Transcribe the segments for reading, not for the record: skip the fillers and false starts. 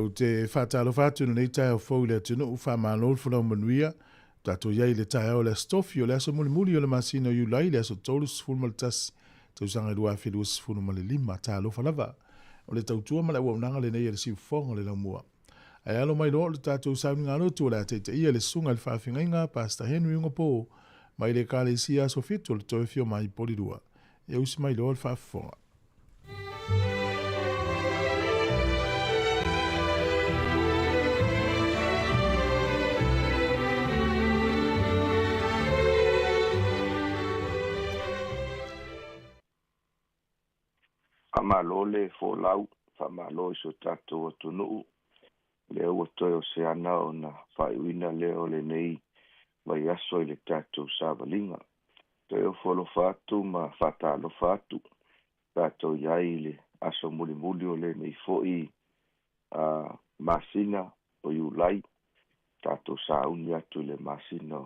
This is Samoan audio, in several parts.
Ou te faatalofa atu i lenei taeao fou i le atunuu, faamalo le folau manuia. Tatou i ai i le taeao o le Aso Tofi, o le aso mulimuli o le masina o Iulai, le aso 31 tausaga 2025. Talofa lava. O le tautua ma le auaunaga lenei a le Siufofoga o le Laumua. Ae alo mai loa o le tatou sauniga lotu o le a taitaia le susuga i le faafeagaiga Pastor Henry Ugapo mai le Ekalesia Aso Fitu o le Toe Afio Mai Polilua. Ia usi mai loa le faafofoga. Faamalo le folau, faamalo i so tatou atunuu, lea ua toe o se ana ona faaiuina lea o lenei vaiaso i le tatou savaliga. Toe ofo alofa atu ma faatalofa atu tatou i ai i le aso mulimuli o lenei foi masina o Iulai, tatou sauni atu i le masina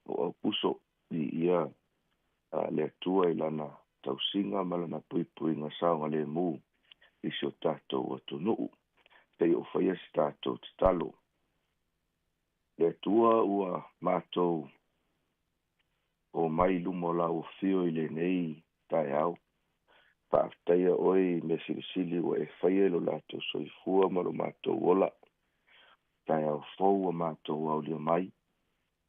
o Aukuso. Viia le Atua i lana tausiga ma lana puipuiga saogalemu i si o tatou atunuu. Se i ou faia se tatou tatalo. Le Atua ua matou omai i luma o lau afio i lenei taeao. Faafetaia oe i mea silisili ua e faia i lo latou soifua ma lo matou ola. Taeao fou ua matou aulia mai.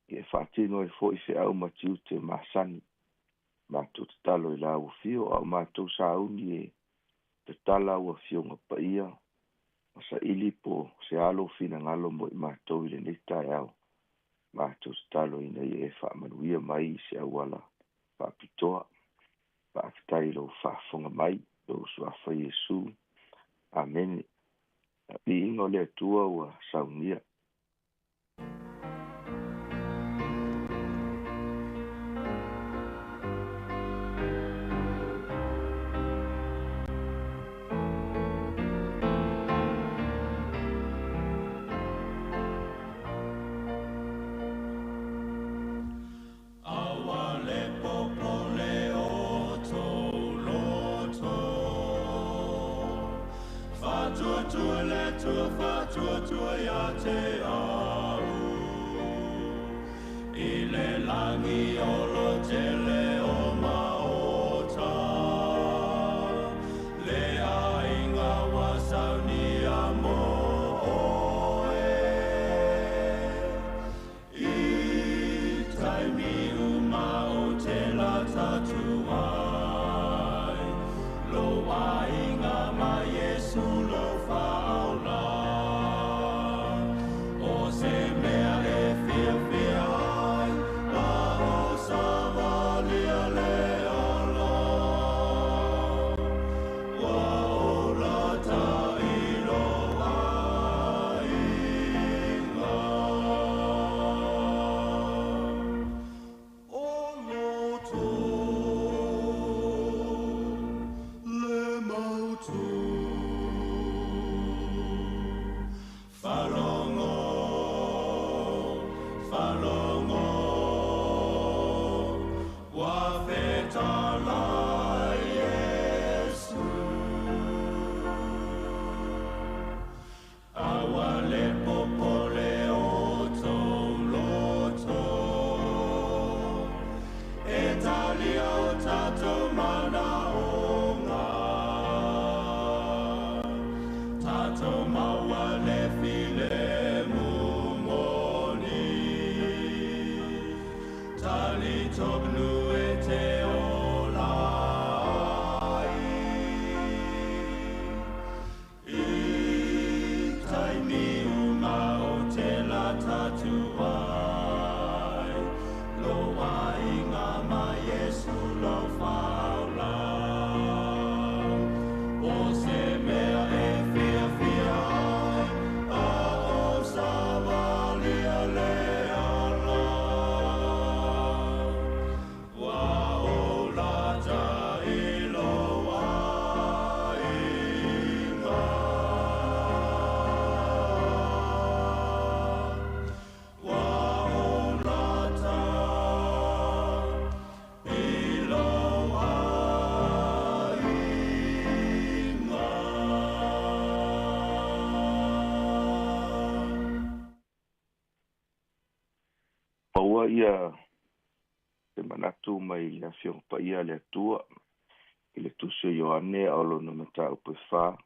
Ia e faatino ai foi feau ma tiute masani. Matou tatalo i lau afio a o matou sauni e tatala au afioga paia ma saili po o se a lou finagalo mo i matou i lenei taeao. Matou tatalo ina ia e faamanuia mai i se auala faapitoa. Faafetai i lou faafofoga mai, lou Suafa Iesu. Amene. Viiga o le Atua ua saunia. Aua le popole o tou loto, Faatuatua le Atua, faatuatua ia te au. I le lagi o lo tele o maota, Le aiga ua saunia mo oe. I taimi uma o te lata atu ai, Lo aiga ma Iesu lo faaola. O se mea e fiafia ai, a o savalia le ala. Ua ola tailo aiga. O loto le mautu. Faalogo, faalogo, ua fetalai Iesu. Aua le popole o tou loto, E talia o tatou manaoga. Tatou maua le filemu moni, Talitonu e te ola ai. I taimi uma o te lata atu ai, Lo aiga ma Iesu lo faaola. O se mea e fiafia ai, a o savalia le ala. Ia se manatu mai le Afioga Paia a le Atua i le Tusi o Ioane a o lona mataupu e 4,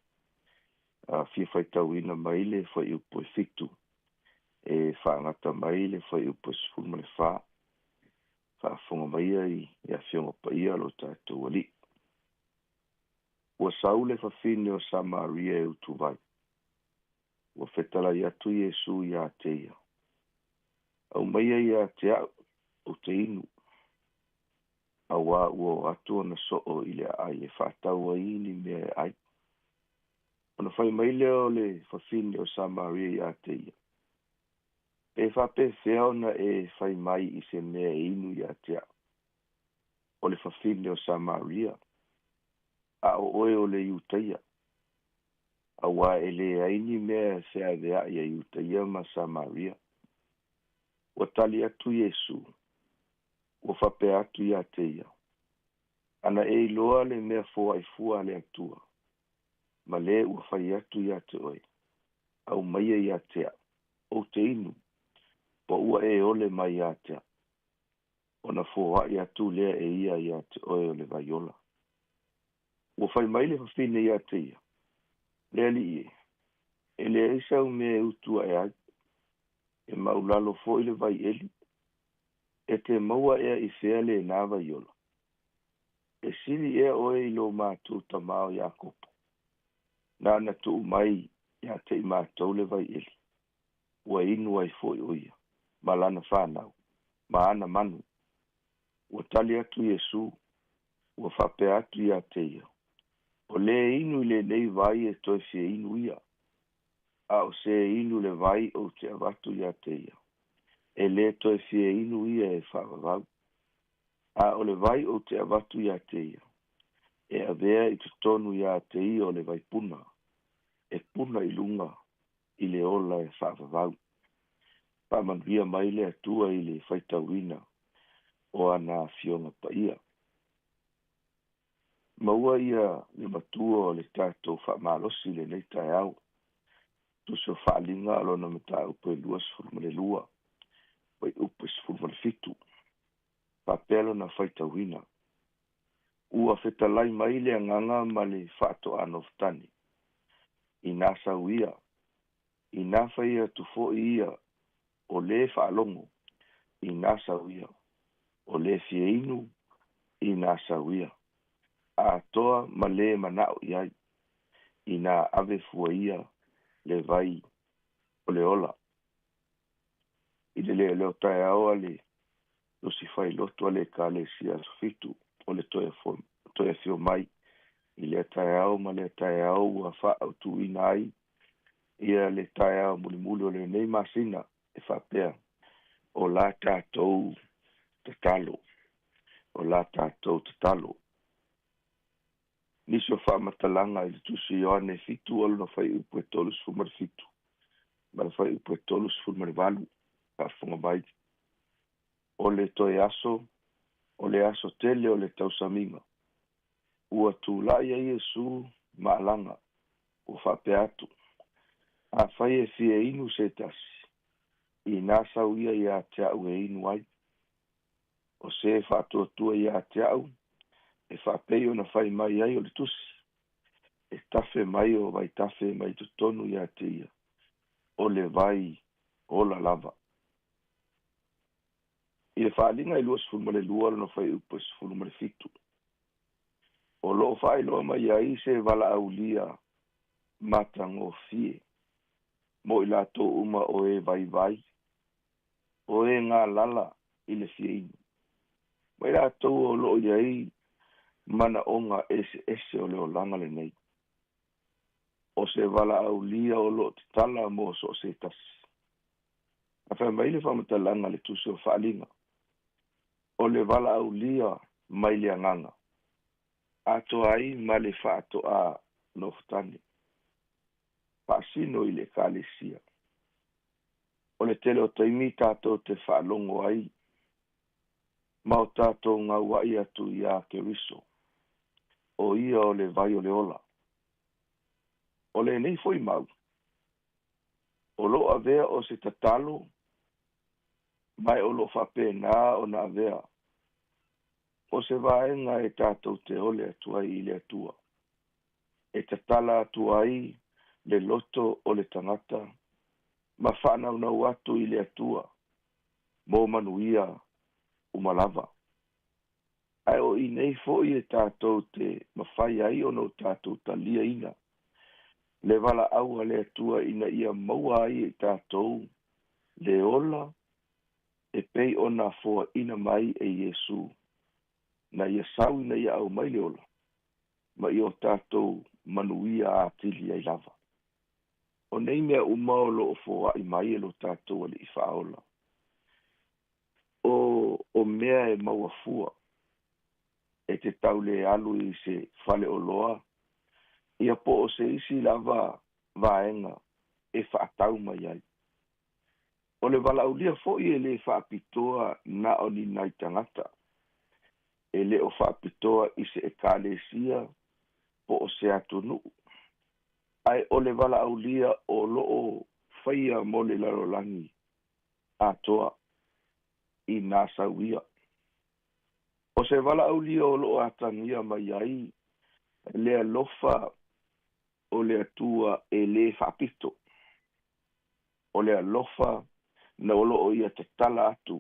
fia faitauina mai le fuaiupu e 7 e faagata mai le fuaiupu e 14. Faafofoga maia i Afioga Paia lo tatou Alii. Ua sau le fafine o Samaria e utuvai. Ua fetalai atu Iesu ia te ia. Aumaia ia te au, ou te inu. Auā ua o atu ona soo i le aai e faatau ai ni mea e ai. Ona fai mai lea o le fafine o Samaria ia te ia. Pe faapefea ona e fai mai i se mea e inu ia te au. O le fafine o Samaria, a o oe o le Iutaia. Auā e leai ni mea e feaveai a Iutaia ma Samaria. Ua tali atu Iesu, ua faapea atu ia te ia. Ana e iloa le mea foai fua a le Atua, ma le ua fai atu ia te oe, aumaia ia te au, ou te inu, po ua e ole mai ia te au. Ona foai atu lea e ia ia te oe o le vaiola. Ua fai mai le fafine ia te ia, le Alii e, e leai sau mea e utu ae ai, e maulalo foi le vai eli, e te maua ea i fea lenā vaiola. E sili ea oe i lo mātou tamā o Iakopo. Nāna tuu mai ia te i mātou le vai eli. Ua inu ai foi o ia, ma lana whānau, ma ana manu. Ua tali atu Iesu, ua faapea atu ia te ia. O le inu i lenei vai e toe fia inu ia. A o se inu le vai ou te avatu ia te ia. E le toe fia inu ia e whaavavau. A o le vai ou te avatu ia te ia. E avea i totonu ia te ia o le vai puna. E puna i lunga i le ola e whaavavau. Faamanuia mai le Atua i le faitauina o ana Afioga Paia. Maua ia le matua o le tatou faamalosi lenei taeao. Tusi o Faaliga a lona mataupu e 22, fuaiupu e 17. Faapea lona faitauina. Ua fetalai mai le Agaga ma le faatoa nofotane. Ina sau ia, ina fai atu foi ia o le faalogo, ina sau ia. O le fia inu, ina sau ia. Atoa ma le manao i ai, ina ave fua ia le vai o le ola. I le leo taeao a le tusi failotu a le Ekalesia Aso Fitu o le toe afio mai i lea taeao ma lea taeao ua faaautuina ai ia le taeao mulimuli o lenei masina e faapea o la tatou tatalo. O la tatou tatalo. Nisi o faamatalaga i le Tusi Ioane 7 o lona fuaiupu e 37 ma le fuaiupu e 38. Faafofoga mai. O le toe aso, o le aso tele o le tausamiga. Ua tulai ai Iesu ma alaga, ua faapea atu. Afai e fia inu se tasi, ina sau ia ia te au e inu ai. O se faatuatua ia te au, e faapei ona fai mai ai o le Tusi. E tafe mai o vai tafe mai totonu ia te ia. O le vai ola lava. I le Faaliga i 22 lona fuaiupu e 17. O loo faailoa mai ai se valaaulia matagofie mo i latou uma o e vaivai, o e galala i le fia inu. Ma i latou o loo i ai manaoga eseese o le olaga lenei. O se valaaulia o loo tatala mo so o se tasi. A fai mai le faamatalaga le Tusi o Faaliga. O le valaaulia mai le Agaga. Atoa ai ma le faatoa nofotane. Faasino i le Ekalesia. O le tele o taimi tatou te faalogo ai ma o tatou gauai atu ia Keriso. O ia o le vai o le ola. O lenei foi mau. O loo avea o se tatalo Ma e o loo faapena ona avea o se vaega e tatou te ole atu ai i le Atua, e tatala atu ai le loto o le tagata ma faanaunau atu i le Atua mo manuia uma lava. Ae o i nei foʻi e tatou te mafai ai ona o tatou taliaina le valaau a le Atua ina ia maua ai e tatou le ola e pei ona foaina mai e Iesu, na ia sau ina ia aumai le ola ma ia o tatou manuia atili ai lava. O nei mea uma o loo foaʻi mai e lo tatou Alii Faaola, o mea e maua fua e te tau le alu i se faleoloa ia po o se isi lava vaega e faatau mai ai. O le valaaulia foʻi e lē faapitoa na o ni nai tagata, e lē o faapitoa i se ekalesia po o se atunuu, ae o le valaaulia o loo faia mo le lalolagi atoa i nā sauia. O se valaaulia o loo atagia mai ai le alofa o le Atua e lē faapito, o le alofa na o loo ia tatala atu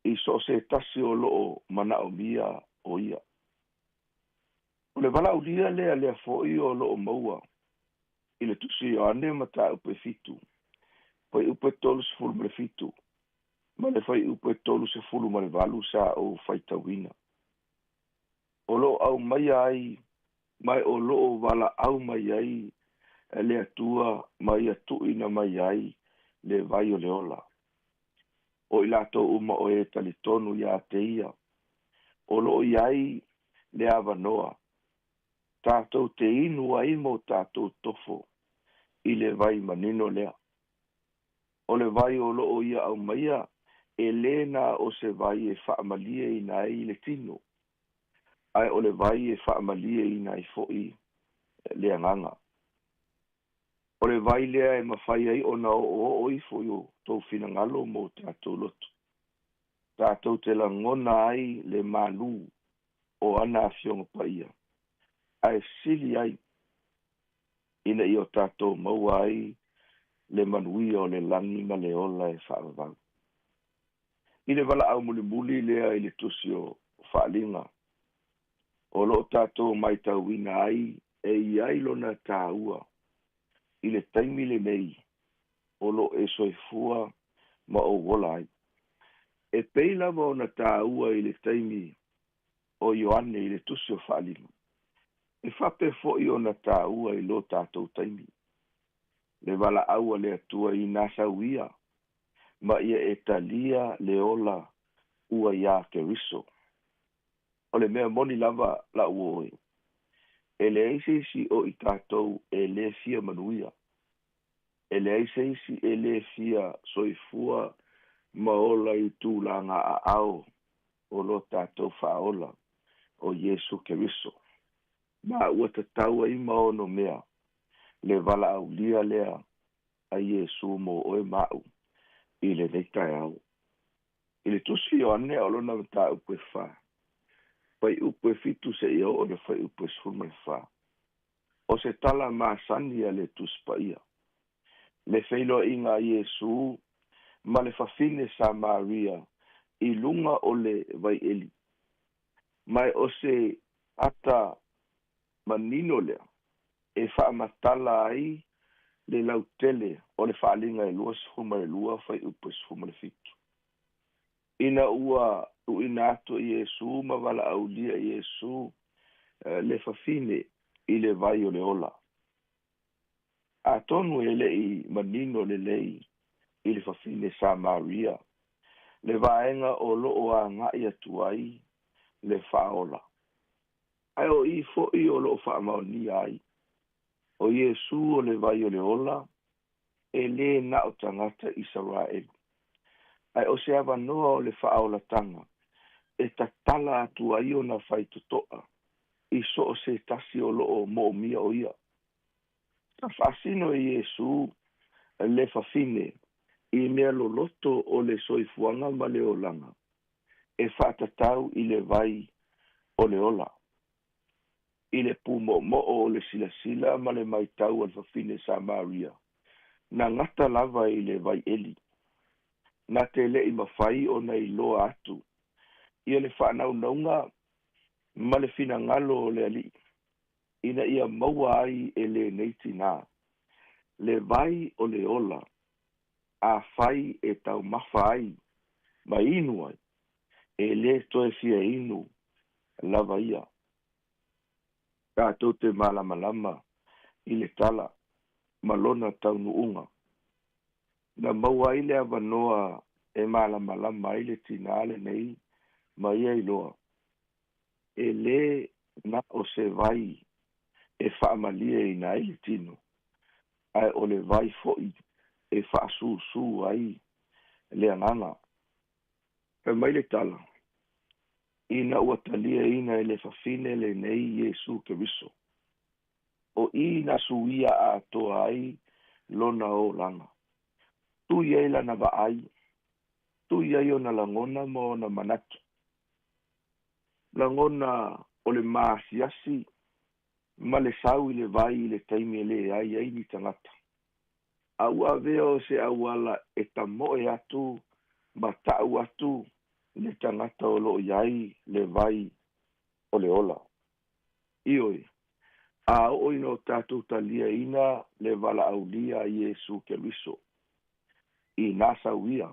i so o se tasi o loo manaomia o ia. O le valaaulia lea lea foʻi o loo maua i le Tusi Ioane mataupu e 7, fuaiupu e 37 ma le fuaiupu e 38 sa ou faitauina. O loo aumaia ai ma o loo valaau mai ai le Atua ma ia tuuina mai ai le vai o le ola. O i latou uma o e talitonu iā te ia, o loo i ai le avanoa tatou te inu ai ma o tatou tofo i le vai manino lea. O le vai o loo ia aumaia e lē na o se vai e faamalieina ai le tino, ae o le vai e faamalieina ai foʻi le agaga. O le vai lea e mafai ai ona oooo ifo i o tou finagalo ma o tatou loto, tatou te lagona ai le malū o ana afioga paia, ae sili ai ina ia o tatou maua ai le manuia o le lagi ma le ola e faavavau. I le valaau mulimuli lea i le Tusi o Faaliga, o loo tatou matauina ai e i ai lona tāua i le taimi lenei o loo e soifua ma ou ola ai. E pei lava ona tāua i le taimi o Ioane i le Tusi o Faaliga, e faapea foʻi ona tāua i lo tatou taimi le valaau a le Atua i nā sauia ma ia e talia le ola ua iā Keriso. O le mea moni lava lau oe, e leai se isi o i tatou e lē fia manuia, e leai se isi e lē fia soifua ma ola i tulaga aao o lo tatou Faaola o Iesu Keriso. Ma ua tatau ai ma ono mea le valaaulia lea a Iesu mo oe ma aʻu i lenei taeao. I le Tusi Ioane o lona mataupu e 4, fuaiupu e 7 seia oo i le fuaiupu e 14, o se tala masani a le Tusi Paia, le feiloaiga a Iesu ma le fafine Samaria i luga o le vaieli. Ma e o se ata manino lea e faamatala ai le lautele o le Faaliga e 22 fuaiupu e 17. Ina ua tuuina atu i Iesu ma valaaulia i Iesu le fafine i le vai o le ola. Atonu e lei manino lelei i le fafine Samaria le vaega o loo agaʻi atu ai le Faaola. Ae o i foʻi o loo faamaonia ai o Iesu o le vai o le ola e lē na o tagata Isaraelu, ae o se avanoa o le faaolataga e tatala atu ai ona faitotoa i so o se tasi o loo moomia o ia. Sa faasino e Iesu le fafine I mea loloto o le soifuaga ma le olaga e faatatau i le vai o le ola. I le pumoomoo o le silasila ma le matau a le fafine Samaria, na gata lava i le vaieli. Na te le'i mafai ona iloa atu ia le faanaunauga ma le finagalo o le Alii, ina ia maua ai e lenei tinā le vai o le ola, afai e taumafa ai ma inu ai, e lē toe fia inu lava ia. Tatou te malamalama i le tala ma lona taunuuga. Na maua ai le avanoa e malamalama ai le tinā lenei ma ia iloa, e lē na o se vai e faamalieina ai le tino, ae o le vai fo'i e faasūsū ai le agaga. Fai mai le tala, ina ua taliaina e le fafine lenei Iesu Keriso, o i na suia atoa ai lona olaga. Tui ai lana vaai, tui ai ona lagona ma ona manatu. Lagona o le maasiasi ma le sau i le vai i le taimi e leai ai ni tagata. A ua avea o se auala e tamoe atu ma ta'u atu le tagata o loo i ai le vai o le ola. Ioe, a oo ina o tatou taliaina le valaaulia a Iesu Keriso, i nā sauia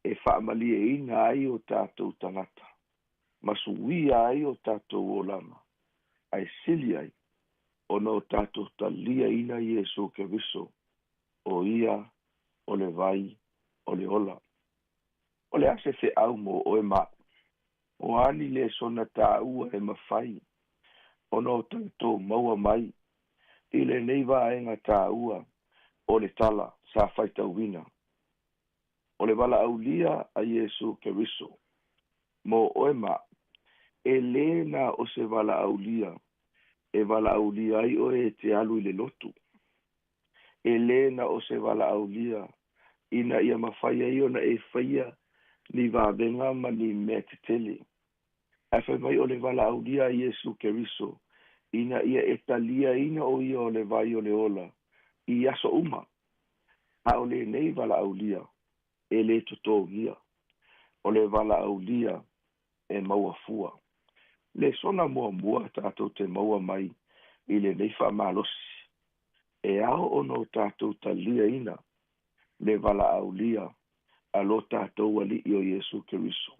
e faamalieina ai o tatou tagata, ma suia ai o tatou olaga, ae sili ai ona o tatou taliaina Iesu Keriso, o ia o le vai o le ola. O le a se feau mo oe ma a'u? O a ni lesona tāua e mafai ona o tatou maua mai i lenei vaega tāua o le tala sa faitauina? O le valaaulia a Iesu Keriso mo oe ma a'u, e lē na o se valaaulia e valaaulia ai oe e te alu i le lotu. E lē na o se valaaulia ina ia mafai ai ona e faia ni vavega ma ni mea tetele. Ae fai mai o le valaaulia a Iesu Keriso ina ia e taliaina o ia o le vai o le ola i aso uma. A o lenei valaaulia e lē totogia, o le valaaulia e maua fua. Lesona muamua tatou te maua mai i lenei faamalosi, e ao ona o tatou taliaina le valaaulia a lo tatou Alii o Iesu Keriso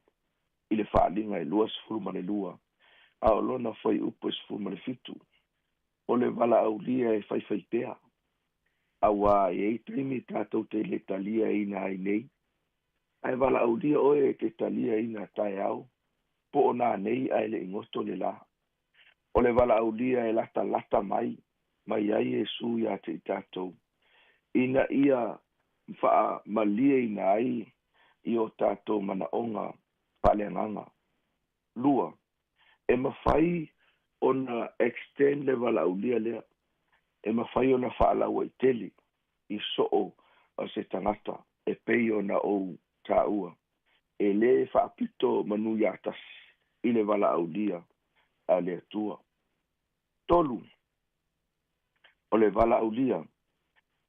i le Faaaliga e 22, a o lona fuaiupu e 17. O le valaaulia e faifaipea, auā e i ai taimi tatou te le taliaina ai nei, ae valaaulia oe e te taliaina taeao po o nanei ae le'i goto le lā. O le valaaulia e latalata mai mai ai Iesu iā te i tatou, ina ia faamalieina ai i o tatou manaoga faaleagaga. Lua, e mafai ona extend le valaaulia lea, e mafai ona faalauaitele i soo o se tagata e pei ona ou tāua, e lē faapito manu iā tasi i le valaaulia a le Atua. Tolu, o le valaaulia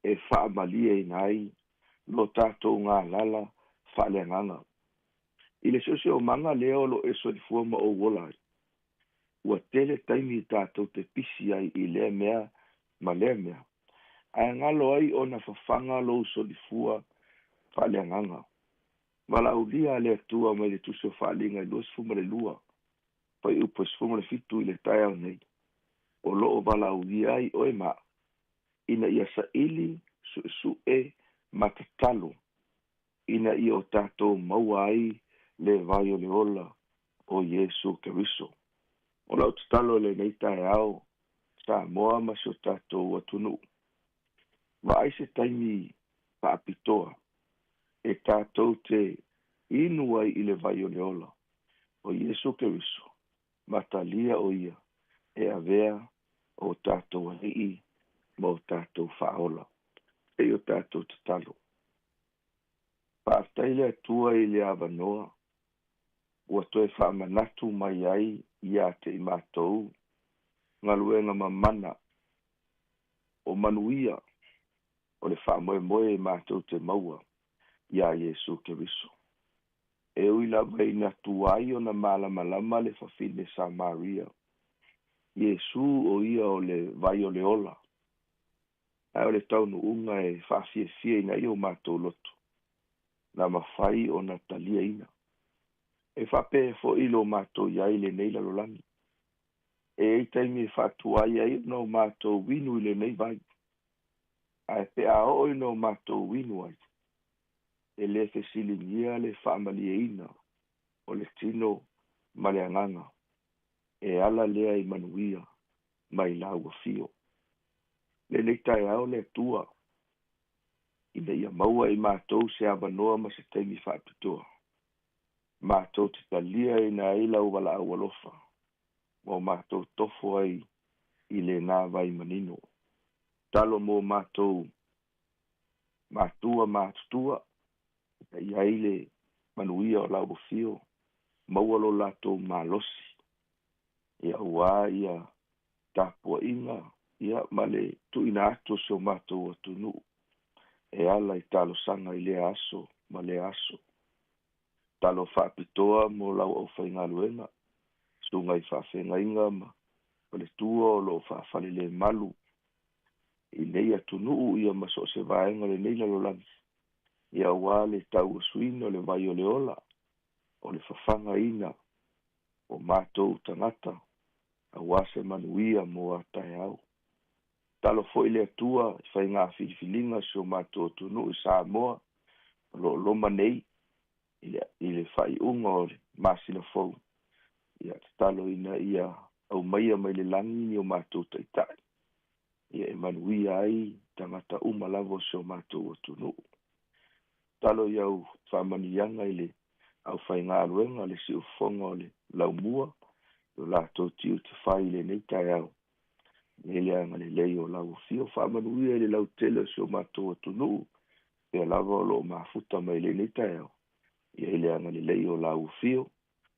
e faamalieina ai lo tatou galala faaleagaga. I le siosiomaga lea o loo e soifua ma ou ola ai, ua tele taimi tatou te pisi ai i lea mea ma lea mea, ae galo ai ona fafaga lou soifua faaleagaga. Valaaulia a le Atua mai le Tusi o Faaaliga i 22, fuaiupu e 17 i le taeao nei, o loo valaaulia ai oe ma a'u ina ia saili suesue ma tatalo ina ia o tatou maua ai le vai o le ola o Iesu Keriso. O lau tatalo i lenei taeao, Samoa ma si o tatou atunuu, vaai se taimi faapitoa e tatou te inu ai i le vai o le ola o Iesu Keriso, ma talia o ia e avea o tatou Alii ma o tatou Faaola. E o tatou tatalo. Faafetai le Atua i le avanoa ua toe faamanatu mai ai ia te i matou galuega mamana o manuia o le faamoemoe matou te maua iā Iesu Keriso. E ui lava ina tuai ona malamalama le fafine Samaria, Iesu o ia o le vai o le ola, ae o le taunuuga e faafiafia ai o matou loto, na mafai ona taliaina. E faapea foʻi lo matou iai lenei lalolagi. E ai taimi e faatuai ai ona o matou inu i lenei vai. Ae pe a oo ina o matou inu ai, e lē fesiligia le faamalieina o le tino ma le agaga e ala lea i manuia mai lau afio. Lenei taeao le Atua, ina ia maua i matou se avanoa ma se taimi faapitoa, matou te taliaina ai lau valaau alofa, ma o matou tofo ai i lenā vai manino. Talo mo matou matua matutua, ina ia ai le manuia o lau afio, maua lo latou malosi, ia auā ia tapuaiga, ia ma le tuuina atu o si o matou atunuu, e ala i talosaga i lea aso ma lea aso. Talo faapitoa mo lau aufaigaluega, susuga i faafeagaiga ma faletua o loo faafalelemalu i nei atunuu ia ma so o se vaega o lenei lalolagi, ia auā le tauasuina o le vai o le ola, o le fafagaina o matou tagata, auā se manuia mo a taeao. Talo foʻi le Atua i faiga filifiliga o si o matou atunuu i Samoa, o loo loma nei i le faaiuga o le masina fou. Ia tatalo ina ia aumaia mai le lagi ni o matou taitai, ia e manuia ai tagata uma lava o si o matou atunuu. Talo i au faamanuiaga i le aufaigaluega le siufofoga o le laumua, o latou tiute fai i lenei taeao, i le agalelei o lau afio. Faamanuia i le lautele o si o matou atunuu, pea lava o loo mafuta mai lenei taeao, ia i le agalelei o lau afio,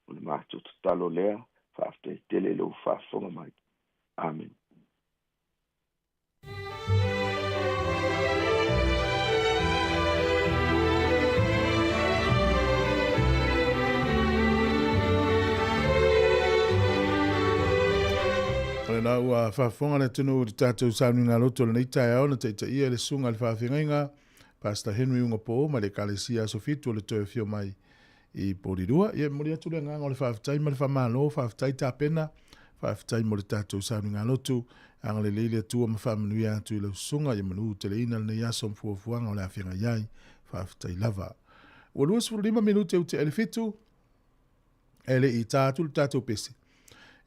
o le matou tatalo lea, faafetai tele i lou faafofoga mai. Amen. O lena ua faafofoga le atunuu i le tatou sauniga loto o lenei taeao na taitaia le susuga i le faafeagaiga Pastor Henry Ugapo mai le Ekalesia Aso Fitu o le Toe Afio Mai i Porirua. Ia, e momoli atu le agaga o le faafetai ma le faamalo, faafetai tapena, faafetai mo le tatou sauniga lotu. Agalelei le Atua ma faamanuia atu i lau susuga, ia manu teleina lenei aso ma fuafuaga o le a feagai ai. Faafetai lava. Ua 25 minute ua tea i le 7, e le i ta atu le tatou pese.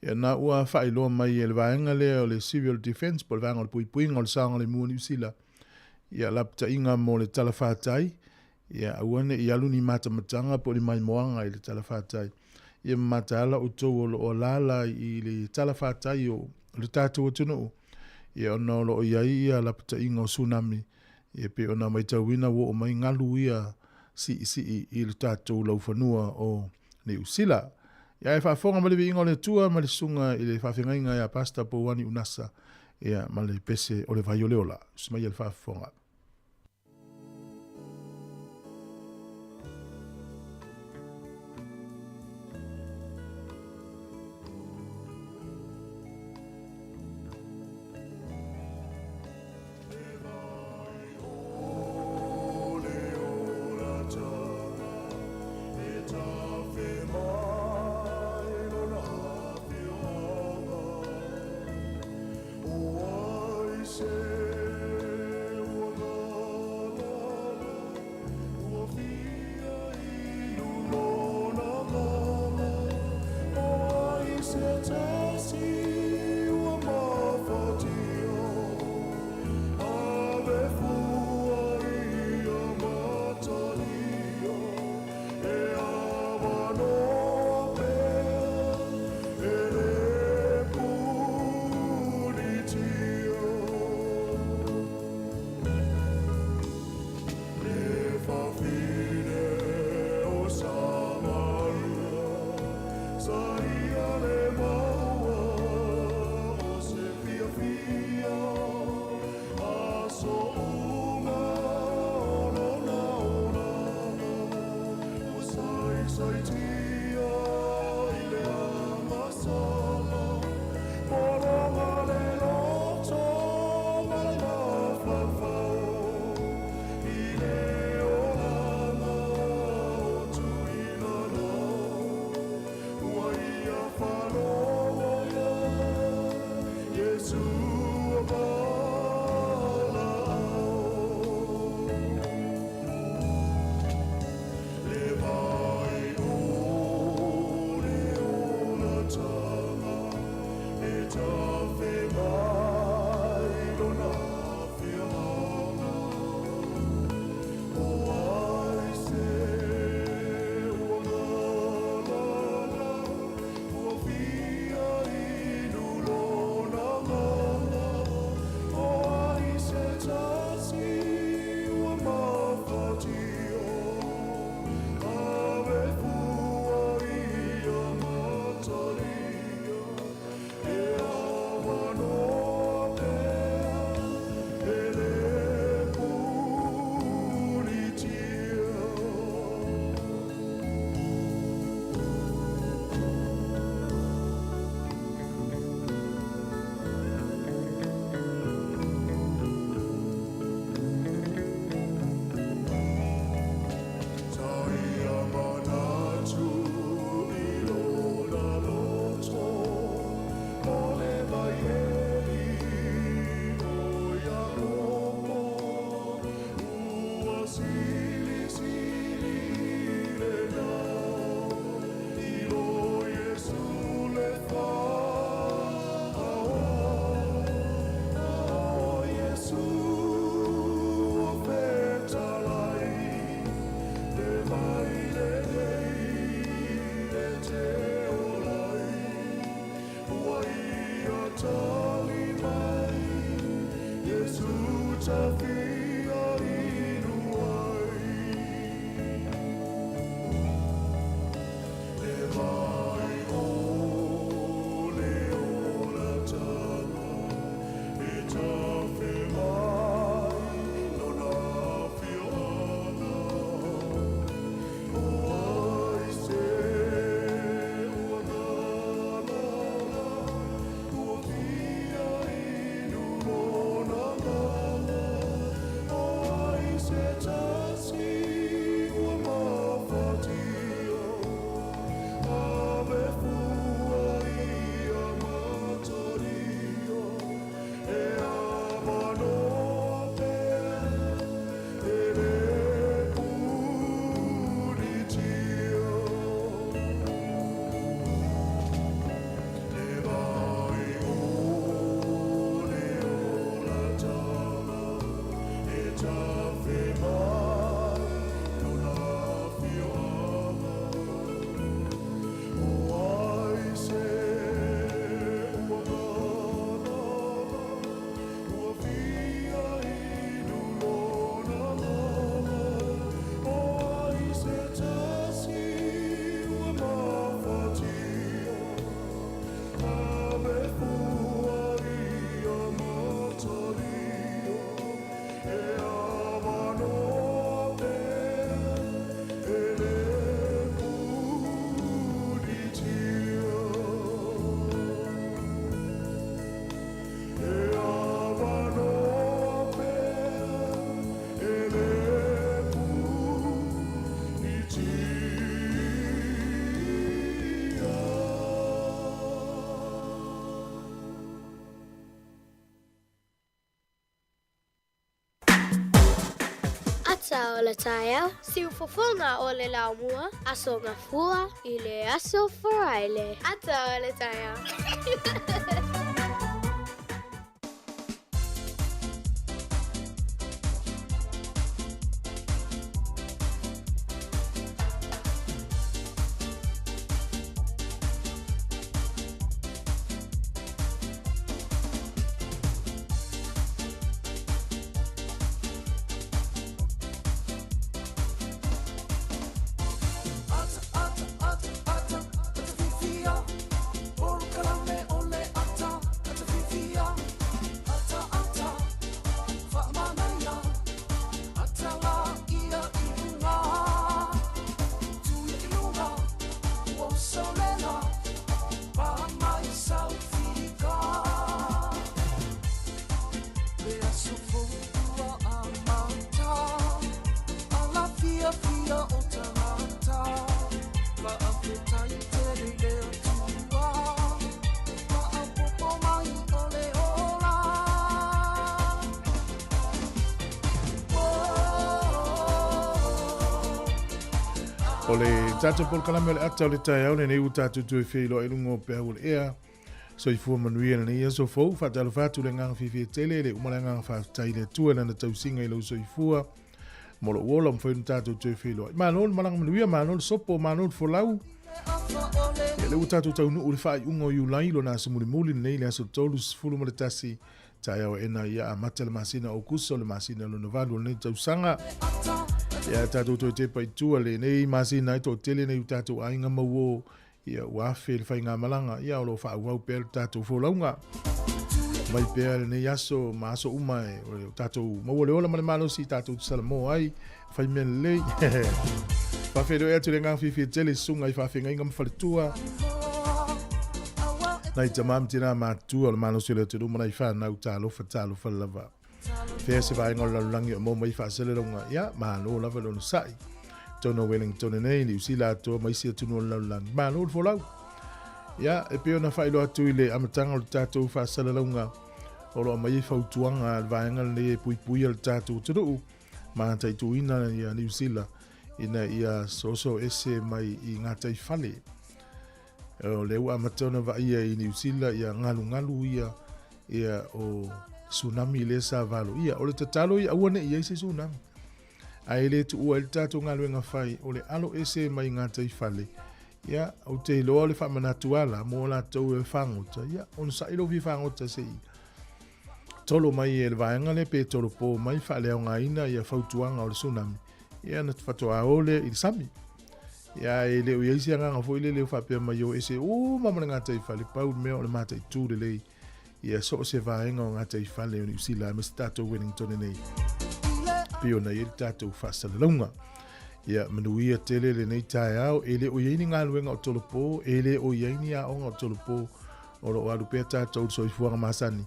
Ia na ua faailoa mai e le vaega lea o le Civil Defence po o le vaega o le puipuiga o le saogalemu o Niu Sila, ia lapataiga mo le talafatai, ia aua ne i alu ni matamataga po o ni maimoaga i le talafatai. Ia mataala outou o lo o alaala i le talafatai o le tatou atunuu, ia ona o lo o i ai ia lapataiga o tsunami, ia pei ona matauina ua oo mai galu ia siisii i le tatou laufanua o Niu Sila. Ia ae faafofoga ma le viiga o le Atua ma le susuga i le faafeagaiga ia Pastor Pouani Unasa, ia ma le pese o le vai o le ola. Usi mai le faafofoga. Sa ia le maua o se fiafia, aso uma o lona olaga, ua saisaitia i le agasala, pologa le loto ma le mafaufau, i le olaga o tuilalo. Ua ia faalogo Iesu valaau. Le vai o le olataga, e tafe mai lona afioaga. O ai se ua galala, ua fia inu lona agaga. O ai se tasi ua mafatia, ave fua ia matalia. E avanoa pea, e le pulitia. Sa ia manatu i lona loto, o le vai eli o Iakopo, ua silisili lena, i lo Iesu le faaola. O Iesu ua fetalai, le vai lenei e te ola ai, ua ia tali mai, Iesu tafia inu ai. Le vai o le olataga, e tafe mai lona afioaga. O ai se ua galala, ua fia inu lona agaga. O ai se tasi ua mafatia, ave fua ia matalia. E avanoa pea, e le pulitia. Le vai o le olataga, e tafe mai lona afioaga. O ai se ua galala, ua fia inu lona agaga. O ai se tasi ua mafatia, ave fua ia matalia. E avanoa pea, e le pulitia. E avanoa pea, e le pulitia. Ata o le taeao, siufofoga o le laumua, aso gafua i le aso Faraile. Ata o le taeao. Ata, ata, ata, ata, ata, O le tatou polokalame o le ata o le taeao lenei ua tatou toe feiloai i luga o peau o le ea. Soifua manuia lenei aso fou. Faatalofa atu le agaga fiafia tele, le uma le agaga faafetai i le Atua i lana tausiga i lou soifua mo lou ola mafai ona tatou toe feiloai. Malo le malaga manuia, malo le sopo, malo le folau. Ia lea ua tatou taunuu i le faaiuga o Iulai, lona aso mulimuli lenei, le aso 31 taeao ena ia amata le masina o Aukuso, le masina lona valu o lenei tausaga. Ia tatou toe tepa i tua lenei masina ai toatele nei o tatou aiga mauō ia ua afe le faigamalaga, ia o lo o faaauau pea le tatou folauga. Mai pea lenei aso ma aso uma e o tatou maua le ola ma le malosi tatou te salamo ai, fai mea lelei. Faafeiloai atu le agaga fiafia tele i susuga i faafeagaiga ma faletua. Nai tama ma tina matutua o le malosi o le atunuu ma nai fanau, talofa, talofa lava. Fea se vaega o le lalolagi o maua mai faasalalauga, ia, malo lava le onosai. Tonu o Wellington nei, Niu Sila atoa ma isi atunuu o le lalolagi. Malo le folau. Ia, e pei ona faailoa atu i le amataga o le tatou faasalalauga, o lo o aumai ai fautuaga a le vaega lenei e puipuia le tatou atunuu ma mataituina ia Niu Sila ina ia soso ese mai i gataifale. O lea ua amata ona vaaia i Niu Sila ia galugalu ia ia o tsunami lea sa valo ia. O le tatalo ia aua ne i ai se tsunami. Ae le tuua ai le tatou galuega fai o le alo ese mai gataifale. Ia, ou te iloa o le faamanatu ala mo latou e fagota. Ia, onosai lou fia fagota se i tolo mai e le vaega lea pe tolopo mai faaleaogaina ia fautuaga o le tsunami. Ia, na faatoa o lea i le sami. Ia, e le o i ai se agaga foi lele o faapea mai o ese uma ma le gataifale, pau le mea o le mataitu lelei ia so o se vaega o gataifale o Niu Sila aemaise tatou Wellington nei. Pei ona i ai le tatou faasalalauga. Ia, manuia tele lenei taeao, e le o i ai ni galuega o tolopo, e le o i ai ni aoga o tolopo, o lo o alu pea tatou i le soifuaga masani,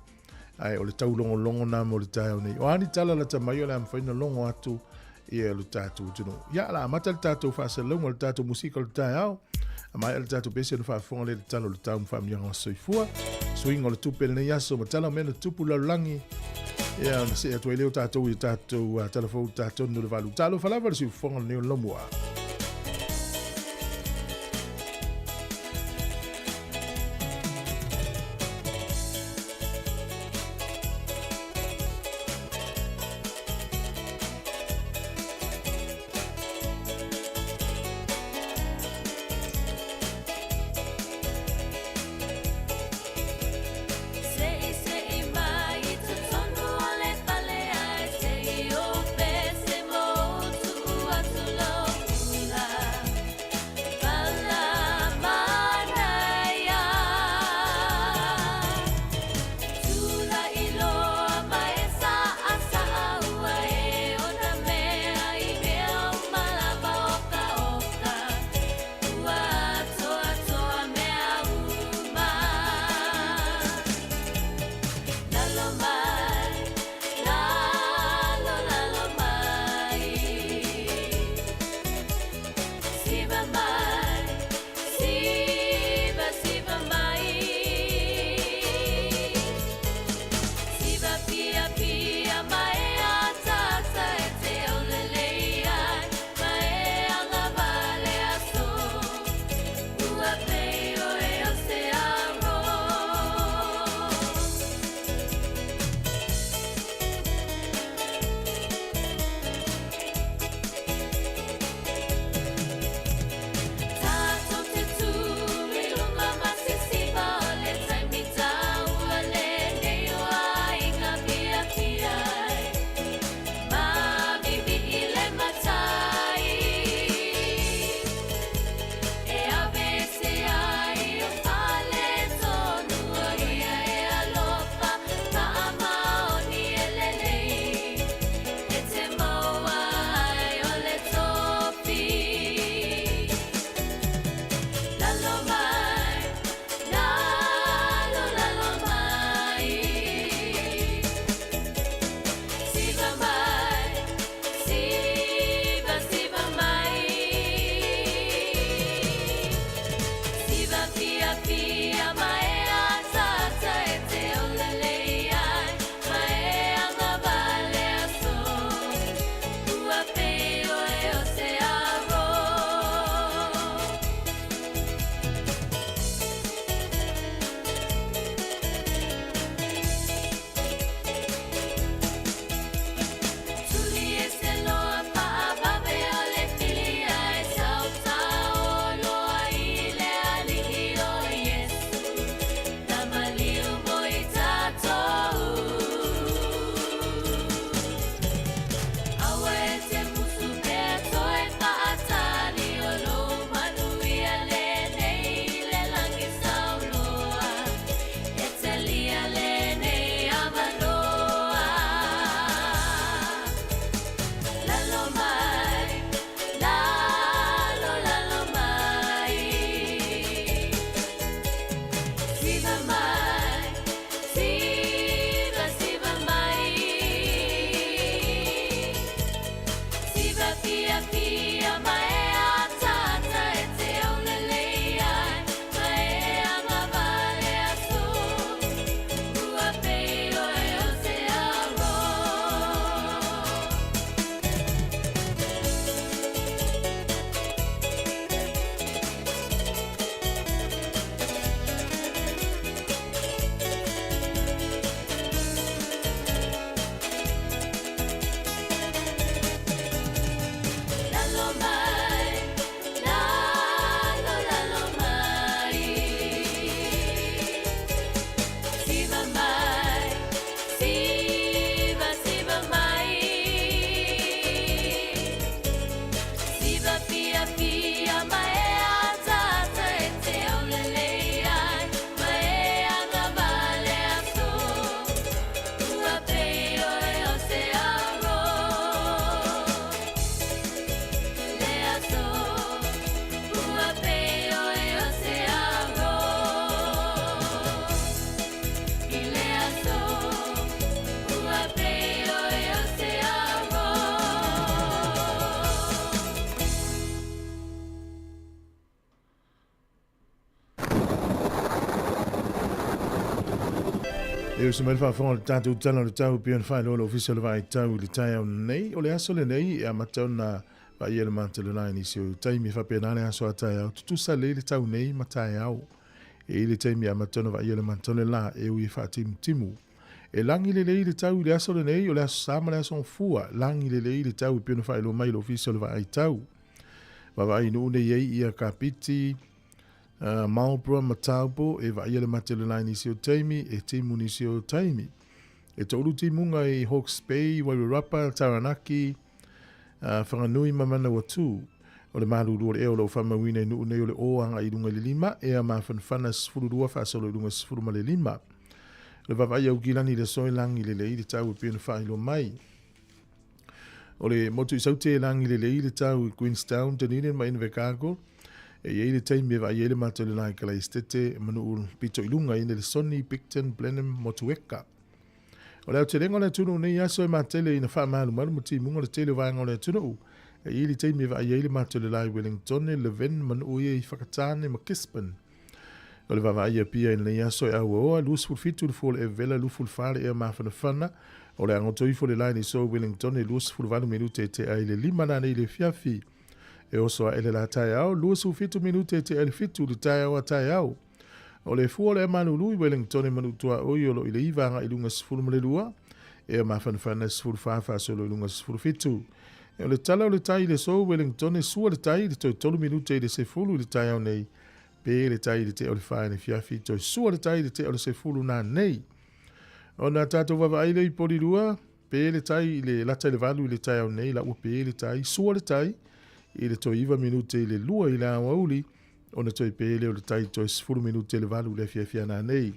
ae o le taulogologo na mo le taeao nei. O a ni tala lata mai o le a mafai ona logo atu ia lo tatou atunuu. Ia, la amata le tatou faasalalauga o le tatou musika o le taeao. A maea le tatou pese ona faafofoga lea i le tala o le tau ma faamanuiaga o soifua. Suiga o le tupe lenei aso ma tala o mea na tupu i le lalolagi. Ia, ona see atu ai lea o tatou i tatou tala fou tatou no le valu. Talofa lava le siufofoga lenei o le Laumua. E uso mai le faafofoga o le tatou Tala o le Tau e pei ona faailoa le Ofisa o le Vaai Tau i le taeao nei. O le aso lenei e amata ona vaaia le matalelai i nisi o taimi e faapena le aso a taeao. Tutusa lelei le tau nei ma taeao. E i ai le taimi e amata ona vaaia le matalelā e ui e faatimutimu. E lagi lelei le tau i le aso lenei, o le aso Sa ma le aso Gafua. Lagi lelei le tau e pei ona faailoa mai e le Ofisa o le Vaai Tau. Vaavaai i nuu nei ai ia Kapiti, Marlborough ma Taupo e vaaia le mate o le la i nisi o taimi, e timu nisi o taimi. E toulu timuga i Hawke's Bay, Wairarapa, Taranaki, Whanganui ma Manawatu. O le malulu o le ea o lo o faamauina i nuu nei o le o agai i luga i le lima, ea mafanafana 12 faasolo i luga 15. O le vaavaai a Aukilani i le aso e lagi lelei le tau e pei ona faailoa mai. O le motu i Saute e lagi lelei le tau i Queenstown, Dunedin ma Invercargill. E i ai le taimi e vaai ai le matou le la i Kalaistete, Manuu pito i luga i Nelesoni, Picton, Blenheim, Motueka. O le aotelega o le atunuu nei aso e matele ina faamalumalu ma timuga le tele o vaega o le atunuu. E i ai le taimi e vaai ai le matou le la i Wellingtone, Levin, Manuu ia i Whakatane ma Gisborne. O le vaavaai Apia i lenei aso e auaoa, 27 le fua o le Evela, 24 le ea mafanafana. O le agoto ifo le laini so Wellington e 28 minute e tea i le 5 nanei i le afiafi. E oso ae le la taeao, 27 minute e tea i le 7 le taeao a taeao. O le fua o le ea malulu i Wellington e manu tuaoi o lo i le 9 agai i luga 12, ea mafanafana 14 faasolo i luga 17. E o le tala o le tai i le so Wellington e sua le tai i le toe 3 minute i le 10 i le taeao nei. Pe le tai i le tea o le fa i le afiafi, toe sua le tai i le tea o le sefulu nanei. Ona tatou vaavaai lea i Polilua, pe le tai i le lata i le 8 i le taeao nei, la ua pe le tai, sua le tai i le toe 9 minute i le 2 i le aoauli, ona toe pe lea o le tai toe 10 minute i le 8 i le afiafi a nanei.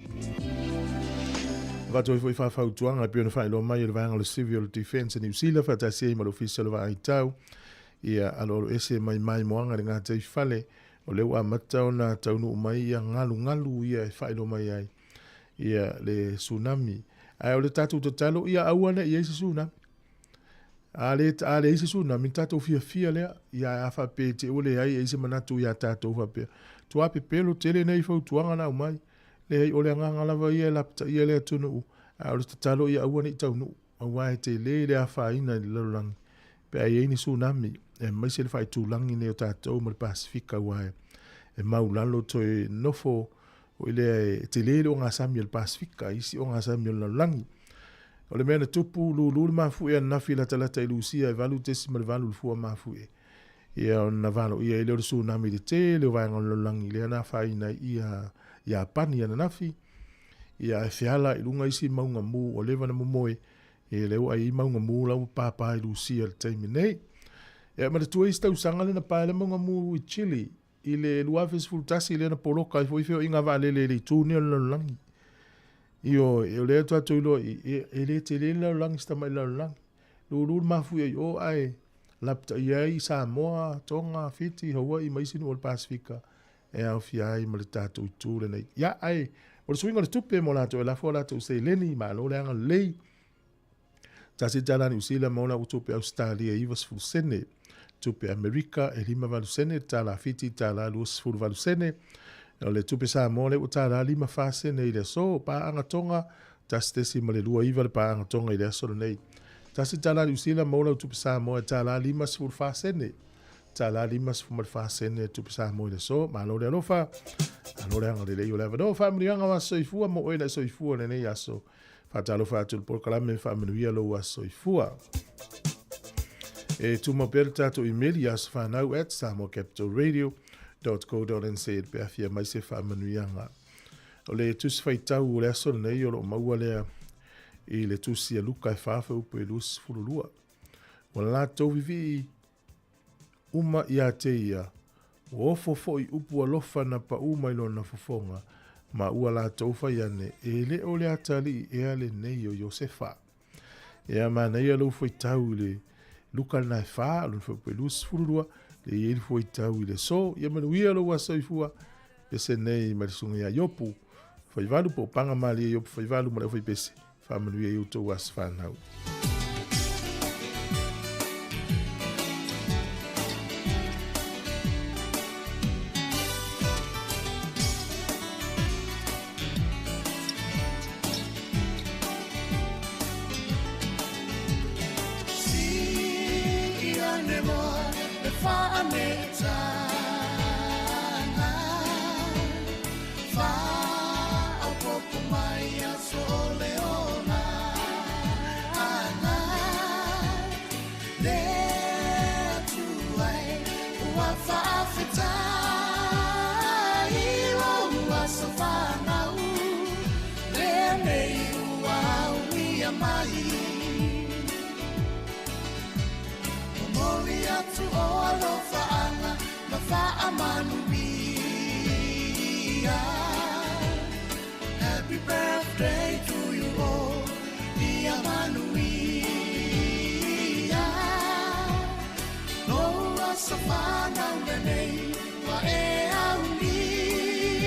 Avatu ai foi faafautuaga e pei ona faailoa mai e le vaega o le Civil Defence a Niu Sila faatasi ai ma le Ofisa o le Vaai Tau, ia aloalo ese mai maimoaga i le gataifale O lea ua amata ona taunuu mai ia galugalu ia e faailoa mai ai ia le tsunami. Ae o le tatou tatalo ia aua ne i ai se tsunami. A le a leai se tsunami, tatou fiafia lea. Ia a faapea i te i ua leai ai se manatu ia tatou faapea. Tua pepelo tele nei fautuaga na aumai. Leai, o le agaga lava ia e lapataia le atunuu, a o le tatalo ia aua ne i taunuu. Aua e tele le afaina i le lalolagi pe a i ai ni tsunami, aemaise le faaitulagi nei o tatou ma le Pasefika aua e maulalo toe nofo foi lea e tele le ogasami o le Pasefika i isi ogasami o le lalolagi. O le mea na tupu, lulu le mafuie ananafi latalata i Lusia e 8.8 le fua mafuie. Ia ona valoia ai lea o le tsunami i le tele o vaega o le lalolagi lea na afaina ai ia Iapani ananafi. Ia ae feala i luga isi mauga mu ua leva ona momoe, ia lea ua ai ai mauga mu la ua pāpā i Lusia i le taimi nei. Ia manatua isi tausaga lea na pae le mauga mu i Chile i le 2011 lea na poloka ai foi feoaiga vaalele i le itu nei o le lalolagi. Ioe, o lea tatou iloa i, e le tele le lalolagi si tamai lalolagi. Lulu le mafuie i o ae lapataia ai Samoa, Tonga, Fiti, Hawaii ma isi nuu o le Pasefika e aofia ai ma le tatou itu lenei. Ia, ae o le suiga o le tupe mo latou e lafo a latou seleni, malo le agalelei. $1 Niu Sila ma ona tupe Ausetalia e 90 sene. Tupe Amerika e 58 sene, tala Fiti tala 28 sene. O le tupe Samoa lea ua tala 54 sene i le aso. Paaga Tonga, 1.29 le paaga Tonga i le aso lenei. $1 Niu Sila ma ona tupe Samoa e tala 54 sene. Tala 54 sene tupe Samoa i le aso. Malo le alofa, malo le agalelei o le avanoa. Faamanuiaga o aso soifua mo oe na e soifua lenei aso. Faatalofa atu i le polokalame faamanuia lou aso soifua. E tumau pea le tatou email i asofanau at samoacapitalradio.co.nz pe afia mai se faamanuiaga. O le tusi faitau o le aso lenei o lo o maua lea i le tusi a Luka e 4 fuaiupu e 22. Ua latou vivii uma ia te ia, ua ofo foi upu alofa na paʻū mai lona fofoga, ma ua latou fai ane, E le o le atalii ea lenei o Iosefa? Ea manaia lou faitau i le Luka lena e 4, lona fuaiupu e 22, le i ai le fuaitau i le aso. Ia manuia lou aso soifua, pese nei ma le susuga ia Iopu Faivalu po o Paga Malie Iopu Faivalu ma le aufaipese. Faamanuia i outou aso fanau. mai. Momoli atu o alofaʻaga ma faamanuia. Happy birthday to you all, ia manuia. Lou aso fanau lenei ua e aulia.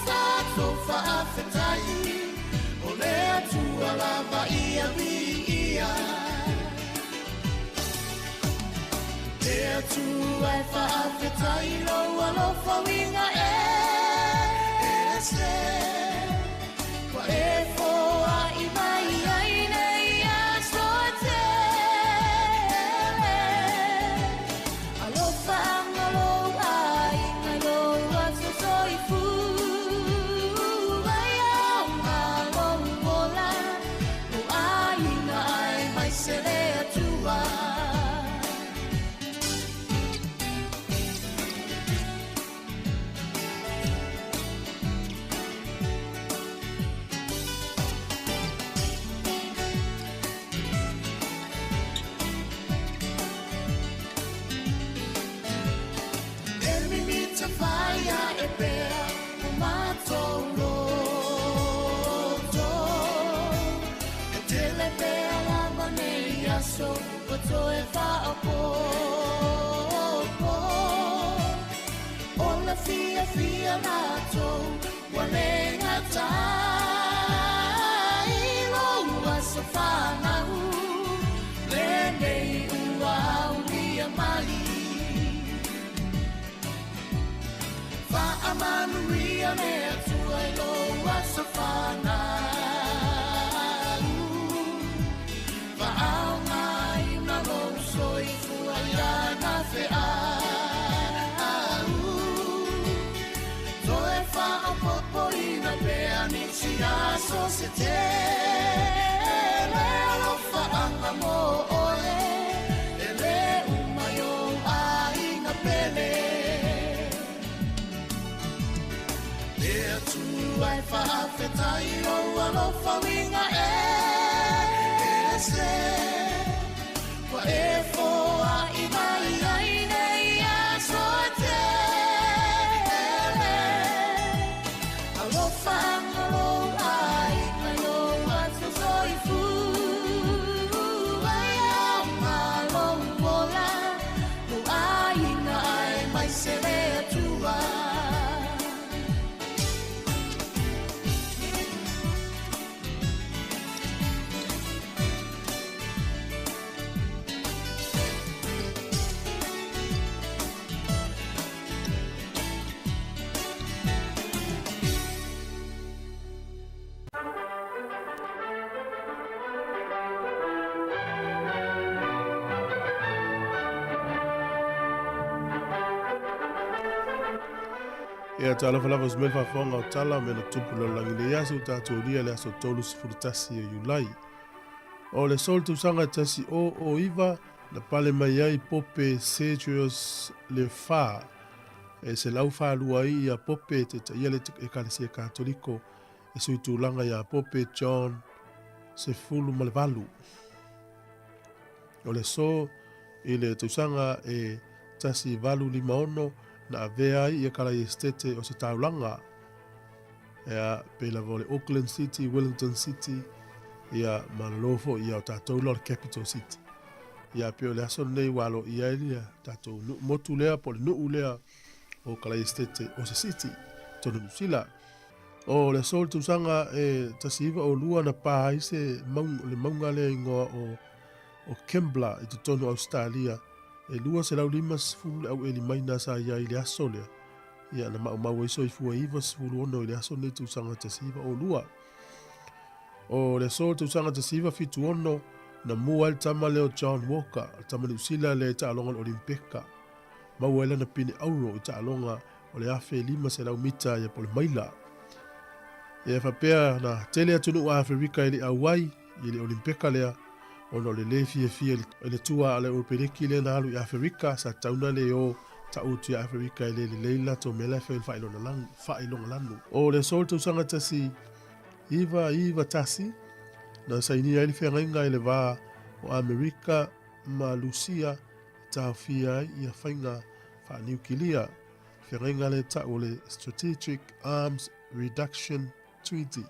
Tatou faafetai o le Atua lava ia viia. Le Atua e faafetai lou alofa uiga ese. Ua e foai mai ai nei aso e tele. Alofa anga lou aiga i lou aso soifua. Ia aoga lou ola, lou aiga aemaise le Atua. E mimita fai aʻe pea o matou loto. E tele pea lava nei aso ua toe faaopoopo. O le fiafia latou ua le gatai. Lou aso fanau lenei ua aulia mai. Faamanuia le Atua i lou aso fanau. Faaaogaina lou soifua i lana feau. Toe faaopoopoina pea nisi aso se tele. Alofaʻaga mo oe e lē uma i ou aiga pele. Le Atua e faafetai lou alofa uiga ese. Ua e foai mai ai nei aso e tele. Alofaʻaga lou aiga i lou aso soifua. Ia aoga lou ola, lou aiga aemaise le Atua. Ia talofa lava se mea faafofoga o tala me na tupu lalolagi nei aso tatou lia le aso 31 o Iulai. O le aso o le tausaga e 1009 na pale mai ai Pope Sergius le Fa e 142 ai ia Pope e taitaia le Ekalesia Katoliko e sui tulaga iā Pope John 18. O le aso i le tausaga e 1856 na avea ai ia Kalaiestete o se taulaga ia pei lava o le Auckland City, Wellington City ia ma lalo foi ia o tatou la o le Capital City. Ia pei o le aso lenei ua aloaia ai ia tatou nuu motu lea po o le nuu lea o Kalaiestete o se city tonu Niu Sila. O le aso o le tausaga e 1902 na pā ai se maunga, le maunga lea ingoa o o Kembla i totonu o Ausetalia, e 250 le aueli maina sa i ai i le aso lea. Ia, na maumau ai soifua e 96 i le aso lenei tausaga 1902. O le aso o le tausaga 1976, na mua ai le tama lea o John Walker, le tama Niu Sila lea i taaloga o le Olimpeka. Maua ai lana pine auro i taaloga o le 1500 mita ia po o le maila. Ia faapea na tele atunuu a Aferika e le auai i le Olimpeka lea ona o le lē fiafia i le tua a le Oropeleki lea na alu i Aferika sa tatau na le o ta'utu ia Aferika e le lelei le latou mea la e fai o le faailogalanu. O le aso o le tausaga 1991 Na sainia ai le feagaiga i le va o Amerika ma Lusia e taofia ai ia faiga faaniukilia, feagaiga lea e tau o le Strategic Arms Reduction Treaty.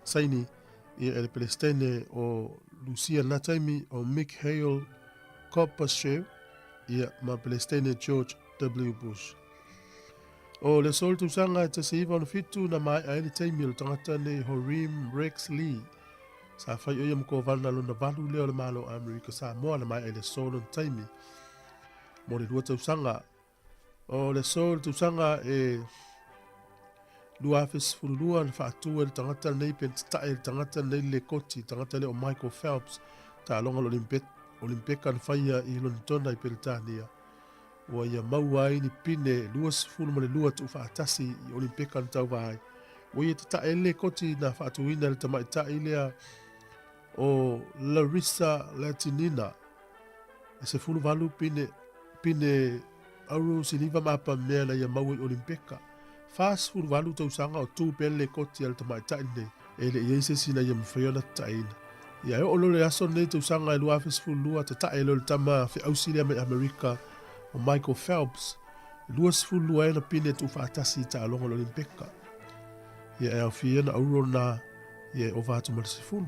Saini ia e le Peresetene o Lusia i lena taimi o Mikhail Gorbachev ia ma Peresetene George W. Bush. O le aso o le tausaga e 1967 na maea ai le taimi o le tagata nei Horim Rex Lee. Sa fai o ia ma kovana lona valu lea o le Malo o Amerika Samoa na maea i le aso lona taimi mo le 2 tausaga. O le aso o le tausaga e 2012 na faatu ai le tagata lenei pe na tatae le tagata lenei le lekoti, le tagata lea o Michael Phelps, taaloga o le Olimpeka na faia i Lonitona i Peretania. Ua ia maua ai ni pine 22 tuufaatasi i Olimpeka na tauva ai. Ua ia tatae ai le lekoti na faatuina e le tamaitai lea o Larissa Latynina e 18 pine, pine auro siliva ma apamea na ia maua i Olimpeka. 48 tausaga o tu pea le lekoti a le tamaitai lenei e le i ai se isi na ia mafai ona tataeina. Ia e oo loa le aso lenei tausaga e 2012 tatae loa le tama feausi lea mai Amerika o Michael Phelps, 22 ai ana pine tuufaatasi i taaloga o le Olimpeka. Ia e aofia ai ana auro na ia e ova atu ma le 10.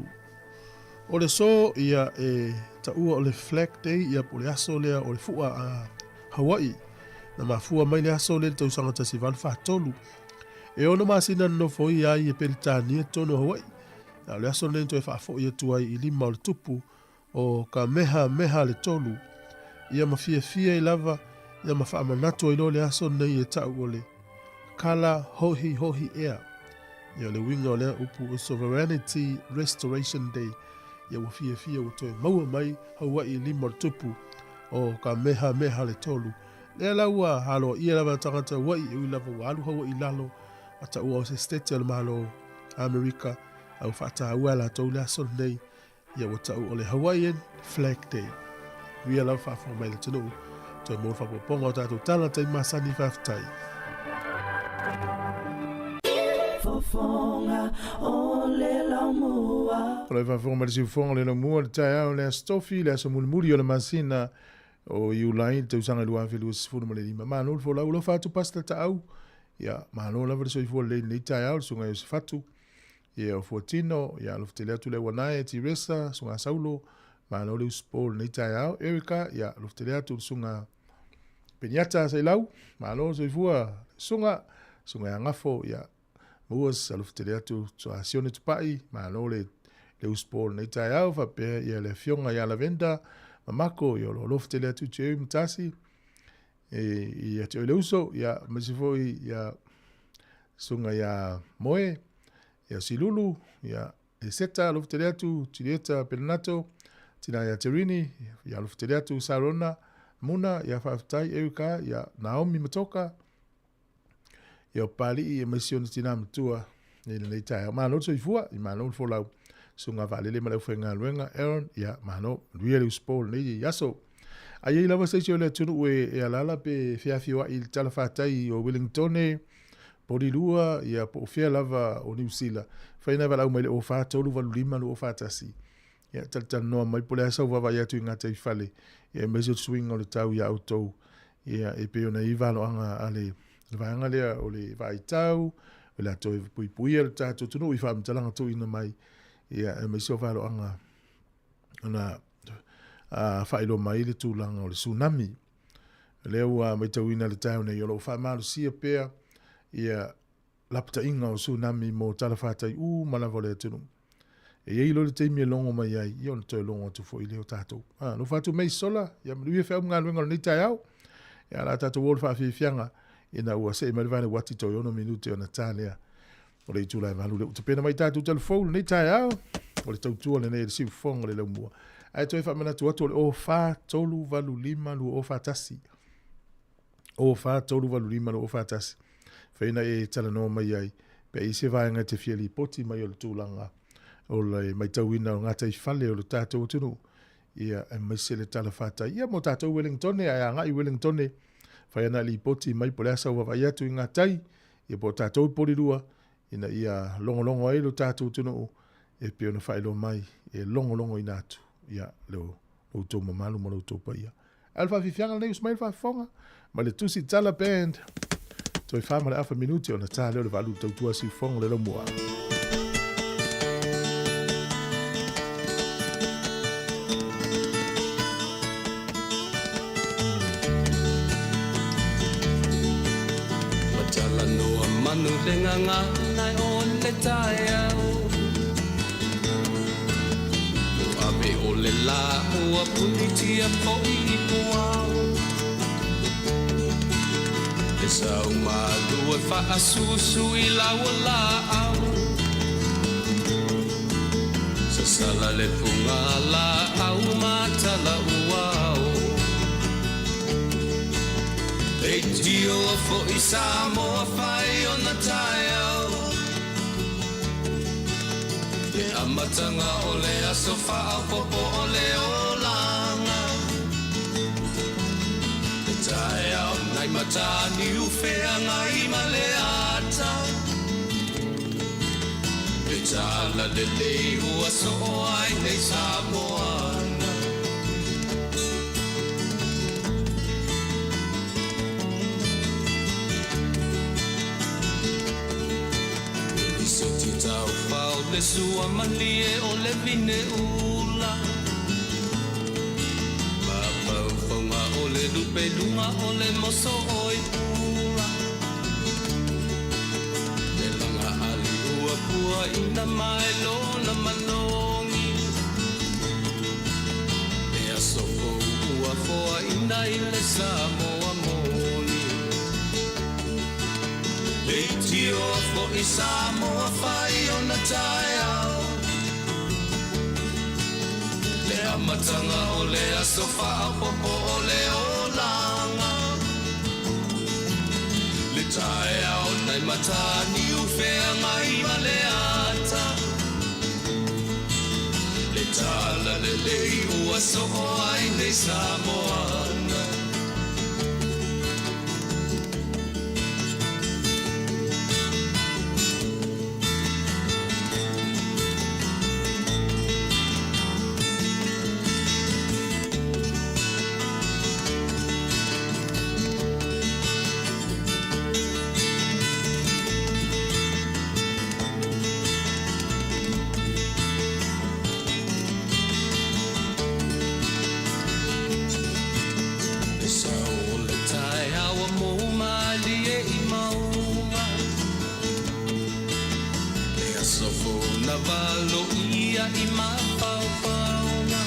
O le aso ia e taua o le Flag Day ia po o le aso lea o le fua a Hawaii. Na mafua mai le aso lea i le tausaga 1843. E ono masina na nofoia ai e Peretania totonu o Hawaii. A o le aso lenei na toe faafoi atu ai i lima o le tupu o Kamehameha le Tolu. Ia ma fiafia ai lava, ia ma faamanatu ai loa le aso lenei e tau o le Kala Hohihohi Ea. Ia o le uiga o lea upu o Sovereignty Restoration Day, ia ua fiafia ua toe maua mai Hawaii i lima o le tupu o Kamehameha le Tolu. Lea la ua aloaia lava tagata Hawaii e ui lava ua alu Hawaii i lalo a taua o se Setete o le Malo Amerika, a ua faataua e latou le aso lenei Ia ua tau o le Hawaiian Flag Day. Manuia lava faafofoga mai le atunuu. Toe maua le faaopoopoga o tatou tala taimi masani faafetai. Fofoga o le laumua. O le faafofoga mai le siufofoga o le laumua le taeao le Aso Tofi, le aso mulimuli o le masina o Iulai le tausaga 2025. Malo le folau alofa atu Pastor Taau. Ia, malo lava le soifua lelei i lenei taeao le susuga Iosefatu. Ia o Fuatino, ia alofa tele atu le auanae, Tiresa, susuga Saulo, malo le usupo i lenei taeao. Erica, ia alofa tele atu le susuga Peniata Sailau, malo le soifua, susuga, susuga ia Gafo, ia Muas, alofa tele atu susuga Sione Tupai, malo le le usupo i lenei taeao, faapea ia le afioga ia Lavenda Mamako, ia o lo o alofa tele atu Jerry Matasi, e, ia te oe le uso, ia aemaise foi ia susuga ia Moe, ia Silulu, ia Eseta, alofa tele atu, Julieta Perenato, tina ia Terini, ia alofa tele atu, Sarona, Muna, ia faafetai, Erika, ia Naomi Matoka, ia o Papalii, aemaise ona tina matua, i lenei taeao. Malo le soifua, i malo le folau. Susuga Vaalele ma le aufaigaluega, Aaron, ia malo, manuia le usupo o lenei aso. A i ai lava se isi o le atunuu e, e alaala pe feafioai i le talafatai o Wellingtone, Porirua, ia po o fea lava o Niu Sila, fai na valaau mai le 04 385 241. Ia talatalanoa mai po o le a sau vaavaai atu i gataifale, ia aemaise o le suiga o le tau iā outou. Ia e pei ona i ai valoaga a le vaega lea o le vaai tau, o le a toe puipuia le tatou atunuu i faamatalaga tuuina mai, ia aemaise o valoaga ona faailoa mai le tulaga o le tsunami. O lea ua matauina le taeao nei o lo o faamalosia pea ia lapataiga o tsunami mo talafatai uma lava o le atunuu. E i ai loa le taimi e logo mai ai, ia ona toe logo atu foi lea o tatou. Alofa atu mei sola, ia manuia feau ma galuega o lenei taeao. Ia o le a tatou o i le faafiafiaga ina ua see mai le vale uati toe 6 minute ona ta lea o le itula e 8 lea ua tapena mai tatou talafou lenei taeao o le tautua lenei e le siufofoga o le laumua. Ae toe faamanatu atu o le 04 385 2041. 04 385 2041. Whaina e talanoa mai ai, pe i se vaega e te fia lipoti mai o le tulaga o le maitauina o gataifale o le tatou atunuu, ia aemaise le talafatai. Ia mo tatou Wellingtone, ae agai Wellingtone, whai ana lipoti mai po o le a sau vaavaai atu i ngā tai, ia po o tatou i Porirua, ina ia logologo ai lo tatou atunuu, e pei ona faailoa mai e logologoina atu ia lo outou mamalu ma lo outou paia. Ae o le faafiafiaga lenei usu mai le faafofoga ma le Tusi Tala Band. Toe 4 ma le afa minute ona ta lea o le 8 tautua siufofoga o le laumua. Matalanoa manu le gagana o le taeao Ave o le la ua punitia fo'i i puao Le sau malu e faasusu i lau laau Sasala le fuga laau matala uao Leitio fo'i Samoa fai ona taeao Le amataga o le aso faaopoopo o le olaga Le taeao nai mataniu feagai ma le ata Le tala lelei ua soo ai nei Samoana Lisoti taufao le sua malie o le vine ula Mafaufaunga o le lupeluga o le moso oi pula Le laga ali ua pua ina mai lona malogi Le aso fou ua foaina i le Samoa moni Leitio fo'i Samoa fai ona taeao Le amataga o le aso faaopoopo o le olaga Le taeao nai mataniu feagai ma le ata Le tala lelei ua soo ai nei Samoana Le sau o le taeao mo malie i mauga Le aso fou na valo ia i mafaufauga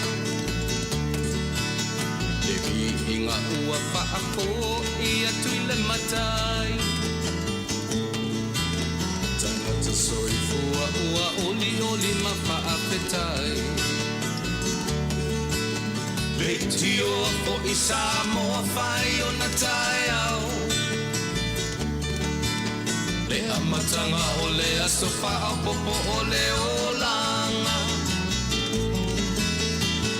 Le viiga ua faafo'i atu i le matai Tagata soifua ua olioli ma faafetai Leitio fo'i Samoa fai ona taeao Le amataga o le aso faaopoopo o le olaga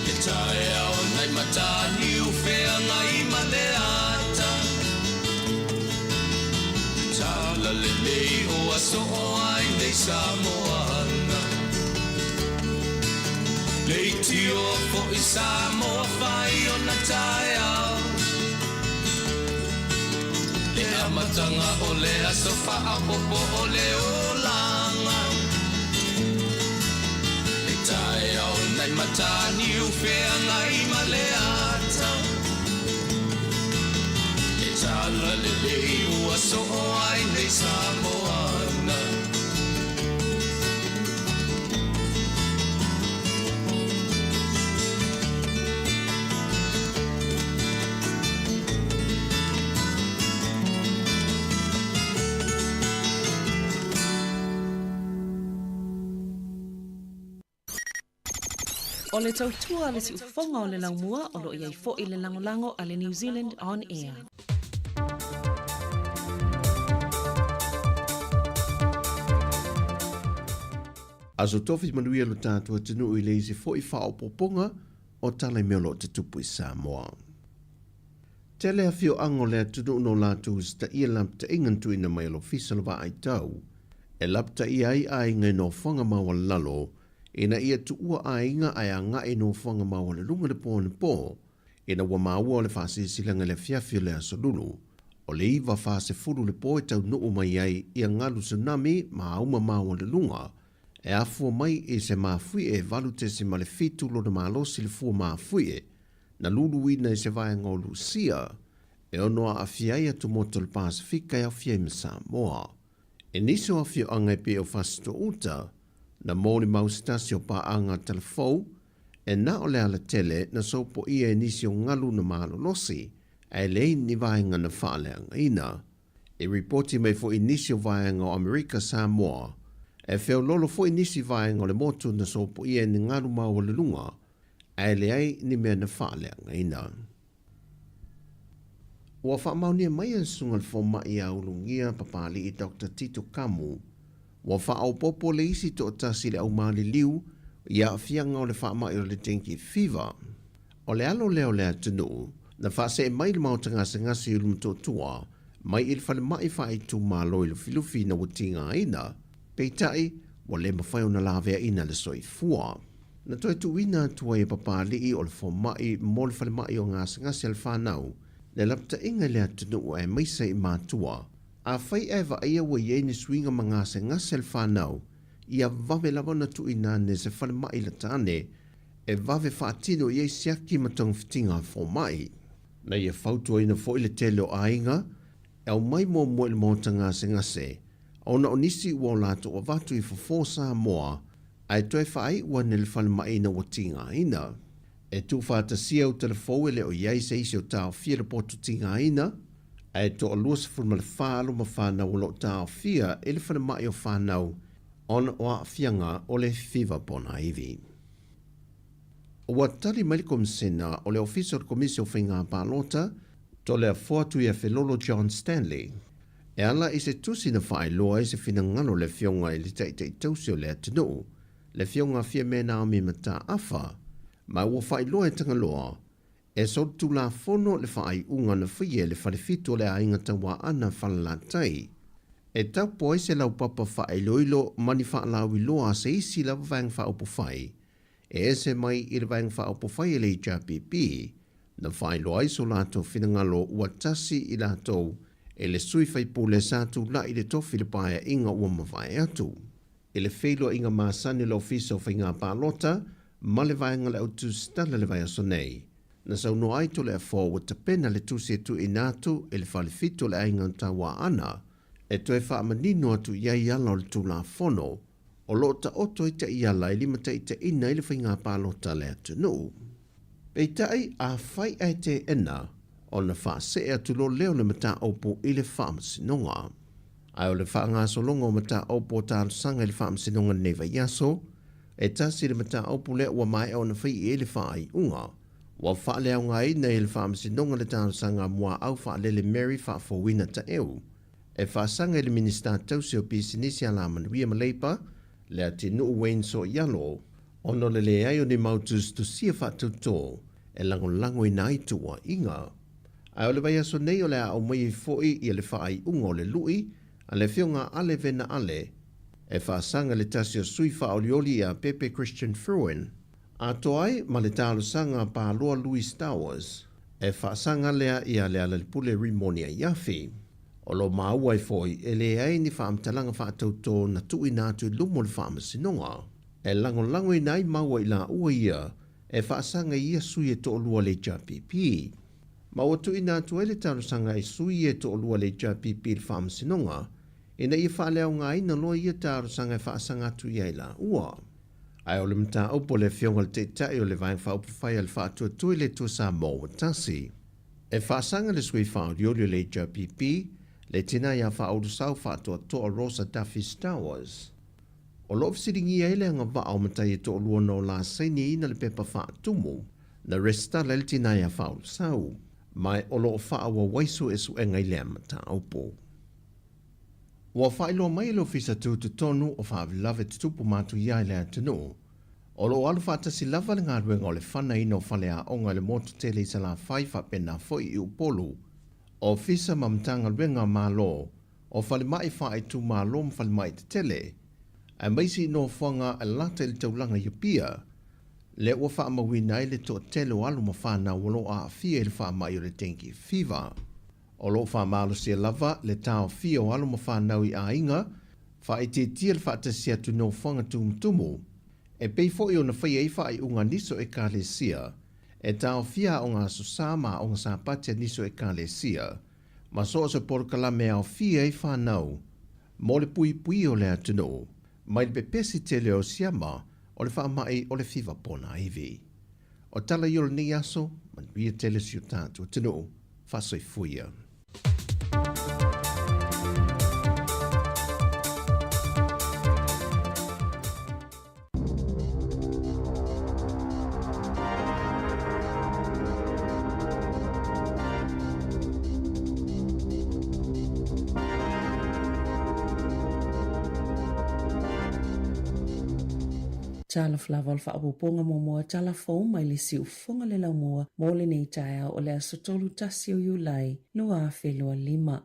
Le taeao nai mataniu feagai ma le ata Le tala lelei ua soo ai nei Samoana Leitio fo'i Samoa fai ona taeao Le amataga o le aso faaopoopo o le olaga Le taeao nai mataniu feagai ma le ata Le tala lelei ua soo ai nei Samoana O le tautua a le siufofoga o le laumua o lo o i ai foi le lagolago a le New Zealand On Air. Aso Tofi manuia lo tatou atunuu i le isi foi faaopoopoga o tala i mea o lo o tutupu i Samoa. Tele afioaga o le atunuu no latou usitaia lapataiga na tuuina mai e le Ofisa o le Vaai Tau e lapataia ai aiga i nofoaga maualalo. ina ia tuua aiga ae agai i nofoaga maualuluga le po anapo, ina ua maua o le faasilasilaga i le afiafi o le Aso Lulu, o le 9:40 le po e taunuu mai ai ia galu tsunami ma auma maualuluga e afua mai i se mafuie e 8.7 lona malosi le fua mafuie na luluina i se vaega o Lusia e ono aafia ai atumotu o le Pasefika e aofia ai ma Samoa. I nisi o afioaga e pei o Fasitoo-uta, na molimau se tasi o paaga talafou e na o le alatele na sopoia e nisi o galu na malolosi ae leai ni vaega na faaleagaina. I ripoti mai foi nisi o vaega o Amerika Samoa, e feololo foi nisi vaega o le motu na sopoia e ni galu maualuluga ae leai ni mea na faaleagaina. Ua faamaonia mai e le Susuga i le Fomai ia Ulugia Papali'i Doctor Tito Kamu, ua faaopoopo le isi toatasi i le aumaliliu i aafiaga o le faamai o le dengue fever. O le alo lea o le atunuu na faasee mai i le maota gasegase i Ulumotootua mai i le falemai faaitumalo i Lufilufi ina ua tigaina, peitai ua le mafai ona laveaina le soifua. Na toe tuuina atu ai e Papali'i o le fomai mo le falemai o gasegase a le fanau le lapataiga i le atunuu aemaise i matua. Afai ae vaaia ua i ai ni suiga ma gasegase a le fanau, ia vave lava ona tuuina ane se falemai lata ane e vave faatino i ai siaki ma togafitiga a fomai. Na ia fautuaina foi le tele o aiga e aumai muamua i le maota gasegase ona o nisi ua o latou avatu i fofo Samoa ae toe faaiu ane le falemai ina ua tigaina. E tuufaatasia utalafou e le o i ai se isi o taofia le potu tigaina, ae toa 24 alo ma fanau o lo o taofia i le falemai o fanau ona o aafiaga o le fiva ponaivi. Ua tali mai le Komisena o le Ofisa o le Komisi o Faiga Palota, Toleafoa Tuiafelolo John Stanley, e ala i se tusi na faailoa ai se finagalo o le Afioga i le Taitai Tausi o le atunuu, le Afioga Fiame Naomi Mataafa, ma ua faailoa e Tagaloa, e solitulafono le faaiuga na faia e le Falefitu o le Aiga Tauaana Falelatai, e tapo ai se laupapa faailoilo ma ni faalauiloa a se isi lava Vaega Faaupufai e ese mai i le Vaega Faaupufai a le HRPP, na faailoa ai so latou finagalo ua tasi i latou e le sui faipule sa tulai i le tofi i le paeaiga ua mavae atu. I le feiloaiga masani o le Ofisa o Faiga Palota ma le Vaega o le Autusitala i le vaiaso nei, na saunoa ai Toleafoa ua tapena le tusi e tuuina atu i le Falefitu o le Aiga Tauaana e toe faamanino atu i ai ala o le Tulafono o lo o taoto ai taiala e limataitaiina ai le faiga palota a le atunuu. Peitai, afai ae teena ona faasee atu loa lea o le mataupu i le Faamasinoga. Ae o le faagasologa o mataupu o talosaga i le Faamasinoga lenei vaiaso, e tasi le mataupu lea ua maea ona fai i ai le faaiuga. Ua faaleaogaina e le Faamasinoga le talosaga a Muaau Faalele Mary Faafouina Taeu e faasaga i le Minisita Tausi o Pisinisi Alamanuia ma Leipa, Leatinuu Wayne Soialo, ona o le leai o ni mau tusitusia faatautō e lagolagoina ai tuuaiga. Ae o le vaiaso nei o le a aumai ai foi ia le faaiuga o le lui a le Afioga a Ale Vena Ale e faasaga i le tasi o sui faaolioli ia Pepe Christian Fruin, atoa ai ma le talosaga a Paloa Louis Towers e faasaga lea ia Lealailepule Rimoni Aiafi. O lo o maua ai foi e leai ni faamatalaga faatautō na tuuina atu i luma o le Faamasinoga. E lagolagoina ai maua i laua ia e faasaga i ia sui e toalua o le HRPP. Ma ua tuuina atu ai le talosaga i sui ia e toalua o le HRPP i le Faamasinoga ina ia faaleaogaina loa ia talosaga e faasaga atu i ai laua. Ae o le mataupu a le Afioga i le Taitai o le Vaega Faaupufai a le Faatuatua i le Atua Samoa ua tasi. E faasaga le sui faaolioli o le HRPP, le tina ia Faaulusau Faatoatoa Rosa Duffy Stowers. O lo o fesiligia ai le agavaa o matai e toalua na o la sainiina le pepa faatumu na resitala ai le tina ia Faaulusau, ma o lo o faaauau ai suesuega i lea mataupu. Ua faailoa mai e le Ofisa Tutotonu o Faalavelave Tutupu Matuia i le atunuu, o lo o alu faatasi lava le galuega o le fanaina o faleaoga i le motu tele i Salafai faapena foi i Upolu. Ofisa ma Matagaluega a Malo, o falemai faaitumalo ma falemai tetele. Aemaise i nofoaga e lata i le taulaga i Apia, lea ua faamauina ai le toatele o alo ma fanau o lo o aafia i le faamai o le dengue fever. O lo o faamalosia lava le taofia o alo ma fanau i aiga, faaitiitia le faatasi atu i nofoaga tumutumu, e pei foi ona faia ai faaiuga a nisi o Ekalesia e taofia aoga Aso Sa ma aoga Sapati a nisi o Ekalesia, ma so o se polokalame e aofia ai fanau mo le puipui o le atunuu mai le pepesi tele o siama o le faamai o le fiva ponaivi. O tala ia o lenei aso, manuia tele si o tatou atunuu. Faasoifuia. Talofa lava o le faaopoopoga muamua tala fou mai le siufofoga le laumua mo lenei taeao o le aso 31 o Iulai 2025.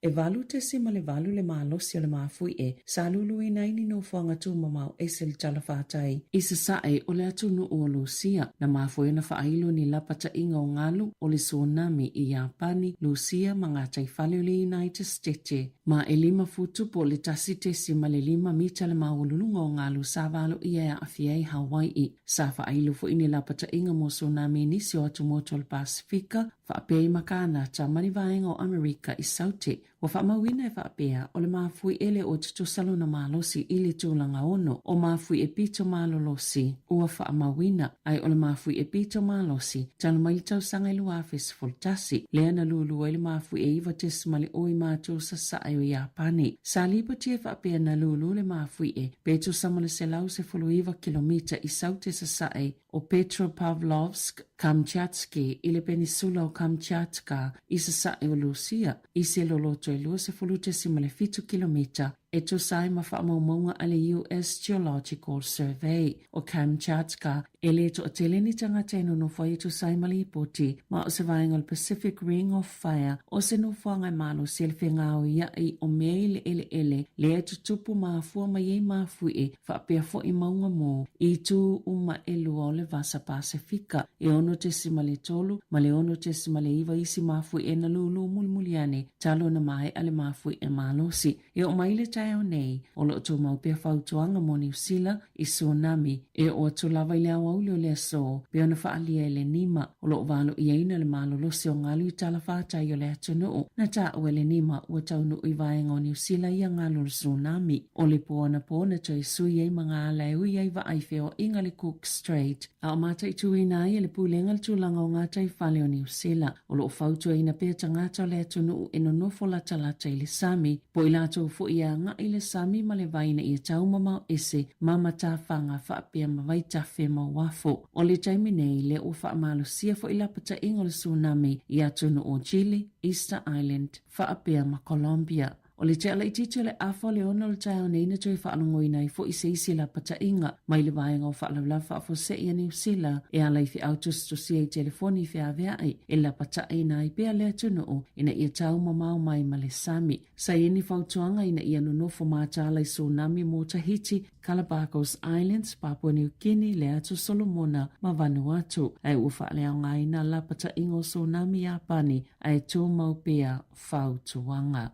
E 8.8 le malosi o le mafuie sa luluina ai ni nofoaga tumamao ese le talafatai i sasae o le atunuu o Lusia. Na mafua ai ona faailo ni lapataiga o galu o le tsunami i Iapani, Lusia ma gataifale o le United Stete. Ma e 5 futupu o le 1.5 mita le maualuluga o galu sa valoia e aafia ai Hawai'i. Sa faailo foi ni lapataiga mo tsunami i nisi o atumotu o le Pasefika, faapea i Makanata ma ni vaega o Amerika i Saute. Ua faamauina e faapea, o le mafuie lea ua tutusa lona malosi i le tulaga ono o mafuie pito malolosi ua faamauina, ae o le mafuie pito malosi talu mai le tausaga e 2011, lea na lulu ai le mafuie 9.0 i matu sasae o Iapani. Sa lipoti e faapea na lulu le mafuie pe tusa ma le 119 kilomita i Saute sasae o Petropavlovsk-Kamchatsky i le Penisula o Kamchatka i sasae o Lusia, i se loloto e 20.7 kilomita e tusa ai ma faamaumauga a le US Geological Survey. O Kamchatka e le toatele ni tagata e nonofo ai e tusa ai ma lipoti, ma o se vaega o le Pacific Ring of Fire, o se nofoaga e malosi ai le fegaoiaʻi o mea i le eleele lea e tutupu mafua mai ai mafuie faapea foi mauga mō i itu uma ʻelua o le Vasa Pasefika, e 6.3 ma le 6.9 isi mafuie na lūlū mulimuli ane talu ona maeʻa le mafuie malosi. E oo mai le taeao nei, o lo o tumau pea fautuaga mo Niu Sila i tsunami e oo atu lava i le aoauli o le aso pei ona faaalia e le nima o lo o valoiaina le malolosi o galu i talafatai o le atunuu. Na taua e le nima ua taunuu i vaega o Niu Sila ia galu o le tsunami. O le pō anapō na toe sui ai ma ngā ala e ui ai vaai feoaiga le Cook Strait, a o mataituina ai e le Pulega le tulaga o ngā tai fale o Niu Sila. O lo o fautuaina pea tagata o le atunuu e nonofo latalata i le sami, po i latou foi e agai i le sami ma le vai ina ia taumamao ese ma matafaga faapea ma vaitafe ma uafo. O le taimi nei, lea ua faamalosia foi lapataiga o le tsunami i atunuu o Chile, Easter Island, faapea ma Colombia. O le tea laitiiti o le afa o le ono o le taeao nei na toe faalogoina ai foi se isi lapataiga mai le vaega o faalavelave faafuasei a Niu Sila e ala i feau tusitusia i telefoni feaveai e lapataiina ai pea le atunuu ina ia taumamao mai ma le sami. Sa i ai ni fautuaga ina ia nonofo mataala i tsunami mo Tahiti, Galapagos Islands, Papua New Guinea, le Atu Solomona ma Vanuatu, ae ua faaleaogaina lapataiga o tsunami Iapani ae tumau pea fautuaga.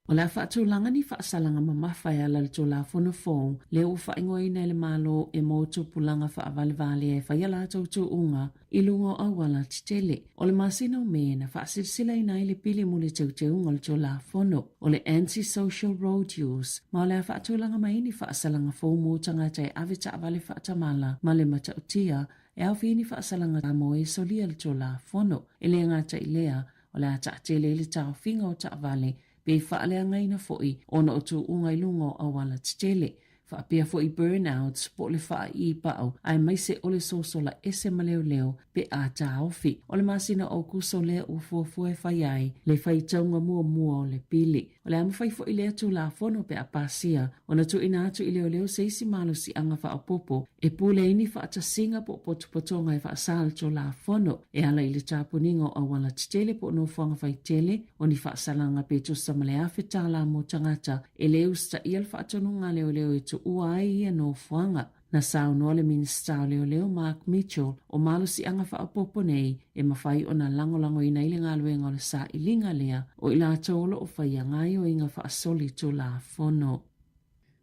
O le a faatulaga ni faasalaga mamafa e ala i le Tulafono fou lea ua faaigoaina e le Malo e mo tupulaga faavalevalea e fai a latou tuuga i luga o auala tetele. O le masina o Me na faasilasilaina ai le pili mo le teuteuga o le Tulafono o le Anti-Social Road Use ma o le a faatulaga mai ni faasalaga fou mo tagata e ave taavale faatamala ma le matautia e aofia ai ni faasalaga mo e solia le Tulafono. E le gata i lea, O le a taatele ai le taofiga o taavale pe faaleagaina foi ona o tuuga i luga o auala tetele. faapea foi burnouts po o le faaii pau aemaise o le sosola ese ma leoleo pe a taofi. O le masina o Aokuso lea ua fuafua e fai ai le faitauga muamua o le pili. O le a mafai foi lea Tulafono pe a pasia ona tuuina atu i leoleo se isi malosiaga faaopoopo e pule ai ni faatasiga po o potopotoga e faasa le Tulafono e ala i le tapuniga o auala tetele po o nofoaga faitele o ni faasalaga pe tusa ma le $1,000 mo tagata e le usitaia le faatonuga a leoleo e tuua ai ia nofoaga. Na saunoa le Minisita o Leoleo Mark Mitchell o malosiaga faaopoopo nei e mafai ona lagolagoina ai le galuega o le sailiga lea o i latou o lo o faia gaoioiga faasoli Tulafono.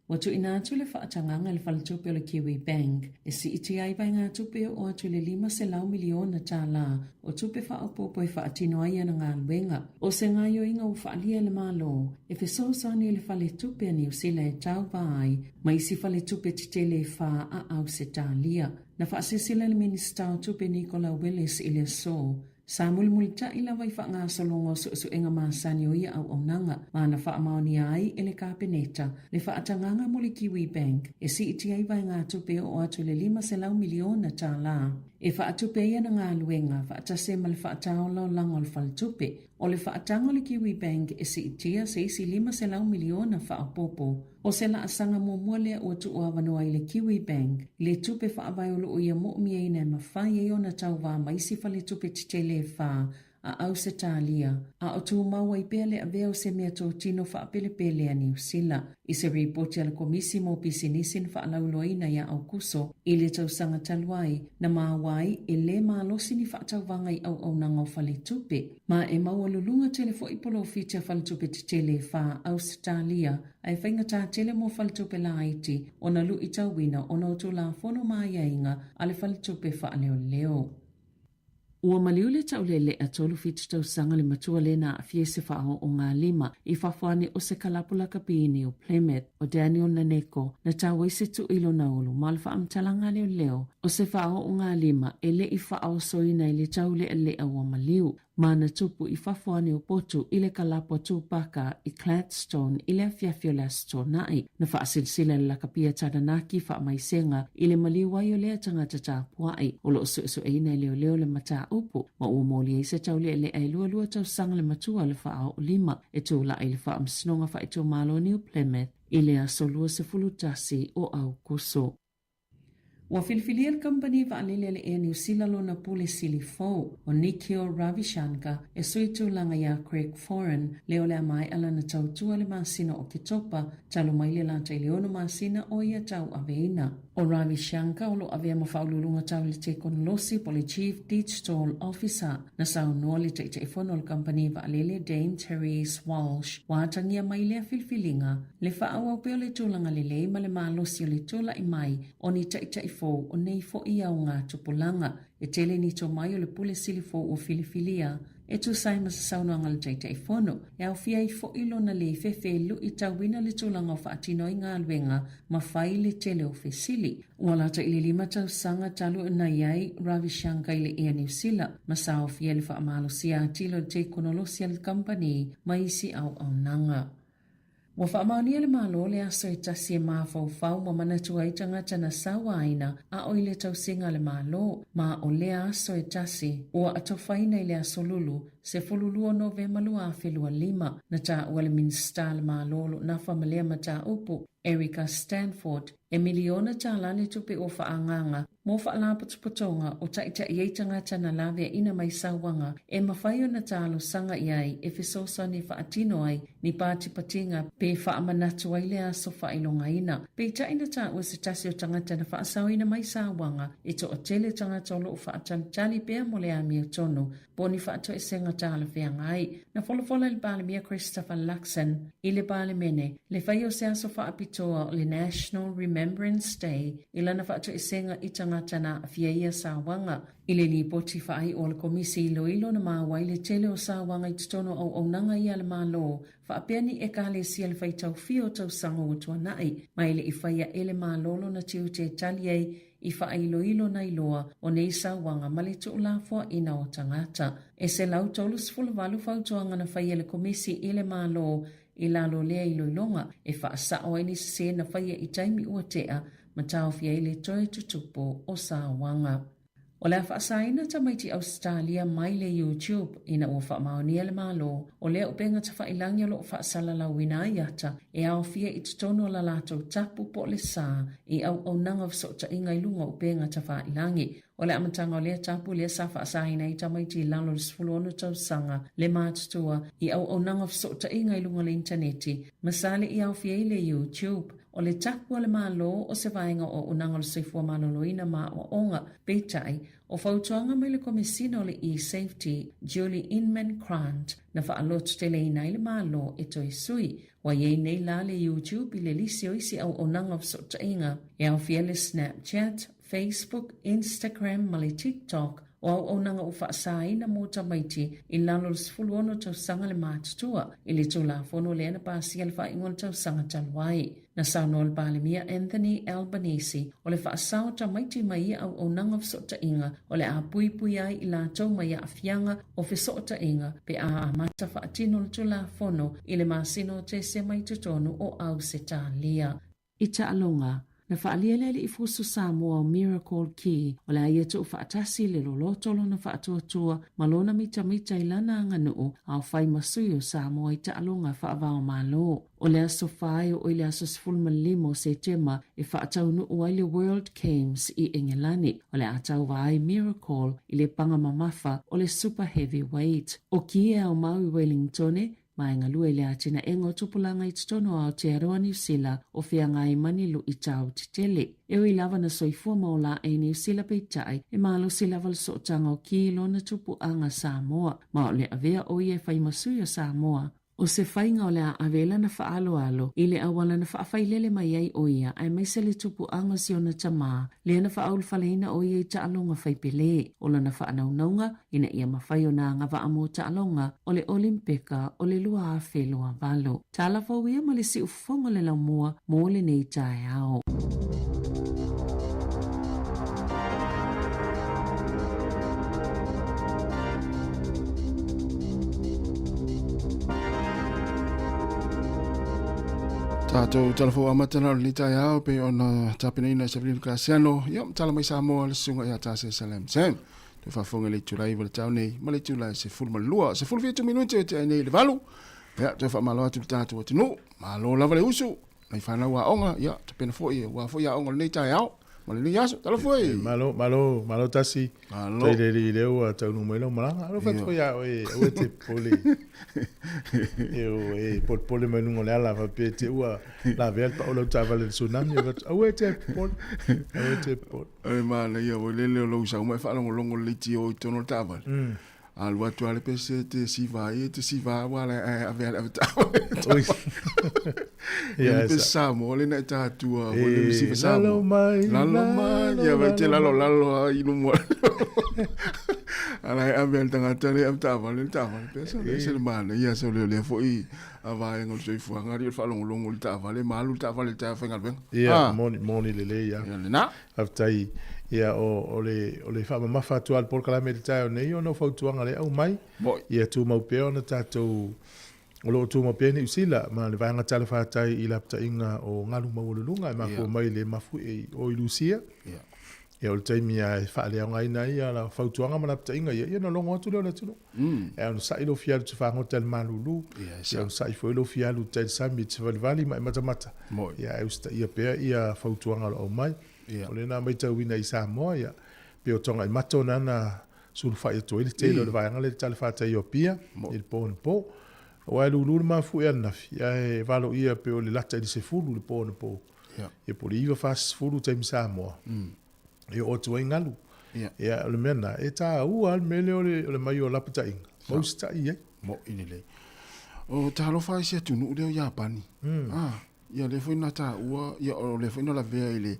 Ua tuuina atu le faatagaga i le faletupe o le Kiwi Bank e siitia ai vaegatupe e oo atu i le $500 miliona o tupe faaopoopo e faatino ai ana galuega. O se gaoioiga ua faaalia e le Malo e fesoasoani i le faletupe a Niu Sila e tauva ai ma isi faletupe tetele e fa a Ausetalia. Na faasilasila e le Minisita o Tupe Nicola Willis i le aso, sa mulimulitai lava i faagasologa o suesuega masani o ia auaunaga ma na faamaonia ai e le Kapeneta le faatagaga mo le Kiwi Bank e siitia ai vaegatupe e oo atu i le $500 miliona e faatupe ai ana galuega faatasi ai ma le faataolaolaga o le faletupe. O le faataga o le Kiwi Bank e siitia se isi $500 miliona faaopoopo. O se laasaga muamua lea ua tuuavanoa ai le Kiwi Bank i le tupe faavae o lo o ia moomiaina e mafai ai ona tauva ma isi faletupe tetele e fa a Ausetalia, a o tumau ai pea le avea o se meatotino faapelepele a Niu Sila. I se ripoti a le Komisi mo Pisinisi na faalauiloaina iā Aokuso i le tausaga talu ai, na maua ai e lē malosi ni faatauvaga i auaunaga o faletupe, ma e maualuluga tele foi polofiti a faletupe tetele e fa Ausetalia ae faigata tele mo faletupe laiti ona luitauina ona o Tulafono ma aiaiga a le faletupe faaleoleo. Ua maliu le taulelea 37 tausaga le matua lea na aafia i se faaoogalima i fafo ane o se kalapu lakapi i New Plymouth. ʻO Daniel Naneko na tau ai se tui i lona ulu ma o le faamatalaga a leoleo o se faaoogalima e le i faaosoina i le taulealea ua maliu ma na tupu i fafo ane o potu i le kalapu a Tupaka i Gladstone i le afiafi o le Aso Toonai. Na faasilasila le lakapia Taranaki faamaisega i le maliu ai o lea tagata tapuai o lo o suesueina e leoleo le mataupu ma ua moli ai se taulealea e lualua tausaga le matua o le faaoolima e tulai i le Faamasinoga Faaitumalo New Plymouth i le aso 21 o Aokuso. Ua filifilia le kamupani vaalele a le Air New Sila lona pule sili fou, ʻo Nikhil Ravishankar, e sui tulaga iā Craig Foran, lea o le a maea lana tautua i le masina o Oketopa, talu mai le lata i le ono masina o ia tauaveina. ʻO Ravishankar o lo o avea ma faauluuluga tau i le tekonolosi po o le Chief Digital Officer. Na saunoa le Taitaifono o le kamupani vaalele Dame Therese Walsh, ua atagia mai lea filifiliga Le faaauau pea o le tulaga lelei ma le malosi o le tulai mai o ni taitai fou o nei foi aoga tupulaga. E tele ni tomai o le Pule Sili fou ua filifilia e tusa ai ma se saunoaga a le Taitaifono, e aofia ai foi lona le fefe e luitauina le tulaga o faatino ai galuega ma fai le tele o fesili. Ua lata i le lima tausaga talu ona i ai Ravi Shankar i le Air New Sila ma saofia i le faamalosia atili o le tekonolosi a le kamupani ma isi auaunaga. Ua faamaonia le Malo le aso e tasi e mafaufau ma manatua ai tagata na sauaina a o i le tausiga a le Malo, ma o lea aso e tasi ua atofaina i le aso Lulu, 12 Novema 2025, na taua le Minisita a le Malo o lo nafa ma lea mataupu, Erica Stanford, e miliona tālā le tupe ua faaagaaga mo faalapotopotoga o taitai ai tagata na laveaina mai sauaga e mafai ona talosaga i ai e fesoasoani e faatino ai ni patipatiga pe faamanatu ai le aso faailogaina. Peitai na taua se tasi o tagata na faasaoina mai sauaga e toatele tagata o lo o faatalitali pea mo le amiotonu po o ni faatoesega talafeagai. Na folafola e le Palemia Christopher Luxon i le Palemene le fai o se aso faapitoa o le National Remembrance Day i lana faatoesega i tagata na aafia ia sauaga. I le lipoti faaiʻo a le Komisi Iloilo na maua ai le tele o sauaga i totonu o auaunaga ia a le Malo faapea ni Ekalesia le faitaufia o tausaga ua tuanai, ma e le i fai aʻe le Malo lona tiute e tali ai i faailoilo na iloa o nei sauaga ma le tuulafoaina o tagata. E 138 fautuaga na faia e le Komisi i le Malo. i lalo o lea iloiloga e faasao ai ni sese na faia i taimi ua tea ma taofia ai le toe tutupu o sauaga. O le a faasaina tamaiti Ausetalia mai le YouTube ina ua faamaonia le Malo o lea upega tafailangi o lo o faasalalauina ai ata e aofia i totonu o la latou tapu po o le sa i auaunaga o fesootaiga i luga o upega tafailangi. O le amataga o lea tapu lea sa faasaina ai tamaiti i lalo o le 16 tausaga le matutua i auaunaga o fesootaiga i luga o le initaneti ma sa le i aofia ai le YouTube. O le tapu a le Malo o se vaega o auaunaga o le soifua maloloina ma aoaoga, peitai, o fautuaga mai le Komesina o le eSafety, Julie Inman Grant, na faalototeleina ai le Malo e toe sui. Ua i ai nei la le YouTube i le lisi o isi auaunaga o fesootaiga e aofia le Snapchat, Facebook, Instagram ma le TikTok, o auaunaga ua faasaina mo tamaiti i lalo o le 16 tausaga le matutua i le Tulafono lea na pasia i le faaiuga o le tausaga talu ai. Na saunoa le Palemia Anthony Albanese, o le faasao tamaiti mai ia auaunaga o fesootaiga o le a puipui ai i latou mai aafiaga o fesootaiga pe a amata faatino le Tulafono i le masina o Tesema i totonu o Ausetalia. I taaloga, na faaalia le alii fusu Samoa o Miracle Key o le a ia tuufaatasi le loloto o lona faatuatua ma lona mitamita i lana aganuu a o fai ma sui o Samoa i taaloga faava-o-Malo. O le aso 4 e oo i le aso 15 o Setema e faataunuu ai le World Games i Engelani, o le a tauva ai Miracle i le paga mamafa o le Super Heavyweight. O Key e aumau i Wellingtone, ma e galue i le atinaega o tupulaga i totonu o Aotearoa Niu Sila o feagai ma ni luʻitau tetele. E ui lava na soifua ma ola aʻe i Niu Sila peitai, e malosi lava le sootaga o Ki i lona tupuaga Samoa, ma o le avea o ia e fai ma sui o Samoa. O se faiga o le a ave lana faaaloalo i le auala na faafailele mai ai o ia aemaise le tupuaga o si ona tamā, lea na faaulufaleina o ia i taaloga fai pelē. O lona faanaunauga, ina ia mafai ona agavaa mo taaloga o le Olimpeka o le 2028. Tala fou ia ma le siufofoga o le laumua mo lenei taeao. Tatou talafou amata na o lenei taeao pei ona tapenaina e Severino Graciano. Ia, tala mai Samoa le susuga ia Tase Salam Sam. Toe faafofoga i le itula 9 o le taeao nei ma le itula e 12. 17 minute e tea nei i le 8. Ia, toe faamalo atu i le tatou atunuu. Malo lava le usu. Nai fanau aoga, ia, tapena foi, aua foi aoga o lenei taeao ma lenei aso. Talofa e. Malo, malo, malo tasi. Malo. Tai le li leo ua taunuu mai lau malaga. Alofa atu foi ia oe, aua e te popole. E o e polepole mai luga o le ala faapea te ua lavea le pau o lau taavale i le tsunami. Aua e te popole. Aua e te popole. E manaia foi le leo o lou sau mai faalogologo le leitio i totonu o le taavale. Alu atu lava le pese e te siva ai, e te siva lava ae ae ave lava le avetaavale. Ia le pese Samoa lena e tatua foi le siva Samoa. Lalo mai, lalo mai, ia vai te lalo lalo lava i luma. Ala e ave le tagata le avetaavale le taavale pesa le ese le manaia se o lea foi a vaega o le soifuaga alii o le faalogologo i le taavale ma alu le taavale i le taeao faigaluega. Ia, ah. moni, moni lelei ia. Ia lena. Faafetai. Ia, o, o le, o le faamamafa atu lava o le polokalame i le taeao nei, ona o fautuaga lea e aumai. Moi. Ia tumau pea ona tatou, o lo o tumau pea Niu Sila ma le vaega talafatai i lapataiga o galu maualuluga e mafua mai le mafuie i o i Lusia. Ia. Ia o le taimi lava e faaleaogaina ai ia fautuaga ma lapataiga ia, ia ona logo atu lea o le atunuu. E onosai lou fia alu e te fagota i le malulu, ia onosai foi lou fia alu i tai i le sami e te savalivali ma e matamata, ia ae usitaia pea ia fautuaga o lo o aumai. O lea na matauina i Samoa, ia, pei o Togaimata ona na sulufai atu ai le tele o le vaega lea i le talafatai o Apia i le po anapo. Aua e lulu le mafuie ananafi, ae valoia pei o le lata i le 10 i le po anapo. Ia po o le 9:40 taimi Samoa, e oo atu ai galu. Ia, o le mea lena, e taua lava le mea lea o le mai o lapataiga, ma usitai i ai. Mo'i lelei. O talofa i se atunuu lea o Iapani. Ah, ia lea foi na taua, ia o lea foi na lavea i le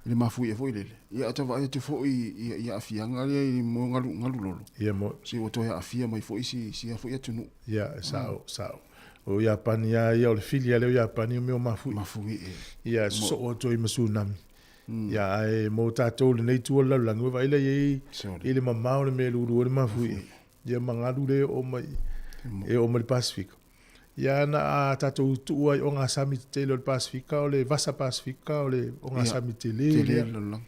i le mafuie foi lele. Ia a tau vaai atu foi i aafiaga lea i mo galu galu lolo. Ia mo. Se ua toe aafia mai foi si sia foi atunuu. Ia, e sao, sao. O Iapani lava ia, o le fili lava lea o Iapani o mea o mafuie. Mafuie. Ia, sosoo atu ai ma tsunami. Ia, ae mo tatou i lenei itu o le lalolagi, ua vaai la i ai i le mamao o le mea e lulu ai le mafuie. Ia ma galu lea e oo mai, e oo mai i le Pasefika. Ia na a tatou tuua ai ogasami tetele o le Pasefika, o le Vasa Pasefika, o le ogasami tele Tele lea. le lalolagi.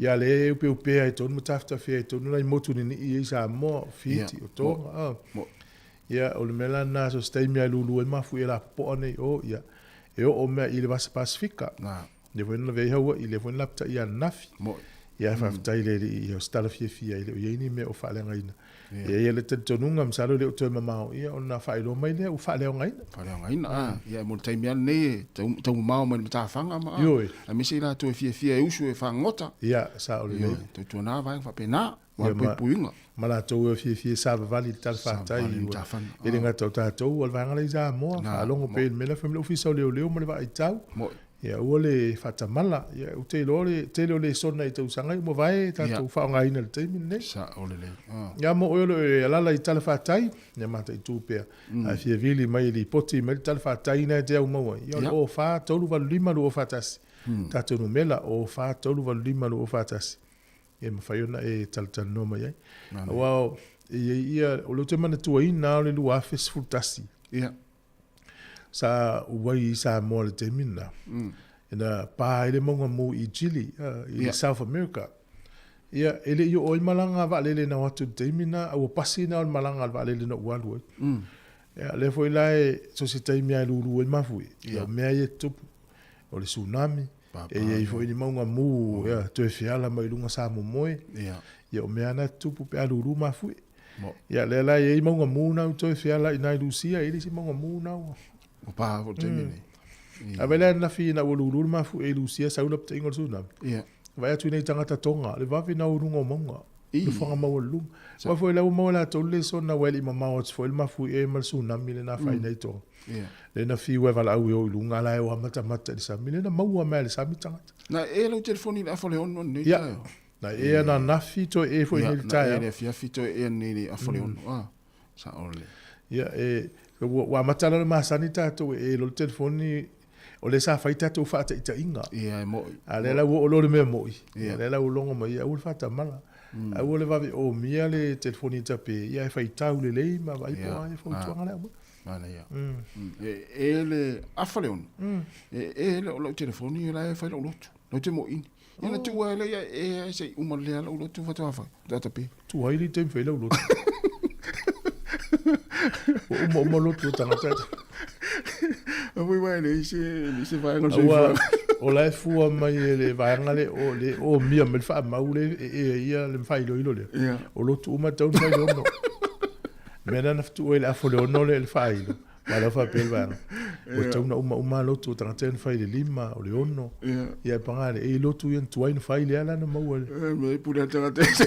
Ia lea e upeupea ai tonu ma tafetafea ai tonu nai motu ninii ia i Samoa, o Fiti, Ia, o Tonga. A. Mo. Ia, o le mea la lena, so se taimi lava e lulu ai mafuie lapopoa nei i o, ia, e oo mea i le Vasa Pasefika. Na. Lea foi na lavea ai Hawaii, lea foi na lapataia ananafi. Mo'i. Ia, faafetai i le Alii, ia, o se tala fiafia e le o i ai ni mea o faaleagaina. Ia. Ia, ia le talitonuga, masalo e le o toe mamao, ia, ona faailoa mai lea ua faaleaogaina. Faaleaogaina, a. Ia, mo le taimi lava lenei e tau, taumamao mai le matafaga ma, a. Ioe. Aemaise i latou e fiafia e usu e fagogota. Ia, sao lelei. Ioe, tautuana vaega faapena, aua Ia, le ma, puipuiga. ma latou e fiafia e savavali i le talafatai, Savavali i le ua, matafaga, e le a. gata o tatou, a o le vaega la i Samoa, Na, faalogo pea i mo'i. le mea la e fai mai le Ofisa o Leoleo ma le Vaaitau. Mo'i. Ia, aua le faatamala. Ia, ou te iloa le tele o lesona i tausaga ia ua mavae Ia. tatou faaaogaina i le taimi lenei. Sao lelei. A. Ia mo oe o lo o e alaala i talafatai, ia mataitu pea. A e fia vili mai e lipoti mai le talafatai na e te aumau ai, ia o le Ia. 04 385 241. Tatou numela, 04 385 241. E mafai ona e talatalanoa mai ai. Manaia. Aua e i ai ia, o lea ou te manatuaina o le 2011. Ia. Sa ou ai i Samoa i le taimi lena. Ina pa ai le mauga mu i Chile, i Ia. South America. Ia, e le i oo ai malaga a vaalele na o atu i le taimi lena, a ua pasi na o le malaga a le vaalele na ou alu ai. Ia, lea foi la e, so o se taimi lava e lulu ai mafuie, ia, Ia. o mea ia e tutupu. O le tsunami, Papa, e i ai foi ni mauga mu, ia, toe feala mai luga Samomoe. Ia. Ia, o mea na e tutupu pe a lulu mafuie. Mo. Ia, lea la e i ai mauga mu na ua toe feala i ina i Lusia, e i ai le isi mauga mu na ua. Ua pa foi le taimi lenei. A vaai la ananafi ina ua lulu le mafuie i Lusia, sau lapataiga o le tsunami. Ia. Vaai atu i nai tagata Tonga, le vave na o i luga o mauga, I. nofoaga maualuluga. Aua foi la ua maua e latou le lesona aua e le i mamao atu foi le mafuie ma le tsunami lena fai nei Tonga. Ia. Lea na fiu e valaau e o i luga, a la e o amatamata i le sami, lea na maua mai e le sami tagata. Na e lau telefoni i le afa o le ono lenei Ia. taeao. Na e ananafi toe e foi Ia, nei le na e taeao. le afiafi toe e nei le afa o le ono. Ah, sao lelei. Ia, e, ua, ua amata la ona masani tatou e e loa le telefoni, o lea sa fai tatou faataitaiga. Ia, e mo'i. A lea la ua oo loa le mea mo'i. Ia. Ia, lea la ua logo mai, ia, aua le faatamala. Aua le vave omia le telefoni tape, ia e faitau lelei ma vaai po o Ia, a ia fautuaga le aumai. Manaia. E, e le afa le ono. E, e le o lau telefoni la e fai lau lotu. Lau te mo'ini. Ia na tuu ai lea ia e ai se i uma lea lau lotu faatoa fai. Faatoa tape. Tuai le taimi fai lau lotu. Ua uma uma lotu o tagata. A foi mai le isi le isi vaega o le Aua soifua. o la e fua mai e le vaega le o le omia mai le faamau le e e ia le faailoilo lea. Ia. O lotu uma tau na fai ono. Mea na na whatu le afo le ono le le whailo. Ma lau whapea le vaega. Ua tau na uma uma lotu o tagata na fai le lima o le ono. Ia. Ia e panga le e lotu ia na tuai na fai le ala na maua le. E me pule a tagata e se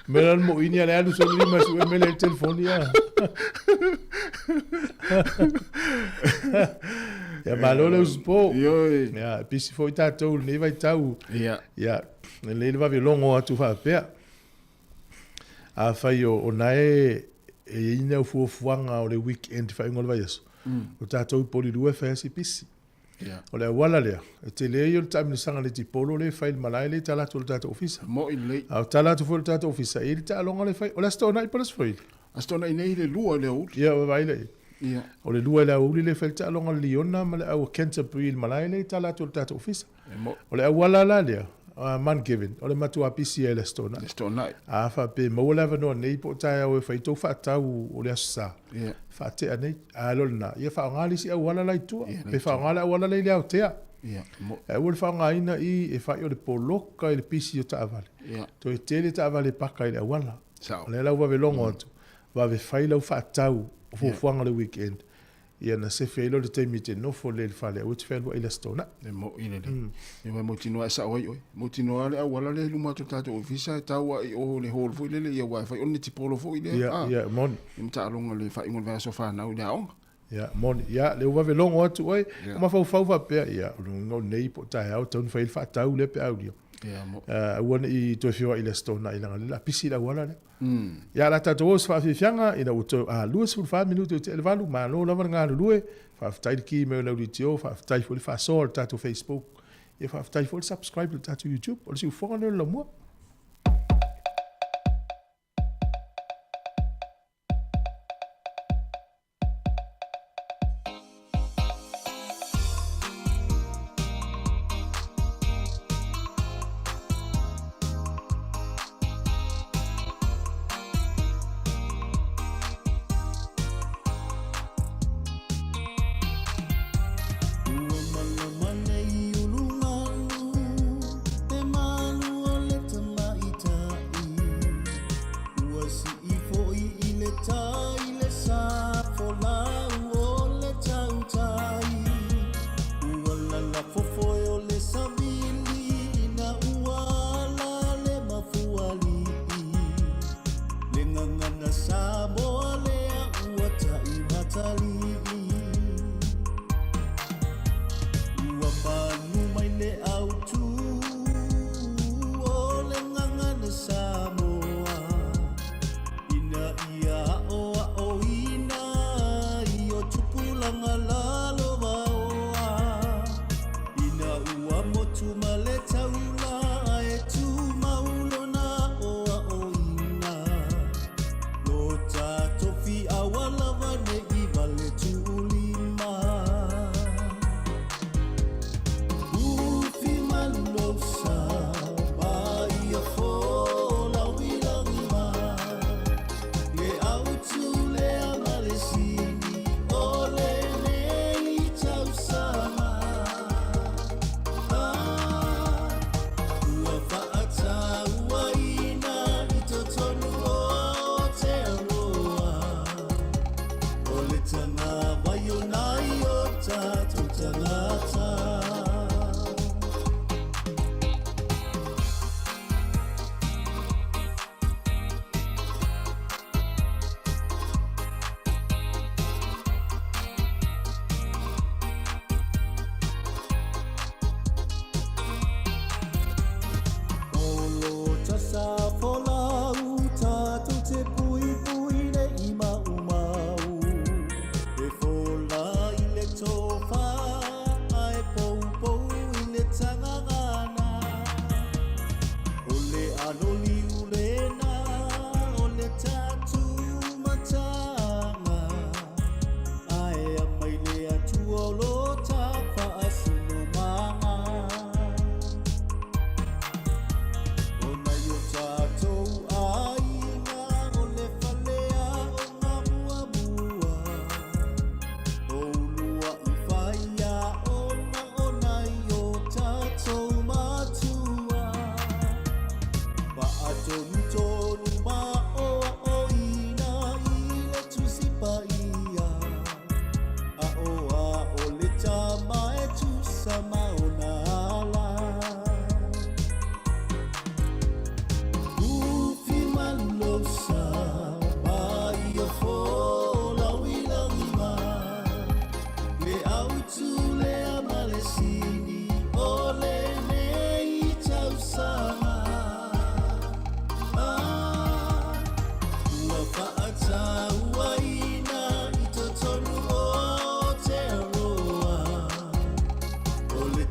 Mea na mo ini ale alu solo lima su e mele le telefoni ia. Ia malo le usupo. Ioe. Ia pisi foi tatou lenei vaitau. Ia. Ia, lelei le vave logo atu faapea. Afai o, o nae e i ai ni au fuafuaga o le weekend faaiuga o le vaiaso, o tatou i Polilua e fai lava si pisi. Ia. O le auala lea, e tele ai o le taamilosaga a le tipolo lea e fai i le malae lea i tala atu o le tatou ofisa. Mo'i lelei. A o tala atu foi o le tatou ofisa, e i ai le taaloga lea e fai, o le Aso Toonai po o le Aso Faraile? Aso Toonai nei le lua i le aoauli. Ia, vaai lea i ai. Ia. O le lua i le aoauli lea e fai le taaloga a le Liona ma le au a Canterbury i le malae lea i tala atu o le tatou ofisa. E mo'i. O le auala la lea, Mount Given, o le matua pisi ai i le Aso Toonai. Le Aso Toonai. A faapea e maua le avanoa nei po o taeao e fai tou faatau o le Aso Sa. Ia. Faatea nei, a loa lena, ia faaaoga le isi auala la i tua, Ia, la pe i tua. faaaoga le auala la i le Aotea. Ia, mo'i. Ae aua le faaaogaina i e fai o le poloka i le pisi o taavale. Ia. Toe tele taavale e paka i le auala. Sao. O lea la ua vave logo atu, vave fai lau faatau o fuafuaga o le weekend. Ia na sefe ai loa le taimi e te nofo lelei i le fale, aua e te fealuai i le Aso Toonai. E mo'i lelei. Ia mai mautinoa e sao ai oe. Mautinoa le auala lea i luma atu o le tatou ofisa e tau ai i o le hall foi lele ia aua e fai o le netipolo foi lea. Ia, Ah, ia, moni. Ia ma taaloga le faaiuga o le vaiaso fanau i le aoga. Ia, moni. Ia, lea ua vave logo atu oe, Ia. o mafaufau faapea, ia, o lona uiga o nei po o taeao e tatau ona fai ai le faatau lea pe aulia. Ia, mo'i. Aua ne i toe feoai i le Aso Toonai leaga o lea o le a pisi le auala lea. Ia, o le a tatou o i se faafiafiaga ina ua toe 24 minute o tea i le valu, malo lava le galulue, faafetai le ki mai o le auditor, faafetai foi le faasoa o le tatou Facebook, ia faafetai foi le subscribe i le tatou YouTube. O le siufofoga lea o le laumua.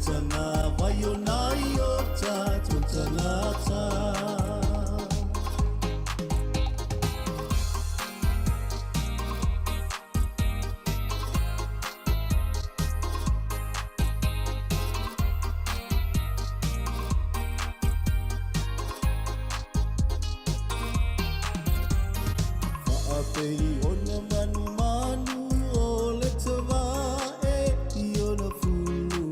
tagavai o nai o tatou tagata. Faapei ona manumanu o le tavae i ona fulu,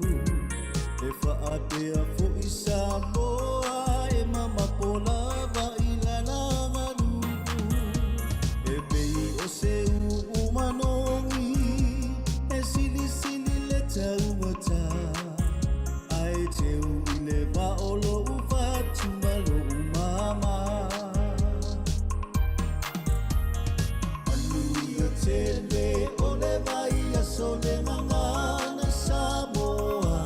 e faapea foi Samoa e mamapo lava i lana aganuu. E pei o se uu manogi e silisili le taugata, ae teu i le vao o lou fatu ma lou mama. Manuia tele o le vaiaso le gagana Samoa,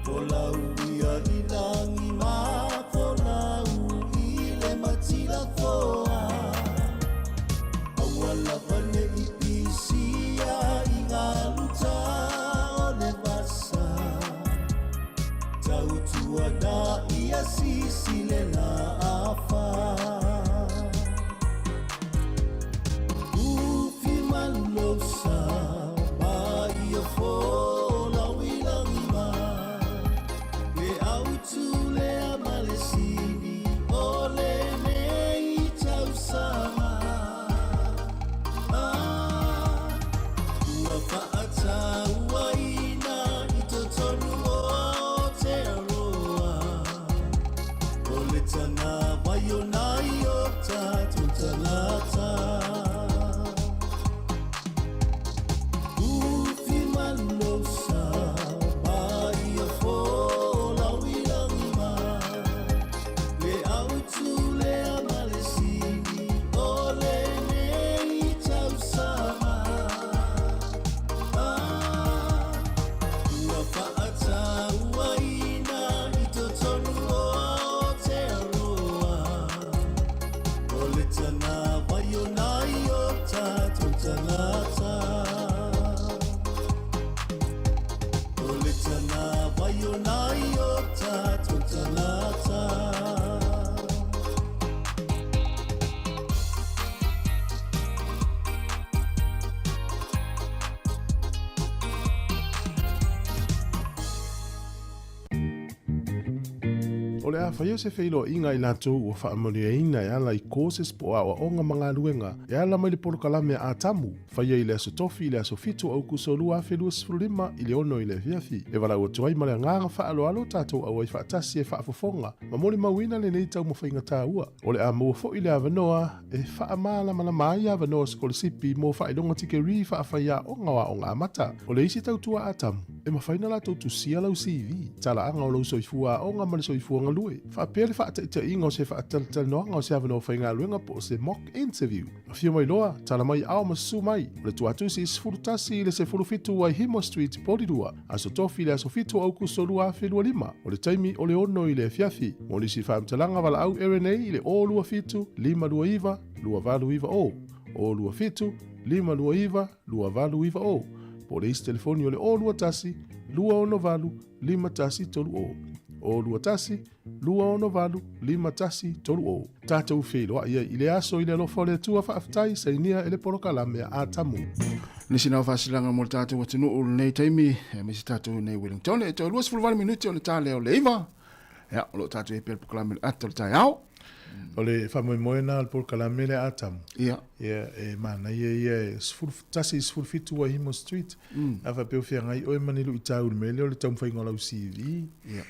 folau ia i lagi ma folau i le matilafoa. Aua lava nei pisia i galuta o le vasa, tautuana ia sisi le laafa. Ufi malosa ma ia folau i lagi ma le autulea ma le sili o lenei tausaga. Ah, ua faatauaina i totonu o Aotearoa, o le tagavai o nai o tatou tagata. Ufi malosa ma ia folau i lagi ma le autulea ma le sili o lenei tausaga. Ah, ua faatauaina i totonu o Aotearoa, o le tagavai o nai o tatou tagata. O le tagavai o nai o tatou tagata. O le a faia se feiloaiga i latou ua faamanuiaina e ala i courses po o aoaoga ma galuega e ala mai le polokalame a Atamu, faia i le Aso Tofi i le aso 7 o Aukuso 2025 i le 6 i le afiafi. E valaau atu ai ma le agaga faaaloalo tatou auai faatasi e faafofoga ma molimauina lenei taumafaiga taua. O le a maua foi le avanoa e faamalamalama ai avanoa sikolasipi mo faailoga tikerii faafaiaoga o aoga amata. O le isi tautua Atamu, e mafai ona latou tusia lau CV, talaaga o lou soifua aoga ma le soifua galue, faapea le faataitaiga o se faatalatalanoaga o se avanoa faigaluega po o se mock interview. Afio mai loa, tala mai ao ma susu mai. O le tuatusi 11 i le 17 Waihemo Street, Porirua, Aso Tofi i le aso 7 o Aukuso 2025. O le taimi o le 6 i le afiafi. Mo nisi faamatalaga valaau RNA i le 027 529 2890, 027 529 2890, po o le isi telefoni o le 021 268 5130, 021 268 5130. Tatou feiloai ai i le aso i le alofa o le Atua. Faafetai, sainia e le polokalame a Atamu. Nisi na o faasilaga mo le tatou atunuu i lenei taimi, aemaise tatou i nei Wellington. E toe 28 minute o le ta lea o le 9. Ia, o lo o tatou i ai pea le polokalame le ata o le taeao. O le faamoemoe na o le polokalame lea Atamu. Ia. Ia, e manaia ia e 11 i 17 Waihemo Street. A faapea o feagai oe ma ni luitau i le mea lea o le taumafaiga o lau CV. Ia.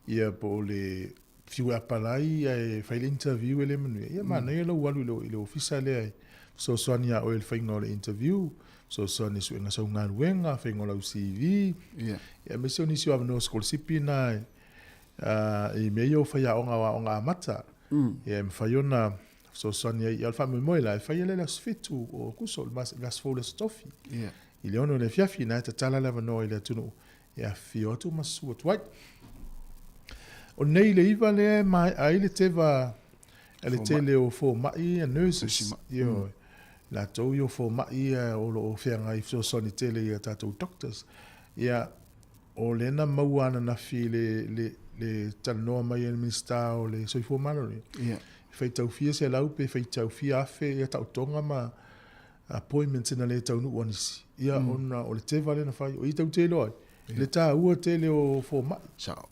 Ia, po o le fiu e apalai ae fai le interview e le manuia. Ia, manaia lou alu i le ofisa lea e fesoasoani ia oe i le faiga o le interview, fesoasoani i suega sau galuega, faiga o lau CV. Ia. Ia, aemaise o nisi o avanoa sikolasipi na i mea ia o faiaoga o aoga amata. Ia, e mafai ona fesoasoani ai. Ia, o le faamoemoe la, e fai lea i le aso 7 o Aokuso, le aso fou le aso Tofi. Ia. I le 6 i le afiafi, na e tatala le avanoa i le atunuu e afifio atu ma susu atu ai. O nei le iva lea e maea ai le teva a le tele o fomai ia nurses. Ioe. Latou ia o fomai ia o lo o feagai fesoasoani tele i a tatou doctors. Ia, O lea na maua ananafi i le, le, le talanoa mai a le Minisita o le Soifua Maloloina, Ia. e faitau fia selau pe faitau fia afe ia taotoga ma appointments na le taunuu a nisi, ia ona o le teva lea na fai. O i tatou te iloa ai, le taua tele o fomai. Sao.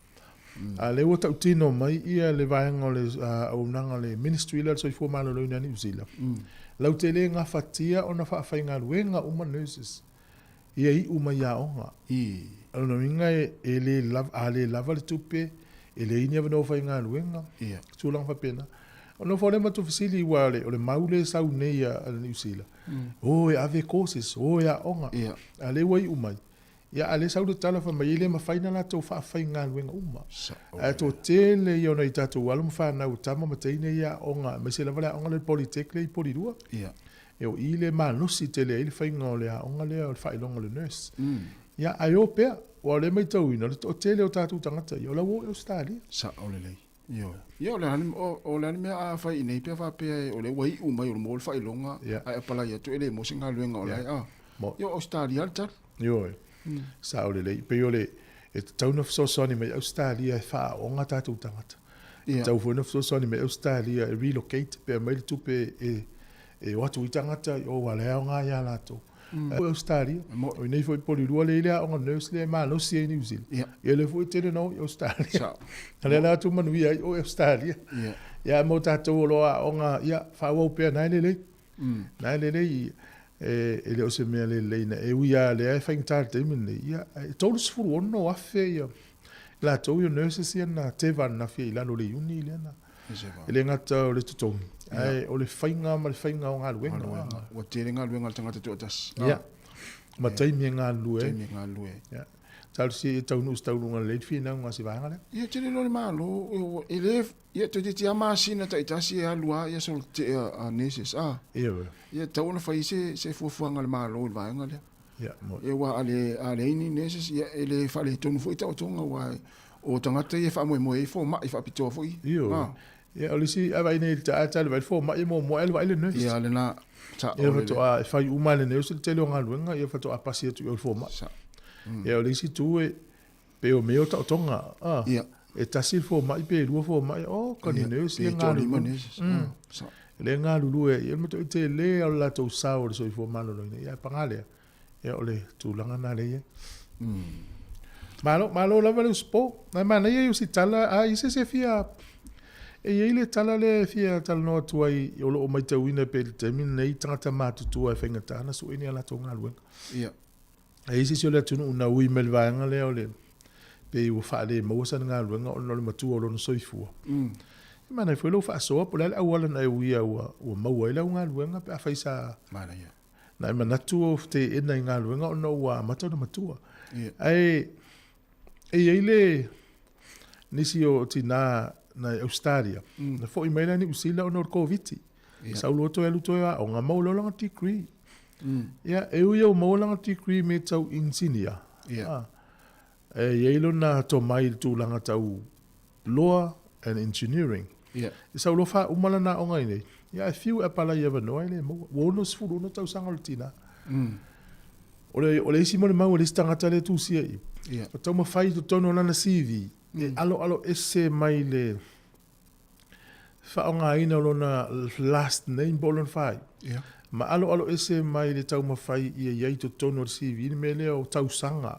A lea ua tautino mai ia le vaega o le auaunaga a le Ministry lea o le Soifua Maloloina a Niu Sila, lautele gafatia ona faafaigaluega uma nurses. Ia iu mai i aoga. O lona uiga e le lava, a le lava le tupe, e leai ni avanoa faigaluega, tulaga faapena. Ona oo foi lea matou fesili aua o le mau lea e sau nei a le Niu Sila, o e ave courses, o e aoga, a o lea ua iu mai, ia a o lea e sau le tala fai mai e le mafai ona latou faafaigaluega uma. Ae toatele ia o nai tatou alo ma fanau, tama ma teine ia e aoga, aemaise lava le aoga lea o le Polytech lea i Polilua. E o i le malosi tele ai le faiga o le aoga lea o le faailoga o le nurse. Ia, ae o pea, aua o lea e matauina, o le toatele o tatou tagata ia, o la ua o i Ausetalia. Sao lelei. Ioe. Ia, o le a le, o le a le mea a fai i inei pe a faapea o lea ua iu mai o le maua le faailoga, ae apalai atu e le maua se galuega o la e a. Ia, o Ausetalia le tali. Ioe. Sao lelei. E pei o le, e tatau ona fesoasoani mai Ausetalia e faaaoga tatou tagata. E tatau foi ona fesoasoani mai Ausetalia e relocate pe aumai le tupe e e o atu ai tagata i o aua o la e aoga ia latou. O Ausetalia, o i inei foi i Polilua lea e i ai le aoga nurse lea e malosi ai i Niu Sila. Ia lea foi e tele ona o i Ausetalia. O lea la atu manuia ai o i Ausetalia. Ia ae mo tatou o lo o aoga, ia faaauau pea, na e lelei. Na e lelei, e le o se mea lelei na e ui lava o lea e faigata i le taimi lenei, ia e 36,000 ia latou ia nurses ia na teva ananafi i lalo o le iuni lea na. E le gata o le totogi, ae o le faiga ma le faiga o galuega. Ua tele galuega a le tagata toatasi. Ia, ma taimi e galulue ai. Taimi e galulue ai. Ia. Talosia ia taunuu i se taunuuga lelei le finauga a se vaega lea. Ia, tele loa le Malo, e le, ia toeitiiti lava masina taitasi e alu lava ia solo tetee a nurses a. Ioe. Ia, e tatau ona fai se fuafuaga a le Malo i le vaega lea. Ia, moni. Ia, aua a leai ni nurses, ia e le faaletonu foi taotoga, aua o tagata ia e faamoemoe ai fomai faapitoa foi. Ioe. Ia, o le isi a vaai nei i le ta le vaai le fomai e muamua ae le vaai le nurse. Ia, lena, sao. Ia faatoa e fai uma e le nurse le tele o galuega, ia faatoa pasi atu i o i le fomai. Sao. Ia, o le isi itu e pei o mea o taotoga, a. Ia. E tasi le fomai pe lua fomai, oh, ka ni nurse ia galulue. Sao. Lea e galulue ai, ia le matuai tele lava o le latou sao i le soifua maloloina, ia ae paga lea, ia o le tulaga lena lea e i ai. Malo, malo lava le usupo. Ae manaia i o si tala, a i se isi e fia, e i ai le tala lea e fia talanoa atu ai o lo o matauina pea i le taimi lenei tagata matutua e faigata ona sue ni a latou galuega. Ia. E i ai se isi o le atunuu na ui mai le vaega lea o le pei ua faale maua sana galuega ona o le matua o lona soifua. E manaia foi lou faasoa po o le a le auala na e uia ua, ua maua ai lau galuega pe afai sa Manaia. na e manatu o teena i galuega ona ua amata ona matua. Ia. Ae e i ai le nisi o tinā na i Australia, na foi mai la i Niu Sila ona o le Koviti. Ia. Sau loa toe alu toe aoga, maua loa lana degree. Ia, e ui ua maua lana degree i mea tau engineer. Ia. Ah, e i ai lona tomai i le tulaga tau law and engineering. Ia. E sau loa faauma lana aoga i inei, ia ae fiu e apalai i avanoa e le maua. Ua 66 tausaga o le tinā. O le, o le isi molimau a le isi tagata lea e tusia i i, Ia. o taumafai i totonu o lana CV e aloaloese mai le faaaogaina o lona last name po o lona faaiu. Ia. Ma aloaloese mai le taumafai ia i ai i totonu o le CV le mea lea o tausaga.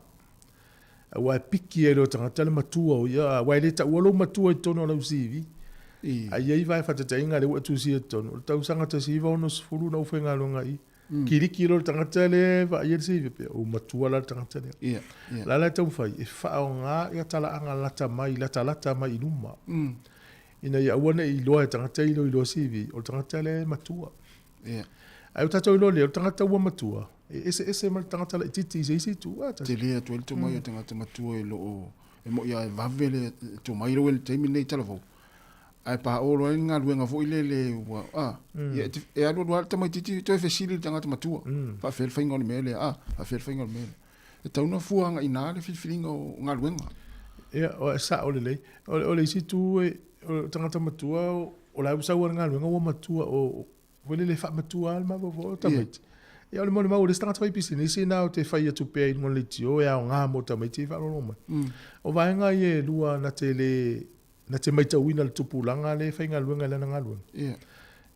Aua e piki ai loa tagata le matua o ia, aua e le taua lou matua i totonu o lau CV. I. A i ai vae faataitaiga lea ua e tusia i totonu, o le tausaga 1960 na ou faigaluega i i. Kiliki loa le tagata lea e vaaia le CV pea, ua matua la le tagata lea. Ia, ia. O le a la e taumafai? E faaaoga ia talaaga lata mai, latalata mai i luma. Ina ia aua ne i iloa e tagata ia iloiloa CV, o le tagata lea e matua. Ia. Ae ua tatou iloa lea, o le tagata ua matua, e eseese ma le tagata laitiiti i se isi itu. A, Tele atu ai le tomai o tagata matua i loo, e moi lava e vave le tomai lea ua i le taimi lenei i talavou. Ae paolo ai le galuega foi lele ua, a, ia e alualu lava le tamaitiiti toe fesili i le tagata matua, faafefea le faiga o le mea lea, a, faafefea le faiga o le mea lea. E tatau ona fua agai i ina le filifiliga o galuega. Ia, o, sao lelei. O le isi itu, o le tagata matua, o la e ua sau lava i le galuega ua matua, o, foi lele e faamatua lava le mafaufau o tamaiti. Ia o le molimau o le isi tagata faipisinisi na o te fai atu pea i luga o le leitio e aoga mo tamaiti e faalogologo mai. O vaega ia e lua na te le, na te maitauina le tupulaga lea e faigaluega i lana galuega. Ia.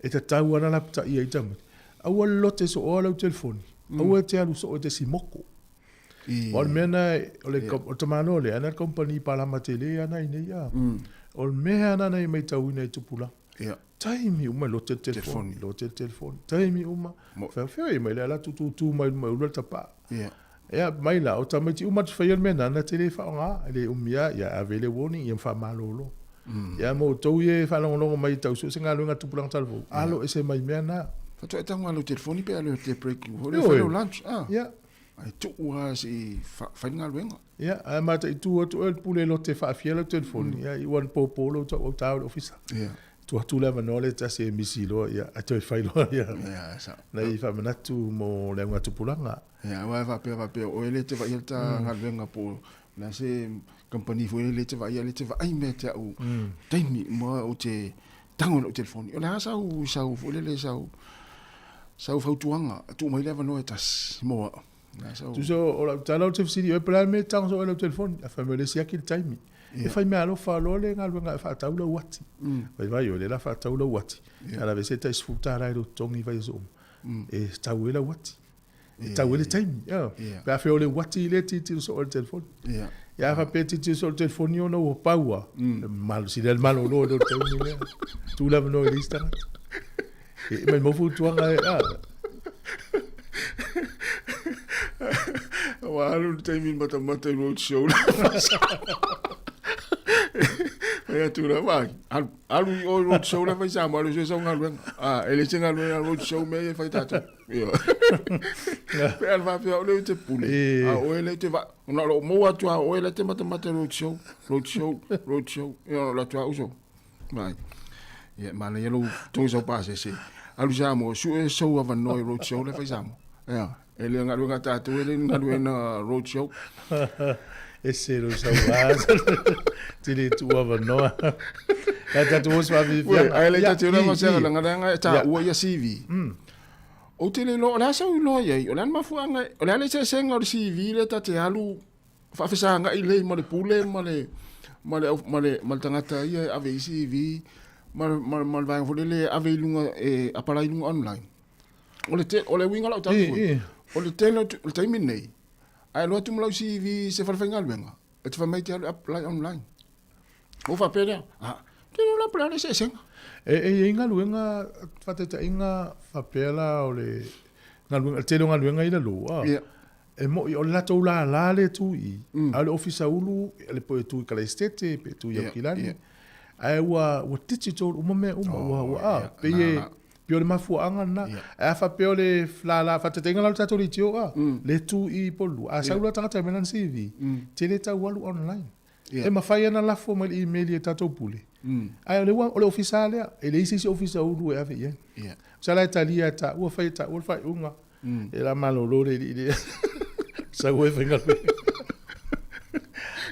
E tatau lava ona lapataia ai tamaiti. Aua le lote sooa lau telefoni, aua e te alu soo e te simoko. Aua o le mea lena, o le tamaloa lea, ana le kamupani palama tele ana i nei a. O le mea lena na ia maitauina e tupulaga. Ia. Taimi uma e lote le telefoni, lote le telefoni, taimi uma. Fea mai le ala tututu mai luma e ulu le tapaa. Ia. Ia, mai la, o tamaiti uma te faia le mea lena, na te le faaaoga, e le umi lava, ia ave le warning, ia faamalolo. Ia ma outou ia e faalogologo mai e tau sue se galuega a tupulaga talavou, alo ese mai mea na. Faatoa e tago lava i lau telefoni pe alu e te break, foi lea fai lau lunch, ah. Ia. Ae tuu lava se i fai le galuega. Ia, ae mataitu atu oe le pule lote faafia lau telefoni, ia, i ua popo lou tau ta o le ofisa. Ia. Tuu atu le avanoa lea tasi e misi loa, ia, ae toe fai loa, ia. Ia, sa. Na i faamanatu mo le augatupulaga. Ia, aua e faapea faapea, o oe lea e te vaaia le ta galuega po o le a se kamupani foi lea e te vaaia, lea e te vaai mea te au taimi uma ou te tago i lau telefoni. O le a sau, sau foi lele, sau, sau fautuaga, tuu mai le avanoa e tasi mo au. Tusa o lau tala ou te fesili i oe pe o le a le mea e tago soo ai lau telefoni. Ae fai mai o le siaki le taimi. E fai meaalofa loa le galuega e faatau lau uati. Vaivai oe lea o le a faatau lau uati. Ae lavea se tai $10 i lou totogi i vaiaso uma. E tau ai lau uati. E tau ai le taimi. Pe a fai o le uati lea e tilotilo soo ai i le telefoni. Ia a faapea e tilotilo soo i le telefoni ona ua pau lava, malosi lea le malolo i le taimi lea. Tuu le avanoa i le isi tagata. E mai mau fautuaga e, a. Ua alu le taimi matamata i road show. Fai atu la, vai, alu, alu i o road show la fai Samoa, alu sue sau galuega. Ah, e le se galuega road show mea ia e fai tatou. Ioe. Pe alu faapea o lea ou te pule, a o oe lea e te va, ona o loo maua atu lava o oe la e te matamata i road show, road show, road show, ia ona o le atu lava uso. Vai. Ia, manaia lou togi sau pasese. Alu Samoa, sue sou avanoa i road show le fai Samoa. Ia, e le galuega a tatou, e le ni galuega road show. Ese lou sauā. Te le tuu avanoa. Ia tatou o se faafiafiaga. Ae le tatou lava se langa langa e taua ia CV. Ou te le iloa, o le a sau iloa i ai, o le a le mafuaaga, o le a le eseesega o le CV lea ta te alu faafesagai lelei ma le pule ma le ma le ma le ma le tagata ia e ave i CV ma ma ma le vaega foi lele e ave i luga e apalai i luga online. O le te, o le uiga o lau tala foi, o le tele o le taimi lenei, a e alu atu ma lau CV i se falefaigaluega, e te fai mai e te alu e apply online. Ou faapea lea, ah, te iloa la po o le a le eseesega. E, e i ai galuega faataitaiga faapea la o le galuega, le tele o galuega i lalo, ah, Yeah. E moi, o le latou lālā lea e tu i i, a o le Ofisa Ulu, le po e tu i Kalaesetete, pe tu i Aukilani, ae ua, ua digital uma mea uma, ua, ua, a, pei e, pei o le mafuaaga lena. Ae a faapea o le lālā, faataitaiga la o le tatou leitio, a, le tu i Polua, a sau loa le tagata e aumai lana CV, tele tau alu online. E mafai ona lafo mai le email i a tatou pule, ae o le, o le ofisa lava lea, e leai se isi ofisa ulu e ave i ai. Masalo e talia e taua, fai e taua le faaiuga, e la malolo le alii lea, sau e faigaluega.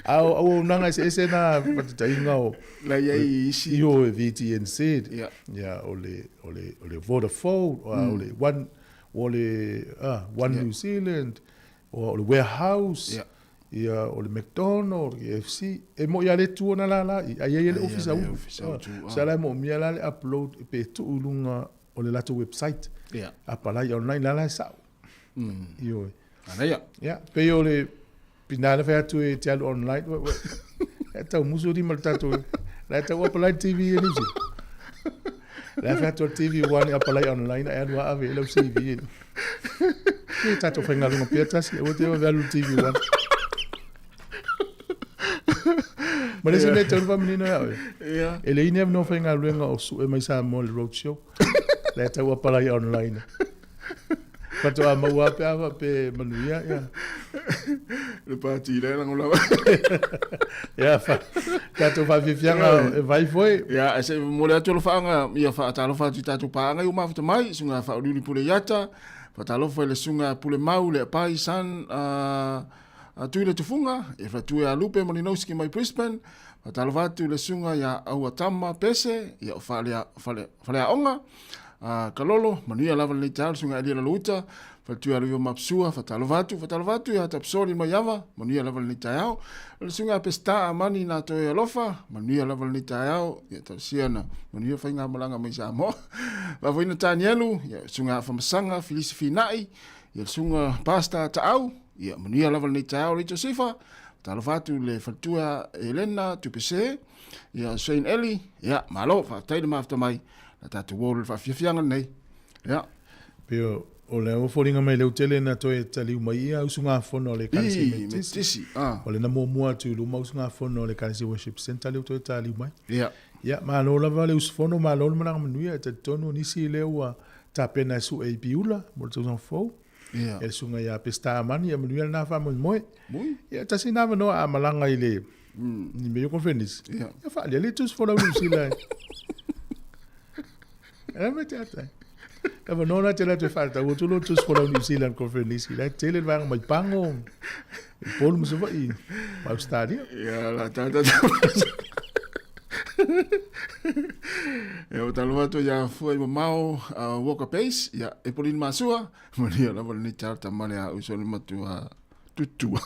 A o auaunaga eseese na faataitaiga o La i ai isi. I o e VTNZ, ia, o le, o le, o le Vodafone, o le One, o le, One New Zealand, o le Warehouse, Ia, o le McDonald, o le KFC, e moi lava le tu ona lala i, ae i ai le ofisa ulu. Sa la e moomia la le upload pe tuu i luga o le latou website. Yeah. Apalai online la la e sao. Ioe. Manaia. Ia, pei o le pina na fai atu e te alu online. E tau musu lima le tatou. La e tau apalai TV e New Zealand. La e fai atu o le TV One e apalai online ae alu ave e lau CV e. Ke tatou faigaluega pea tasi, aua te vave alu i le TV One. Ma le isi mea e tatau ona faamanino ia oe. Ia. E leai ni avanoa faigaluega o sue mai Samoa i le road show. La e tau apalai online. Faatoa maua lava pe a faapea e manuia. Ia. Le pati lea lagolago. Ia, fa, tatou faafiafiaga e vai foi. Ia, se i momoli atu alofaaga, ia faatalofa atu i tatou paaga i ua mafuta mai, susuga Faauluulu Pule Iata, faatalofa i le susuga Pule Mau le Apai San uh, Tui le Tufunga, ia Faatue a Lupe Malinowski mai Brisbane, faatalofa atu i le susuga ia Auatama Pese, ia o Fale, Fale, Faleaoga, uh, Kalolo, manuia lava lenei taeao le susuga Elia Lalouta, Faletua Aloio Mapsua, faatalofa atu, faatalofa atu ia Tapsoli Maiava, manuia lava lenei taeao. O le susuga ia Peseta Amani na toe alofa, manuia lava lenei taeao, ia talosia na manuia faigamalaga mai Samoa. Faafoina Tanielu, ia susuga ia Afamasaga, Filisi Finai, ia le susuga Pastor Taau, ia manuia lava lenei taeao le Josefa, faatalofa atu le faletua Elena Tupese, ia Shane Eli, ia malo, faafetai le mafuta mai, la tatou uo le faafiafiaga lenei. Ia. Pei o le ua foliga mai lea ua tele ina toe taliu mai ia usugafono a le Ekalesia Metotisi. O lena muamua atu i luma usugafono a le Ekalesia Worship Centre lea ua toe taliu mai. Ia. Ia, malo lava le usufono, malo le malaga manuia. E talitonu nisi lea ua tapena e sue i Piula mo le tausaga fou. Ia. E le susuga ia Peseta Amani, ia manuia lena faamoemoe. Ia, tasi lena avanoa a malaga i le ni mea o conference. Ia. Ia faaliali tusi folau Niu Sila. E me te ata. Ka va nona te la te whāta, ua tulu tu folau New Zealand conference, la tele le vanga mai pango, i polu mo i ma Australia. Ia, la tata. E o talo atu ia fua i mamao Walker Pace, ia e Pauline Masua, maria lava lenei tata male a uso le matua tutua.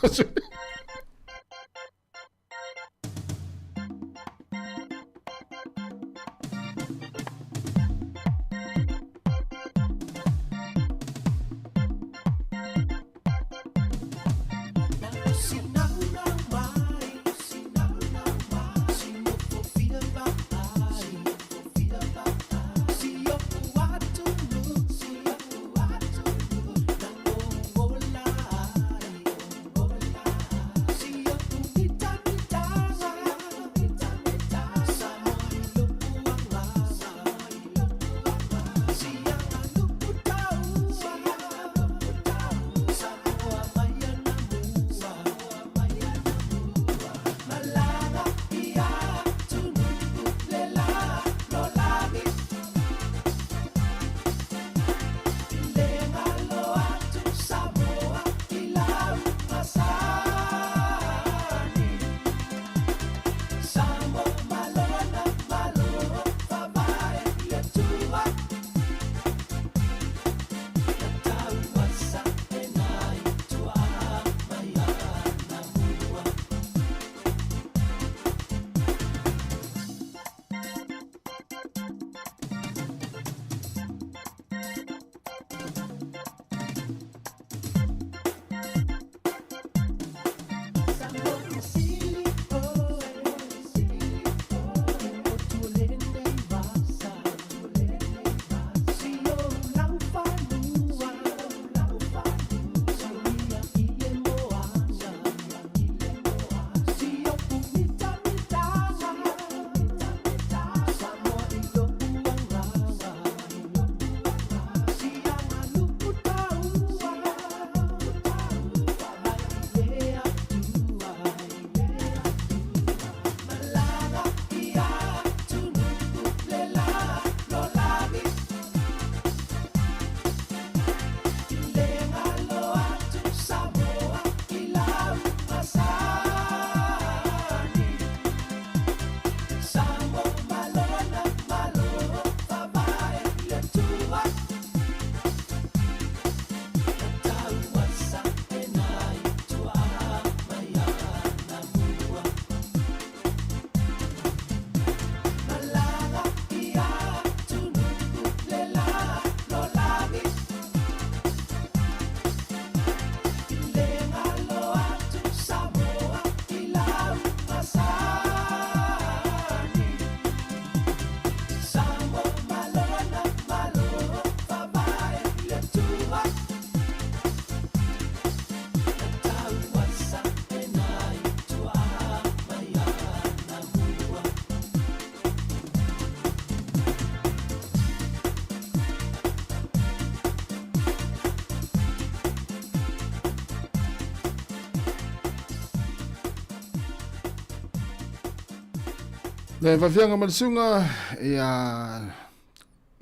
Le vafiaga ma le suga ia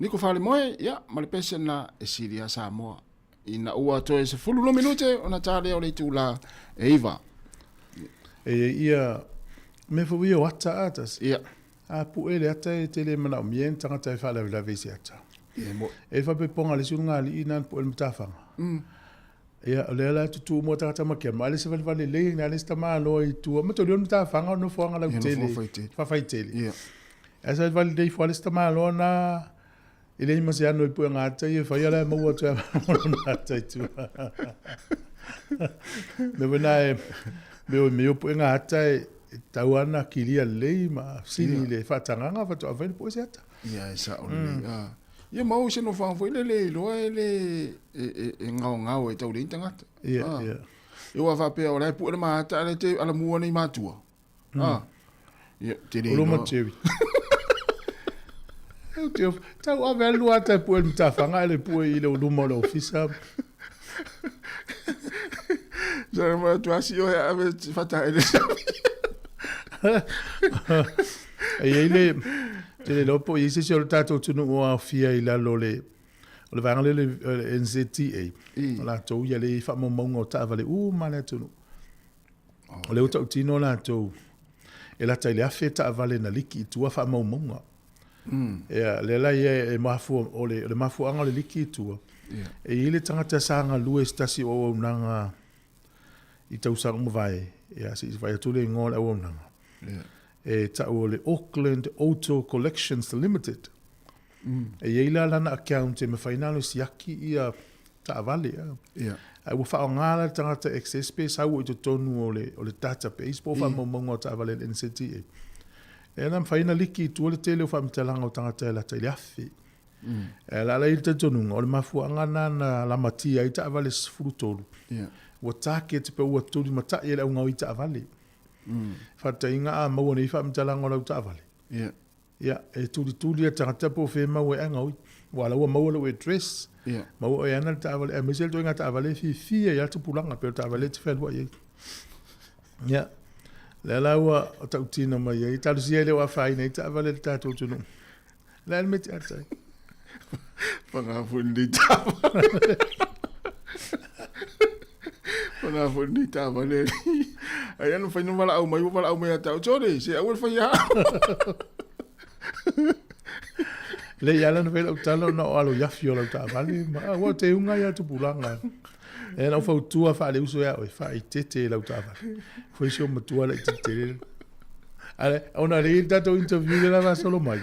Niko Falemoe, ia ma le pese na e sili Samoa. Ina ua toe 12 minute ona tā lea o le itulā e 9. E ia mea foi ia o ata a tasi. Ia. A pu'e le ata e tele manaomia ni tagata e faalavelave i se ata. Ia mo. E faapepoga le isi ulugalii na na pue le matafaga. Ia, o lea la e tutū mo tagata ma kema, a le savalivali lelei na le se tamaloa i tua, ma tolio le matafaga o nofoaga lautele, faafaitele. Ia. Ae savalivali lelei ifo lava le isi tamaloa na e leai ma se ano i puega ata ia e fai ala e maua atu ai ma lona ata i tua. Mea foi na e, mea o mea o puega ata e tau lava ona kilia lelei ma sili i le faatagaga faatoa fai le pue se ata. Ia, e sao lelei. Ia ma o se nofoaga foi lele e iloa e le e gaogao e tau leai ni tagata. Ia, ia. Ia ua faapea o la e pue le maata a le te alamua nei matua. Ia, te le Olo ma iloa. Jerry. Eu te tau ave a lua ata e pue le matafaga ae le pue i le luma o le ofisa. Sa ma tu asi o ave fata ele. E iai le te le iloa po o i ai se isi o le tatou atunuu o aofia i lalo o le o le vaega lea o le NZTA. O latou ia lea e i ai faamaumauga o taavale uma a le atunuu. O lea ua tautino latou e lata i le 1000 taavale na liki i tua faamaumauga. Ia, lea la ia e mafua, o le mafuaaga o le liki i tua, e i ai le tagata sa galue i se tasi o auaunaga i tausaga ua mavae, ia, se i vaai atu le igoa o le auaunaga, e tau o le Auckland Auto Collections Limited. E i ai la lana account e mafai ona alu e siaki ia taavale. Ae ua faaaoga la le tagata access pe sau i totonu o le database po o faamaumauga o taavale a le NZTA. E na mafai ona liki i tua le tele o faamatalaga o tagata e lata i le 1000. E la la i le talitonuga, o le mafuaaga lena na lamatia ai taavale 13. Ua target pe ua tulimatai e le augaoi taavale. Faataitaiga a maua nei faamatalaga o lau taavale. Ia, e tulituli e tagata po o fea e mau ai ae gaoi. Aua o la ua maua lou address, maua oe e ana le taavale, aemaise le ituaiga taavale e fiafia ai lava le tupulaga, pei o le taavale e te fealuai ai. Ia, lea la ua tautino mai ai, talosia e le o afaina ai taavale a le tatou atunuu. O le a le mea e te ata ai? Paga foi lenei taavale. Paga foi lenei taavale. Ai ana fai no valaau mai, ua valaau mai ia te au, Johnny, se aua le faia au. Le i ala na fai lau tala ona o alo iafi o lau taavale, ma ua te unga ia tupulaga. E na fautua faale uso ia oe, faaeteete i lau taavale. Foi si o matua laitiiti tele. Ale, ona le i le tatou interview le la faasolo mai.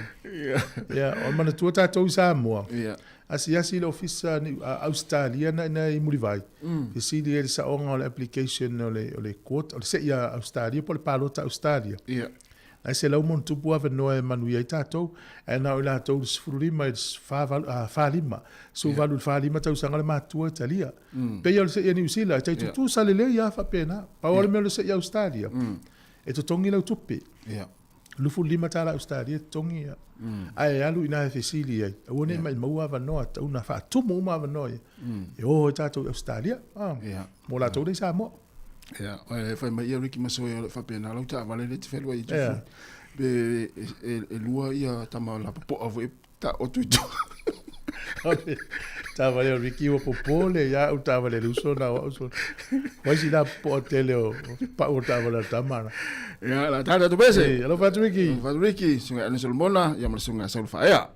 Ia, o manatua tatou i Samoa. Asiasi i le ofisa ni Ausetalia na ina i Mulivai. Fesili ai le saoga o le application o le o le court, o le se'i a Ausetalia po o le palota Ausetalia. Na e 100+ avanoa e manuia ai tatou, ae na o i latou i le 15 i le 48, 45, 18 i le 45 tausaga le matua e talia. Pei o le se'i a Niu Sila, e tai tutusa lelei lava faapena. Pau lava le mea o le se'i Ausetalia, e totogi lau tupe. $25 Ausetalia e totogi ia. Ae alu i ina e fesili ai, aua ne i maumau avanoa, e tatau ona faatumu uma avanoa ia. E o ai tatou i Ausetalia, mo latou lea i Samoa. Ia, e fai mai ia Ricky Masoe o le faapena lau taavale lea e te fealuai ai Tufuni. Pe e lua ia tama lapopoa foi e taoto i tua. Taavale o Ricky ua popole ia au taavale le uso na o au so. Wai si lapopoa tele o pau o taavale o tama na. Ia, la tata tu pese. Hey, alofa atu Ricky. Alofa atu Ricky, sunga Ellen Solomona, ia ma le sunga Saul Faea.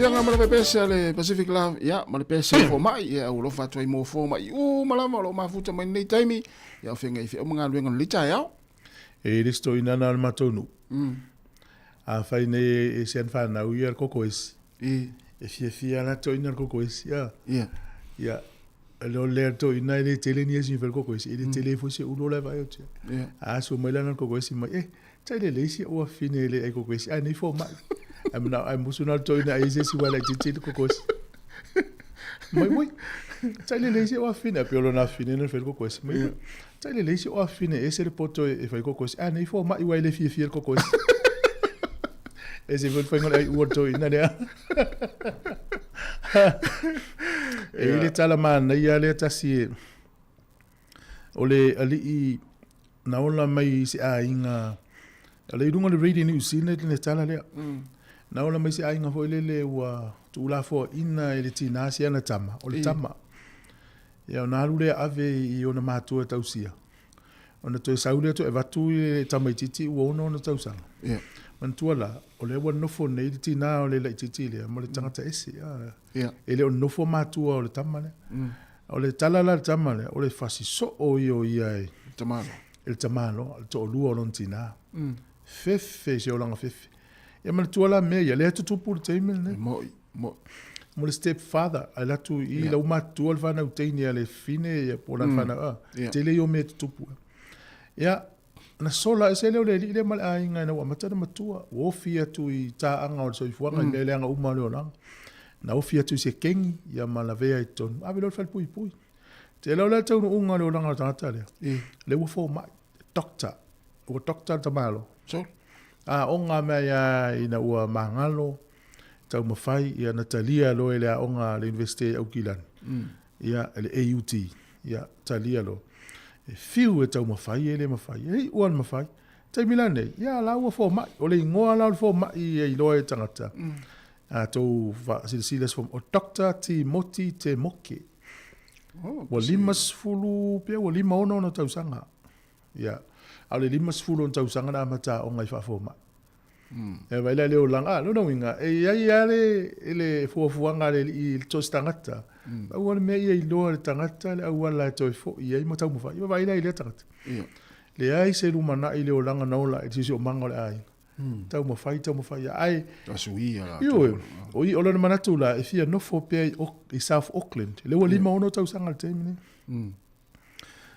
Afiaga ma le pese a le Pacific Love, ia, ma le pese o fomai, ia, ua alofa atu ai mo fomai uma lava o lo o mafuta mai lenei taimi, ia, o feagai feau ma galuega o lenei taeao. E le se toeaina na o le matou nuu. Afai nei e se ana fanau ia le koko esi. E fiafia la toeaina le koko esi. Ia. Ia. Le lea toeaina e le tele ni esi fai le koko esi. E le tele foi se ulo la e vaai atu. A aso mai la na le koko esi mai. Eh, tai le le isi ua fine le ai koko esi. Ai nei fomai. Ai mana ai musu na le toeaina ai se esi ua laitiiti le koko esi. Mai ui. Tai le le isi ua fine. Pe o lona fine na fai le koko esi. Mai ui. Tai le le isi ua fine e se le poto e fai koko esi. Ai nei fomai ua e le fiafia le koko esi. E se foi fai ai ua toeaina lea. E i le tala manaia lea tasi e o le alii na ola mai i se aiga o le i luga o le Radio New Zealand le tala lea. Na ola mai se aiga foi lele ua tuulafoaina e le tinā si ana tama, o le tama. Ia ona alu lea ave i ona matua e tausia. Ona toe sau lea toe avatu i le tamaitiiti ua 6 ona tausaga. Ia. Manatua la, o lea ua nofo nei le tinā o le laitiiti lea ma le tagata ese. Ia. E le o nofo matua o le tama lea. O le tala la a le tama lea, o le fasi soo ia o ia e Tamaloa. e le tamaloa, le toalua o lona tinā. Fefe si olaga fefe. Ia manatua la mea ia, lea e tutupu i le taimi lenei. E moi, moi. Mo le step father, ae alu atu i lau matutua le fanau teine a le fine ia po o lana fanau, a, tele ia o mea e tutupu. Ia, na sola ese lea o le alii lea ma le aiga ina ua amata ona matua, ua ofi atu i taaga o le soifuaga i mea leaga uma o le olaga. Na ofi atu i se kegi, ia ma lavea i totonu, ave loa i le falepuipui. Te iloa la le taunuuga o le olaga o le tagata lea, lea ua fomai, doctor, ua doctor le tamaloa. Sure. Aoga mai lava ina ua magalo, taumafai, ia na talia loa e le aoga a le Iunivesite i Aukilani, ia le AUT, ia talia loa. E fiu e taumafai e le mafai, e iu lava ina mafai. Taimi la nei, ia la ua fomai, o le igoa la o le fomai e iloa e tagata, a outou silasila i se fomai, o Doctor Timoti Te Moke. Ua 50 pea ua 56 ona tausaga. Ia, a o le 50 ona tausaga na amata aoga i faafomai. E vaai la i le olaga, a, lona uiga, e i ai lava le, le fuafuaga a le Alii i le so o se tagata, pau lava le mea ia iloa e le tagata le auala e toe foi ai ma taumafai. Ia vaai la i lea tagata. Leai se lumanai i le olaga na ola ai i le siosiomaga o le aiga. Taumafai, taumafai lava. Ae, ioe, o i, o lona manatu la, e fia nofo pea i, i South Auckland. Lea ua 56 tausaga i le taimi nei.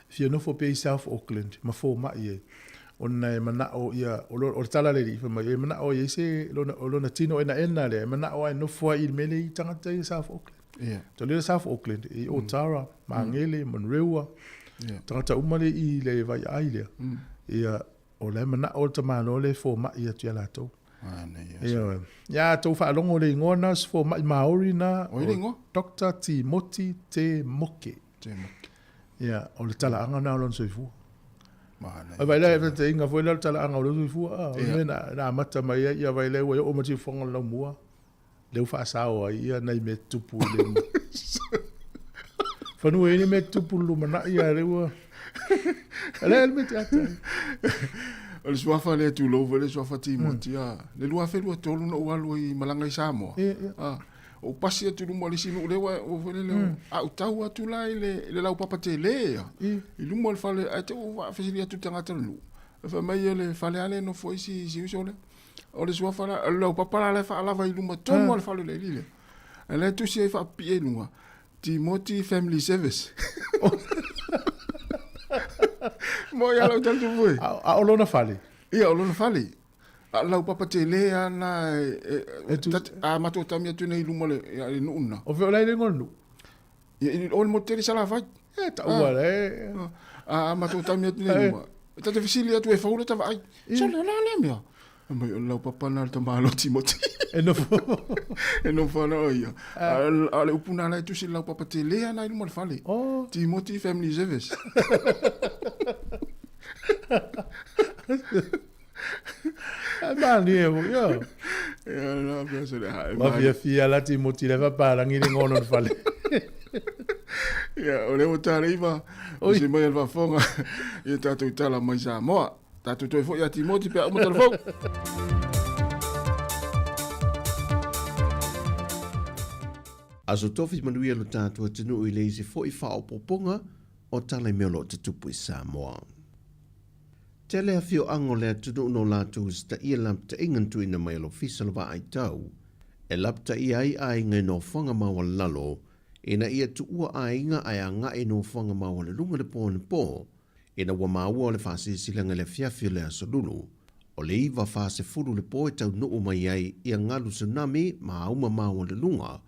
Fia nofo pea i South Auckland ma fomai ai, ona e manao ia, o le tala a le alii fai mai, e manao e i ai se, o lona tino enaena lea, e manao lava e nofo ai i le mea lea i tagata ia i South Auckland. Yeah. Tau lea South Auckland, i Otara, Magele, Manurewa, tagata uma lea i le vaiaai lea, ia, o la e manao le tamaloa lea e fomai atu ia latou. Ioe. Ia a tou faalogo i le igoa na, o se fomai Maori na, O ai le igoa? Doctor Timoti Te Moke. Te Moke. Ia, o le talaaga na o lona soifua. Manaia. Ai vaai la, e teinga foi lea o le talaaga o lou soifua, a, o le mea na, na amata mai ai, ia vaai la ua oo mai siufofoga o le laumua, lea ua faasao ai ia nai mea tutupu i le fanua e i ai ni mea tutupu i le lumanai, a lea ua, a lea le mea te ata ai. O le suafa lea tulou foi le suafa Timoti, a, le 2023 na ou alu ai i malaga i Samoa. Ia, ia. A, ou pasi atu i luma o le isi nuu lea ua ua foi lele a ou tau atu la i le i le laupapa tele ia i luma o le fale ae te i ua faafesili atu i le tagata o le nuu e fai mai o le fale lava lea e nofo ai si si uso lea. O le suafa la o le laupapa la la e faalava i luma tonu lava o le fale o le alii lea. A o la e tusi ai faapipii ai i luga Timoti Family Service. Mo ia lau tali tupu e. A o lona fale? Ia, o lona fale. A o le laupapa tele lava lena e, a matou tami atu nei i luma o le, le nuu lena. O fea o la e le igoa o le nuu? Ia, o le motu tele i Salafai. E taua la e. A matou tami atu nei i luma, ta te fesili atu e fou lata vaai. Sole, o le a lea mea? Fai mai, o le laupapa lena a le tamaloa Timoti. E nofo. E nofo ana o ia. A o le upu lena la e tusi i le laupapa tele lava lena i luma o le fale. Timoti Family Service. Ai malie foi, io. Ia, na pea se le hae. Ua fiafia la Timoti le fapalangi le igoa o lona fale. Ia, o lea ua taleiva, o se mai a le faafofoga, ia tatou tala mai Samoa. Tatou toe foi ia Timoti pe a uma tala fou. Aso Tofi manuia lo tatou atunuu i le isi foi faaopoopoga o tala i mea o lo o tutupu i Samoa. Tele afioaga o le atunuu na o latou usitaia lapataiga na tuuina mai e le Ofisa o le Vaaitau e lapataia ai aiga i nofoaga maualalalo ina ia tuua aiga ae agai i nofoaga maualuluga le po anapo ina ua maua o le faasilasilaga i le afiafi o le Aso Lulu o le 9:40 le po e taunuu mai ai ia galu tsunami ma auma maualuluga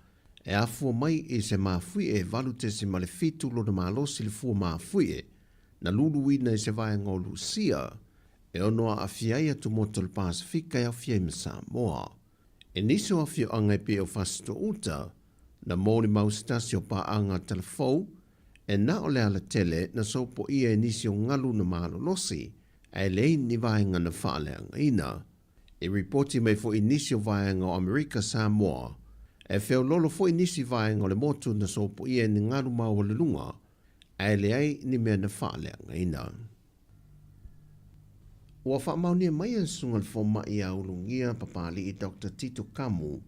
e afua mai i se mafuie e 8.7 lona malosi le fua mafuie na luluina i se vaega o Lusia e ono aafia ai atumotu o le Pasefika e aofia ai ma Samoa. I nisi o afioaga e pei o Fasitoouta, na molimau se tasi o paaga talafou e na o le alatele na sopoia e nisi o galu na malolosi ae leai ni vaega na faaleagaina. I ripoti mai foi nisi o vaega o Amerika Samoa, e feololo foi nisi vaega o le motu na sopoia e ni galu maualuluga ae leai ni mea na faaleagaina. Ua faamaonia mai e le Susuga i le Fomai ia Ulugia Papali'i Doctor Tito Kamu,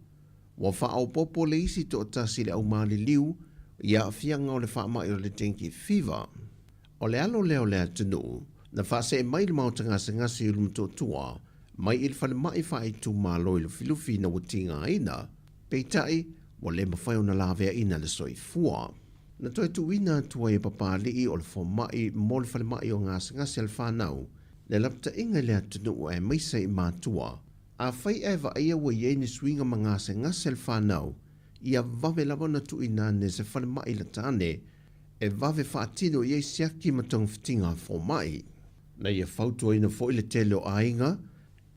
ua faaopoopo le isi toatasi i le aumaliliu i aafiaga o le faamai o le dengue fever. O le alo lea o le atunuu na faasee mai i le maota gasegase i Ulumotootua mai i le falemai faaitumalo i Lufilufi ina ua tigaina, peitai ua le mafai ona laveaina le soifua. Na toe tuuina atu ai e Papali'i o le fomai mo le falemai o gasegase a le fanau le lapataiga i le atunuu aemaise i matua. Afai ae vaaia ua i ai ni suiga ma gasegase a le fanau, ia vave lava ona tuuina ane se falemai lata ane e vave faatino i ai siaki ma togafitiga a fomai. Na ia fautuaina foi le tele o aiga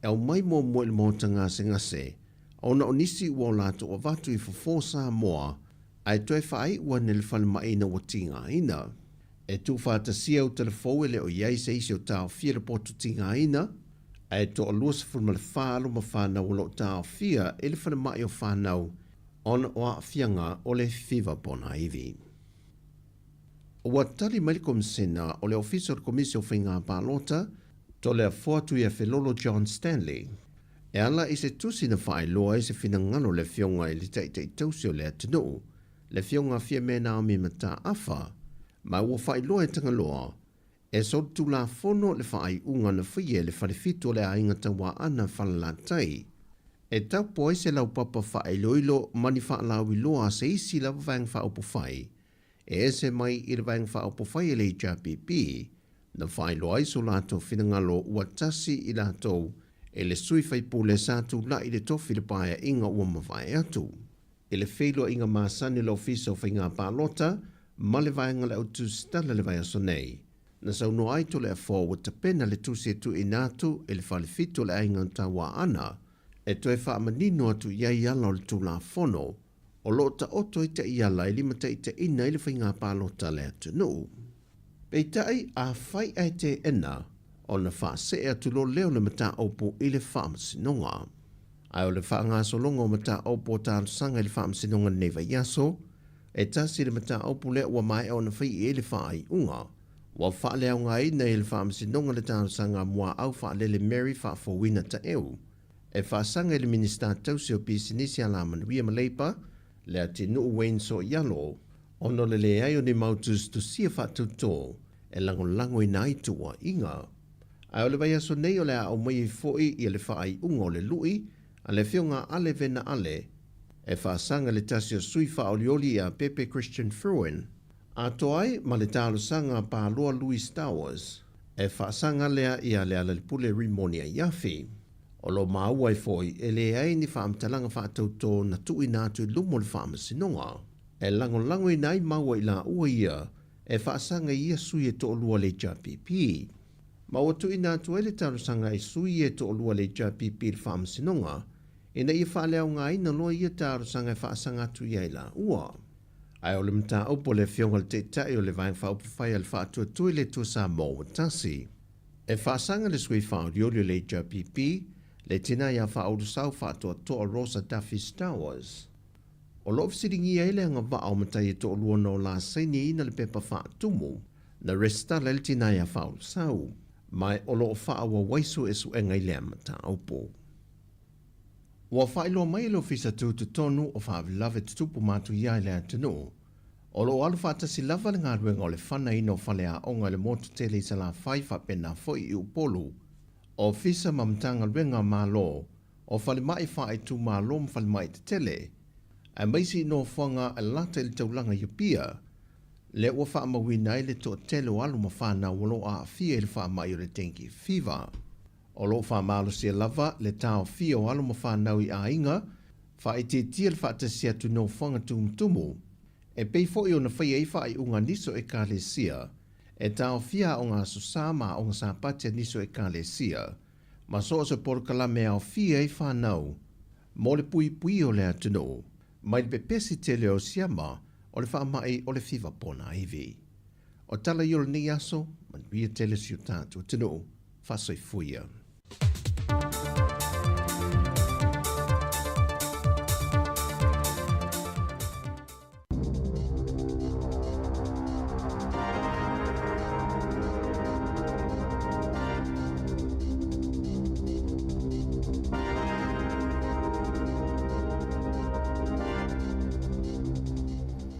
e aumai muamua i le maota gasegase ona o nisi ua o latou avatu i fofo Samoa ae toe faaiu ane le falemai ina ua tigaina. E tuufaatasia utalafou e le o i ai se isi o taofia le poto tigaina, ae toalua 14 alo ma fanau o lo o taofia i le falemai o fanau ona o aafiaga o le fiva ponaivi. Ua tali mai le Komisena o le Ofisa o le Komisi o Faiga Palota, Toleafoa Tuiafelolo John Stanley, e ala i se tusi na faailoa ai se finagalo o le Afioga i le Taitai Tausi o le atunuu, le Afioga Fiame Naomi Mataafa, ma ua faailoa e Tagaloa, e solitulafono le faaiuga na faia e le Falefitu o le Aiga Tauaana Falelatai, e tapo ai se laupapa faailoilo ma ni faalauiloa a se isi lava Vaega Faaupufai e ese mai i le Vaega Faaupufai a le HRPP, na faailoa ai so latou finagalo ua tasi i latou e le sui faipule sa tulai i le tofi i le paeaiga ua mavae atu. I le feiloaiga masani o le Ofisa o Faiga Palota ma le Vaega o le Autusitala i le vaiaso nei, na saunoa ai Toleafoa ua tapena le tusi e tuuina atu i le Falefitu o le Aiga Tauaana e toe faamanino atu i ai ala o le Tulafono o lo o taoto ai taiala e limataitaiina ai le faiga palota a le atunuu. Peitai, afai ae teena ona faasee atu loa lea o le mataupu i le Faamasinoga. Ae o le faagasologa o mataupu o talosaga i le Faamasinoga i lenei vaiaso, e tasi le mataupu lea ua maea ona fai i ai le faaiuga. Ua faaleaogaina e le Faamasinoga le talosaga a Muaau Faalele Mary Faafouina Taeu e faasaga i le Minisita Tausi o Pisinisi Alamanuia ma Leipa, Leatinuu Wayne Soialo, ona o le leai o ni mau tusitusia faatautō e lagolagoina ai tuuaiga. Ae o le vaiaso nei o le a aumai ai foi ia le faaiuga o le lui a le Afioga a Ale Vena Ale e faasaga le tasi o sui faaolioli ia Pepe Christian Fruin, atoa ai ma le talosaga a Paloa Louis Stowers e faasaga lea ia Lealailepule Rimoni Aiafi. O lo o maua ai foi e leai ni faamatalaga faatautō na tuuina atu i luma o le Faamasinoga. E lagolagoina ai maua i laua ia e faasaga i ia sui e toalua o le HRPP. Ma ua tuuina atu ai le talosaga i sui ia e toalua o le HRPP i le Faamasinoga ina ia faaleaogaina loa ia talosaga e faasaga atu i ai laua. Ae o le mataupu a le Afioga i le Taitai o le Vaega Faaupufai a le Faatuatua i le Atua Samoa ua tasi. E faasaga le sui faaolioli o le HRPP, le tina ia Faaulusau Faatoatoa Rosa Duffy Stowers. O lo o fesiligia ai le agavaa o matai e toalua na o la sainiina le pepa faatumu na resitala ai le tina ia Faaulusau, ma o lo o faaauau ai suesuega i lea mataupu. Ua faailoa mai e le Ofisa Tutotonu o Faalavelave Tutupu Matuia i le atunuu, o lo o alu faatasi lava le galuega o le fanaina o faleaoga i le motu tele i Salafai faapena foi i Upolu. Ofisa ma Matagaluega a Malo, o falemai faaitumalo ma falemai tetele, aemaise i nofoaga e lata i le taulaga i Apia, lea ua faamauina ai le toatele o alo ma fanau o lo o aafia i le faamai o le dengue fever. O lo o faamalosia lava le taofia o alo ma fanau i aiga, faaitiitia le faatasi atu i nofoaga tumutumu, e pei foi ona faia ai faaiuga a nisi o Ekalesia e taofia aoga Aso Sa ma aoga Sapati a nisi o Ekalesia, ma so o se polokalame e aofia ai fanau mo le puipuia o le atunuu mai le pepesi tele o siama o le faamai o le fiva ponaivi. O tala ia o lenei aso, manuia tele si o tatou atunuu. Faasoifuia.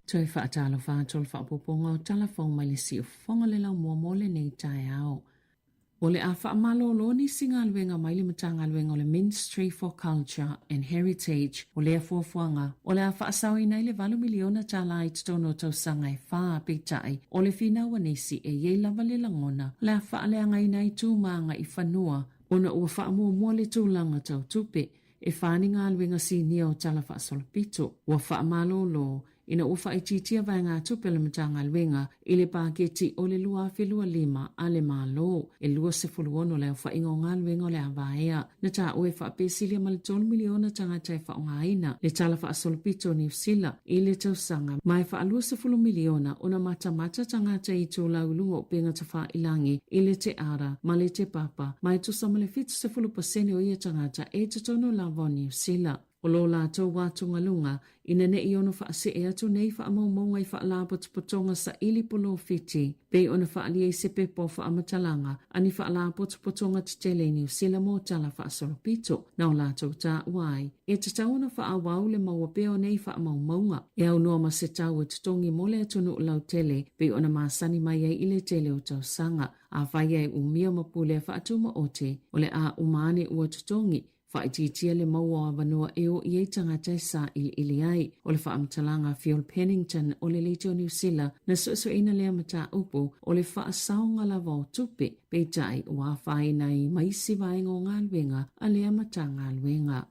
Toe faatalofa atu o le faaopoopoga o tala fou mai le siufofoga o le laumua mo lenei taeao. O le a faamalolo nisi galuega mai le Matagaluega o le Ministry for Culture and Heritage. O lea fuafuaga, o le a faasaoina ai le $8 miliona i totonu o tausaga e fa, peitai, o le finau a nisi e i ai lava le lagona o le a faaleagaina ai tu ma agaifanua ona ua faamuamua le tulaga tau tupe e fa ni galuega sinia o Tala Faasolopito. Ua faamalolo ina ua faaitiitia vaegatupe a le Matagaluega i le paketi o le 2025 a le Malo, e 26 le aofaiga o galuega o le a vaea. Na taua e faapesilia ma le 3 miliona tagata e faaaogaina le Tala Faasolopito o Niu Sila i le tausaga, ma e faa-20 miliona ona matamata tagata i itulau i luga o upega tafailangi i le Te Ara ma le Te Papa, ma e tusa ma le 70% o ia tagata e i totonu lava o Niu Sila. O lo latou atugaluga, ina ne i ono faasee atu nei faamaumauga i faalapotopotoga saili polofiti, pei ona faaalia i se pepa o faamatalaga a ni faalapotopotoga tetele i Niu Sila mo tala faasolopito na o latou taua ai, e tatau ona faaauau le maua pea o nei faamaumauga e aunoa ma se tau e totogi mo le atunuu lautele pei ona masani mai ai i le tele o tausaga. Afai e umia ma pulea faatumaote, o le a uma ane ua totogi Faaitiitia le maua o avanoa e o i ai tagata e sailiili ai. O le faamatalaga a Phil Pennington o le Leitio o Niu Sila na suesueina lea mataupu o le faasaoga lava o tupe, peitai ua afaina ai ma isi vaega o galuega a lea Matagaluega.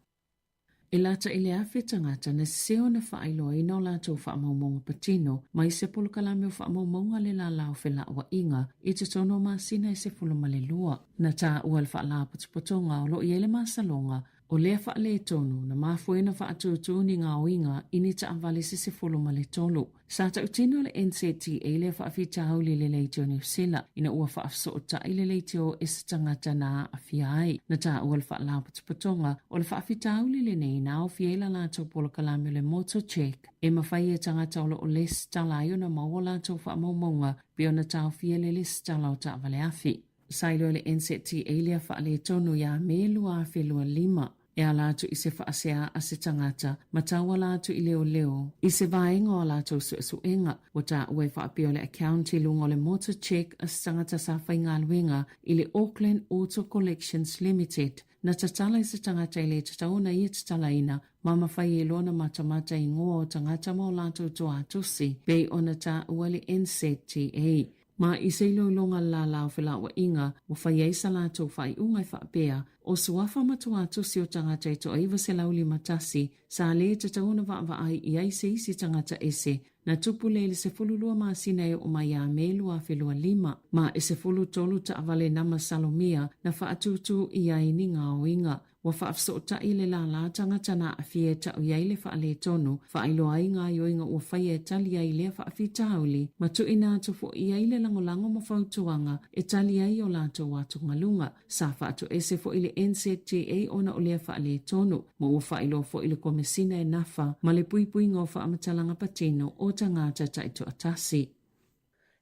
E lata i le 1,000 tagata na sese ona faailoaina o latou faamaumauga patino mai se polokalame o faamaumauga a le lala o felauaiga i totonu o masina e 12. Na taua le faalapotopotoga o lo o i ai le masaloga o lea faaletonu na mafua ai ona faatūtū ni gaoiga i ni taavale se 13. Sa tautino le NZTA lea faafitauli i le leitio Niu Sila ina ua faafesootai le leitio e se tagata na aafia ai. Na taua le faalapotopotoga o le faafitauli lenei na aofia ai la latou polokalame o le Motor Check e mafai e tagata o lo o lesitala ai ona maua latou faamaumauga pei ona taofia le lesitala o taavale afi. Sa iloa le NZTA lea faaletonu ia Me 2025 e ala atu i se faasea a se tagata ma tauala atu i leoleo i se vaega o a latou suesuega. Ua taua e faapea o le account i luga o le motor check a se tagata sa faigaluega i le Auckland Auto Collections Limited na tatala i se tagata e le tatau ona ia tatalaina ma mafai ai loa ona matamata igoa o tagata ma o latou toatusi pei ona taua le NZTA. Ma i se iloiloga lala o felauaiga, ua fai ai sa latou faaiuga e faapea, o suafa ma tuatusi o tagata e toa 951 sa lē tatau ona vaavaai i ai se isi tagata ese na tupu lea i le 12 masina e oo mai ia Me 2025, ma e 13 taavale nama salomia na faatūtū i ai ni gaoiga. Ua faafesootai le lala tagata na aafia e tau i ai le faaletonu, faailoa ai gaoioiga ua faia e tali ai lea faafitauli, ma tuuina atu foi i ai le lagolago ma fautuaga e tali ai o latou atugaluga. Sa faatoese foi le NZTA ona o lea faaletonu, ma ua faailoa foi le Komesina e nafa ma le puipuiga o faamatalaga patino o tagata taitoatasi.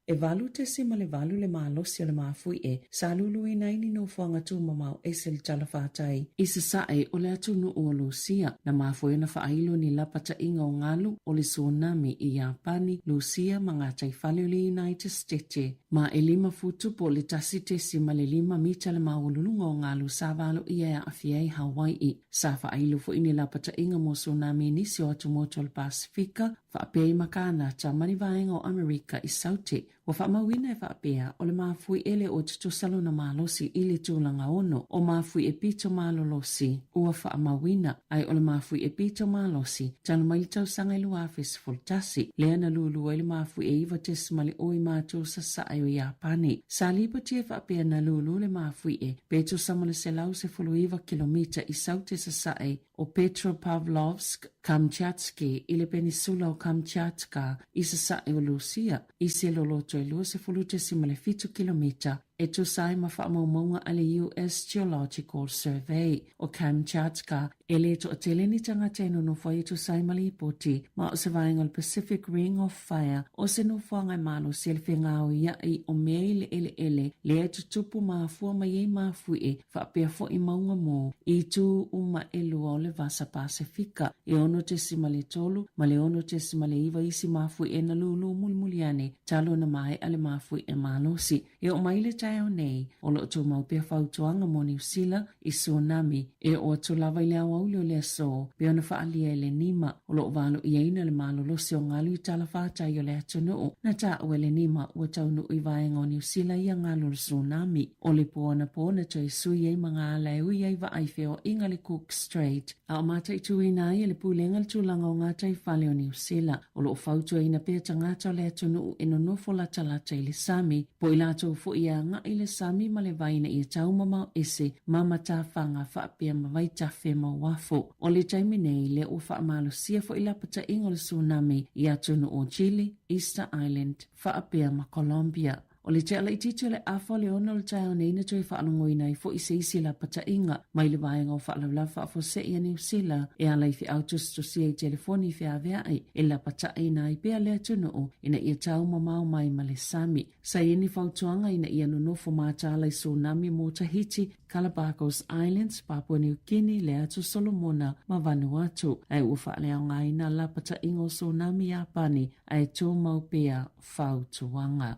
E 8.8 le malosi o le mafuie sa luluina ai ni nofoaga tumamao ese i le talafatai i sasae o le atunuu o Lusia. Na mafua ai ona faailo ni lapataiga o galu o le tsunami i Iapani, Lusia ma gataifale o le United Stete. Ma e 5 futu po o le 1.5 mita le maualuluga o galu sa valoia e aafia ai Hawai'i. Sa faailo foi ni lapataiga mo tsunami i nisi o atumotu o le Pasefika, faapea i ma Kanata ma ni vaega o Amerika i Saute. Ua faamauina e faapea, o le mafuie lea ua tutusa lona malosi i le tulaga ono o mafuie pito malolosi ua faamauina, ae o le mafuie pito malosi talu mai le tausaga e 2011, lea na lulu ai le mafuie 9.0 i matu sasae o Iapani. Sa lipotia e faapea na lulu le mafuie pe tusa ma le 119 kilomita i Saute sasae o Petropavlovsk-Kamchatsky i le Penisula o Kamchatka i sasae o Lusia, i se loloto e 20.7 kilomita e tusa ai ma faamaumauga a le US Geological Survey. O Kamchatka e le toatele ni tagata e nonofo ai e tusa ai ma lipoti, ma o se vaega o le Pacific Ring of Fire, o se nofoaga e malosi ai le fegaoiaʻi o mea i le ʻeleʻele lea e tutupu mafua mai ai mafuie faapea foi mauga mō i itu uma ʻelua o le Vasa Pasefika, e 6.3 ma le 6.9 isi mafuie na lūlū mulimuli ane talu ona maeʻa le mafuie malosi. E oo mai le taeao nei, o lo o tumau pea fautuaga mo Niu Sila i tsunami e oo atu lava i le aoauli o le aso pei ona faaalia e le nima o lo o valoiaina le malolosi o galu i talafatai o le atunuu. Na taua e le nima ua taunuu i vaega o Niu Sila ia galu o le tsunami. O le pō anapō na toe sui ai ma ngā ala e ui ai vaa i feoaiga le Cook Strait, a o mataituina ai e le Pulega le tulaga o ngā taifale o Niu Sila. O lo o fautuaina pea tagata o le atunuu e nonofo latalata i le sami, po i latou foi e agai i le sami ma le vai ina ia taumamao ese ma matafaga faapea ma vaitafe ma uafu. O le taimi nei, lea ua faamalosia foi lapataiga o le tsunami i atunuu o Chile, Easter Island, faapea ma Colombia. O le tea laitiiti o le afa o le ono o le taeao nei na toe faalogoina ai foi se isi lapataiga mai le vaega o Faalavelave Faafuasei a Niu Sila e ala i feau tusitusia i telefoni feaveai e lapataiina ai pea le atunuu ina ia tau mamao mai ma le sami. Sa i ai ni fautuaga ina ia nonofo mataala i tsunami mo Tahiti, Galapagos Islands, Papua New Guinea, le Atu Solomona ma Vanuatu, ae ua faaleaogaina lapataiga o tsunami Iapani ae tumau pea fautuaga.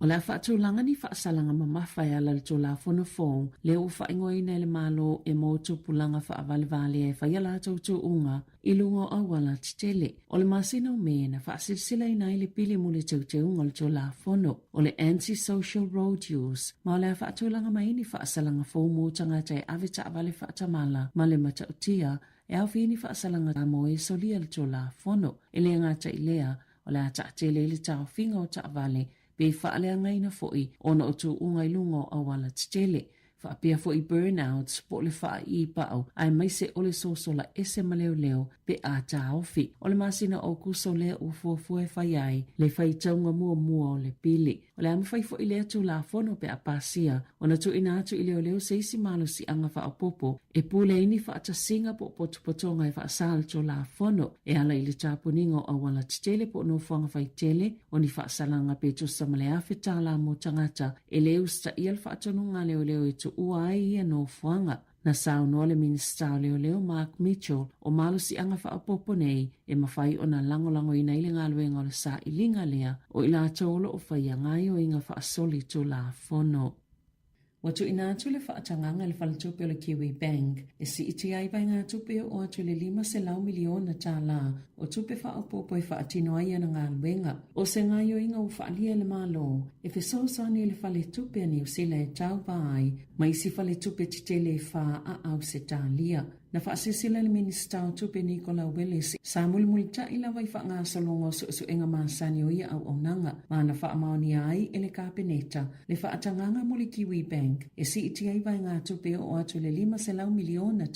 O le a faatulaga ni faasalaga mamafa e ala i le Tulafono fou lea ua faaigoaina e le Malo e mo tupulaga faavalevalea e fai a latou tuuga i luga o auala tetele. O le masina o Me na faasilasilaina ai le pili mo le teuteuga o le Tulafono o le Anti-Social Road Use ma o le a faatulaga mai ai ni faasalaga fou mo tagata e ave taavale faatamala ma le matautia e aofia ai ni faasalaga mo e solia le Tulafono. E le gata i lea, o le a taatele ai le taofiga o taavale pe faaleagaina foi ona o tuuga i luga o auala tetele, faapea foi burnouts po o le faaii pau aemaise o le sosola ese ma leoleo pe a taofi. O le masina o Aokuso lea ua fuafua e fai ai le faitauga muamua o le pili. O le a mafai foi lea Tulafono pe a pasia ona tuuina atu i leoleo se isi malosiaga faaopoopo e pule ai ni faatasiga po o potopotoga e faasa le Tulafono e ala i le tapuniga o auala tetele po o nofoaga faitele o ni faasalaga pe tusa ma le $1,000 mo tagata e le usitaia le faatonuga a leoleo e tuua ai ia nofoaga. Na saunoa le Minisita o Leoleo Mark Mitchell o malosiaga faaopoopo nei e mafai ona lagolagoina ai le galuega o le sailiga lea o i latou o lo o faia gaoioiga faasoli Tulafono. Ua tuuina atu le faatagaga i le faletupe o le Kiwi Bank e siitia ai vaegatupe e oo atu i le $500 miliona o tupe faaopoopo e faatino ai ana galuega. O se gaoioiga ua faaalia e le Malo e fesoasoani i le faletupe a Niu Sila e tauva ai ma isi faletupe tetele e fa a Ausetalia. Na faasilasila e le Minisita o Tupe Nicola Willis, sa mulimulitaʻi lava i faagasologa o suesuega masani o ia auaunaga, ma na faamaonia ai e le Kapeneta le faatagaga mo le Kiwi Bank e siitia ai vaegatupe e oo atu i le $500 miliona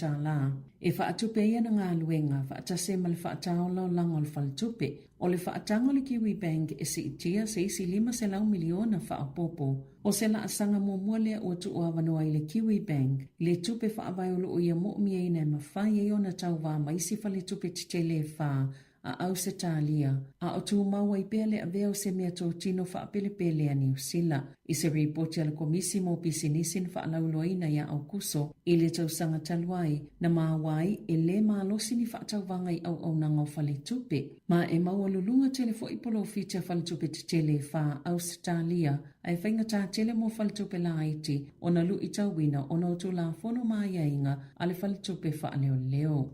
e faatupe ai ana galuega faatasi ai ma le faataolaolaga o le faletupe. O le faataga o le Kiwi Bank e siitia se isi $500 miliona faaopoopo. O se laasaga muamua lea ua tuuavanoa ai le Kiwi Bank i le tupe faavae o lo o ia moomiaina e mafai ai ona tauva ma isi faletupe tetele e fa. a Ausetalia, a o tumau ai pea le avea o se meatotino faapelepele a Niu Sila. I se ripoti a le Komisi mo Pisinisi na faalauiloaina iā Aukuso i le tausaga talu ai, na maua ai e lē malosi ni faatauvaga i auaunaga o faletupe, ma e maualuluga tele foi polofiti a faletupe tetele e fā a Ausetalia, ae faigata tele mo faletupe laiti ona luitauina ona o Tulafono ma aiaiga a le faletupe faaleoleo.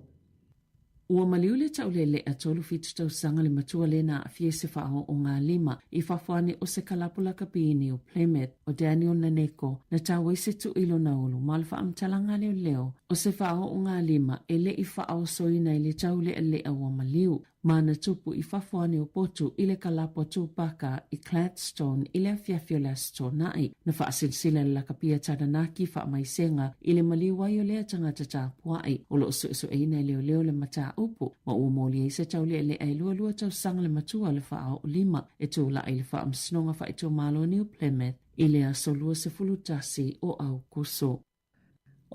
Ua maliu le taulelea 37 tausaga le matua lea na aafia i se faaoogalima i fafo ane o se kalapu lakapi i New Plymouth, o Daniel Naneko, na tau ai se tui i lona ulu ma o le faamatalaga a leoleo o se faaoogalima e le i faaosoina i le taulealea ua maliu. Ma na tupu i fafo ane o potu i le kalapu a Tupaka i Gladstone i le afiafi o le Aso Toonai. Na faasilasila le lakapi a Taranaki faamaisega i le maliu ai o lea tagata tapuai o lo o suesueina e leoleo le mataupu ma ua moli ai se taulealea e 22 tausaga le matua o le faaoolima e tulai i le Faamasinoga Faaitumalo o New Plymouth i le aso 21 o Aukuso.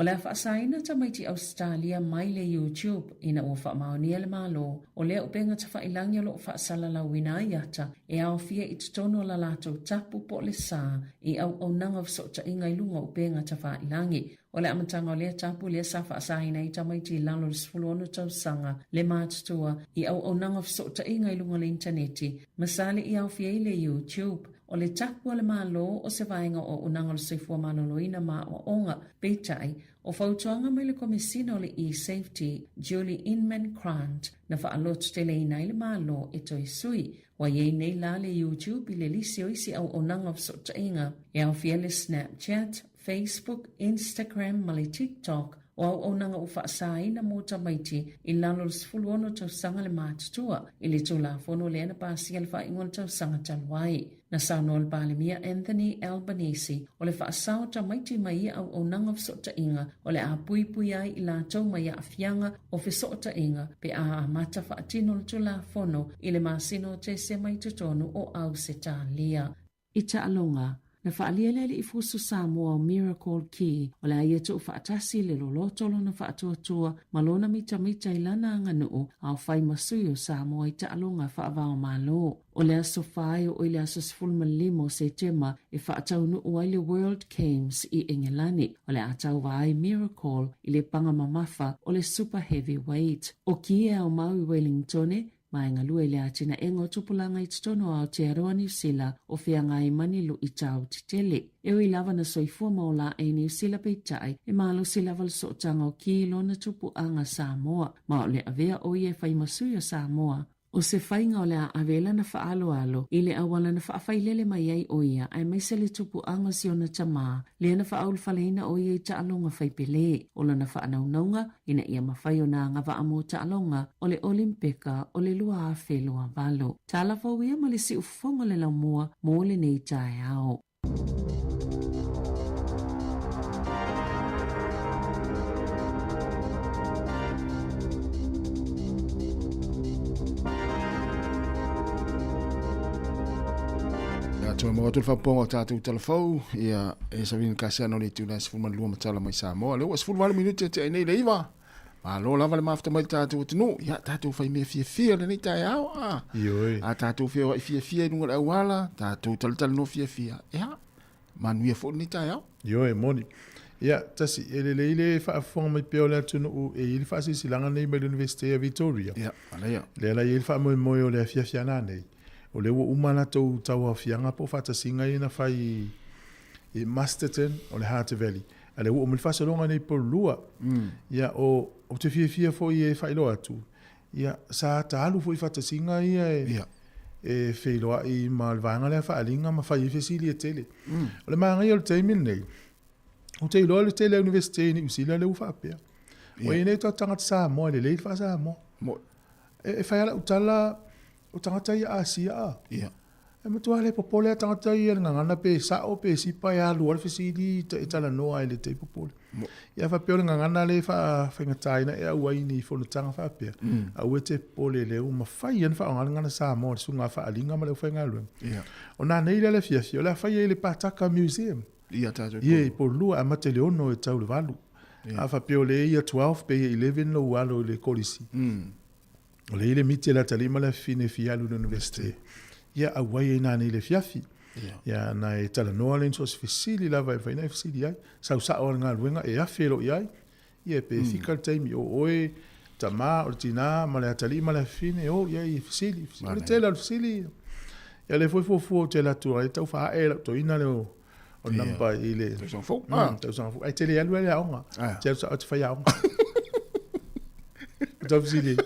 O le a faasaina tamaiti Ausetalia mai le YouTube ina ua faamaonia le Malo o lea upega tafailangi o lo o faasalalauina ai ata e aofia i totonu o la latou tapu po o le sa i auaunaga o fesootaiga i luga o upega tafailangi. O le amataga o lea tapu lea sa faasaina ai tamaiti i lalo o le 16 tausaga le matutua i auaunaga o fesootaiga i luga o le initaneti ma sa le i aofia ai le YouTube. O le tapu a le Malo o se vaega o auaunaga o le soifua maloloina ma aoaoga, peitai, o fautuaga mai le Komesina o le eSafety, Julie Inman Grant, na faalototeleina ai le Malo e toe sui. Ua i ai nei la le YouTube i le lisi o isi auaunaga o fesootaiga e aofia ai le Snapchat, Facebook, Instagram ma le TikTok, o auaunaga ua faasaina mo tamaiti i lalo o le 16 tausaga le matutua i le Tulafono lea na pasia i le faaiuga o le tausaga talu ai. Na saunoa le Palemia Anthony Albanese, o le faasao tamaiti mai ia auaunaga o fesootaiga o le a puipui ai i latou mai aafiaga o fesootaiga pe a amata faatino le Tulafono i le masina o Tesema i totonu o Ausetalia. I taaloga, na faaalia le alii fusu Samoa o Miracle Key o le a ia tuufaatasi le loloto o lona faatuatua ma lona mitamita i lana aganuu a o fai ma sui o Samoa i taaloga faava-o-Malo. O le aso 4 e oo i le aso 15 o Setema e faataunuu ai le World Games i Engelani, o le a tauva ai Miracle i le paga mamafa o le Super Heavyweight. O Key e aumau i Wellingtone, ma e galue i le atinaega o tupulaga i totonu o Aotearoa Niu Sila o feagai ma ni luitau tetele. E ui lava na soifua ma ola ae i Niu Sila peitai, e malosi lava le sootaga o Ki i lona tupuaga Samoa, ma o le avea o ia e fai ma sui o Samoa. O se faiga o le a ave lana faaaloalo i le auala na faafailele mai ai o ia aemaise le tupuaga o si ona tamā, lea na faaulufaleina o ia i taaloga fai pelē. O lona faanaunauga, ina ia mafai ona agavaa mo taaloga o le Olimpeka o le 2028. Tala fou ia ma le siufofoga o le laumua mo lenei taeao. Ia, toe maua atu le faapopoga o tatou talafou, ia, e Savini Kasiano le itula e 12 matala mai Samoa. Lea ua 18 minute e tea nei le iva. Malo lava le mafuta mai le tatou atunuu. Ia, tatou fai mea fiafia lenei taeao. A, Ioe. a tatou feoai fiafia i luga o le auala, tatou talatalanoa fiafia. Ia, manuia foi lenei taeao. Ioe, moni. Ia, tasi, e lelei le faafofoga mai pea o le atunuu e i ai le faasilasilaga nei mai le Iunivesite a Victoria. Ia, manaia. Lea la e i ai le faamoemoe o le afiafi a nanei, o lea ua uma a latou tauaofiaga po o faatasiga ia na fai i Masterton o le Hutt Valley. A lea ua oo mai le faasologa nei i Porirua. Ia, o, ou te fiafia foi e faailoa atu, ia, sa ta alu foi i faatasiga ia e, Ia. e feiloai ma le vaega lea faaaliga ma fai ai fesili e tele. O le manaia o le taimi lenei, ou te iloa le tele o Iunivesite i Niu Sila lea ua faapea. Ua i ai nei o tatou tagata Samoa e lelei le faa-Samoa. E fai lava lau tala, o tagata ia Asia a. Ia. E matua le popole a tagata ia i le gagana pe sao pe sipa e alu a le fesili e talanoa ai le te popole. Ia faapea o le gagana le faafaigataina e auai ni fonotaga faapea. Aua e te popole lea ua mafai ona faaaoga le gagana Samoa le susuga faaaliga ma le aufaigaluega. Ia. O nanei lea le afiafi o le a fai ai le Pataka Museum. Ia tatou Ia i Porirua e amata i le 6 e tau i le 8. A faapea o lea ia 12 pe ia 11 lou alo i le kolisi. O le i le miti a le atalii ma le afafine e fia alu i le Universite, ia auai ai nanei i le afiafi. Ia na e talanoa lea i so o se fesili lava e mafai ona e fesili ai. Sau sao lava i le galuega e afe loa i ai, ia pe fika le taimi o oe, tama, o le tina ma le atalii ma le afafine e o i ai e fesili. O le tele o le fesili, ia lea foi fuafua ou te alu atu ai tau faaae lau toeaina lea o number i le tausaga fou. Tausaga fou. Ai te le alu ai le aoga. Te alu sao te fai aoga. Tau fesili,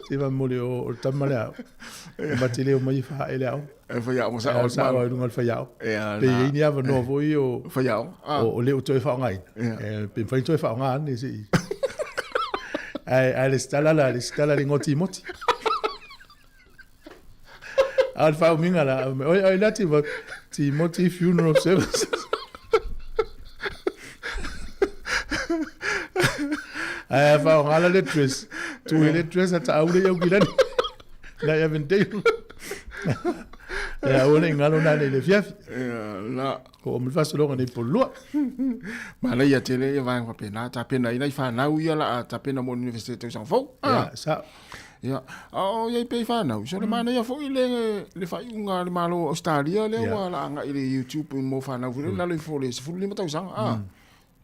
se va mole o le tama le ao. Ma te le o mai e faaae le aoga. E fai aoga sao. Sao ai luga o le fai aoga. Pe i ai ni avanoa foi o fai aoga. O le o toe faaaogaina. Pe mafai toe faaaoga ane se i. Ai ai le stala la, le stala le ngoti moti. A le faaumiga la, oi oi la ti Timoti Funeral Services. Ai a faaaoga la le dress. Tu i le dress a taau le iau ki lani. Na i Avondale. Ia aua ne i galo nane i le afiafi. Ia, la. O o ma le faasologa nei po lua. Manaia tele ia vaega faapena, tapena ai nai fanau ia la a tapena mo le Universite tausaga fou. Ia, sao. Ia, a o iai pea i fanau, so le manaia foi le le faaiuga a le Malo o Ausetalia lea ua la agai i le YouTube mo fanau foi lea i lalo ifo o le 15 tausaga. A,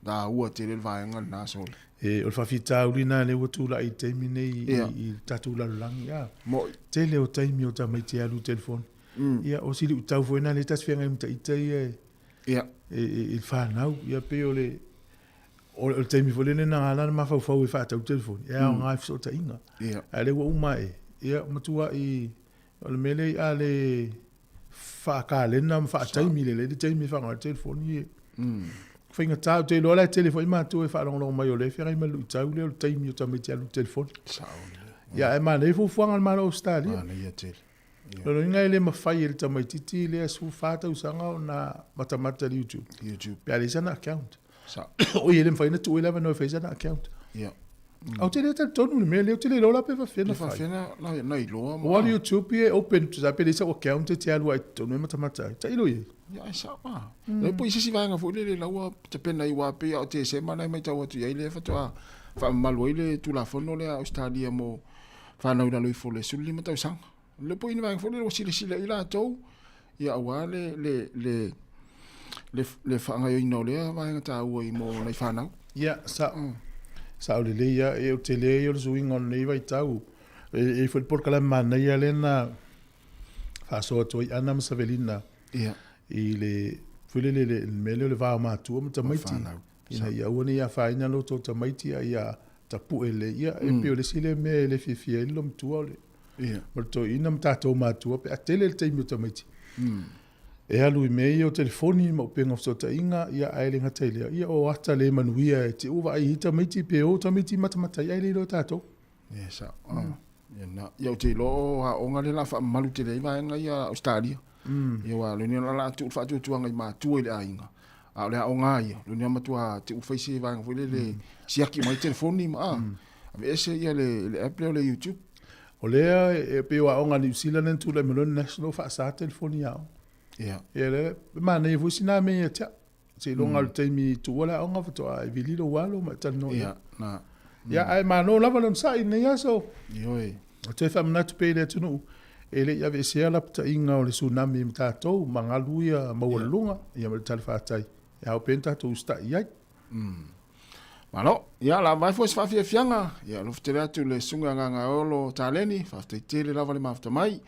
taua tele le vaega lena sole. E, o le faafitauli lena lea ua tulai i le taimi nei i, i le tatou lalolagi. A, Mo'i. tele o taimi o tamaiti e alu i telefoni. Ia, o si luitau foi lena lea e tasi feagai ma ita ia e, e, e, i le fanau. Ia, pei o le, o le taimi foi lea na ala na mafaufau e faatau telefoni, e aoga i fesootaiga. Ae lea ua uma ae, ia, matuai, o le mea lea a le faakalena ma faataimi lelei le taimi e faaaoga ai le telefoni e faigata. Ou te iloa la e tele foi matua e faalogologo mai o lea e feagai ma le luitau lea o le taimi o tamaiti e alu i le telefoni. Ia, ae manaia fuafuaga a le Malo o Ausetalia. Manaia tele. Lona uiga e le mafai e le tamaitiiti lea 14 tausaga ona matamata i le YouTube. YouTube. Pe a leai sana account. Sa. Oi, e le mafai ona tuu ai le avanoa e fai sana account. Ia. Ou te le talitonu i le mea lea, ou te le iloa la pe faafefea ona fai. Pe faafefea na iloa ma. Aua o le YouTube e open, tusa pe leai sau account e te alu ai i totonu e matamata ai. Tailo i ai. Ia, e sao a. Lea po i se isi vaega foi lele la ua tapena ai aua pei a o Tesema na e matau atu i ai lea faatoa faamamalu ai le Tulafono lea a Ausetalia mo fanau i lalo ifo o le 15 tausaga. Le poi ni vaega foi lele ua silasila i latou, ia aua le, le, le, le, le faagaoioina o lea vaega taua i mo nai fanau. Ia, sao, sao lelei lava. E, o le tele ia o le suiga o lenei vaitau. E i ai foi le polokalame manaia lea na faasoa atu ai Ana ma Savelina i le, foi lele, le mea lea o le va o matua ma tamaiti. Ina ia aua ne i afaina lo outou tamaiti a ia tapue lelei. Ia, e pei o le isi lea mea e le fiafia ai le loomatua o le, ma le toeaina ma tatou matua pe a tele le taimi o tamaiti. E alu i mea ia o telefoni ma upega o fesootaiga, ia ae le gata i lea, ia o ata le manuia e te ua vaai ai tamaiti pe o tamaiti matamata ai ae le iloa e tatou. Ia sao. Ia na, ia ou te iloa o aoga lea o le a faamamalu tele ai vaega ia a Ausetalia. Ia aua o lenei o le a tuu le faatuatuaga i matua i le aiga. A o le aoga lava ia, lenei o matua te ua fai se vaega foi lele siaki mai telefoni ma a, aveese ia le, le app lea o le YouTube. O lea e pei o aoga a Niu Sila lea na tulai mai loa le National faasa telefoni i aoga. Ia. Ia lea, e manaia foi sina mea ia te au. Seiloga o le taimi i tuua le aoga faatoa e vili lou alo ma e talanoa i ai. Ia, na. Ia, ae malo lava le onosai i lenei aso. Ioe. E toe faamanatu pea i le atunuu, e le i aveesea lapataiga o le tsunami ma tatou, ma galu ia maualuluga, ia ma le talafātai, e ao pea ona tatou usitai i ai. Malo. Ia, la vae foi se faafiafiaga. Ia, alofa tele atu i le Susuga ia Gagaeolo Taleni, faafetai tele lava le mafuta mai.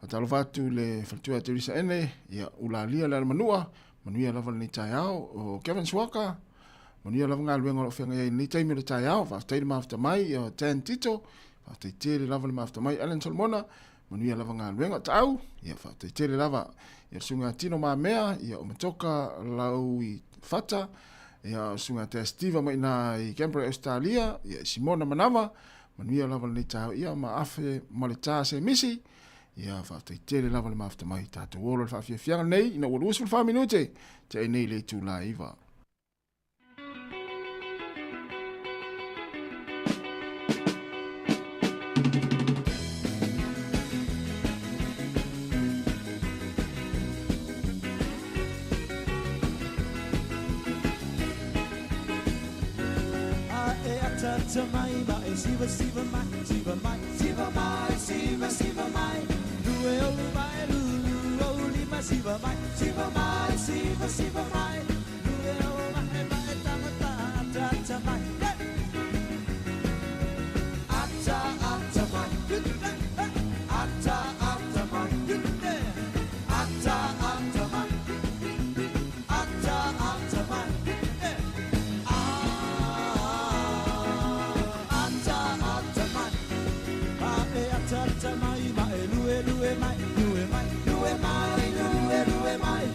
Faatalofa atu i le faletua ia Teresa Ene, ia, ulalia le alamanua, Manuia lava lenei taeao. O Kevin Suaka, manuia lava galuega o lo o feagai ai i lenei taimi o le taeao. Faafetai le mafuta mai. O Dan Tito, faafetai tele lava le mafuta mai. Alan Solomona, manuia lava galuega. Taau, ia faafetai tele lava. Ia le susuga Tino Mamea, ia o Matoka Lau i Fata, ia o susuga Tea Steve mai ina i Canberra, Australia, ia Simona Manava, manuia lava lenei taeao. Ia ma afe ma le ta se misi, Ia, faafetai tele lava le mafuta mai. Tatou o loa i le faafiafiaga lenei ina ua 24 minute te ai nei i le itula e 9. A e ata ata mai ma e siva siva mai siva mai siva mai siva siva mai lue o mai lu lu o lima siva mai siva mai siva siva mai lue o mai ma e tama ta ata ata mai ata ata mai ata ata mai ata ata mai ata ata mai ata ata mai a e ata ata mai ma e lue lue mai lue mai lue mai lue lue mai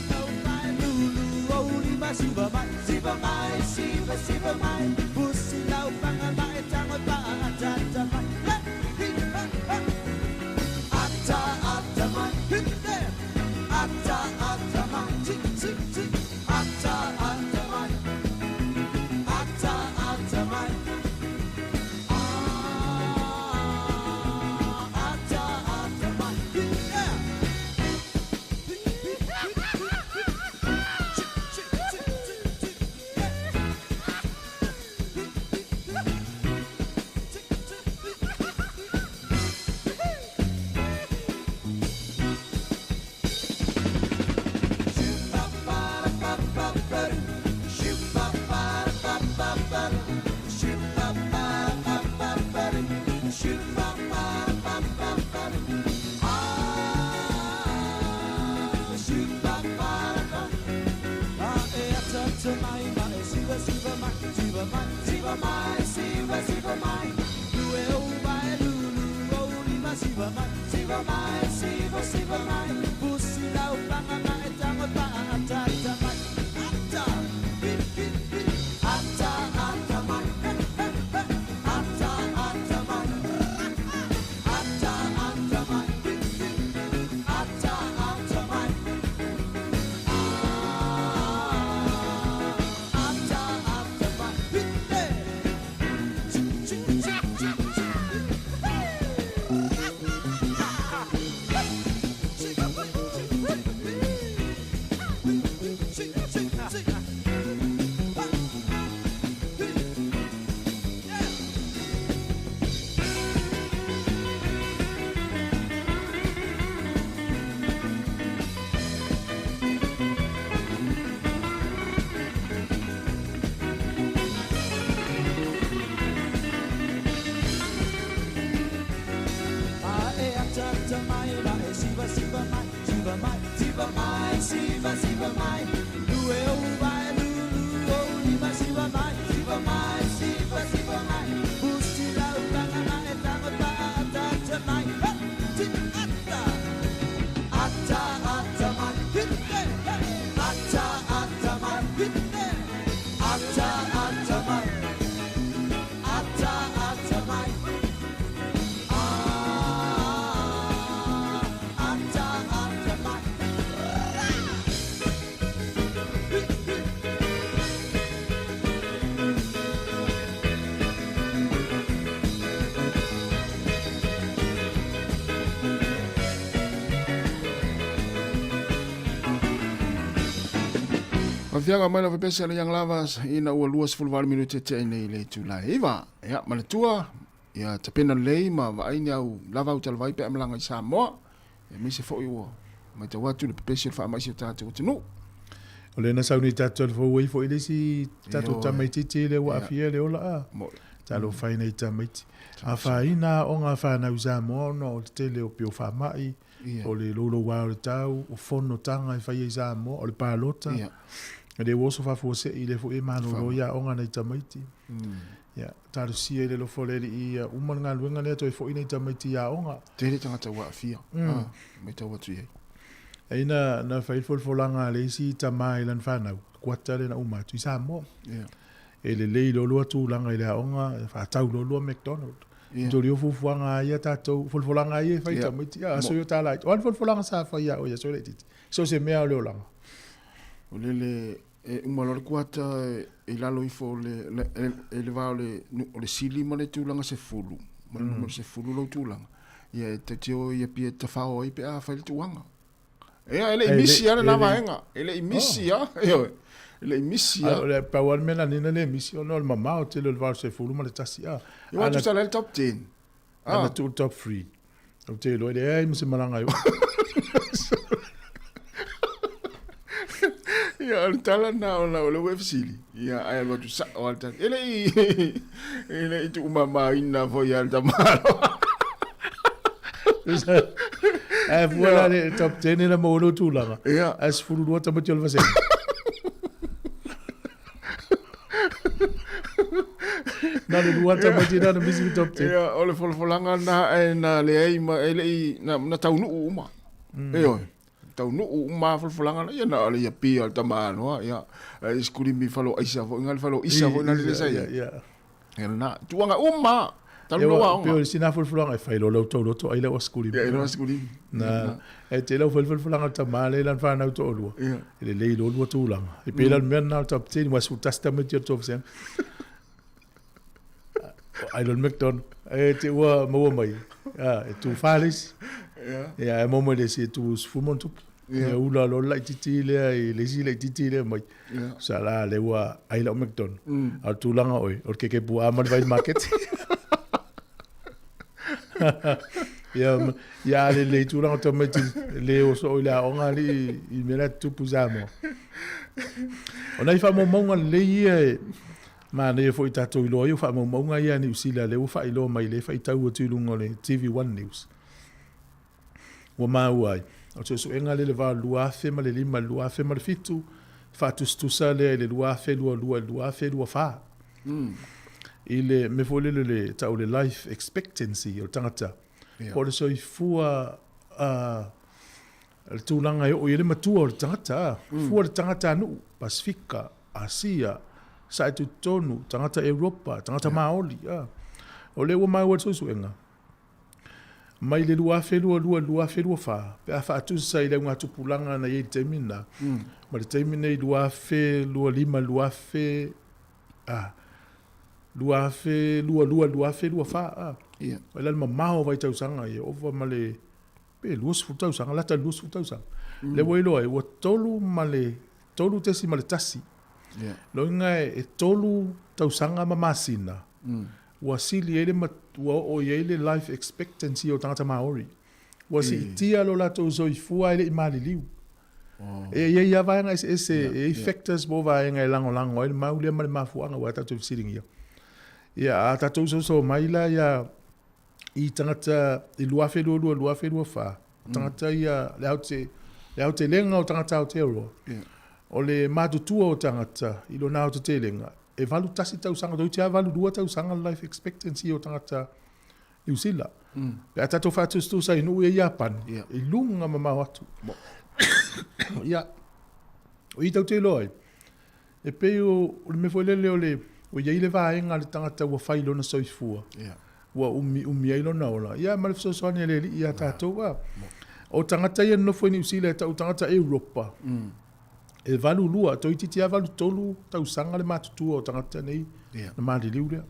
no mai lu lu o li ma siva mai siva mai siva siva mai pusi lau panga mai tango pa ata ata mai le hi ha ha ata ata mai ata ata mai ti ti ti ata ata mai ata ata mai ata ata mai yeah. Afiaga mai lava pese le Young Lovers ina ua 28 minute te nei le itula e iva. Ia, manatua, ia tapena lelei ma vaai ni au lava au talavai pe a malaga i Samoa. Ia aemaise foi ua matau atu le pepesi o le faamaisi o tatou atunuu. O lea na sauni tatou le fou ai foi le isi tatou tamaitiiti lea ua aafia le ola a. Talofa ai nei tamaiti. Afaina aoga a fanau i Samoa ona o le tele o pio faamai, o le louloua o le tau, o fonotaga e faia i Samoa, o le palota. E le ua oso faafuasei lea foi e malolo ai aoga a nai tamaiti. Ia, talosia i le alofa o le Alii ia uma le galuega lea toe foi nai tamaiti i aoga. Tele tagata ua aafia, matau atu i ai. Ai na, na fai le folafolaga a le isi tama i lana fanau, kuata lea na uma atu i Samoa. E lelei loa lua tulaga i le aoga, e faatau loa lua McDonald. Yeah. Toli o fuafuaga a ia tatou, folafolaga a ia e fai yeah. tamaiti, a aso i o tāla. O a le folafolaga sa fai ia o ia aso i laitiiti. So se mea o le olaga. O lele e uma loa le kuata e lalo ifo o le, le, e le va o le, o le sili ma le tulaga sefulu, ma le numera sefulu lou tulaga. Ia e tatio ia pia tafao ai pe a fai le tuaga. Ia, e le i misi lava lena vaega. E le i misi lava. Ioe. E le i misi a. O le pau lava le mea na nina le misi ona o le mamao tele o le 81. Ia ua tusa la le top 10. Ana tuu le top 3. Ou te iloa e leai ma se malaga e oo. Ia, o le tala lena ona o lea ua e fesili, ia, ae alu atu sao lava le tala. E le i, e le i tuumamaina foi lava le tamaloa. Ae fua la le top 10 na maua lou tulaga. Ia. Ae 12 tamaiti o le vasega. Na le lua tamaiti na na misi le top 10. Ia, o le folafolaga lena ae na leai ma e le i, na, na taunuu uma. Ioe. Taunuu uma folafolaga na, ia na o le iapia o le tamaloa, ia, e sikulimi falo aisa foi na le falo isa foi na le sa ia. Ia. Ia lena, tuuaga uma talu lou aoga. Pei o le sina folafolaga e fai loa lau tauloto ai lau asikulimi. Ia, lau asikulimi. Na, e tele au fai folafolaga a le tama lea i lana fanau toalua. Ia. E lelei loa lua tulaga. E pei la o le mea lena o le top 10, ua 11 tamaiti o le top 10. Ai loa le McDonald. E te ua maua mai. E tufa le isi. Ia, ae maua mai le isi e tu 10+. Ia ula loa le laitiiti lea i le isi laitiiti lea mai. Sa la lea ua ai lau McDonald. A o le tulaga oe, o le keke puaa ma le vai i le maketi. Ia, ia a lelei tulaga o tamaiti le oso i le aoga alii i mea la e tutupu i Samoa. O nai faamaumauga lelei ia e manaia foi tatou iloa ai o faamaumauga ia a Niu Sila lea ua faailoa mai lea e faitau atu i luga o le TV1 News. Ua maua ai, o le suesuega lea i le va o le 2005 i le 2007, faatusatusa lea i le 2022 i le 2024. I le mea foi lele le tau o le life expectancy o le tagata, po o le soifua le tulaga e oo i ai le matua o le tagata, fua le tagatanuu, Pasefika, Asia, sae tutotonu, tagata Europa, tagata Maoli. O lea ua maua i le suesuega, mai le 2022 i le 2024, pe a faatusa i le augatupulaga na i ai i le taimi lena, ma le taimi nei 2025 20, ah, 2022 2024, ah. Yeah. O le mamao o vaitausaga ia, ova ma le, pe 20 tausaga, lata i le 20 tausaga. Lea ua iloa ai, ua 3 ma le, 3.1. Yeah. Loiga e 3 tausaga ma masina, ua sili ai le, ua oo i ai le life expectancy o tagata Maori. Ua siitia lo latou soifua e le i maliliu. E i ai lava vaega eseese, e i ai factors po o vaega e lagolago ai le mau lea ma le mafuaaga ua tatou fesiligia. Ia, a tatou soso mai la ia i tagata i 2022, 2024, tagata ia le aote, le aotelega o tagata Aotearoa, o le matutua o tagata i lona aotetelega, e 81 tausaga, toeitiiti lava 82 tausaga le life expectancy o tagata Niu Sila. Pe a tatou faatusatusa i nuu ia i Iapani, i luga mamao atu. Ia, o i tatou te iloa ai, e pei o le mea foi lele o le, ua i ai le vaega a le tagata ua fai lona soifua, ua umiumi ai lona ola, ia ma le fesoasoani a le Alii ia tatou. A. O tagata ia e nonofo i Niu Sila e tau tagata Europa, e 82, toeitiiti lava 83 tausaga le matutua o tagata nei na maliliu lea.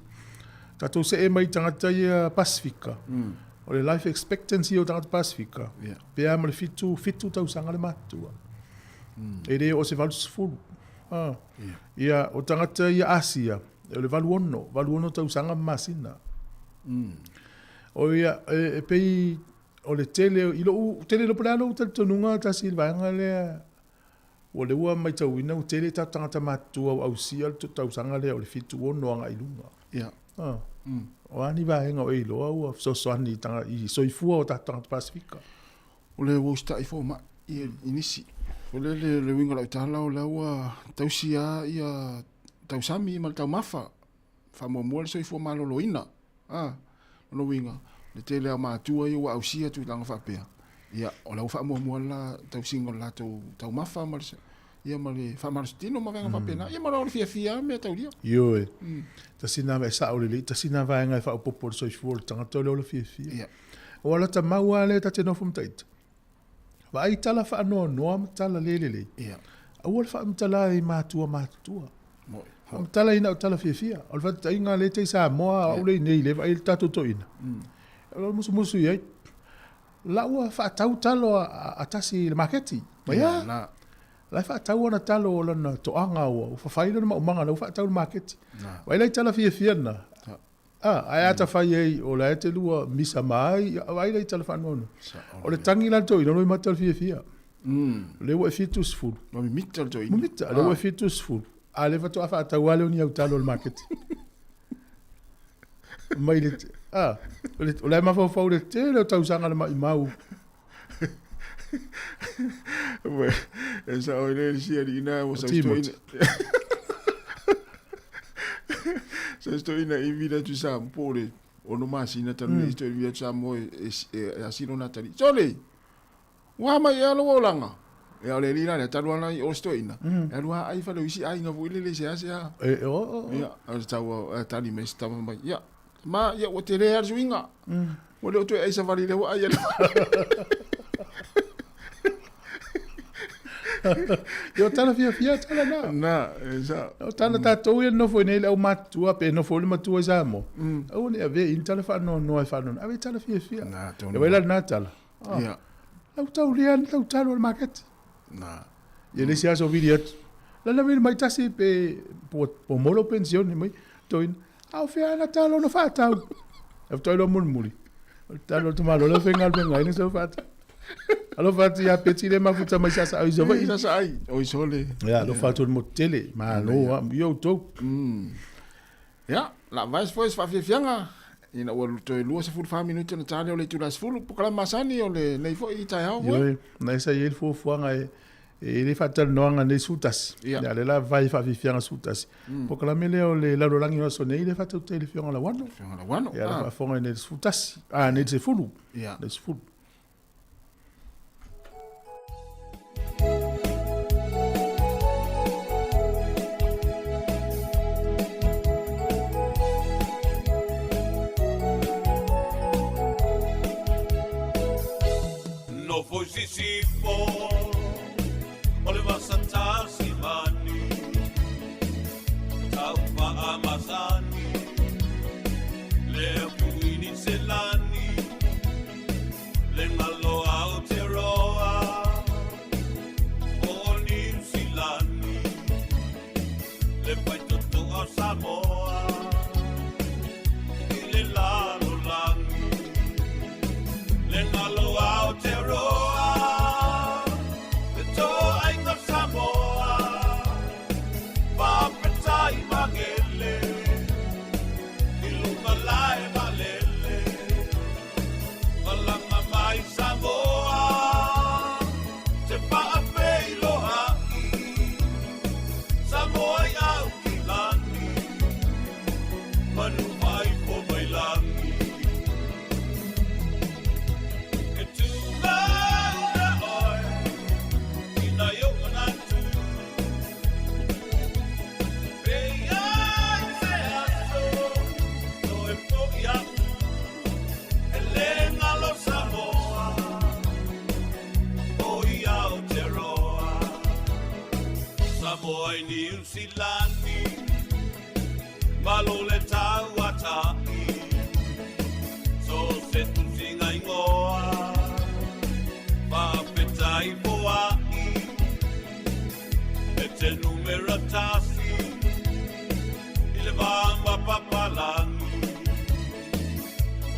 Tatou see mai i tagata ia Pasifika, o le life expectancy o tagata Pasifika, pe a ma le 7, 7 tausaga le matutua. E le oo se 80. Ia, o tagata ia Asia, o le 86, 86 tausaga ma masina. O ia, e pei o le tele, i lou, tele po o le a lou talitonuga tasi i le vaega lea, ua lea ua matauina ua tele tatou tagata matutua ua ausia le tausaga lea o le 76 agai i luga. Ia. Ah. O a ni vaega o e iloa ua fesoasoani i, tanga, i soifua o tatou tagata Pasifika? O le ua usitai fomai i, i nisi. O le, le, le uiga o lau tala o lea ua tausi lava ia tausami ma le taumafa. Faamuamua le soifua maloloina. A, o lona uiga, le tele lava o matua ia ua ausia tulaga faapea, ia, o la ua faamuamua le la tausiga o le latou taumafa ma le, ia ma le faamalositino ma vaega faapena, ia ma le fiafia lava mea taulia. Ioe. Tasi lena mea e sao lelei, tasi lena vaega e faaopoopo i le soifua o le tagata o le ola fiafia. Ia. Aua o lata mau lava lea ta te nofo ma ita, vaai tala faanoanoa ma tala le lelei, Ia. aua le faamatala i matua matutua. Moi. Faamatala ina o tala fiafia. O le faataitaiga lea e te i Samoa, o au lea i inei lea e vaai ai le tatou toeaina. O le musumusu i ai, la ua faatau talo a, a tasi i le maketi. Mai a? La. La e faatau ana talo o lana toaga ua fafai lona maumaga la ua faatau i le maketi. Vaai la i tala fiafia na. A, ae a ta fai ai o la e te lua misa ma ai, vaai la i tala faanoanoa. O le tagi la le toeaina loimata le fiafia. O lea ua e 70. Ua mimita le toeaina. Mimita, o lea ua e 70. A lea faatoa faatau lava lea o ni au talo i le maketi. Mai le, a, o la e mafaufau i le tele o tausaga le maimau. E sao i le isi alii na ua Timoti. Sa stoina i vila tu sa po le ono masina talu mm. i vila tu sa mo e e asilo na tali. Sole. Ua mai e alo olanga. E ole li la talu ana i o stoina. E alu ai fa le isi ai ngavu ile le se ase a. E o o. Ia, a tau a tali me stava mai. Ia. Ma ia ua tele a suinga. Ua le o toe ai savali le ua ai ala. Ia o tala fiafia tala na. Na, e sa. O tala tatou ia nofo i nei le aumatutua pe nofo le matua i Samoa. Aua ne i avea i ni tala faanoanoa e faanoanoa. Ave i tala fiafia. Na, tonu. E vai la lena tala. Ah. Ia. Lau tau lea ni tau talo o le maketi. Na. Ia le isi aso vili atu. Lana vili mai tasi pe po, po molo pensione mai toina. A o fea ana talo na whaatau. E toi lo mulimuli. O le talo o tamalo le whenga le whenga ina sau whaatau. Alo whaatu ia peti le mafuta mai sasa au i Savaii. Sasa ai, o i sole. Ia, alo whaatu le motu tele. Malo, a, i outou. Ia, la vai se foi se faafiafiaga ina ua toe 24 minute ona ta lea o le itula e 10, polokalame masani o lenei foi taeao. Ioe, na sa i ai le fuafuaga e e le faatalanoaga nei 11. Ia. Ia, lea la vai faafiafiaga 11. Polokalame lea o le lalolagi o aso nei, le faatautai i le Afioga Lauano. Afioga Lauano. Ia, la faafofoga i nei le 11. Ah, nei le 10. Ia. Nei le 10. Nofo i Sisifo o le vasa tasimani, taufa'a masani, le puini selani, le ngalo Aotearoa o Niu Silani, le faitotoa o Samoa i le lalolagi, le ngalo Aotearoa, le toaiga o Samoa, faafetai magele i luga lae valele. Malaga mai Samoa, te faafeiloai, Samoa i au ki lagi, manu mai po mai lagi. E tū lau na oe, i nai o manatu, pe ai se aso, toe fo'i atu, e le ngalo Samoa, o i Aotearoa. Samoa i Niu Silani, malo le tauata'i, so se tusiga ingoa, faafetai foa'i, e te numera tasi, i le va mapapalangi,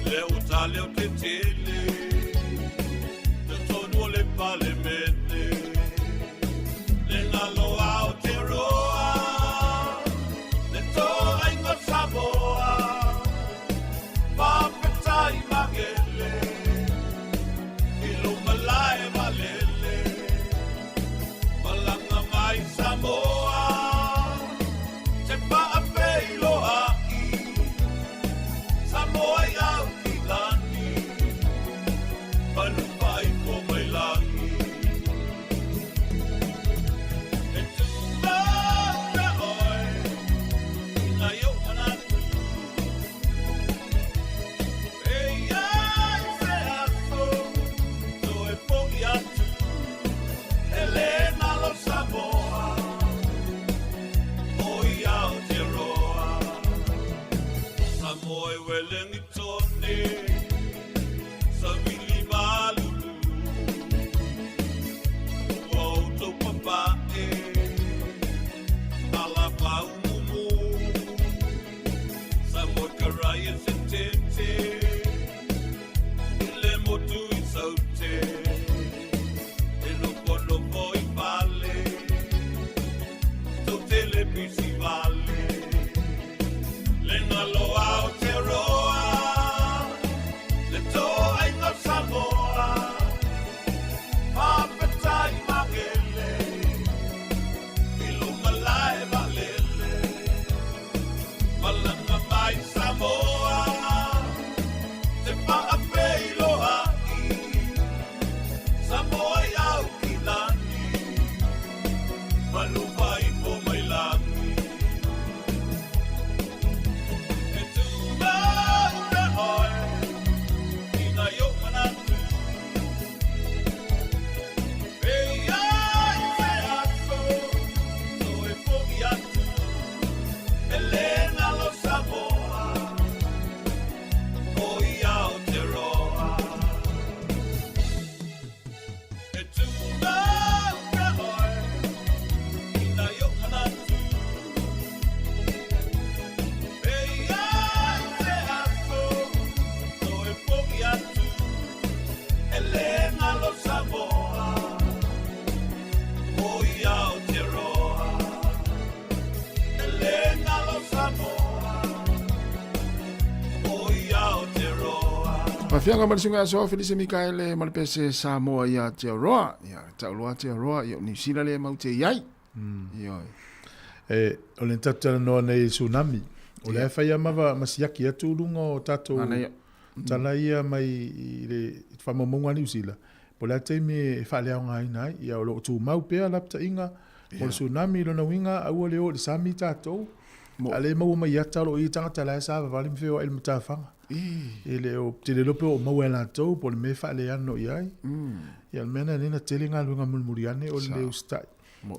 le uta leo te tele, totonu o le palemene, le ngalo Aotearoa, le toaiga o Samoa, faafetai magele, i luma lae valele, malaga mai Samoa, te faafeiloai, Samoa i au ki lani, manu faaipo mai lagi. E tū lau na oe, i nai o manatu, e ai se aso, toe fo'i atu, e le ngalo Samoa, o i Aotearoa. Samoa e Welengitone, savili malulu, ua outou papa'i, Fianga ma le suiga aso Felise Mikaele ma le pese Samoa ia Aotearoa. Ia, tauloa Aotearoa, ia o Niu Sila lea mau te iai. Ioe. E, o le tatou talanoa nei i tsunami. O lea e fai lava ma, ma siaki atu luga o tatou Manaia. tala ia mai i le faamaumauga a Niu Sila. Po o le a taimi e faaleaogaina ai. Ia o lo o tumau pea lapataiga mo le tsunami. Lona uiga, aua le o i le sami tatou. A le maua mai ata o lo o i ai tagata la e savavali ma feoai i le matafaga. E le o tele loa pe o maua e latou po o le mea e faaleano i ai. Ia o le mea lena lea na tele galuega mulimuli ane o le le usitai.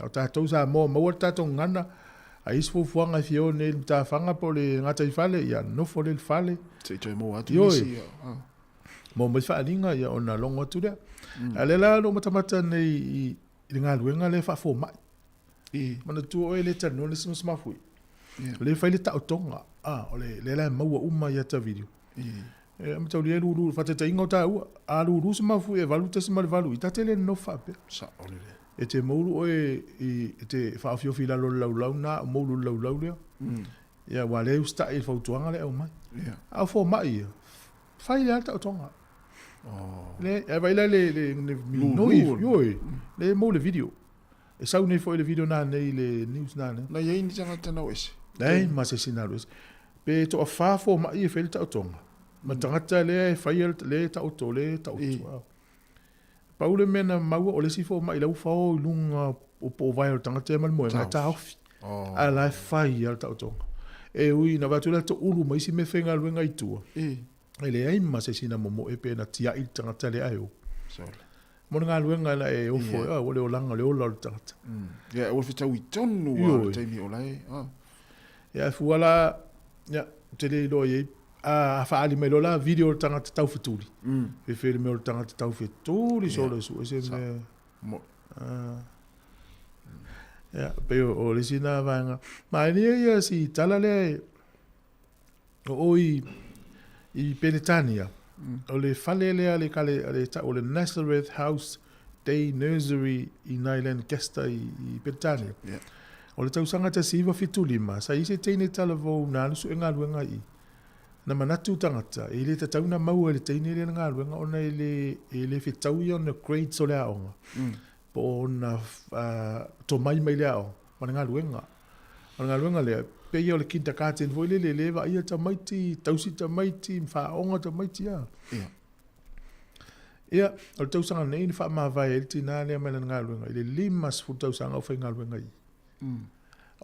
A o tatou Samoa, maua le tatou gagana, a i ai se fuafuaga e fia o nei i le matafaga po o le gataifale, ia nofo lea i le fale. Se i toe maua atu nisi. Maua mai faaaliga ia ona logo atu lea. A o lea la na ou matamata nei i le galuega lea faafomai. Manatua oe e le talanoa le isi mafuie. O lea e fai le taotoga, o lea la e maua uma i ata video. E mataulia e lulu, faataitaiga o taua, a lulu se mafuie e 8.8, i ta te le nonofo faapea. Sao lelei. E te moulu oe i, e te faaofiofi i lalo o le laulau na, o moulu i le laulau lea. Ia, aua o lea e usitai i le fautuaga lea e aumai. A o fomai ia, fai lava le taotoga. Le, ae vaai la le, le, le minoi, ioe, le maua le video. E sau nei foi le video na nei le news na nei. Na i ai ni tagata na o ese? Leai ma se isi na alu ese. Pe toafa fomai e fai le taotoga, ma tagata lea e faia lea e taoto, lea e taoto. Pau le mea na maua, o le isi fomai la ua fao i luga o po o vae o le tagata ia ma le moega e taofi. A la e fai lava le taotoga. E ui ina avatu la toulu ma isi mea faigaluega i tua, e leai ma se isi na momoe pe na tiai le tagata lea ae o. Mo le galuega la e ofo e, ua le olaga, le ola o le tagata. Ia, ua fetaui tonu lava le taimi o la e. Ia, e fua la, ia, ou te le iloa i ai, a faaali mai loa la video o le tagata taufetuli, fefe le mea o le tagata taufetuli solo e sue se mea. Ia, pei o le isi lena vaega. Ma e ia si tala lea e, o o i, i Peretania, o le fale lea le kale, le tau o le Nazareth House Day Nursery i nai Lancaster i, i Peretania. Yeah. O le tausaga 1975, sa i ai se teine talavou na alu sue galuega i i. Na manatu tagata, e le tatau na maua e le teine lea le galuega ona e le, e le fetau ia ona grades o le aoga. Po o ona tomai mai le aoga ma le galuega. O le galuega lea, pei o le kindergarten foi lele, lea e vaaia tamaiti, tausi tamaiti, faaaoga tamaiti a. Ia. Ia, o le tausaga nei na faamavae ai le tinā lea mai lana galuega i le 50 tausaga o faigaluega i i.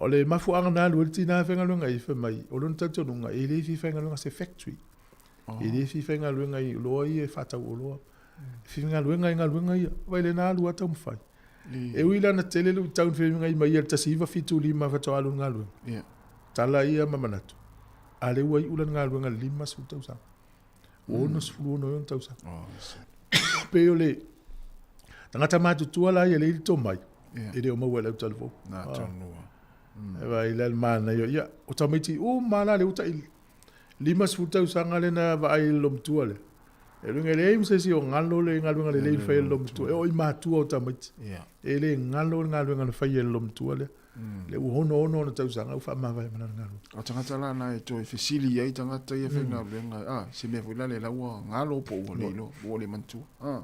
O le mafuaaga na alu ai le tinā e faigaluega i i, fai mai, o lona talitonuga, e le fia faigaluega i se factory. E le fia faigaluega i oloa ia e faatau oloa. E fia faigaluega i galuega ia. Vaai lea na alu lava taumafai. E ui la na tele luitau na feagai mai ia i le 1975 faatoa alu i le galuega. Yeah. Tala ia ma manatu, a lea ua iu lana galuega i le 50 tausaga. Ua 66 ai ona tausaga. Oh, Pei o le tagata matutua la ia lea i le tomai, Yeah. e le o maua e le autalavou. Nā tonu. E vaai la le manaia. Ia, o tamaiti uma la lea ua tai 50 tausaga lea na vaai i le lomatua lea. E luga e leai ma se isi o galo le galuega lelei na fai e le lomatua. E oo i matua o tamaiti. E le galo le galuega na fai e le lomatua lea. Lea ua 66 ona tausaga ua faamavae ma lana galuega. O tagata la na e toe fesili ai tagata ia faigaluega, a, se mea foi lale la ua galo po ua le iloa, ua le manatua. A.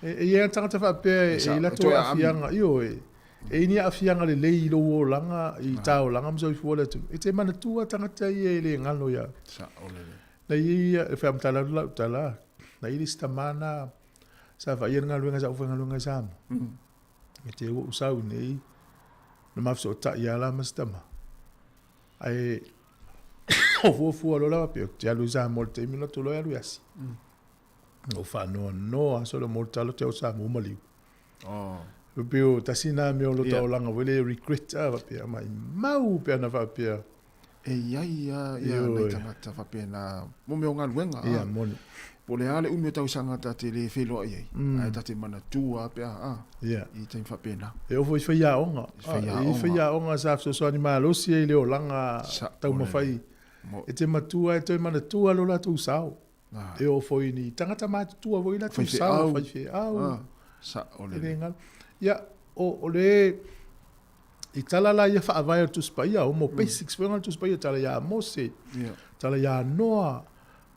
E i ai lava tagata faapea e i ai latou aafiaga, ioe, e i ai ni aafiaga lelei i lou olaga, i ta olaga ma soifua le atunuu. E te manatua tagata ia e le galo ia. Sao lelei. Na i ai ia, e faamatala atu lau tala, na i ai le isi tama na sa vaaia le galuega sa ou faigaluega i Samoa. E te ua ou sau nei, na ma fesootai lava la ma si tama. Ae o fuafua loa la faapea, ou te alu i Samoa i le taimi ona atu loa e alu i Asia. Na ou faanoanoa solo mo le tala te o Samoa maliu. Oh. E pei o tasi nā mea o lo yeah. taolaga foi le regret a faapea mai mau pe ana faapea. E iai a ia nai tagata faapena mo mea o galuega. Ia moni. Po o le a le umi o tausaga ta te le feiloai ai, ae ta te manatua a pe a, a, i taimi faapena. E oo foi i faiaoga. E i faiaoga sa fesoasoani malosi ai i le olaga taumafai. E te matua e toe manatua lo latou sao. E oo foi ni tagata matutua foi latou sao, faifeau. Sao lelei. Ia, o le i tala la ia faavae o le Tusi Paia, o mo basics foi o le Tusi Paia, tala ia Mose, tala ia Noa,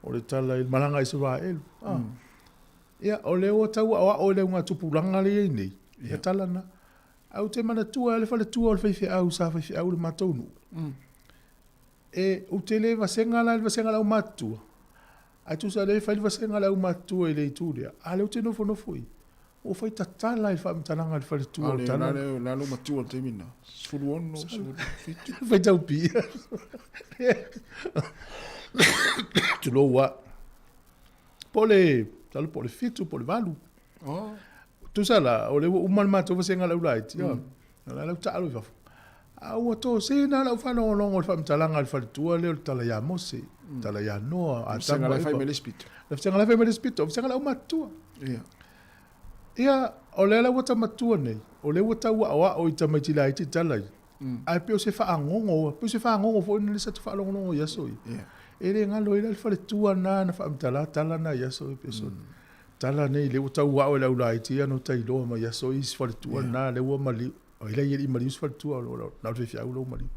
o le tala i le malaga a Isaraelu. Ia, o lea ua tau aoao i le augatupulaga lea e i ai nei, ia tala na. Ae ou te manatua le faletua o le faifeau sa faifeau i le matou nuu. E, ou te le vasega la i le vasega a le aumatutua, ae tusa o lea e fai le vasega a le aumatutua i le itu lea, a o lea ou te nofonofo i, ua fai tatala i le faamatalaga a le faletua o le tala. A o le a lou matua i le taimi lena? 16, 17? Faitau pia. Tulou a. Po o le, masalo po o le 7 po o le 8. Oh. Tusa la, o lea ua uma le matou vasega a le aulaiti, mm. O la lau taalo i fafo. A ua tosina lau faalogologo i le faamatalaga a le faletua lea o le tala ia Mose, tala ia Noa, Atama ma Eva. Le vasega la e fai mai le isi pito, o vasega la aumatutua. Ia. Ia, o lea la ua ta matua nei, o lea ua tau aoao i tamaiti laiti tala ia. Ae pei o se faagogo, pei o se faagogo foi lea sa ta faalogologo i aso ia. Ia. E le galo ai la le faletua lena na faamatala tala na i aso ia pei o se tala nei lea ua tau ao e le aulaiti ia no tailoa mai aso i si faletua lena lea ua maliu. Ai la i maliu si faletua o lo na o le faifeau lou maliu.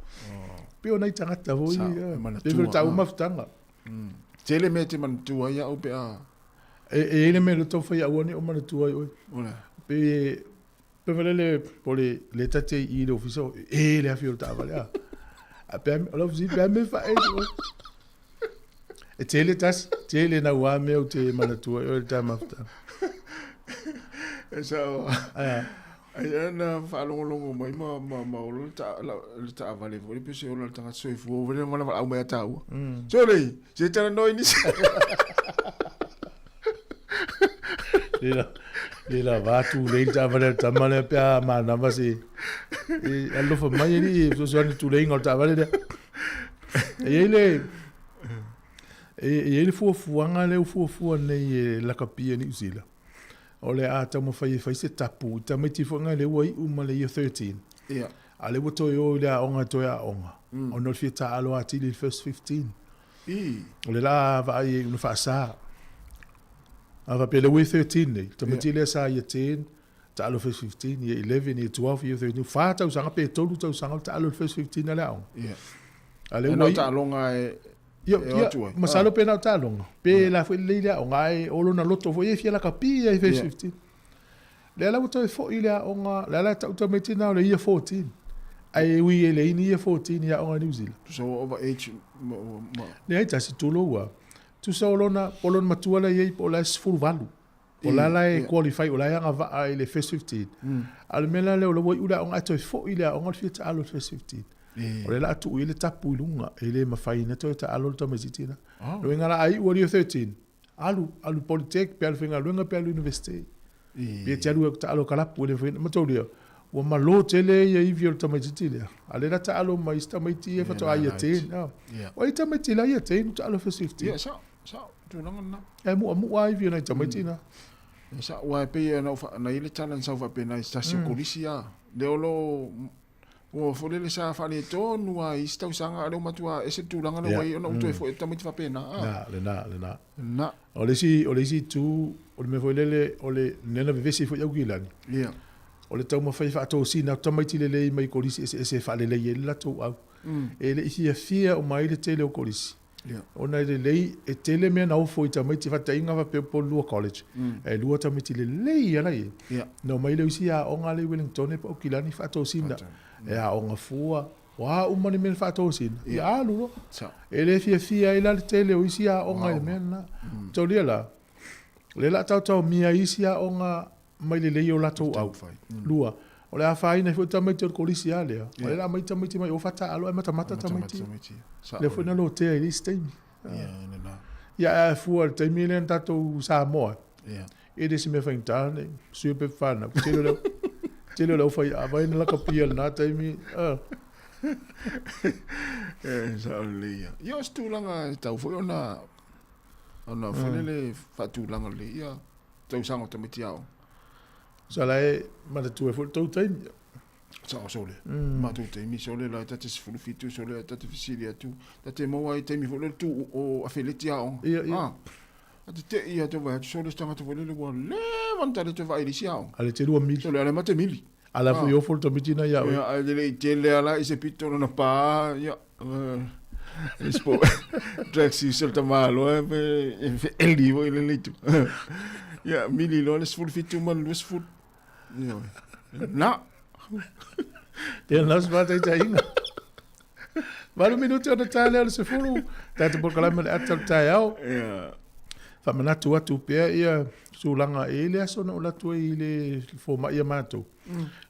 Pei o nai tagata foi ia. Pei foi tau mafutaga. Tele mea e te manatua ai au pe a. E i ai le mea lea tau fai aua ne i ou manatua ai oe. Pe pe foi lele po le le ta te i le ofisa e le afi o le taavale a. A pe o le ofisa pe a me fa e. E tele tasi, tele naua mea ou te manatua ai oe le ta mafutaga. E sao. Ai ana faalogologo mai ma ma ma ola le ta le taavale foi pe se ola le tagata soifua ua vele mana valaau mai a taua. Sole, se talanoa i nisi. Le la le la va tu le taavale a le tama lea pe a manava se e alofa mai alii e fesoasoani i le tuleiga o le taavale lea. E i ai le e i ai le fuafuaga lea ua fuafua nei e lakapi e Niu Sila. O le a taumafai e fai se tapu i tamaiti foi nai lea ua iu ma le year 13. Ia. A lea ua toe o i le aoga e toe aoga. Ona o le fia taaalo atili i le first 15. I. O le la vaai e una faasa. A faapea lea ua year 13 nei, tamaiti lea sa year 10, taalo first 15, year 11, year 12, year 13, fa tausaga pe tolu tausaga o le taalo i le first 15 a le aoga. Ia. A lea ua iu. Taaloga e Ia, ia, masalo pe na o taaloga, pe la foi lelei le aoga, ae o lona loto foi e fia lakapi ia i first 15. Lea la ua toe foi le aoga, lea la e tau tamaiti na o le year 14. Ae ui e leai ni year 14 i aoga i New Zealand. Tusa ua over age ma, ma. Leai tasi tulou ua. Tusa o lona, o lona matua la i ai po o la e 18. O la la e qualify, o la e agavaa i le first 15. A o le mea la lea o la ua iu le aoga ae toe foi le aoga o le fia taalo i le first 15. O lea la a tuu i ai le tapu i luga, e le mafai ona toe taalo le tamaitiiti lena. O le uiga la a iu le year 13, alu, alu Polytech pe alu faigaluega pe alu university. Pe te alu e taalo kalapu e le mafai ona, mataulia, ua malo tele ia ivi o le tamaitiiti lea. A o lea la taalo mai isi tamaiti ia faatoa year 10. O ai tamaiti la year 10 ua taalo first 15. Ia, sao. Sao, tulaga lena. E mu'amu'a ai ivi o nai tamaiti na. E sao, aua e pei ona ou na i ai le tala na sau faapena i se tasi o kolisi a. Lea o lo o Ua foi lele sa faaletonu lava i isi tausaga, a o lea ua matua ese le tulaga lea ua i ai ona ua toe foi atu tamaiti faapena. Na, lena, lena. Na. O le isi, o le isi itu, o le mea foi lele, o le mea na vevesi ai foi Aukilani, Ia. o le taumafai e faatosina atu tamaiti lelei mai kolisi eseese e faalelei ai le latou au. E le i fiafia uma ai le tele o kolisi. Ia. Ona e lelei, e tele mea na ofo i tamaiti, faataitaiga faapea po o le lua college, ae lua tamaiti lelei lava la i ai. Ia. Na omai lea o isi aoga lea i Wellington po o Aukilani faatosina, e aoga fua, o a uma ni mea na faatosina, ia alu loa. E le fiafia ai la le tele o isi aoga i le mea lena. Taulia la, o lea o le a taotaomia ai isi aoga mai lelei o latou au. Lua, o le a afaina ai foi tamaiti o le kolisi lava lea, o lea o le a aumai tamaiti mai o faataaalo ae matamata tamaiti. Lea foi na lotea i le isi taimi. Ia ae a fua i le taimi lea na tatou Samoa ai, e le o se mea faigata lenei, sui o pepa fanau, tele o le, tele o le aufaiaava ia na lakapia i lena taimi. E sao lelei ia. Ia o se tulaga e tatau foi ona ona foi lele faatulaga lelei ia tausaga o tamaiti aoga. Sa la e manatua ai foi le tou taimi. Sao sole. Matou taimi sole la ta te 17 sole ta te fesili atu. Ta te maua ai taimi foi lele tu o afeleti aoga. Ia, ia. Ah. Ta te tei atu vaai atu sole se tagata foi lele ua leva ona tali atu e vaai i le isi aoga. A le te lua mili. Sole ale ma te mili. A la foi ofo le tamaiti na ia oe. Ia, ae le i tele ala i se pito lona pa, ia. Ispo, taxi se le tamalo e feeli foi le leitu. Ia, mili loa le 17 ma le 20. Ia, na. Ia, na se faataitaiga. 8 minute ona ta lea o le 10, tatou polokalame o le ata o le taeao. Ia. Faamanatu atu pea ia tulaga e i ai le aso na ou alu atu ai i le fomai a matou.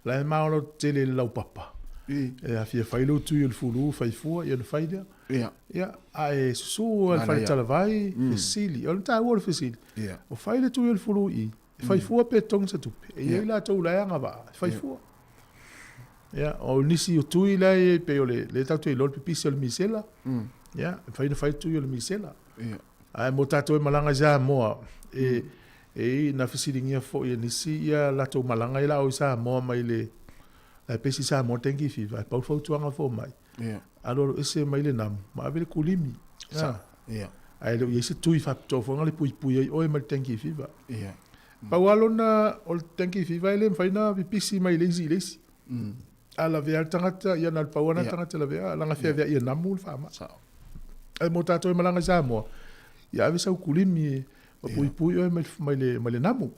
La e maolo tele i le laupapa. E a fia fai lou tui o le fulu, fai fua, ia ona fai lea. Ia. Ia, a e susu lava i le faletalavai, fesili. O le taua o le fesili, o fai le tui o le fulu i i, e fai fua pe totogi se tupe. E i ai latou la e agavaa, e fai fua. Ia, o nisi o tui la e i ai, pei o le, lea tatou te iloa le pipisi o le misela. Ia, e mafai ona fai le tui o le misela. Ia. Ae mo tatou e malaga i Samoa, e, e i, na fesiligia foi e nisi ia latou malaga ia la o i Samoa mai le, la e pesi Samoa dengue fever, ae pau le fautuaga fomai, Ia. alualu ese mai le namu, ma ave le kulimi. Sa. Ia. Ae le o i ai se tui faapitoa foi na le puipui ai oe mai le dengue fever. Ia. Pau lava lona, o le dengue fever e le mafai ona pipisi mai le isi i le isi. A lavea le tagata, ia na o le pau lava lena tagata e lavea, leaga e feaveai e namu le faamai. Sao. Ae mo tatou e malaga i Samoa, ia ave sau kulimi e puipui oe mai le, mai le namu.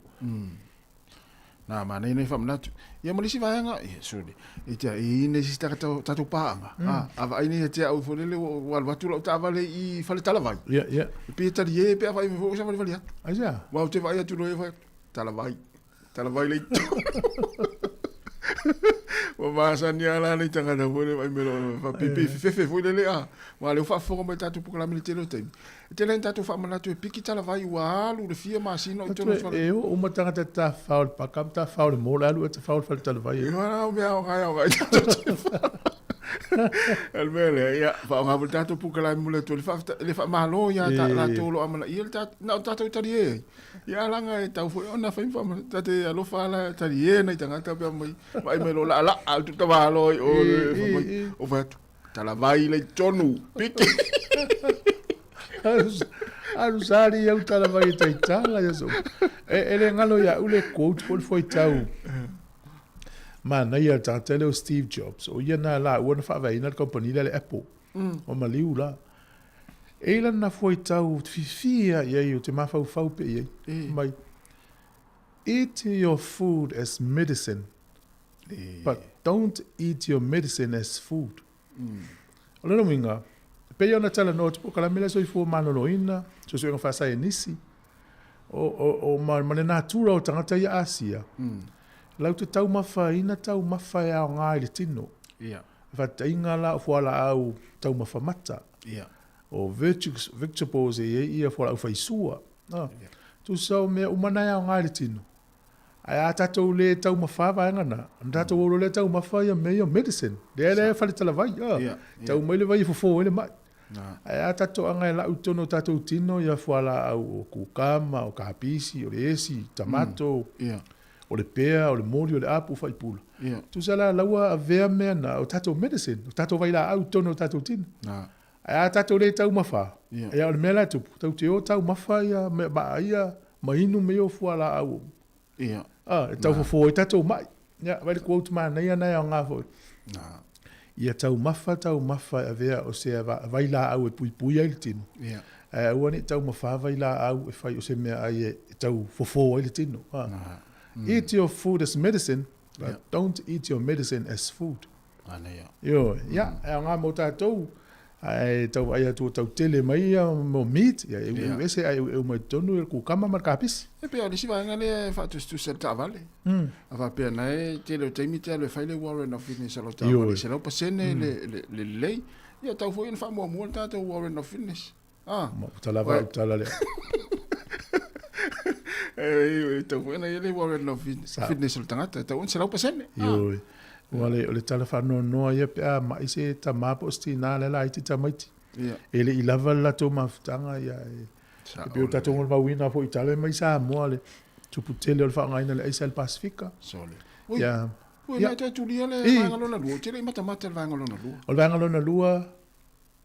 Nā, manaia nei whamanatu. Ia ma le isi vaega, ia, sole, e te i nei sisi tagata o tātou pāanga. A vaai nei ia te au fo lele, ua alu atu lau taavale i Faletalavai. Ia, ia. E pei e tali e pe a vaai mai foi o savalivali atu. Aisea? Ua ou te vaai atu loa ia fai atu, talavai. Talavai le itu. Ua masani lava la nei tagata foi lele vaai mai loa faapipi fefefe foi lele a. Aua o lea ua faafofoga mai tatou polokalame i le tele o taimi. E tele ai ni tatou faamanatu e piki talavai ua alu le fia masina o i totonu o le fale. E oo uma tagata e tafafao i le paka ma tafafao i le mall, alu e tafafao i le fale talavai. Ia la o mea aoga e aoga ai tatou te O le mea lea, ia, faaaoga foi le tatou polokalame mo le Atua i le faamalo ia latou o lo o amanaia le tatou, na o tatou talie ai. Ia leaga e tatau foi ona fai ma faamalo. Ta te alofa la talie nai tagata pe a mai vaai mai loa laalaa atu tamaloa i o fai mai o fai atu talavai le i totonu piki. Alu sali au talavai e taitala ia so. E le galo ia au le quote po o le fuaitau manaia le tagata lea o Steve Jobs. O ia na laua na faavaeina le kamupani lea a le Apple. O maliu la. E i lana fuaitau fiafia i ai, ou te mafaufau pea i ai, mai, Eat your food as medicine, but don't eat your medicine as food. O lona uiga, e pei ona talanoa atu po o kalame lea soifua maloloina, suesuega faasaienisi, o, ma, ma le natura o tagata ia Asia, lau te taumafaina taumafa e aoga i le tino. Yeah. Faataitaiga la o fualaau taumafa mata, o vegetables e i ai ia fualaau faisua. Tusa o mea uma na e aoga i le tino. Ae a tatou le taumafa vaega na, ona tatou o loa lea taumafa ia mea ia o medicine. Lea lea e faletalavai. Tau mai le vai e fofo ai le mai. Ae a tatou aga e lau i totonu o tatou tino ia fualaau o kukama, o kapisi, o le esi, tamato, O le pea, o le moli, o le apu faipula. Tusa la la ua avea mea na o tatou medicine, o tatou vailaau i totonu o tatou tino. Ae a tatou le taumafa, ia o le mea la e tupu, tatou te o taumafa ia mea vaaia ma inu mea ia o fualaau. E tau fofo ai tatou mai. Ia, vaai le quote manaia na e aoga foi. Ia taumafa taumafa e avea o se vailaau e puipui ai le tino. Ae aua ne i taumafa vailaau e fai o se meaai e tau fofo ai le tino. Eat your food as medicine, but don't eat your medicine as food. Ioe, ia, e aoga mo tatou, ae tau vaai atu ua tau tele mai ia mo meat, ia e eueu ese ae eueu mai totonu le kukama ma le kapisi. E pei o le isi vaega lea e faatusatusa i le taavale. A faapea na e tele o taimi te alu e fai le warrant of fitness a lau taavale, 100% le lelei. Ia tau foi ona faamuamua le tatou warrant of fitness. Ah. Ma ua tala vau tala lea. E tau foi ona i ai le warrant of fitness o le tagata, e tau ona 100%. Ioe. Ua le, o le tala faanoanoa ia pe a mai se tamā po o se tinā lea laiti tamaiti. E le i lava le latou mafutaga ia e, e pei o tatou molimauina foi i tala mai Samoa le tupu tele o le faaaogaina o le aisa i le Pasefika. Sole. Ui, ia, ui, ia. toe tulia le vaega lona lua, ou te le i matamata i le vaega lona lua. O le vaega lona lua,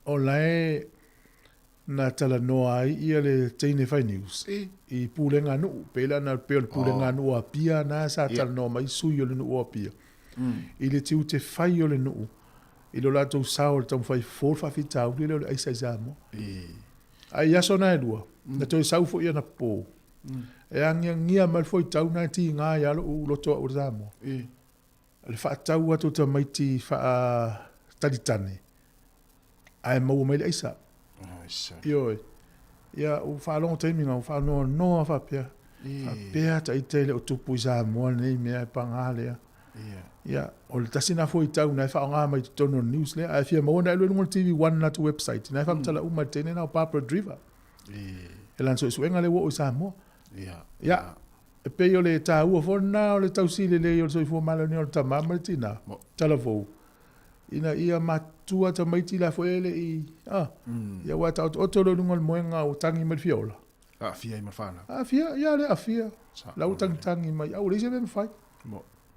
O lae na talanoa ai ia le teine fai news i pulega nuu, pei la na pei o le pulega nuu o Apia na sa talanoa mai sui o le nuu o Apia i le tiute fai o le nuu i lo latou sao i le taumafai fofo le faafitauli lea o le aisa i Samoa. Ae i aso na e lua, na toe sau foi anapo e agiagia mai le foitau na e tiga ai lava lou loto au i le Samoa. Le faatau atu o tamaiti faatalitane ae maua mai le aisa. Ioe. Ia, ua faalogo taimi na, ua faanoanoa faapea. Faapea ta ita e le o tupu i Samoa lenei mea e paga lea. Ia, o le tasi na fuaitau na e faaaoga mai totonu o le news lea. Ae fia maua na alu i luga o le TV One latou website, na e faamatala uma e le teine na o Barbara Driver. E lana suesuega lea ua oo i Samoa. Ia, E pei o le taua foi lena o le tausi lelei o le soifua maloloina o le tama ma le tina, talavou, ina ia matutua tamaiti la foi e le i, a, ia aua e taotooto loa i luga o le moega ua tagi mai le fia ola. Aafia ai ma le fanau. Aafia, ia le aafia. La ua tagitagi mai, a ua leai se mea e mafai.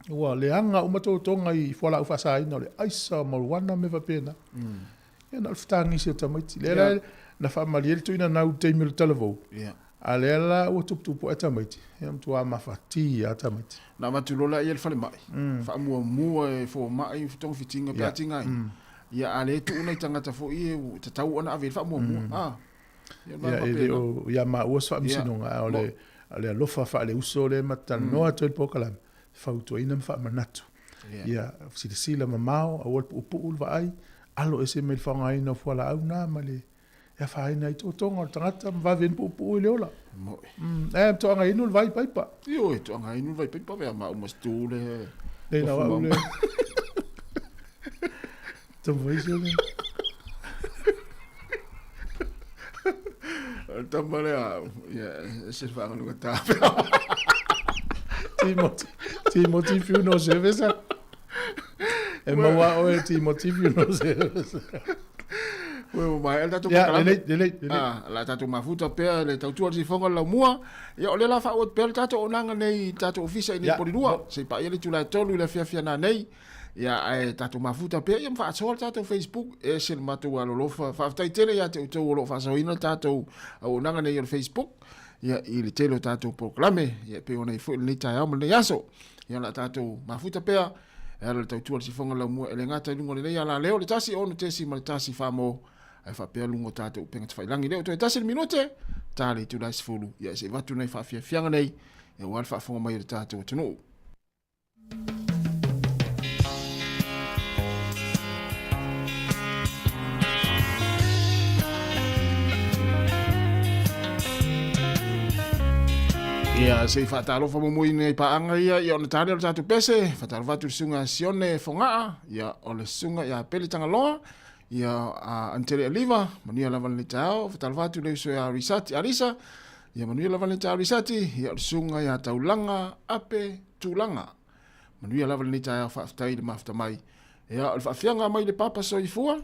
Ua leaga uma totoga i fualaau faasaina o le aisa, marijuana ma mea faapena. Ia na o le fetagisi o tamaiti. Lea la na faamalie le tuuina nau i le taimi o le talavou. A lea la ua tuputupu ae tamaiti, ia matua mafatia lava tamaiti. Na avatu loa la ia i le falemai, faamuamua e fomai togafitiga pe a tigaina. Ia a le tuu nai tagata foi ia ua tatau ona ave i ai le faamuamua. A, ia le vaega faapena. Ia e le o ia maua se faamasinoga, a o le alofa faaleuso lea ma talanoa atu ai le polokalame, fautuaina ma faamanatu. Ia silasila mamao, aua le puupuu le vaai, alo ese mai le faaaogaina o fualaau na ma le e afaina ai totoga o le tagata ma vave ai ona puupuu i le ola. Moe. E toaga inu le vai paipa. Ioe, toaga inu le vai paipa vea ma uma stu le. Le na au le. Tamu se le. Tama lea, ia, se whangaluga tāpea. Timoti, Timoti Funeral Service. E maua oe Timoti Funeral Service. Ue ua maea le tatou Ia, polokalame. lelei, lelei, lelei. Ah, la tatou mafuta pea le tautua le sifoga o le laumua. Ia, o lea la faaauau atu pea le tatou auaunaga nei i le tatou ofisa i nei Ia, Polilua. mo. Se i paia le itula e 3 i le afiafi ana nei. Ia, ae tatou mafuta pea ia ma faasoa le tatou Facebook. E ese le matou alolofa. Faafetai tele ia te outou o lo o faasoaina le tatou auaunaga nei o le Facebook. Ia, i le tele o tatou polokalame. Ia, e pei ona i ai foi lenei taeao ma lenei aso. Ia, o le a tatou mafuta pea. E ala i le tautua i le sifoga laumua e le gata i luga o lenei alaleo, le 1 6.1 famo, ae faapea luga o tatou upega tafailagi. Lea ua toe tasi le minute, ta le itula e 10, ia se i avatu nai faafiafiaga nei, aua le faafofoga mai o le tatou atunuu. Ia, se i faatalofa muamua i nei paaga ia, ia ona ta lea o le tatou pese, faatalofa atu i le susuga ia Sione Fogaa, ia o le susuga ia Pele Tagaloa, ia a Antele Aliva, manuia lava lenei taeao, faatalofa atu i le uso ia Risati Alisa, ia manuia lava lenei taeao Risati, ia o le susuga ia Taulaga Ape Tulaga. Manuia lava lenei taeao, faafetai i le mafuta mai. Ia, o le faafiaga mai le Papa Soifua.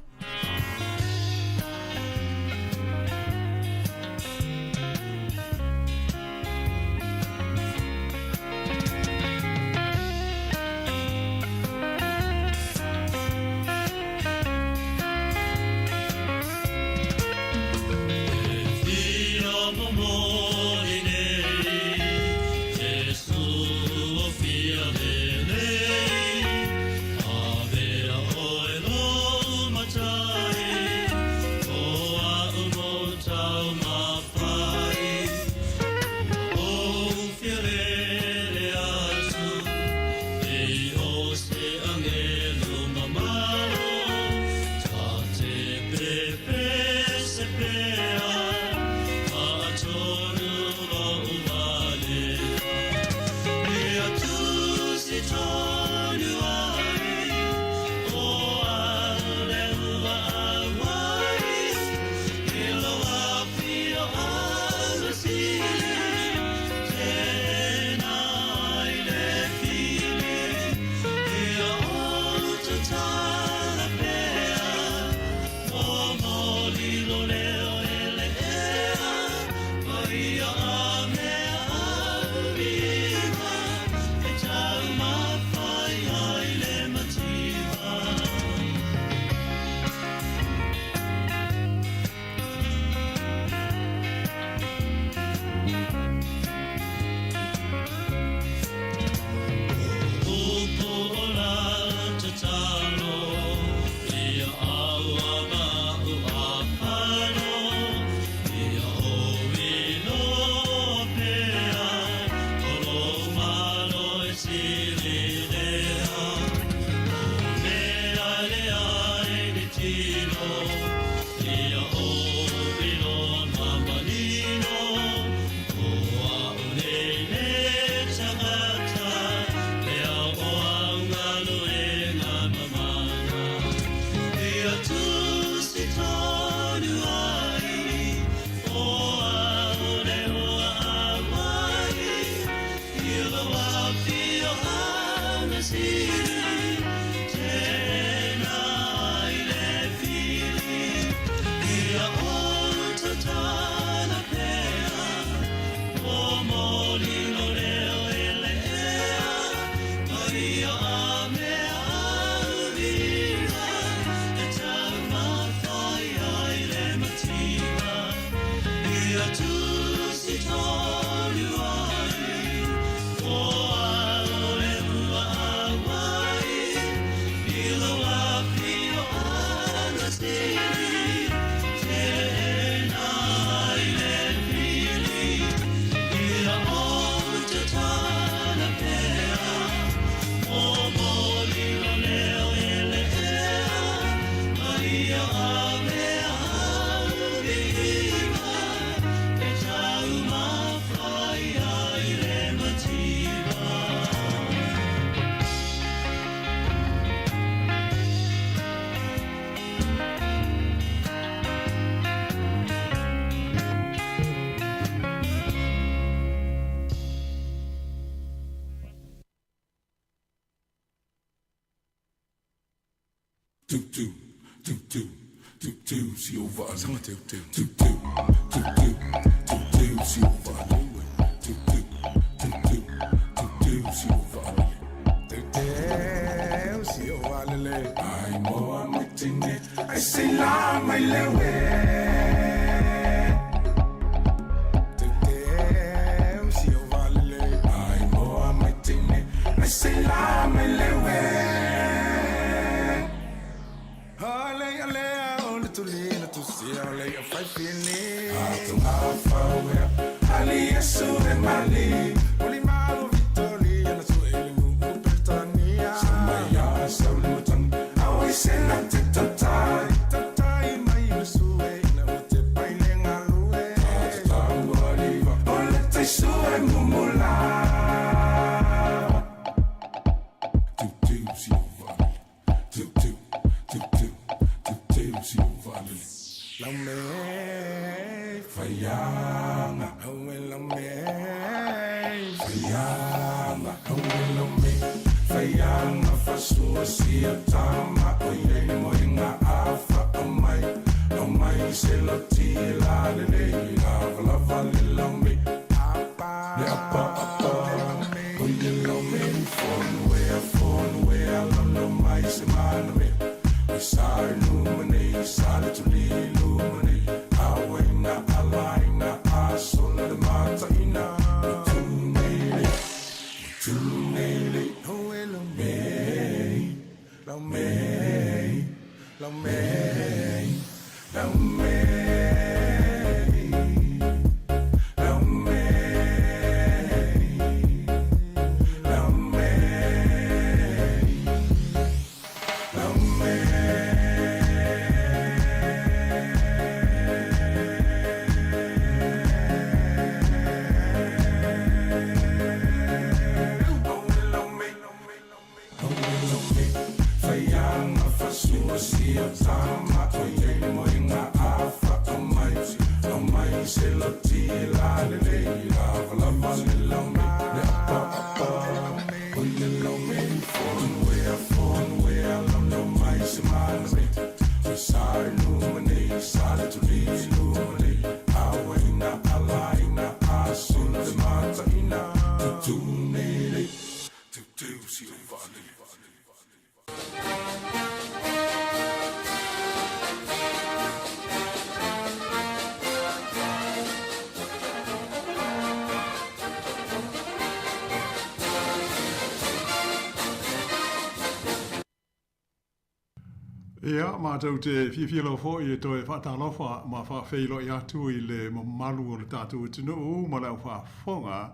Ia, matou te fiafia lava foi e toe faatalofa ma faafeiloai atu i le mamalu o le tatou atunuu ma le aufaafofoga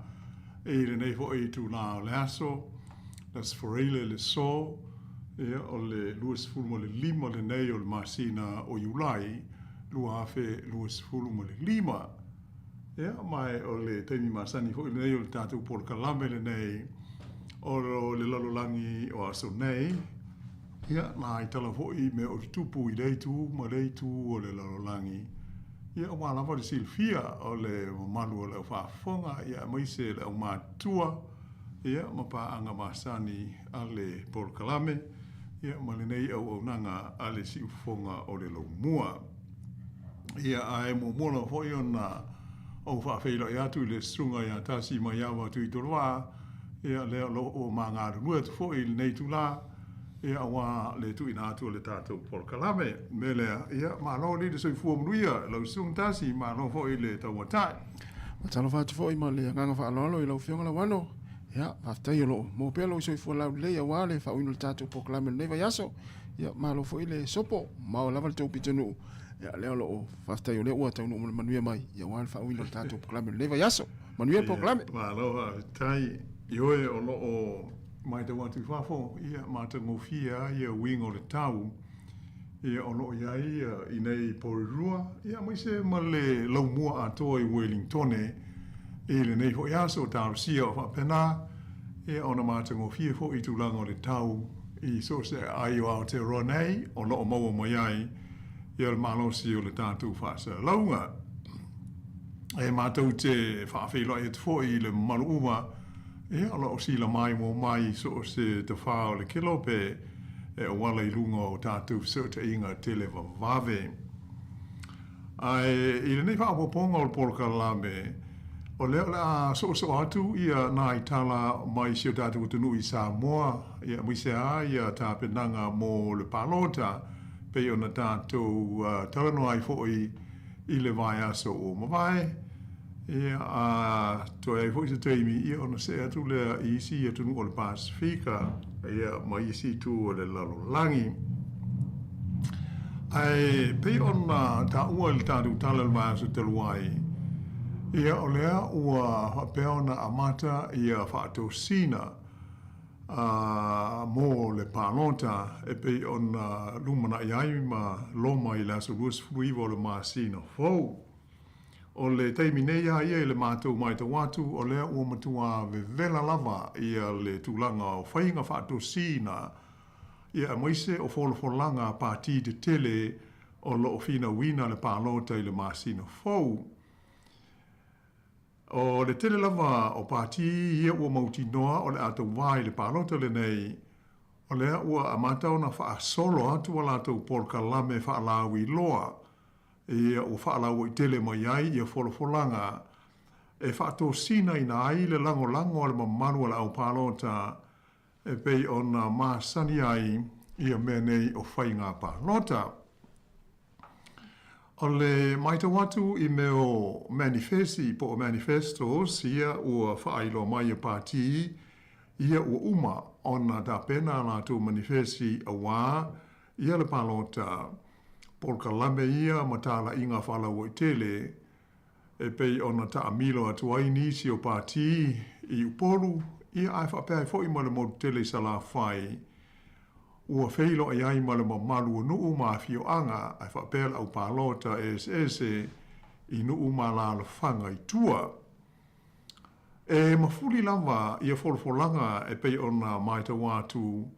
i lenei foi itulā o le aso, le Aso Faraile le so, ia, o le 25 lenei o le masina o Iulai 2025. Ia, ma o le taimi masani foi lenei o le tatou polokalame lenei o le lalolagi o aso nei. Ia, na i tala foi i mea o tutupu i lea itu ma lea itu o le lalolagi. Ia, aua lava le silafia o le mamalu o le aufaafofoga, ia, aemaise le aumatutua, ia, ma paaga masani a le polokalame, ia, ma lenei auaunaga a le siufofoga o le laumua. Ia, ae muamua lava foi ona ou faafeiloai atu i le susuga ia Tasi Maiava Tuitoloa, ia, lea o lo o ma galulue atu foi i lenei itulā. ia, auā le tuuina atu o le tatou polokalame. O le mea lea, ia, malo alii le soifua manuia, lau Susuga Tasi, malo foi le tauatai. Faatalofa atu foi ma le agaga faaaloalo i lau Afioga Lauano. Ia, faafetai o lo o maua pea lou soifua laulelei aua le faauiina o le tatou polokalame i lenei vaiaso. Ia, malo foi le sopo, mamao lava le tou pitonuu. Ia, lea o lo o faafetai o lea ua taunuu ma le manuia mai, ia aua le faauiina o le tatou polokalame i lenei vaiaso. Manuia le polokalame. Malo faafetai. Ioe o lo o matau atu i fafo, ia, matagofie lava ia uiga o le tau, ia, o lo o i ai i nei Porirua, ia, aemaise ma le laumua atoa i Uelintone i lenei foi aso, talosia o faapena, ia, ona matagofie foi i tulaga o le tau i so o se aai o Aotearoa nei o lo o maua mai ai ia le malosi o le tatou faasalalauga. E matou te faafeiloai atu foi i le mamalu uma, ia, o lo o sila maimoa mai i so o se tafā o le kelope e auala i luga o tatou fesootaiga televavave. Ae i lenei faaopoopoga o le polokalame, o lea o le a soosoo atu ia nai tala mai si o tatou atunuu i Samoa, ia aemaise lava ia tapenaga mo le palota, pei ona tatou talanoa ai foi i le vaiaso ua mavae, ia, a toe ai foi se taimi, ia ona see atu lea i isi atunuu o le Pasefika, ia, ma isi itu o le lalolagi. Ae pei ona taua i le tatou tala i le vaiaso talu ai, ia, o lea ua faapea ona amata ia faatosina a mo le palota e pei ona lumanai ai ma loma i le aso 29 o le masina fou. O le taimi nei a ia i le matou matau atu, o lea ua matua vevela lava ia le tulaga o faiga faatosina ia aemaise o folafolaga a pati tetele o lo o finauina le palota i le masina fou. O le tele lava o pati ia ua mautinoa o le a tauva i le palota lenei, o lea ua amata ona faasolo atu a latou polokalame faalauiloa ia ua faalauaitele mai ai ia folafolaga e faatosinaina ai le lagolago a le mamalu o le au palota e pei ona masani ai ia mea nei o faiga palota. O le matau atu i mea o manifesi po o manifestos ia ua faailoa mai e pati ia ua uma ona tapena a latou manifesi auā ia le palota, polokalame ia ma talaiga faalauaitele e pei ona taamilo atu ai nisi o pati i Upolu, ia ae faapea ai foi ma le motu tele i Salafai, ua feiloai ai ma le mamalu o nuu ma afioaga ae faapea le au palota eseese i nuu ma alaalafaga i tua. E mafuli lava ia folafolaga e pei ona matau atu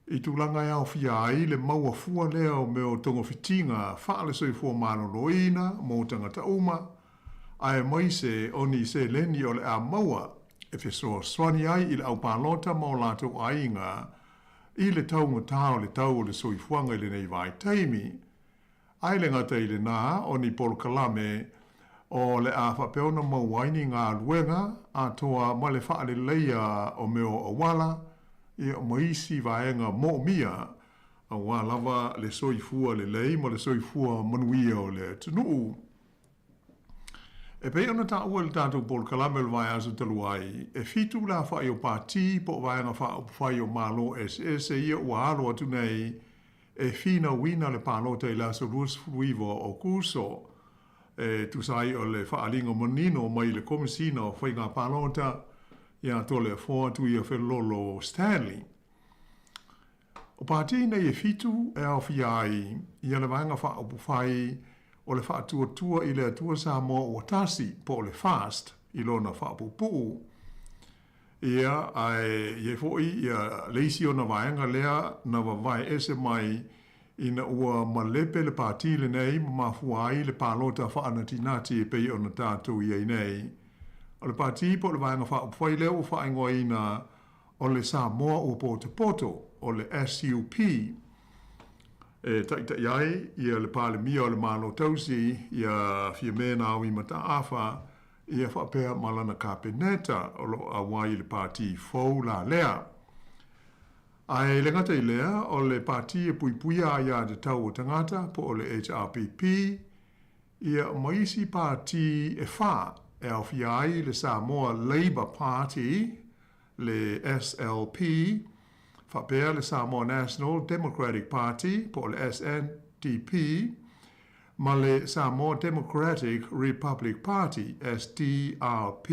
I tulaga e aofia ai le maua fua lea o mea o togafitiga faale-soifua maloloina mo tagata uma, aemaise o ni seleni o le a maua e fesoasoani ai i le au palota ma o latou aiga i le taugata o le tau o le soifuaga i lenei vaitaimi. Ae le gata i lenā, o ni polokalame o le a faapea ona maua ai ni galuega atoa ma le faaleleia o mea o auala, ia, ma isi vaega moomia aua lava le soifua lelei ma le soifua manuia o le atunuu. E pei ona taua i le tatou polokalame o le vaiaso talu ai, e fitu le aofai o pati po o vaega faaupufai o Malo eseese ia ua alo atu nei e finauina le palota i le aso 29 o Aokuso, e tusa ai o le faaaliga manino mai le Komesina o Faiga Palota ia Toleafoa Tuiafelolo Stanley. O pati nei e fitu e aofia ai ia le Vaega Faaupufai o le Faatuatua i le Atua Samoa Ua Tasi po o le FAST i lona faapuupuu, Ia, ae i ai foi ia le isi ona vaega lea na vavae ese mai ina ua malepe le pati lenei ma mafua ai le palota faanatinati e pei ona tatou i ai nei. O le pati po o le Vaega Faaupufai lea ua faaigoaina o le Samoa Ua Potopoto, o le SUP, e taitai ai ia le Palemia o le Malo Tausi ia Fiame Naomi Mataafa, Ia faapea ma lana Kapeneta o lo o auai i le pati fou la lea. Ae le gata i lea, o le Pati e Puipuia Aiatatau a Tagata po o le HRPP, ia ma isi pati e fā e aofia ai le Samoa Labour Party, le SLP, faapea le Samoa National Democratic Party po o le SNDP, ma le Samoa Democratic Republic Party, SDRP.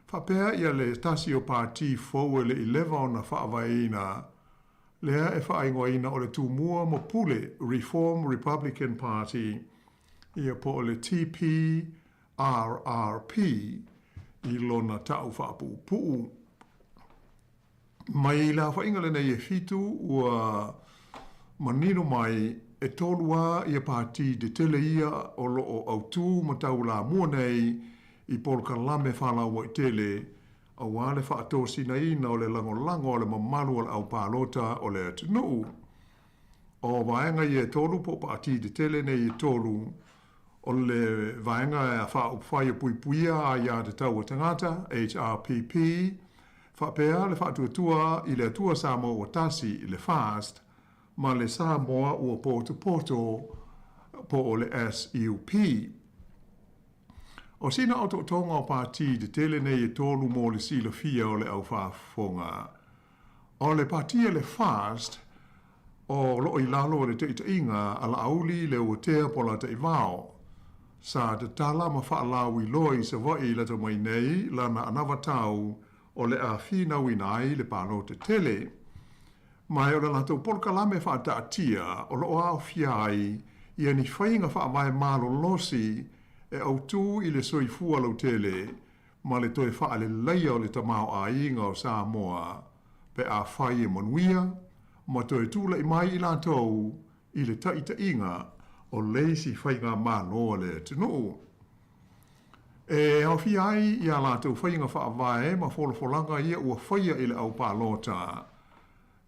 Faapea ia le tasi o pati fou e le i leva ona faavaeina, lea e faaigoaina o le Tumua ma Pule Reform Republican Party, ia po o le TPRRP i lona ta'u faapuupuu. Mai le aofaiga lenei e fitu ua manino mai e tolu a ia pati tetele ia o lo o autū ma taulamua nei i polokalame faalauaitele aua le faatosinaina o le lagolago a le mamalu o le aupalota o le atunuu. O vaega ia e tolu po o pati tetele nei e tolu, o le Vaega Faaupufai e Puipuia Aiatatau a Tagata, HRPP, faapea le Faatuatua i le Atua Samoa Ua Tasi, le FAST, ma le Samoa Ua Potopoto po o le SUP. O sina otootoga o pati tetele nei e tolu mo le silafia o le au faafofoga. O le pati a le FAST o lo o i lalo o le taitaiga a Laauli Leuatea Polataivao, sa tatala ma faalauiloa i Savaii lata mai nei lana anavatau o le a finauina ai le palota tele. Ma o le latou polokalame faataatia o lo o aofia ai ia ni faiga faavae malolosi e autū i le soifua lautele ma le toe faaleleia o le tamaoaiga o Samoa pe afai e manuia ma toe tulai mai i latou i le taitaiga o le isi faigamalo a le atunuu. E aofia ai i a latou faiga faavae ma folafolaga ia ua faia i le au palota,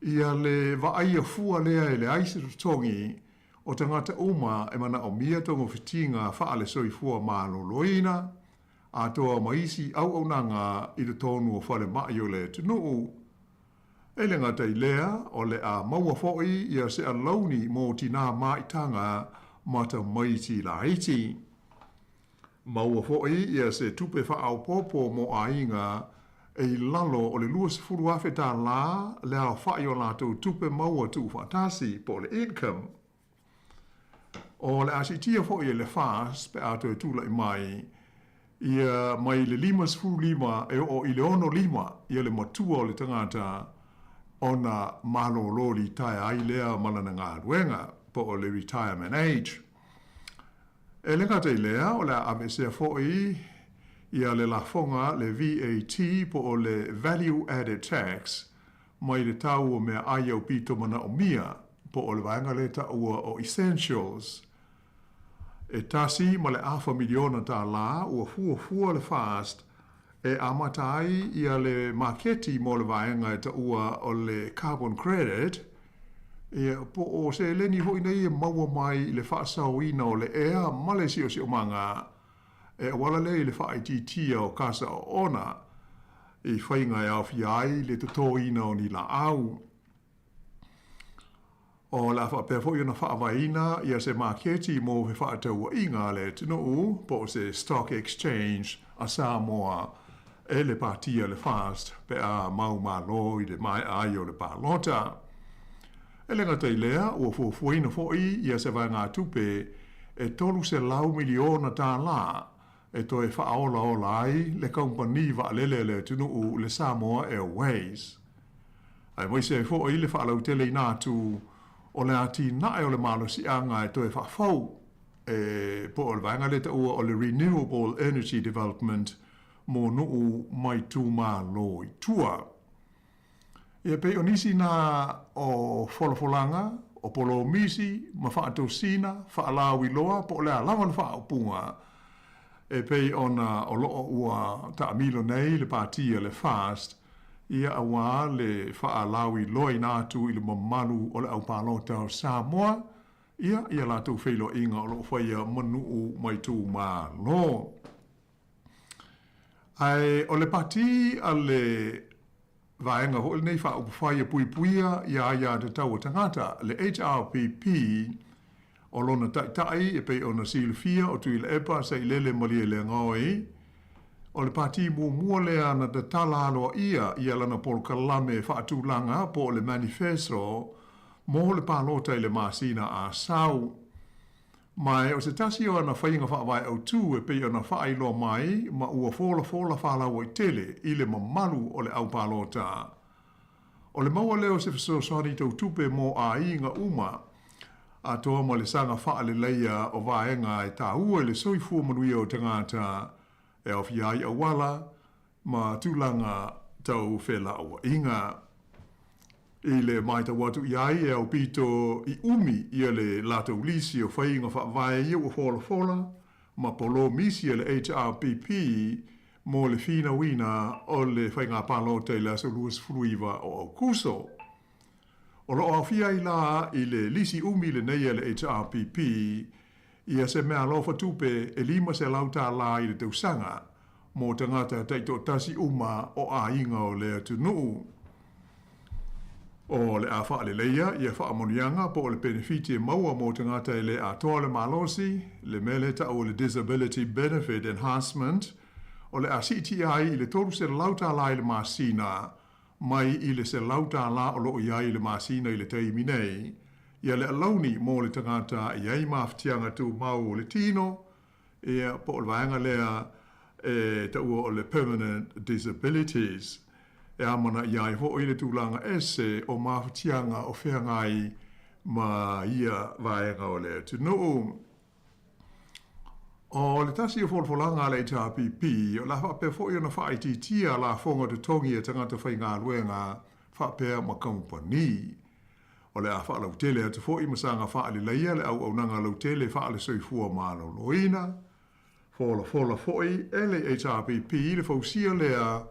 ia le vaaia fua lea e leai se totogi o tagata uma e manaomia togafitiga faale-soifua maloloina, atoa ma isi auaunaga i totonu o falemai o le atunuu. E le gata i lea, o le a maua foi ia se alauni mo tinā maitaga ma tamaiti laiti. Maua foi ia se tupe faaopoopo mo aiga e i lalo o le $20,000 tālā le aofai o latou tupe maua tuufaatasi po o le income. O le a siitia foi e le FAS pe a toe tulai mai ia mai le 55 e oo i le 65 ia le matua o le tagata ona malolo litaea ai lea ma lana galuega po o le retirement age. E le gata i lea, o le a aveesea foi ia le lafoga le VAT po o le Value Added Tax mai le tau o meaai aupito manaomia po o le vaega lea e taua o essentials. E $1.5 miliona ua fuafua le FAST e amata ai ia le maketi mo le vaega e taua o le carbon credit, ia, po o seleni foi nei e maua mai i le faasaoina o le ea ma le siosiomaga e auala lea i le faaitiitia o kasa oona i faiga e aofia ai le totoina o ni laau. O le a faapea foi ona faavaeina ia se maketi mo fefaatauaiga a le atunuu po o se stock exchange a Samoa e le pati a le FAST pe a mau malo i le maea ai o le palota. E le gata i lea, ua fuafuaina foi ia se vaegatupe e $300 miliona e toe faaolaola ai le kamupani vaalele a le atunuu le Samoa Airways. Aemaise ai foi le faalauteleina atu o le atinae o le malosiaga e toe faafou e po o le vaega lea e taua o le Renewable Energy Development mo nuu ma itumalo i tua. Ia pei o nisi na o folafolaga, o polomisi ma faatosina, faalauiloa po o le a lava le faaupuga e pei ona o lo o ua taamilo nei le pati a le FAST ia aua le faalauiloaina atu i le mamalu o le aupalota o Samoa ia i a latou feiloaiga o lo o faia ma nuu ma itumalo. Ae o le pati a le. Vaega foi lenei Faaupufai e Puipuia ia Aiatatau a Tagata, le HRPP, o lona taitai e pei ona silafia o Tuilaepa Sailele Malielegaoi, o le pati muamua lea na tatala aloaia ia lana polokalame faatulaga po o le manifeso mo le palota i le masina Asau. Ma o se tasi o ana faiga faavae autu e pei ona faailoa mai ma ua folafola faalauaitele i le mamalu o le au palota. O le maua lea o se fesoasoani tau tupe mo aiga uma, atoa ma le saga faaleleia o vaega e taua i le soifua manuia o tagata, e aofia ai auala ma tulaga tau felauaiga. I le matau atu i ai e aupito i umi ia le latou lisi o faiga faavae ia ua folafola ma polomisi a le HRPP mo le finauina o le faiga palota i le aso 29 o Aokuso. O lo o aofia ai la i le lisi umi lenei a le HRPP ia se meaalofa tupe e $500 i le tausaga mo tagata taitoatasi uma o aiga o le atunuu. O le a faaleleia ia faamanuiaga po o le penefiti e maua mo tagata e le atoa le malosi, le mea lea e tau o le Disability Benefit Enhancement, o le a siitia ai i le $300 i le masina mai i le $100 o lo o i ai i le masina i le taimi nei, ia le alauni mo le tagata e i ai mafatiaga tumau o le tino, ia, po o le vaega lea e taua o le permanent disabilities. E amanaia ai foi le tulaga ese o mafatiaga o feagai ma ia vaega o le atunuu. O le tasi o folafolaga a le HRPP, o le a faapea foi ona faaitiitia lafoga totogi a tagata faigaluega faapea ma kamupani. O le a faalautele atu foi ma saga faaleleia le auaunaga lautele faale-soifua maloloina. Folafola foi e le HRPP le fausia lea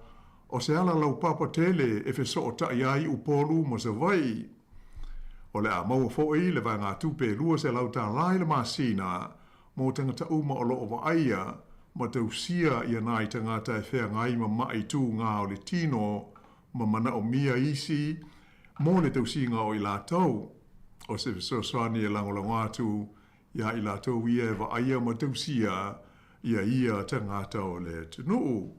o se ala laupapa tele e fesootai ai Upolu ma Savaii. O le a maua foi le vaegatupe e $200 i le masina mo tagata uma o lo o vaaia ma tausia ia nai tagata e feagai ma maʻi tugā o le tino ma manaomia isi mo le tausiga o i latou. O se fesoasoani e lagolago atu iā i latou ia e vaaia ma tausia ia ia tagata o le atunuu.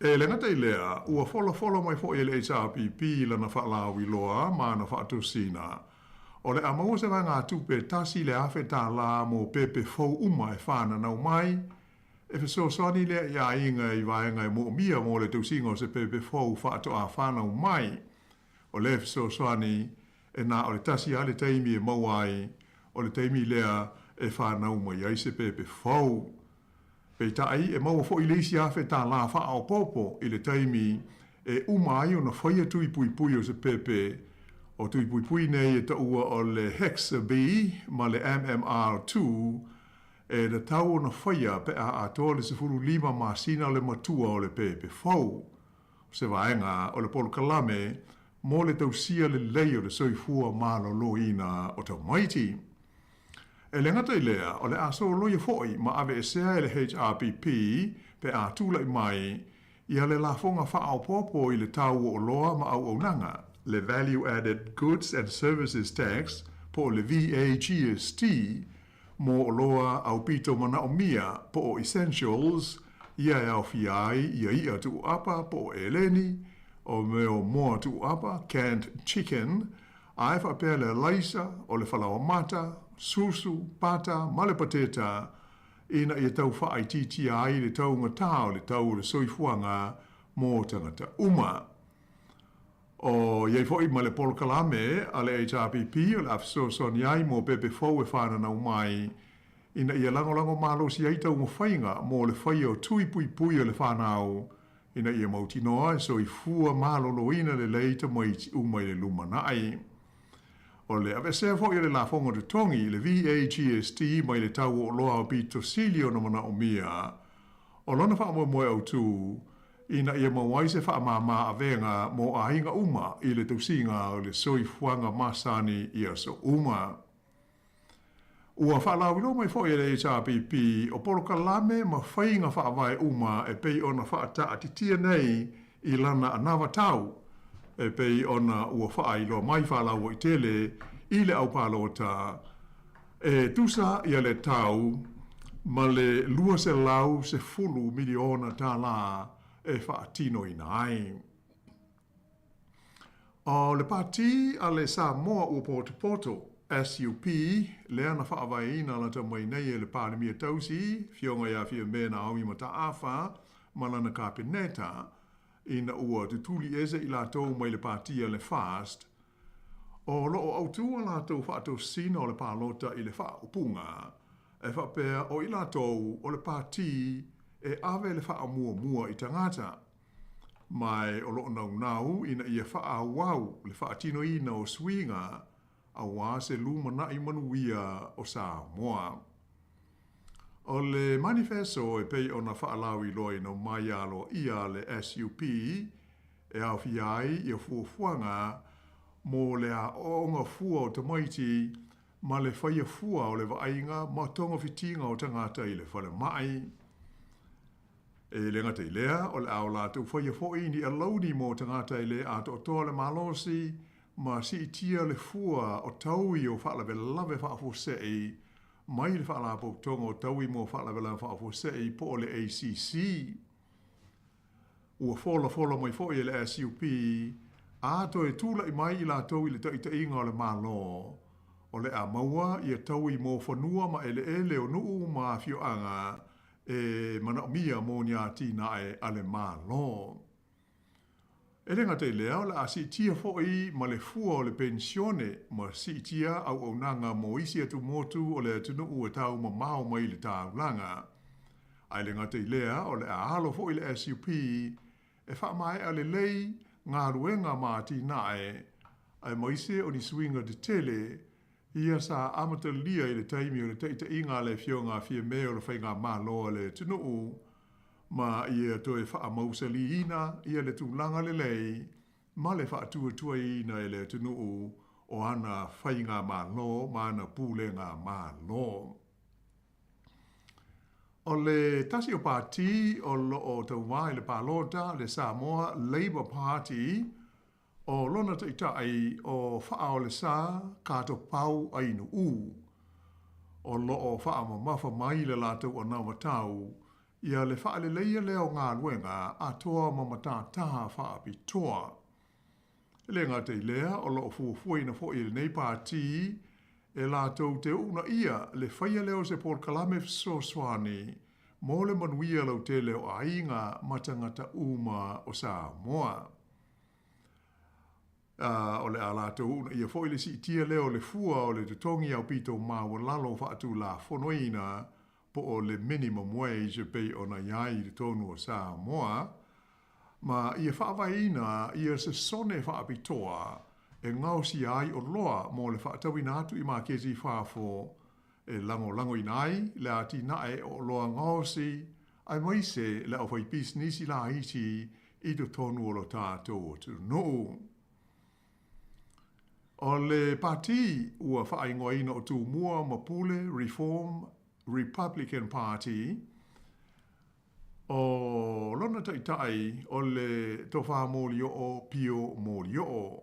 E le gata i lea, ua folafola mai foi e le HRPP lana faalauiloa ma ana faatosina, o le a maua se vaegatupe e $1,000 mo pepe fou uma e fananau mai, E fesoasoani lea i aiga i vaega e moomia mo le tausiga o se pepe fou faatoa fanau mai. O lea fesoasoani e na o le tasi lava le taimi e maua ai, o le taimi lea e fanau mai ai se pepe fou. Peitai, e maua foi le isi $1,000 faaopoopo i le taimi e uma ai ona faia tui puipui o se pepe. O tui puipui nei e taua o le Hexa-B ma le MMR2, E tatau ona faia pe a atoa le 15 masina le matua o le pepe fou. O se vaega o le polokalame mo le tausia lelei o le soifua maloloina o tamaiti. E le gata i lea, o le a soloia foi ma aveesea e le HRPP pe a tulai mai ia le lafoga faaopoopo i le tau o oloa ma auaunaga, le Value Added Goods and Services Tax po o le VAGST, mo oloa aupito manaomia po o essentials ia e aofia ai ia iʻa tuuapa po o eleni, o mea o moa tuuapa, canned chicken, ae faapea le alaisa, o le falaoa mata, susu, pata ma le pateta ina ia tau faaitiitia ai le taugatā o le tau o le soifuaga mo tagata uma. O i ai foi ma le polokalame a le HRPP o le a fesoasoani ai mo pepe fou e fananau mai ina ia lagolago malosi ai taumafaiga mo le faia o tui puipui o le fanau ina ia mautinoa e soifua maloloina lelei tamaiti uma i le lumanai. O le aveesea foi o le lafoga totogi i le VAGST mai le tau o oloa aupito sili ona manaomia, O lona faamoemoe autu, ina ia maua ai se faamāmā avega mo aiga uma i le tausiga o le soifuaga masani i aso uma. Ua faalauiloa mai foi e le HRPP o polokalame ma faiga faavae uma e pei ona faataatitia nei i lana anavatau e pei ona ua faailoa mai faalauaitele i le aupalota e tusa ia le tau ma le $210 miliona tālā e faatinoina ai. O le Pati a le Samoa ua Potopoto, SUP, lea na faavaeina lata mai nei e le Palemia Tausi, Afioga ia Fiame Naomi Mataafa ma lana Kapeneta, ina ua tutuli ese i latou mai le Pati a le FAST, o lo o autū a latou faatosina o le palota i le faaupuga e faapea o i latou o le Pati e ave le faamuamua i tagata. Ma o lo o naunau ina ia faaauau le faatinoina o suiga auā se lumanai manuia o Samoa. O le manifeso e pei ona faalauiloaina mai aloaia a le SUP e aofia ai ia fuafuaga mo le aoaoga fua o tamaiti ma le faia fua o le vaaiga ma togafitiga o tagata i le falemai. E le gata i lea, o le a o latou faia foi ni alauni mo tagata e le atoatoa le malosi ma siitia le fua o taui o faalavelave faafuasei mai le Faalapotopotoga o Taui mo Faalavelave Faafuasei po o le ACC. Ua folafola mai foi e le SUP a toe tula'i mai i latou i le taitaiga o le Malo, o le a maua ia taui mo fanua ma eleele o nuu ma afioaga e manaomia mo ni atinae a le Malo. E le gata i lea, o le a siitia foi ma le fua o le penisione ma siitia auaunaga mo isi atumotu o le atunuu e taumamao mai le taulaga. Ae le gata i lea, o le a alo foi le SUP e faamaea lelei galuega ma atinae, aemaise o ni suiga tetele ia sa amatalia i le taimi o le taitaiga a le Afioga a Fiame o le Faigamalo a le atunuu, ma ia toe faamausaliina ia le tulaga lelei ma le faatuatuaina e le atunuu o ana faigamalo ma ana pulega malo. O le tasi o pati o lo o taumā i le palota, le Samoa Labour Party, o lona taitai o Faaolesa Katopau Ainu'u, o lo o faamamafa mai le latou anavatau ia le faaleleia lea o galuega atoa ma matātā faapitoa. E le gata i lea, o lo o fuafuaina foi e lenei pati e latou te uunaia le faia lea o se polokalame fesoasoani mo le manuia lautele o aiga ma tagata uma o Samoa. A o le a latou uunaia foi le siitia lea o le fua o le totogi aupito maualalo faatulafonoina po o le minimum wage e pei ona i ai i totonu o Samoa, ma ia faavaeina ia se sone faapitoa e gaosia ai oloa mo le faatauina atu i maketi i fafo e lagolagoina ai le atinae o oloa gaosi aemaise le aufaipisinisi laiti i totonu o lo tatou atunuu. O le pati ua faaigoaina o Tumua ma Pule Reform Republican Party, o lona taitai o le Tofa Molioo Pio Molioo.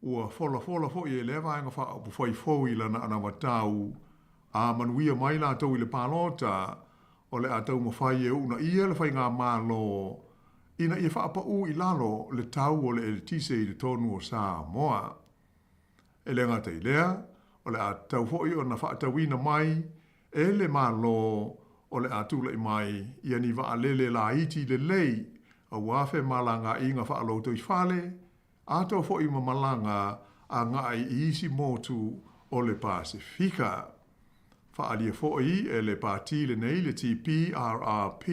Ua folafola foi e lea Vaega Faaupufai fou i lana anavatau, a manuia mai latou i le palota, o le a taumafai e uunaia le faigamalo ina ia faapaū i lalo le tau o le eletise i totonu o Samoa. E le gata i lea, o le a tatau foi ona faatauina mai e le Malo o le a tulai mai ia ni vaalele laiti lelei aua femalagaaiga faalotoifale, atoa foi ma malaga agai i isi motu o le Pasefika. Faaalia foi e le Pati lenei le TPRRP,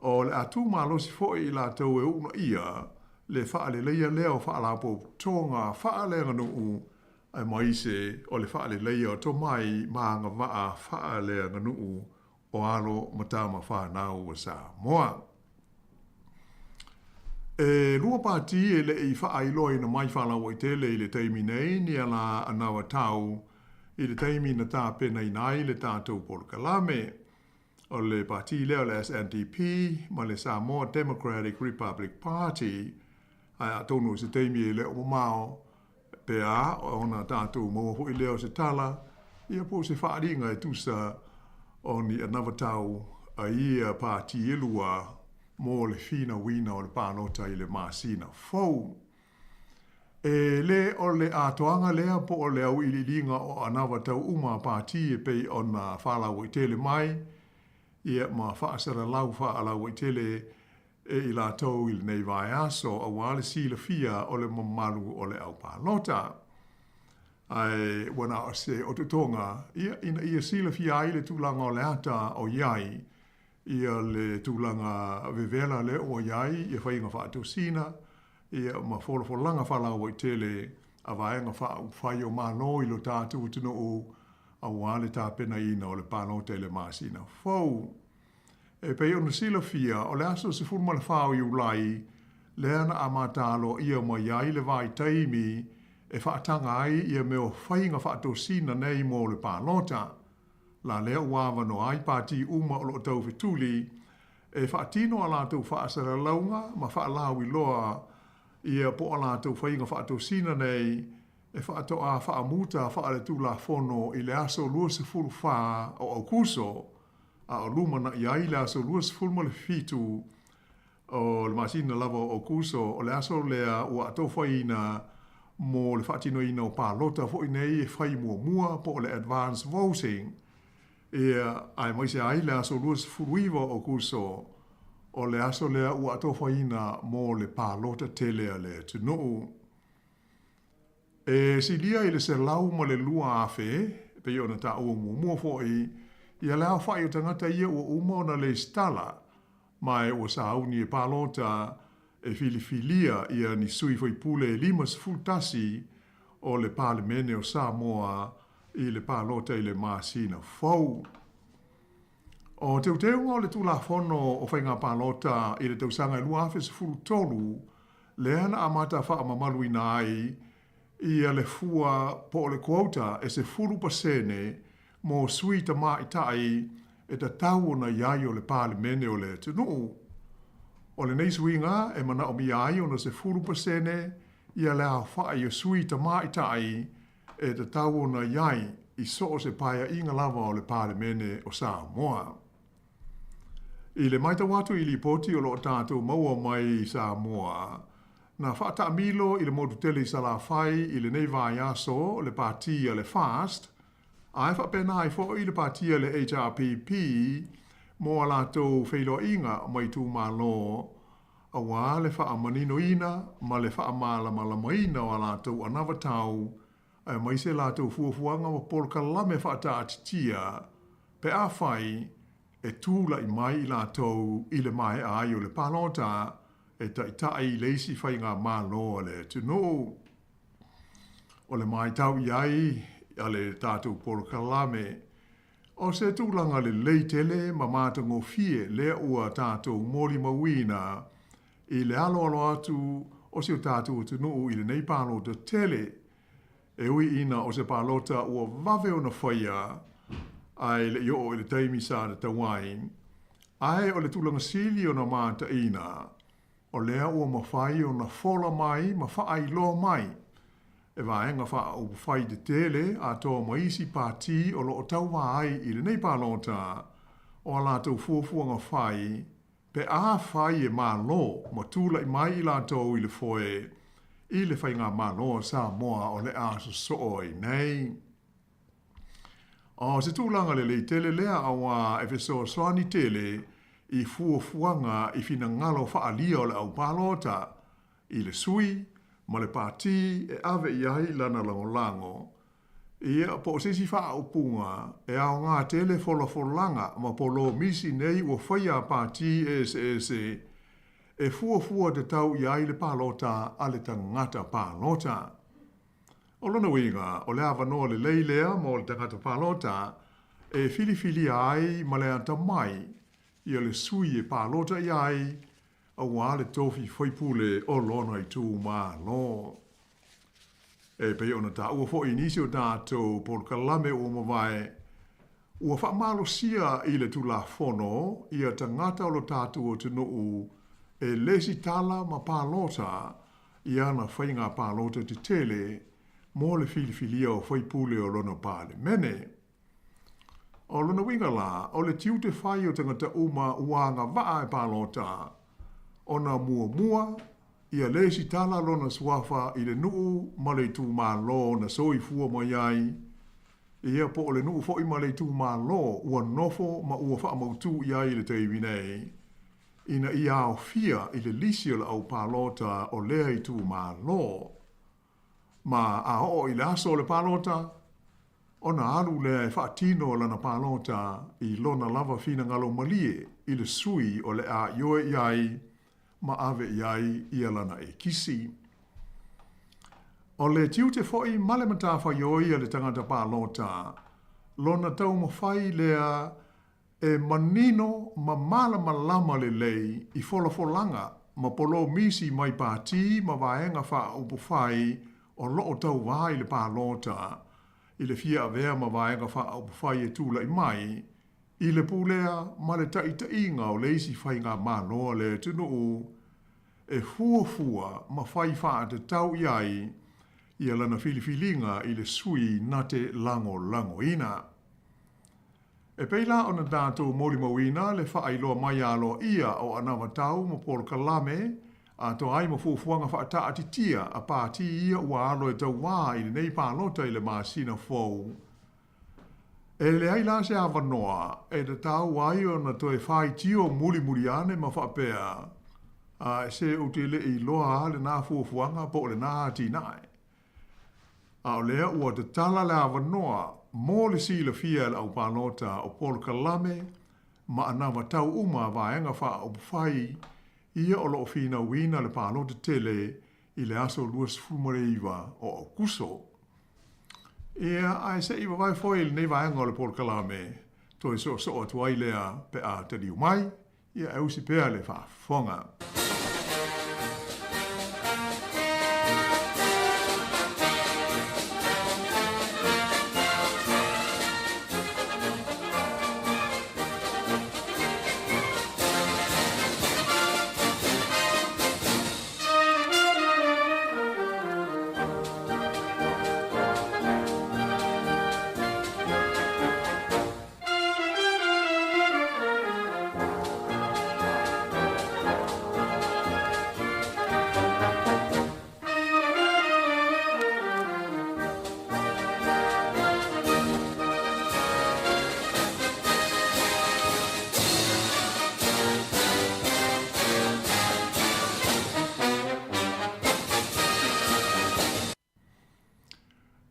o le a tu malosi foi i latou e uunaia le faaleleia lea o faalapotopotoga faaleaganuu aemaise o le faaleleia o tomai ma agavaa faaleaganuu o alo ma tama fanau a Samoa. E lua pati e le i faailoaina mai faalauaitele i le taimi nei ni ala anavatau i le taimi na tapenaina ai le tatou polokalame. O le pati lea o le SNDP ma le Samoa Democratic Republic Party, ae atonu i se taimi e le o mamao, pe a ona tatou maua foi lea o se tala, ia po o se faaaliga e tusa o ni anavatau a ia pati e lua mo le finauina o le palota i le masina fou. E le o le atoaga lea po o le auiliiliga o anavatau uma a pati e pei ona faalauaitele mai, ia ma faasalalau faalauaitele e i latou i lenei vaiaso aua le silafia o le mamalu o le au palota. Ae ua na o se otootoga, ia, ina ia silafia ai le tulaga o le ata o i ai, ia le tulaga vevela lea ua i ai ia faiga faatosina, ia ma folafolaga faalauaitele a Vaega Faaupufai o Malo i lo tatou atunuu aua le tapenaina o le palota i le masina fou. E pei ona silafia, o le aso 14 o Iulai lea na amata aloaia mai ai le vaitaimi e faataga ai ia mea o faiga faatosina nei mo le palota. La lea ua avanoa ai pati uma o lo o taufetuli e faatino a latou faasalalauga ma faalauiloa ia po o a latou faiga faatosina nei e faatoa faamuta faaletulafono i le aso 24 o Aokuso, a o lumanai ai le aso 27 o le masina lava o Aokuso, o le aso lea ua atofaina mo le faatinoina o palota foi nei e fai muamua po o le advance voting, ia, aemaise ai le aso 29 o Aokuso, o le aso lea ua atofaina mo le palota tele a le atunuu. E silia i le 102,000, e pei ona taua muamua foi, ia le aofai o tagata ia ua uma ona lesitala, ma e ua sauni e palota e filifilia ia ni sui faipule e 51 o le Palemene o Samoa i le palota i le masina fou. O teuteuga o le Tulafono o Faiga Palota i le tausaga e 2013 lea na amata faamamaluina ai ia le fua po o le quota e 10% mo sui tamaitai e tatau ona i ai o le Palemene o le atunuu. O lenei suiga e manaomia ai ona 10% ia le aofai o sui tamaitai e tatau ona i ai i so o se paeaiga lava o le Palemene o Samoa. I le matau atu i lipoti o lo o tatou maua mai i Samoa, na faataamilo i le motu tele i Salafai i lenei vaiaso le pati a le FAST, ae faapena ai foi le pati a le HRPP mo a latou feiloaiga ma itumalo aua le faamaninoina ma le faamalamalamaina o a latou anavatau aemaise latou fuafuaga ma polokalame faataatitia pe afai e tulai mai i latou i le maea ai o le palota e taitai i le isi faigamalo a le atunuu. O le matau i ai a le tatou polokalame, o se tulaga lelei tele ma matagofie lea ua tatou molimauina i le aloalo atu o si o tatou atunuu i lenei palota tele. E ui ina o se palota ua vave ona faia ae le i oo i le taimi sa tatau ai, ae o le tulaga sili ona mataina, o lea ua mafai ona fola mai ma faailoa mai e vaega faaupufai tetele atoa ma isi pati o lo o tauva ai i lenei palota o a latou fuafuaga fai pe afai e malo ma tulai mai i latou i le foe i le faigamalo a Samoa o le a sosoo ai nei. O se tulaga lelei tele lea auā e fesoasoani tele i fuafuaga i finagalo faaalia o le au palota i le sui ma le pati e ave i ai lana lagolago, ia, po o se isi faaupuga e aoga tele folafolaga ma polomisi nei ua faia a pati eseese e fuafua tatau i ai le palota a le tagata palota. O lona uiga, o le avanoa lelei lea mo le tagata palota e filifilia ai ma le atamai ia le sui e palota i ai aua le tofi faipule o lona itumalo. E pei ona taua foi i nisi o tatou polokalame ua mavae, Ua faamalosia i le Tulafono ia tagata o lo tatou atunuu e lesitala ma palota i ana faiga palota tetele mo le filifilia o faipule o lona Palemene. O lona uiga la, o le tiute fai o tagata uma ua agavaa e palota, ona muamua, ia lesitala lona suafa i le nuu ma le itumalo na soifua mai ai, ia po o le nuu foi ma le itumalo ua nofo ma ua faamautū i ai i le taimi nei, ina ia aofia i le lisi o le au palota o lea itumalo. Ma a oo i le aso o le palota, ona alu lea e faatino lana palota i lona lava finagalo malie i le sui o le a ioe i ai ma ave i ai ia lana ekisi. O le tiute foi ma le matafaioi a le tagata palota, lona taumafai lea e manino ma malamalama lelei i folafolaga ma polomisi mai pati ma vaega faaupufai o lo o tauva i le palota i le fia avea ma vaega faaupufai e tulai mai i le pulea ma le taitaiga o le isi faigamalo a le atunuu e fuafua ma fai faatatau i ai ia lana filifiliga i le sui na te lagolagoina. E pei la ona tatou molimauina le faailoa mai aloaia o anavatau ma polokalame atoa ai ma fuafuaga faataatitia a pati ia ua alo e tauā i lenei palota i le masina fou. E leai la se avanoa e tatau ai ona toe faitio mulimuli ane ma faapea, A se ou te le i iloa lava lena fuafuaga po o lena atinae. A o lea ua tatala le avanoa mo le silafia e le aupalota o polokalame ma anavatau uma a vaega faaupufai ia o lo o finauina le palota tele i le aso 29 o Aokuso. Ia, ae se i vavae foi i lenei vaega o le polokalame, toe soosoo atu ai lea pe a taliu mai, ia e usi pea le faafofoga.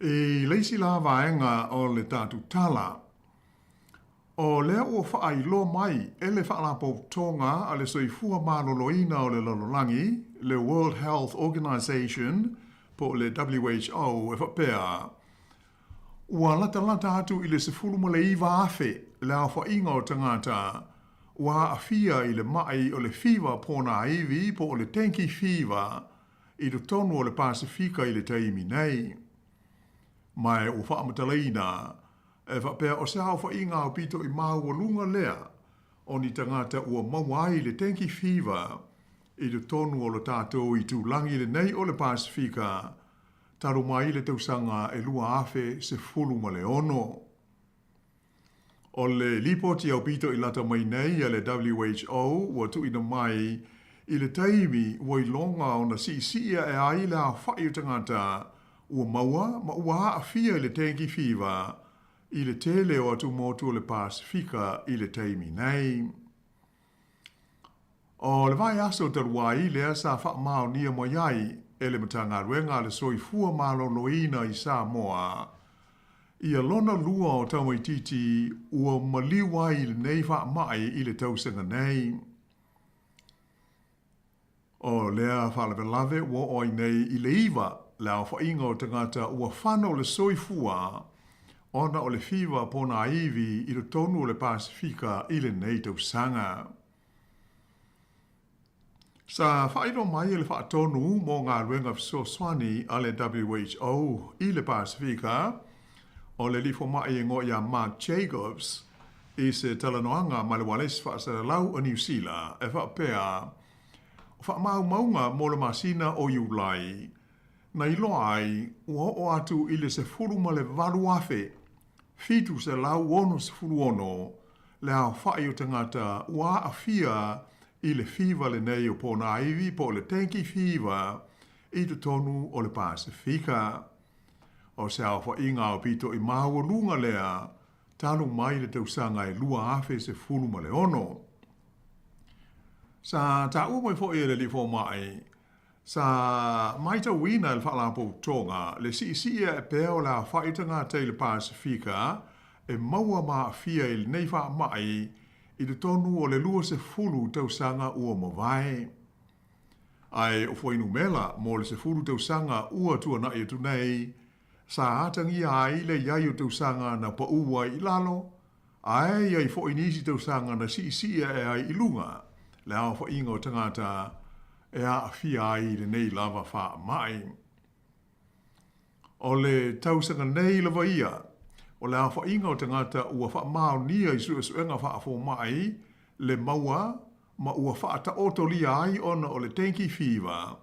I le isi la vaega o le tatou tala, o lea ua faailoa mai e le Faalapotopotoga a le Soifua Maloloina o le Lalolagi, le World Health Organization, po o le WHO, e faapea, Ua latalata atu i le 19,000 le aofaiga o tagata ua aafia i le maʻi o le fiva ponaivi po o le dengue fever i totonu o le Pasefika i le taimi nei. Ma ua faamatalaina e faapea o se aofaiga aupito i maualuga lea o ni tagata ua maua ai le dengue fever i totonu o lo tatou itulagi lenei o le Pasefika talu mai le tausaga e 2016. O le lipoti aupito i lata mai nei a le WHO ua tuuina mai i le taimi ua iloga ona siisii ae ai le aofai o tagata ua maua ma ua aafia i le dengue fever i le tele o atumotu o le Pasefika i le taimi nei. O le vaiaso talu ai lea sa faamaonia mai ai e le Matagaluega a le Soifua Maloloina i Samoa ia lona lua o tamaitiiti ua maliu ai i lenei faamai i le tausaga nei. O lea faalavelave ua oo ai nei i le iva le aofaiga o tagata ua fano le soifua ona o le fiva ponaivi i totonu o le Pasefika i lenei tausaga. Sa faailoa mai e le Faatonu mo Galuega Fesoasoani a le WHO i le Pasefika, O le alii fomai e igoa ia Mark Jacobs i se talanoaga ma le ualesi faasalalau o Niu Sila e faapea, O faamaumauga mo le masina o Iulai, na iloa ai ua oo atu i le 18,766 le aofai o tagata ua aafia i le fiva lenei o ponaivi po o le dengue fever i totonu o le Pasefika. O se aofaiga aupito i maualuga lea talu mai le tausaga e 2016. Sa taua mai foi e le alii fomai, sa matauina e le Faalapotopotoga le siisii ae pea o le aofai o tagata i le Pasefika e maua ma aafia i lenei faamai i totonu o le 20 tausaga ua mavae. Ae o fuainumela mo le 10 tausaga ua tuanai atu nei, sa atagia ai le i ai o tausaga na pau ai i lalo, ae i ai foi nisi tausaga na siisii ae ai i luga le aofaiga o tagata e aafia ai i lenei lava faamai. O le tausaga nei lava ia, o le aofaiga o tagata ua faamaonia i suesuega faafomai le maua ma ua faataotolia ai ona o le dengue fever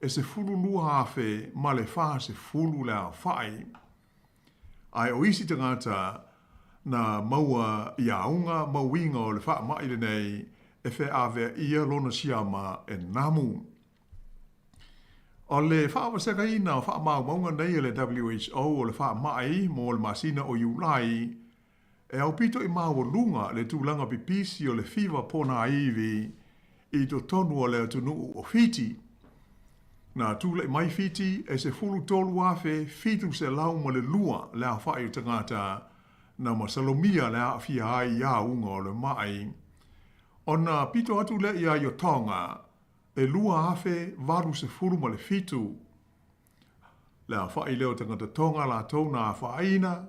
e 12,000 ma le 40 le aofai. Ae o isi tagata na maua i auga ma uiga o le faamai lenei e feaveaia lona siama e namu. O le faavasegaina o faamaumauga nei a le WHO o le faamai mo le masina o Iulai, e aupito i maualuga le tulaga pipisi o le fiva ponaivi i totonu o le atunuu o Fiti. Na tulai mai Fiti e 13,702 le aofai o tagata na masalomia le aafia ai i auga o le mai. Ona pito atu lea i ai o Tonga e 2,087 le aofai lea o tagata Tonga latou na afaina,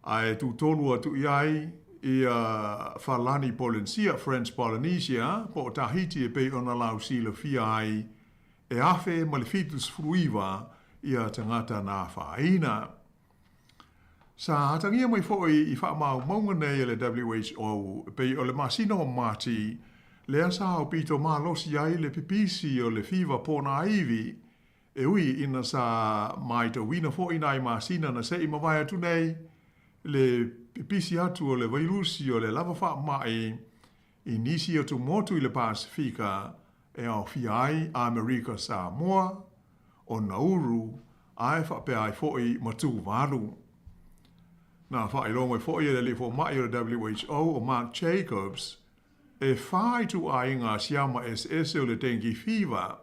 ae tutolu atu i ai ia Falani Polensia, French Polynesia, po o Tahiti e pei ona lausilafia ai e 1,079 ia tagata na afaina. Sa atagia mai foi i faamaumauga nei a le WHO e pei o le masina o Mati lea sa aupito malosi ai le pipisi o le fiva ponaivi E ui ina sa maitauina foi nai masina na se i mavae atu nei le pipisi atu o le vairusi o le lava faamai i nisi atu motu i le Pasefika e aofia ai Amerika Samoa, o Nauru, ae faapea ai foi ma Tuvalu. Na faailoa mai foi e le alii fomai o le WHO o Mark Jacobs, e fa ituaiga siama eseese o le dengue fever,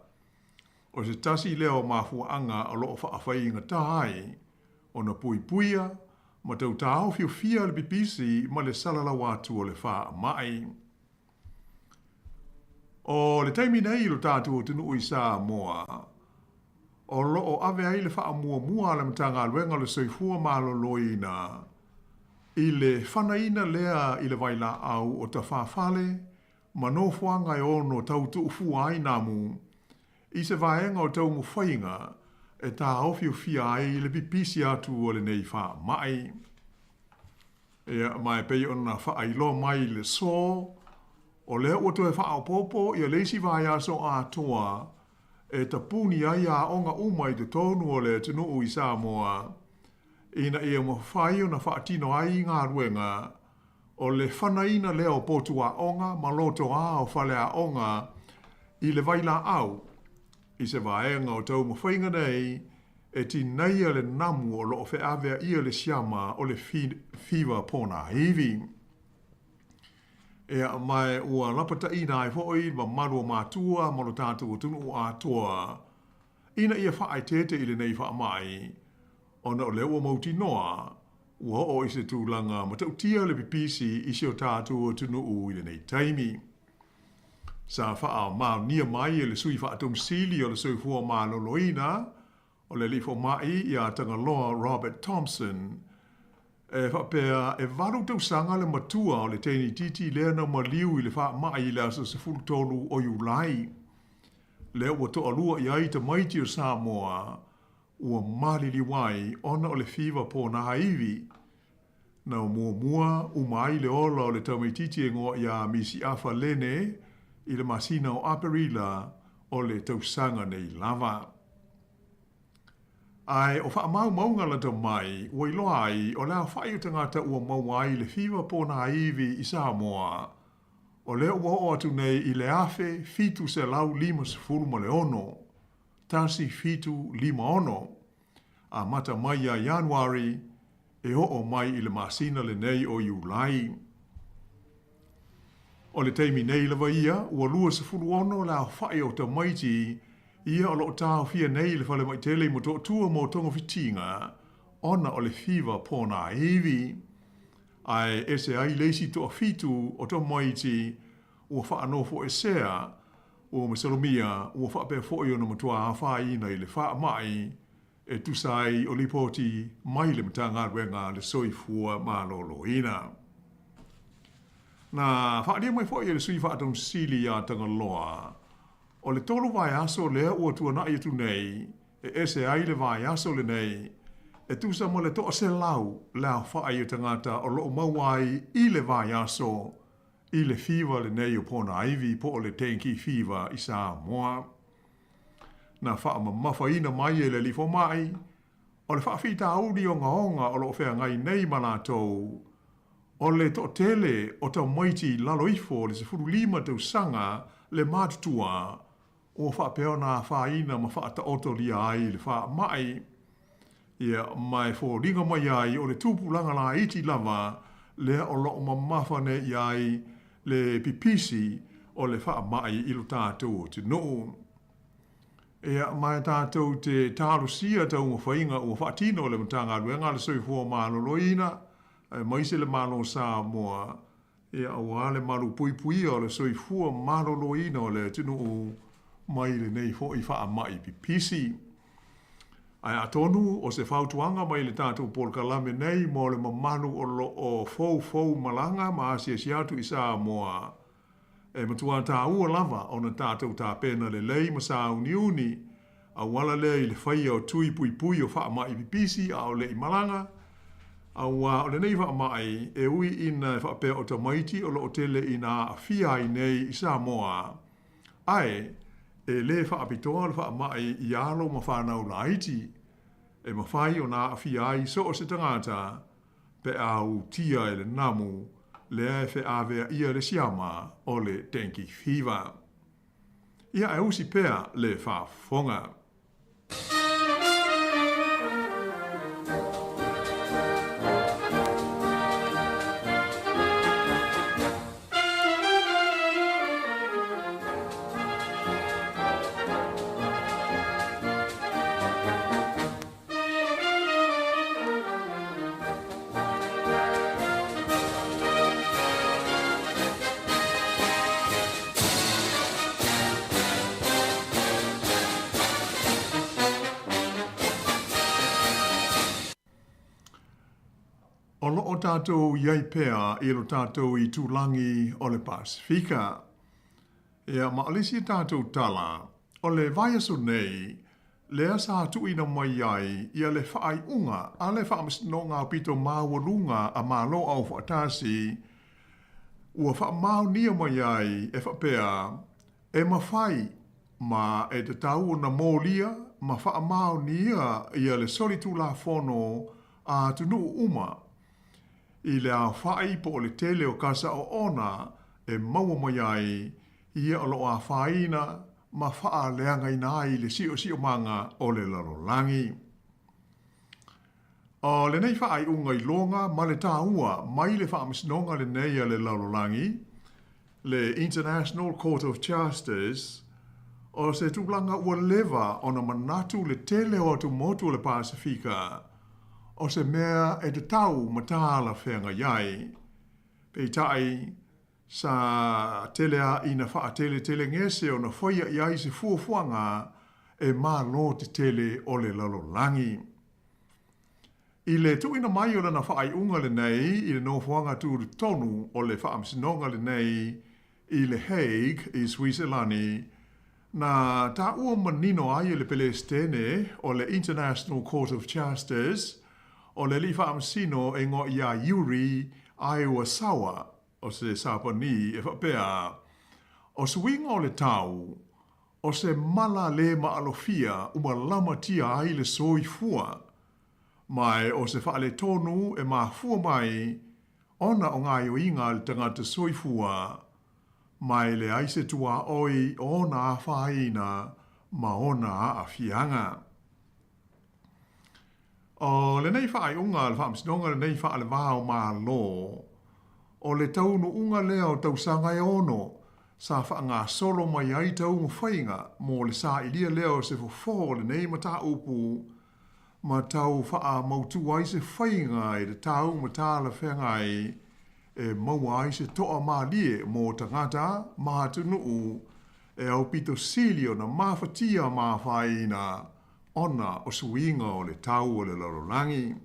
O se tasi lea o mafuaaga o lo o faafaigata ai ona puipuia ma tau taofiofia le pipisi ma le salalau atu o le faamai. O le taimi nei i lo tatou atunuu i Samoa, o lo o ave ai le faamuamua a le Matagaluega o le Soifua Maloloina i le fanaina lea i le vailaau o tafafale ma nofoaga e ono tau tuufua ai namu i se vaega o taumafaiga e taofiofia ai le pipisi atu o lenei faamai. Ia, ma e pei ona faailoa mai i le so, o lea ua toe faaopoopo ia le isi vaiaso atoa e tapuni ai aoga uma i totonu o le atunuu i Samoa ina ia mafai ona faatino ai galuega O le fanaina lea o potu aoga ma lotoā o faleaoga i le vailaau i se vaega o taumafaiga nei e tinaia le namu o lo o feaveaia le siama o le fiva ponaivi. Ea, ma ua lapataina ai foi le mamalu o matua ma lo tatou atunuu atoa ina ia faaeteete i lenei faamai, ona o lea ua mautinoa ua oo i se tulaga matautia le pipisi i si o tatou atunuu i lenei taimi. Sa faamaonia mai e le Sui Faatonu-Sili o le Soifua Maloloina, o le Alii Fomai ia Tagaloa Robert Thompson, e faapea e valu tausaga le matua o le teine itiiti lea na maliu i le faamai i le aso 13 o Iulai. Lea ua toalua i ai tamaiti o Samoa. ua maliliu ai ona o le fiva ponā ivi. Na muamua uma ai le ola o le tamaitiiti e igoa ia Misi Afa Lene i le masina o Aperila o le tausaga nei lava. Ae o faamaumauga lata mai ua iloa ai o le aofai o tagata ua maua ai le fiva ponā ivi i Samoa, o lea ua oo atu nei i le 1756, 1756, amata mai ia Ianuari e oo mai i le masina lenei o Iulai. O le taimi nei lava ia, ua 26 le aofai o tamaiti ia o lo o taofia nei i le falemai tele i Motootua mo togafitiga ona o le fiva ponā ivi. Ae ese ai le isi toafitu o tamaiti ua faanofoesea, ua masalomia ua faapea foi ona matua afaina i le faamai e tusa ai o lipoti mai le Matagaluega a le Soifua Maloloina. Na faaalia mai foi e le Sui Faatonu Sili ia Tagaloa, o le tolu vaiaso lea ua tuanai atu nei e ese ai le vaiaso lenei, e tusa ma le 100 le aofai o tagata o lo o maua ai i le vaiaso i le fiva lenei o ponaivi po o le dengue fever i Samoa. Na faamamafaina mai e le alii fomai, o le faafitauli ogaoga o lo o feagai nei ma latou, o le toatele o tamaiti i lalo ifo o le 15 tausaga le matutua ua faapea ona afaina ma faataotolia ai le faamai, ia, ma e foliga mai ai o le tupulaga laiti lava lea o lo o mamafa nei i ai le pipisi o le faamai i lo tatou atunuu. Ia, ma e tatou te talosia taumafaiga ua faatino e le Matagaluega a le Soifua Maloloina, aemaise le Malo o Samoa, Ia, aua le malupuipuia o le soifua maloloina o le atunuu mai lenei foi faamai pipisi. Ae atonu o se fautuaga mai le tatou polokalame nei mo le mamalu o lo o foufou malaga ma asiasi atu i Samoa, e matua taua lava ona tatou tapena lelei ma sauniuni auala lea i le faia o tui puipui o faamai pipisi a o le i malaga, auā o lenei faamai e ui ina e faapea o tamaiti o lo o tele ina aafia ai nei i Samoa, ae e le faapitoa le faamai i alo ma fanau laiti, e mafai ona aafia ai so o se tagata pe a utia e le namu lea e feaveaia le siama o le dengue fever. Ia e usi pea le faafofoga. O lo o tatou i ai pea i lo tatou itulagi o le Pasefika. Ia, ma o le isi a tatou tala, o le vaiaso nei, lea sa tuuina mai ai ia le faaiuga a le Faamasinoga Aupito Maualuga a Malo Aufaatasi, ua faamaonia mai ai e faapea, e mafai ma e tatau ona molia ma faamaonia ia le solitulafono a atunuu uma i le aofai po o le tele o kasa oona e maua mai ai ia o lo o afaina ma faaleagaina ai le siosiomaga o le lalolagi. O lenei faaiuga iloga ma le taua mai le Faamasinoga lenei a le Lalolagi, le International Court of Justice, o se tulaga ua leva ona manatu le tele o atumotu o le Pasefika o se mea e tatau ma talafeagai ai. Peitai, Sa tele a ina faateletelegese ona faia i ai se fuafuaga e malo tetele o le lalolagi. I le tuuina mai o lana faaiuga lenei i le nofoaga tutotonu o le Faamasinoga lenei i le Hague i Suiselani, Na taua manino ai e le Pelesitene o le International Court of Justice o le alii faamasino e igoa ia Yuri Iwasawa o se Sapani e faapea, O suiga o le tau, o se mala le maalofia ua lamatia ai le soifua, ma e o se faaletonu e mafua mai ona o gaoioiga a le tagata soifua, ma e leai se tuaoi o ona afaina ma ona aafiaga. O lenei faaiuga a le Faamasinoga lenei faale-va o Malo, o le taunuuga lea o tausaga e ono sa faagasolo mai ai taumafaiga mo le sailia lea o se fofo o lenei mataupu ma tau faamautu ai se faiga e tatau ma talafeagai e maua ai se toa malie mo tagata ma atunuu e aupito sili ona mafatia ma afaina ona o suiga o le tau o le lalolagi.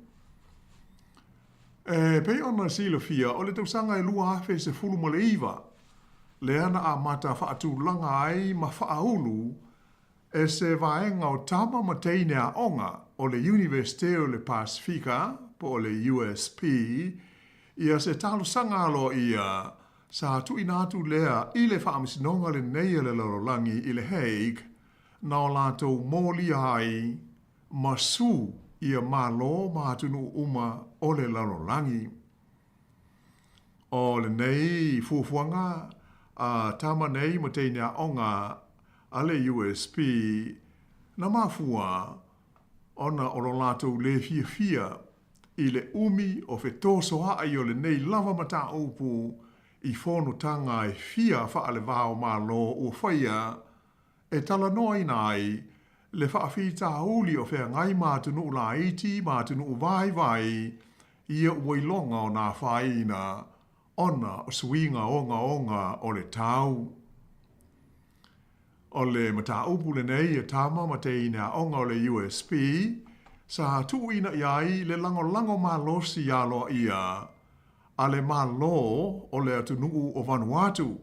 E pei ona silafia, o le tausaga e 2019 lea na amata faatulaga ai ma faaulu e se vaega o tama ma teine aoga o le Iunivesite o le Pasefika po o le USP ia se talosaga aloaia sa tuuina atu lea i le Faamasinoga lenei a le Lalolagi i le Hague na o latou molia ai ma su ia Malo ma atunuu uma o le lalolagi. O lenei fuafuaga a tama nei ma teine aoga a le USP na mafua ona o lo latou le fiafia i le umi o fetosoaʻi o lenei lava mataupu i fonotaga e fia faale-va-o-Malo ua faia e talanoaina ai le faafitauli o feagai ma atunuu laiti ma atunuu vaivai ia ua iloga ona afaina ona o suiga ogaoga o le tau. O le mataupu lenei a tama ma teine aoga o le USP sa tuuina i ai le lagolago malosi aloaia a le Malo o le atunuu o Vanuatu.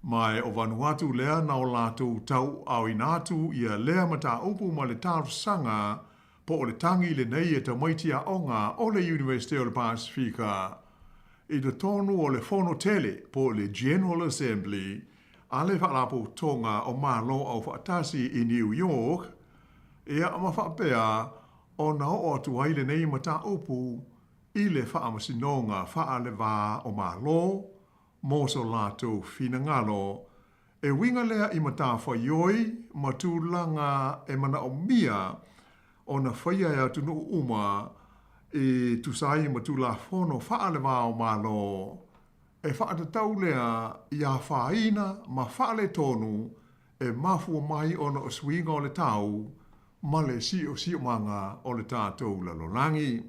Ma e o Vanuatu lea na o latou tauaaoina atu ia lea mataupu ma le talosaga po o le tagi lenei e tamaiti aoga o le Iunivesite o le Pasefika i totonu o le Fono Tele po o le General Assembly a le Faalapotopotoga o Malo Aufaatasi i New York, ia ma faapea ona oo atu ai lenei mataupu i le Faamasinoga Faale-va o Malo mo so latou finagalo, e uiga lea i matafaioi ma tulaga e manaomia ona faia e atunuu uma i tusa ai ma Tulafono faale-va-o-Malo, e faatatau lea i afaina ma faaletonu e mafua mai ona o suiga o le tau ma le siosiomaga o le tatou lalolagi.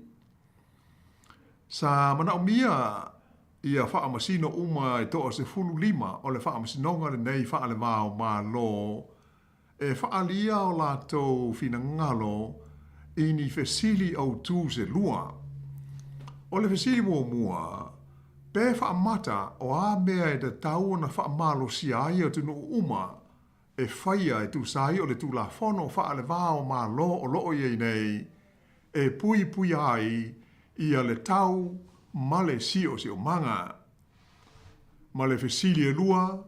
Sa manaomia ia faamasino uma e toa-15 o le Faamasinoga lenei faale-va-o-Malo e faaalia o latou finagalo i ni fesili autū se lua. O le fesili muamua, pe faamata o a mea e tatau ona faamalosia ai atunuu uma e faia e tusa ai o le Tulafono faale-va-o-Malo o lo o i ai nei e puipuia ai ia le tau ma le siosiomaga. Ma le fesili e lua,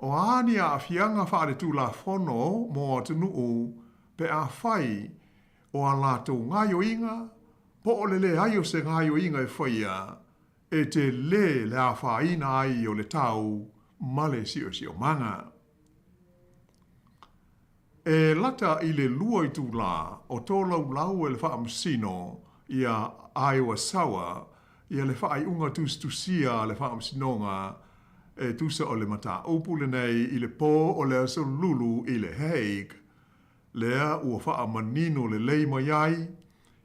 o a ni aafiaga faaletulafono mo atunuu pe afai o a latou gaoioiga po o le leai o se gaoioiga e faia e telē le afaina ai o le tau ma le siosiomaga. E lata i le lua itulā o tolaulau e le Faamasino ia Iwasawa ia le faaiuga tusitusia a le Faamasinoga e tusa o le mataupu lenei i le pō o le Aso Lulu i le Hague, lea ua faamanino lelei mai ai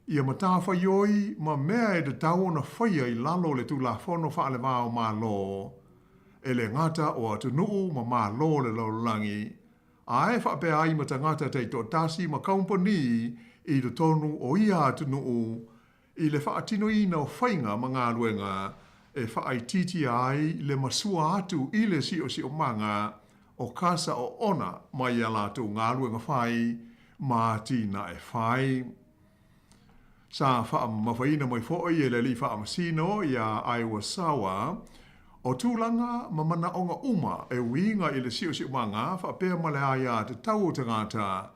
ia matafaioi ma mea e tatau ona faia i lalo o le Tulafono faale-va-o-Malo, e le gata o atunuu ma Malo o le lalolagi, ae faapea ai ma tagata taitoatasi ma kamupani i totonu o ia atunuu i le faatinoina o faiga ma galuega e faaitiitia ai le masua atu i le siosiomaga o kasa oona mai ia latou galuega fai ma atinae fai. Sa faamamafaina mai foi e le Alii Faamasino ia Iwasawa, o tulaga ma manaoga uma e uiga i le siosiomaga faapea ma le aiatatau o tagata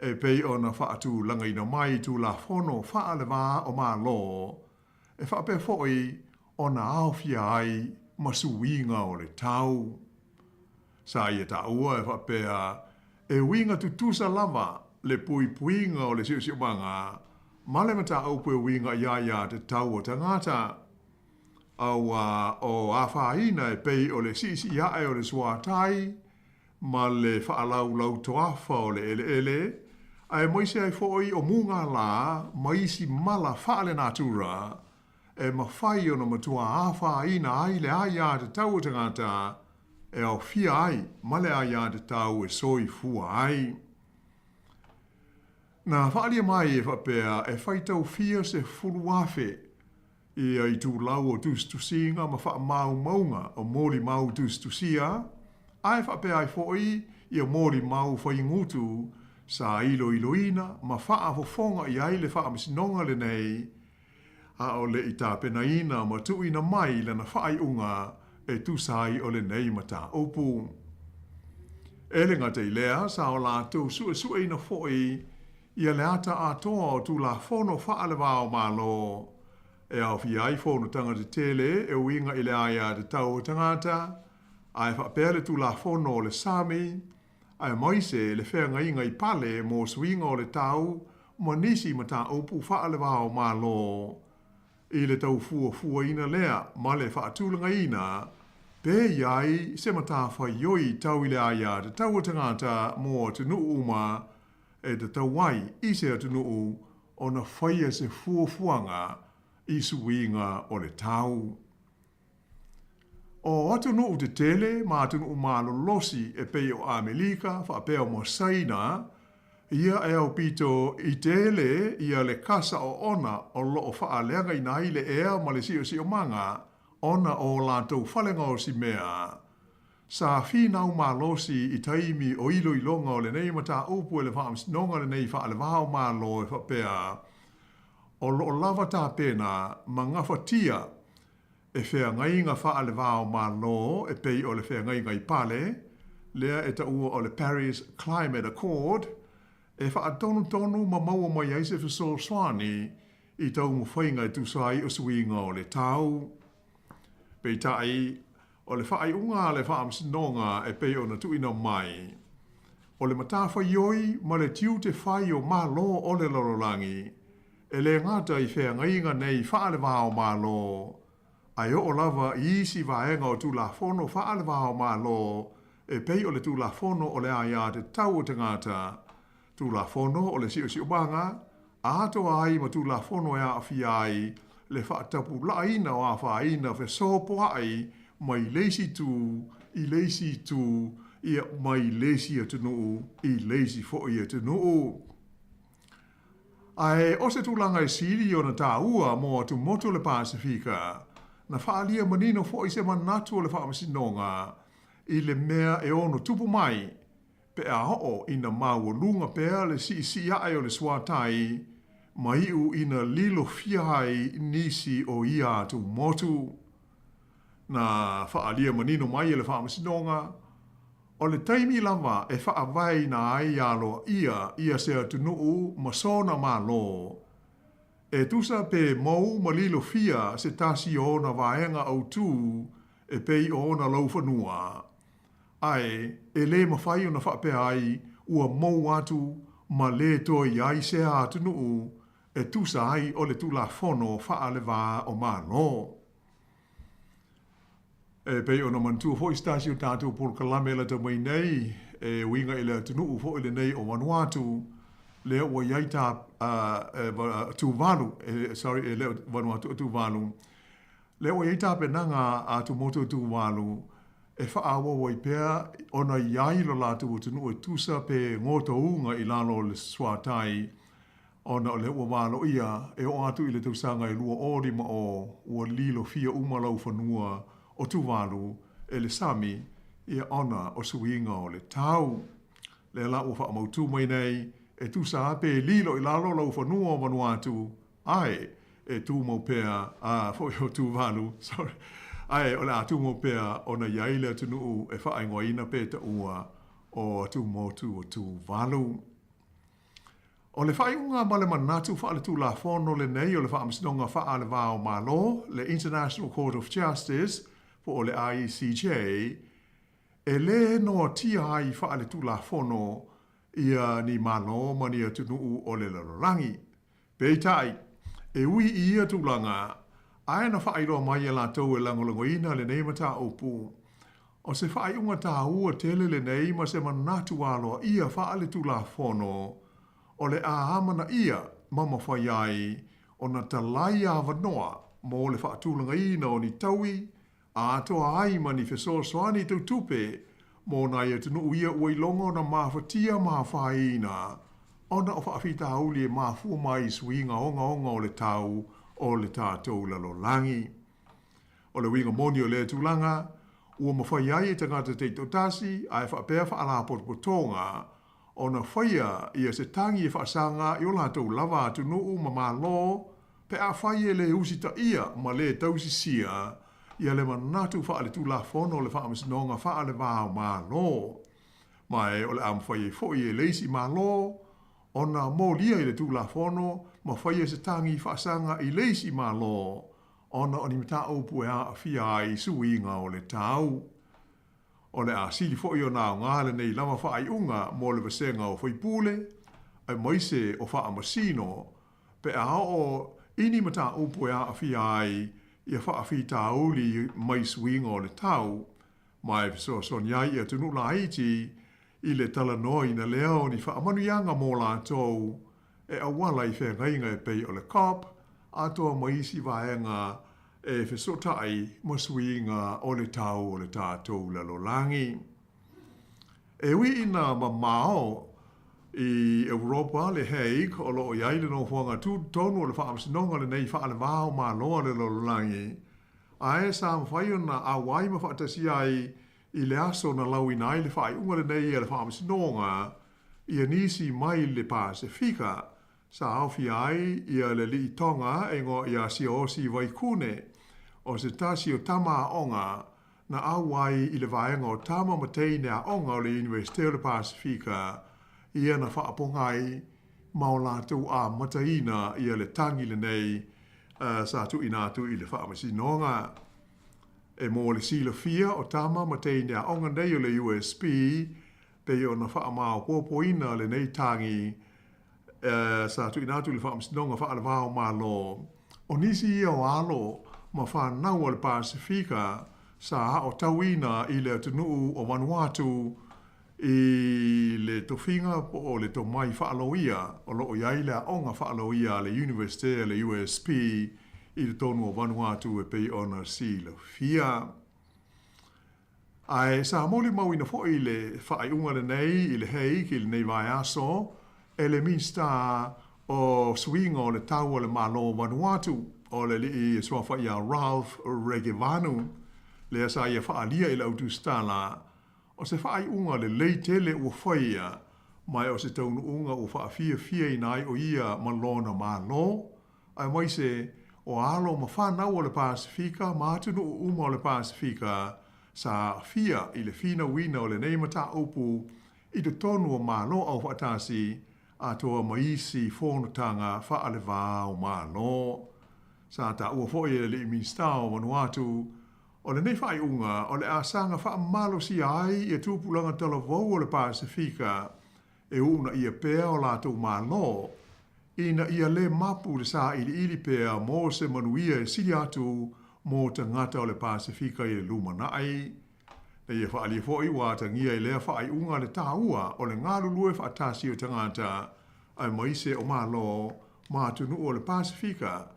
e pei ona faatulagaina mai i Tulafono faale-va o Malo, e faapea foi ona aofia ai ma suiga o le tau. Sa ia taua e faapea, e uiga tutusa lava le puipuiga o le siosiomaga ma le mataupu e uiga i aiatatau o tagata, auā o afaina e pei o le siisii ae o le suatai ma le faalaulau toafa o le eleele, aemaise ai foi o mugala ma isi mala faalenatura e mafai ona matua afaina ai le aiatatau a tagata e aofia ai ma le aiatatau e soifua ai. Na faaalia mai e faapea e faitau fia 10,000 ia itulau o tusitusiga ma faamaumauga o molimau tusitusia, ae faapea ai foi ia molimau faigutu sa iloiloina ma faafofoga i ai le Faamasinoga lenei, a o le i tapenaina ma tuuina mai lana faaiuga e tusa ai o lenei mataupu. E le gata i lea, sa o latou suesueina foi ia le ata atoa o Tulafono faale-va o Malo, e aofia ai fonotaga tetele e uiga i le aiatatau o tagata, ae faapea le Tulafono o le Sami, aemaise le feagaiga i pale mo suiga o le tau ma nisi mataupu faale-va o Malo. I le tau fuafuaina lea ma le faatulagaina, pe i ai se matafaioi tau i le aiatatau o tagata mo atunuu uma e tatau ai i se atunuu ona faia se fuafuaga i suiga o le tau. O atunuu tetele ma atunuu malolosi e pei o Amelika faapea ma Saina, ia e aupito i tele ia le kasa oona o loo faaleagaina ai le ea ma le siosiomaga ona o latou falegaosi mea. Sa finau malosi i taimi o iloiloga o lenei mataupu e le Faamasinoga lenei faale-va o Malo e faapea, o loo lava tapena ma gafatia e feagaiga faale-va o Malo e pei o le feagaiga i pale, lea e taua o le Paris Climate Accord, e faatonutonu ma maua mai ai se fesoasoani i taumafaiga e tusa ai o suiga o le tau. Peitai, o le faaiuga a le Faamasinoga e pei ona tuuina mai, o le matafaioi ma le tiute fai o Malo o le lalolagi, e le gata i feagaiga nei faale-va o Malo, ae oo lava i isi vaega o Tulafono faale-va o Malo e pei o le Tulafono o le Aiatatau o Tagata, Tulafono o le Siosiomaga, atoa ai ma Tulafono e aafia ai le faatapulaaina o afaina fesopoai mai le isi itu i le isi itu, ia, mai le isi atunuu i le isi foi atunuu. Ae o se tulaga e sili ona taua mo atumotu o le Pasefika, na faaalia manino foi se manatu o le Faamasinoga i le mea e ono tupu mai pe a oo ina maualuga pea le siisii ae o le suatai ma iu ina lilofia ai nisi o ia atumotu. Na faaalia manino mai e le Faamasinoga, o le taimi lava e faavaeina ai aloaia ia se atunuu ma sona Malo, e tusa pe mou ma lilofia se tasi o ona vaega autū e pei o ona laufanua, ae e lē mafai ona faapea ai ua mou atu ma lē toe i ai sea atunuu e tusa ai o le Tulafono faale-va o Malo. E pei ona manatua foi se tasi o tatou polokalame e lata mai nei e uiga i le atunuu foi lenei o Vanuatu, lea ua i ai ta Tuvalu, sorry, e le o Vanuatu o Tuvalu, lea ua i ai tapenaga a atumotu o Tuvalu e faaauau ai pea ona i ai lo latou atunuu e tusa pe gotouga i lalo o le suatai, ona o lea ua valoia e oo atu i le tausaga e 2050 ua lilofia uma laufanua o Tuvalu e le sami. ia ona o suiga o le tau. Lea la ua faamautū mai nei, e tusa lava pe lilo i lalo lau fanua o Vanuatu, ae e tumau pea, a, foi o Tuvalu, sorry, ae o le a tumau pea ona i ai le atunuu e faaigoaina pe taua o Atumotu o Tuvalu. O le faaiuga ma le manatu faaletulafono lenei o le Faamasinoga Faa-le-Va o Malo, le International Court of Justice, po o le ICJ, e lē noatia ai faaletulafono ia ni Malo ma ni atunuu o le lalolagi. Peitai, e ui i ia tulaga, ae na faailoa mai e latou e lagolagoina lenei mataupu, o se faaiuga taua tele lenei ma se manatu aloaia faaletulafono o le a amanaia ma mafai ai ona talai avanoa mo le faatulagaina o ni taui atoa ai ma ni fesoasoani tau tupe mo nai atunuu ia ua iloga ona mafatia ma afaina ona o faafitauli e mafua mai i suiga ogaoga o le tau o le tatou lalolagi. O le uiga moni o lea tulaga, ua mafai ai e tagata taitoatasi ae faapea faalapotopotoga ona faia ia se tagi e faasaga i o latou lava atunuu ma Malo pe afai e lē usitaia ma lē tausisia ia le manatu faaletulafono o le Faamasinoga Faale-Va o Malo. Ma e o le a mafai ai foi e le isi Malo ona molia i le Tulafono ma faia se tagi faasaga i le isi Malo ona o ni mataupu e aafia ai suiga o le tau. O le a sili foi ona aoga lenei lava faaiuga mo le vasega o faipule, aemaise o faamasino, pe a oo i ni mataupu e aafia ai ia faafitauli mai suiga o le tau, ma e fesoasoani ai i atunuu laiti i le talanoaina lea o ni faamanuiaga mo latou e auala i feagaiga e pei o le COP atoa ma isi vaega e fesootai ma suiga o le tau o le tatou lalolagi. E ui ina mamao i Europa le Hague o lo o i ai le nofoaga tutotonu o le Faamasinoga lenei faale-va o Malo a le lalolagi, ae sa mafai ona auai ma faatasi ai i le aso na lauina ai le faaiuga lenei a le Faamasinoga ia nisi mai le Pasefika sa aofia ai ia le alii Tonga e igoa ia Siaosi Vaikune, o se tasi o tama aoga na auai i le vaega o tama ma teine aoga o le Iunivesite o le Pasefika, ia na faapogai ma o latou amataina ia le tagi lenei sa tuuina atu i le Faamasinoga. E mo le silafia o tama ma teine aoga nei o le USP, pei ona faamaopoopoina lenei tagi sa tuuina atu i le Faamasinoga Faale-Va o Malo. O nisi ia o alo ma fanau a le Pasefika sa aotauina i le atunuu o Vanuatu i le tofiga po o le tomai faaloia o lo o i ai le aoga faaloia a le Iunivesite a le USP i totonu o Vanuatu e pei ona silafia. Ae sa molimauina foi le faaiuga lenei i le Hague i lenei vaiaso e le Minisita o Suiga o le Tau o le Malo o Vanuatu, o le alii e suafa ia Ralph Regenvanu, lea sa ia faaalia i le au tusitala, o se faaiuga lelei tele ua faia, ma o se taunuuga ua faafiafiaina ai o ia ma lona Malo, aemaise o alo ma fanau o le Pasefika ma atunuu uma o le Pasefika sa aafia i le finauina o lenei mataupu i totonu o Malo Aufaatasi atoa ma isi fonotaga faale-va o Malo. Sa taua foi e le alii Minisita o Vanuatu, o lenei faaiuga o le a saga faamalosia ai ia tupulaga talavou o le Pasefika e uunaia pea o latou Malo ina ia lē mapu le sailiili pea mo se manuia e sili atu mo tagata o le Pasefika i le lumanai. Na ia faaalia foi ua atagia i lea faaiuga le taua o le galulue faatasi o tagata aemaise o Malo ma atunuu o le Pasefika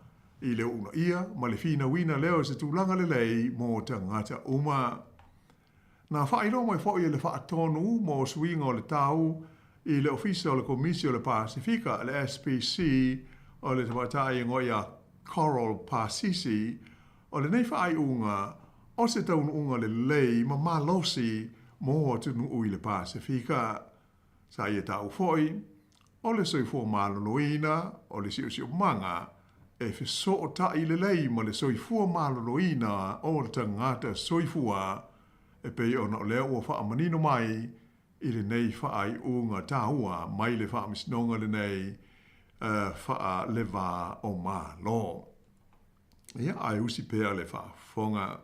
i le uunaia ma le finauina lea o se tulaga lelei mo tagata uma. Na faailoa mai foi e le Faatonu mo Suiga o le Tau i le Ofisa o le Komisi o le Pasefika, le SPC, o le tamaitai e igoa ia Coral Pasisi, o lenei faaiuga o se taunuuga lelei ma malosi mo atunuu i le Pasefika. Sa ia taua foi, o le soifua maloloina o le siosiomaga e fesootai lelei ma le soifua maloloina o le tagata soifua, e pei ona o lea ua faamanino mai i lenei faaiuga taua mai le Faamasinoga lenei faa-le-va o Malo. Ia, ae usi pea le faafofoga.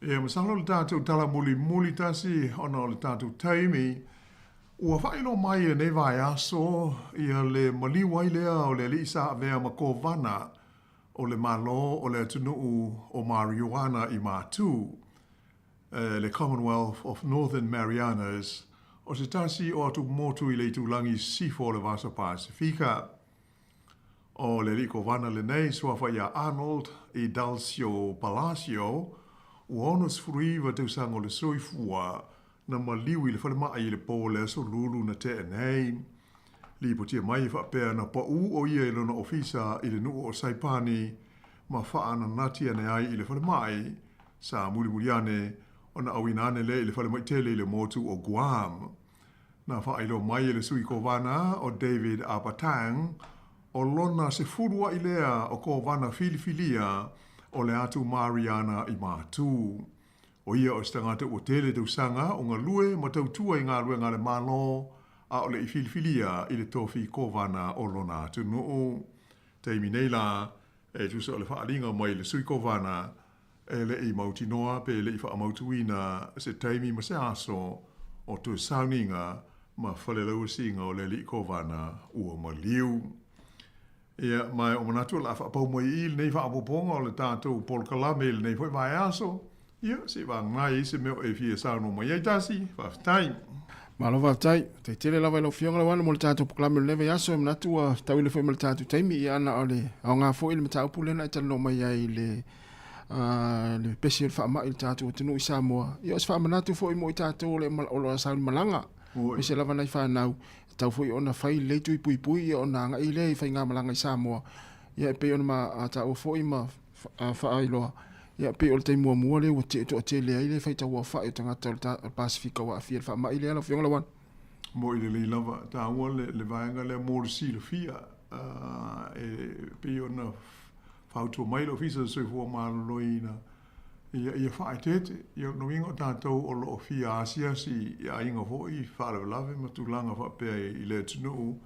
Ia, masalo le tatou tala mulimuli tasi ona o le tatou taimi, ua faailoa mai i lenei vaiaso ia le maliu ai lea o le alii sa avea ma Kovana o le Malo o le atunuu o Mariuana i Matu, le Commonwealth of Northern Marianas, o se tasi o atumotu i le itulagi sisifo o le Vasa Pasefika. O le alii kovana lenei, suafa ia Arnold Idalcio Palacio, ua 69 tausaga o le soifua, na maliu i le falemai i le po o le Aso Lulu na tea nei. Lipotia mai e faapea na pau o ia i lona ofisa i le nuu o Saipani ma faananati ane ai i le falemai, sa mulimuli ane ona auina ane lea i le falemai tele i le motu o Guam. Na faailoa mai e le sui kovana o David Apatang, o lona sefulua'i lea o kovana filifilia o le atu Mariana i Matu. O ia o se tagata ua tele tausaga o galue ma tautua i galuega a le Malo a o le i filifilia i le tofi kovana o lona atunuu. Taimi nei la, e tusa o le faaaliga mai le sui kovana, e le i mautinoa pe le i faamautuina se taimi ma se aso o toe sauniga ma falelauasiga o le alii kovana ua maliu. Ia, ma o manatu o le a faapau mai i i lenei faaopoopoga o le tatou polokalame i lenei foi vaiaso. Ia, se i vagana ai se mea o e fia saunoa mai ai tasi. Faafetai. Malo faafetai. Faafetai tele lava i lau Afioga Lauano mo le tatou polokalame o lenei vaiaso. E manatu ua tauile foi ma le tatou taimi, ia ana o le aoga foi le mataupu lea na e talanoa mai ai i le le pesi o le faamai i le tatou atunuu i Samoa. Ia o se faamanatu foi mo i tatou o lo o sauni malaga, aemaise lava nai fanau, e tatau foi ona fai lelei tui puipui ia ona agai lea i faigamalaga i Samoa. Ia e pei ona ma taua foi ma faailoa, ia e pei o le taimi muamua lea ua toatele ai le faitau aofai o tagata o le Pasefika ua aafia i le faamai lea lau Afioga Lauano. Mo'i lelei lava, taua le vaega lea mo le silafia e pei ona fautua mai le Ofisa o le Soifua Maloloina ia, ia faaeteete. Ia, o lona uiga o tatou o lo o fia asiasi i aiga foi i faalavelave ma tulaga faapea i le atunuu,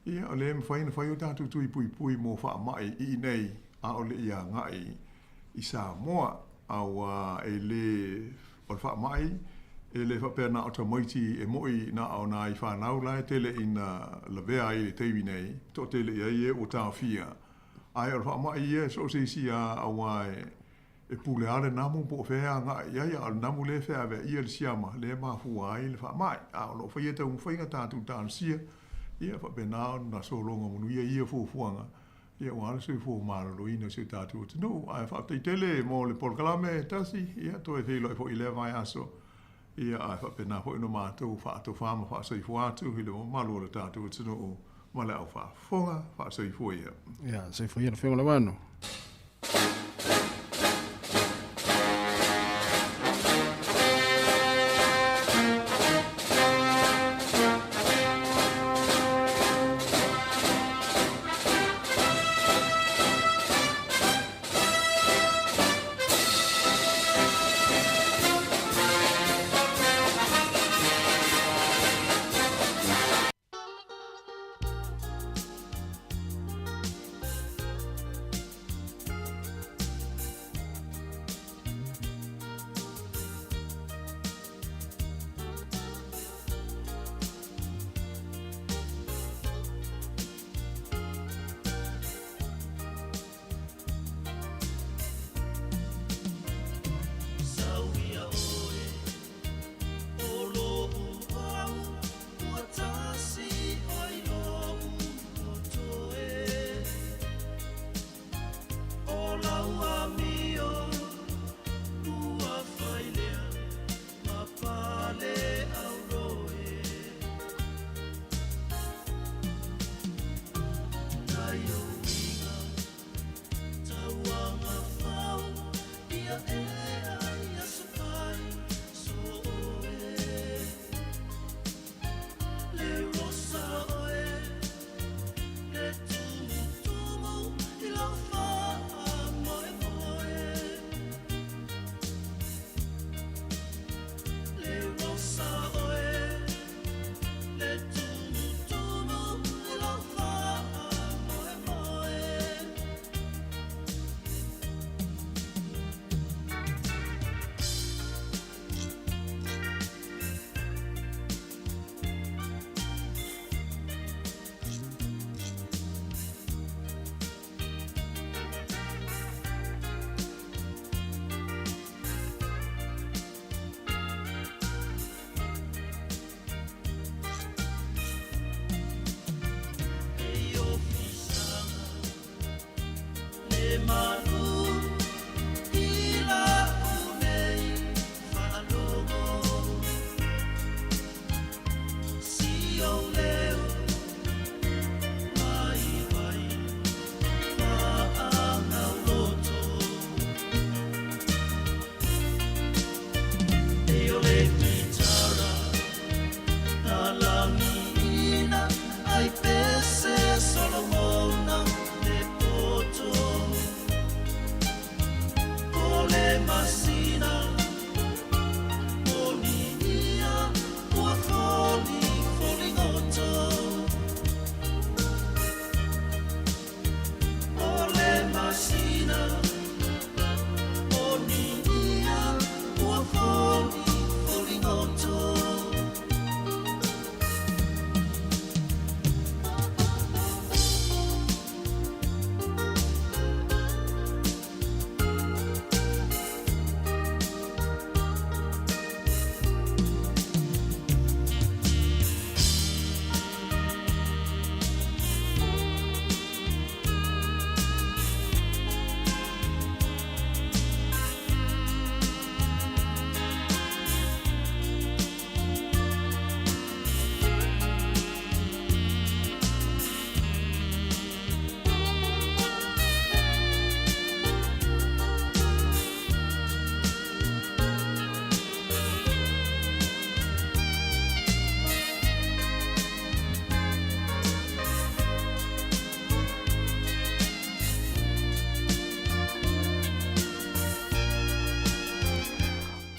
ia, o lea e mafai ona fai o tatou tui puipui mo faamai i inei a o le i agai i Samoa. Aua e le, o le faamai, e le faapea na o tamaiti e mo'i na o nai fanau la e tele ina lavea ai i le taimi nei, toatele i ai e ua taofia. Ae o le faamai ia e so o se isi lava aua e pule lava le namu po o fea e agai i ai, a o le namu lea e feaveaia le siama lea e mafua ai le faamai. A o lo o faia taumafaiga tatou talosia, ia faapena ona sologa manuia ia fuafuaga, ia aua le soifua maloloina o si o tatou atunuu. Ae faafetai tele mo le polokalame tasi, ia toe feiloai foi i lea vaiaso, ia ae faapena foi ona matou faatofa ma faasoifua atu i le mamalu o le tatou atunuu ma le au faafofoga. Faasoifua ia. Ia, soifua ia le Afioga Lauano.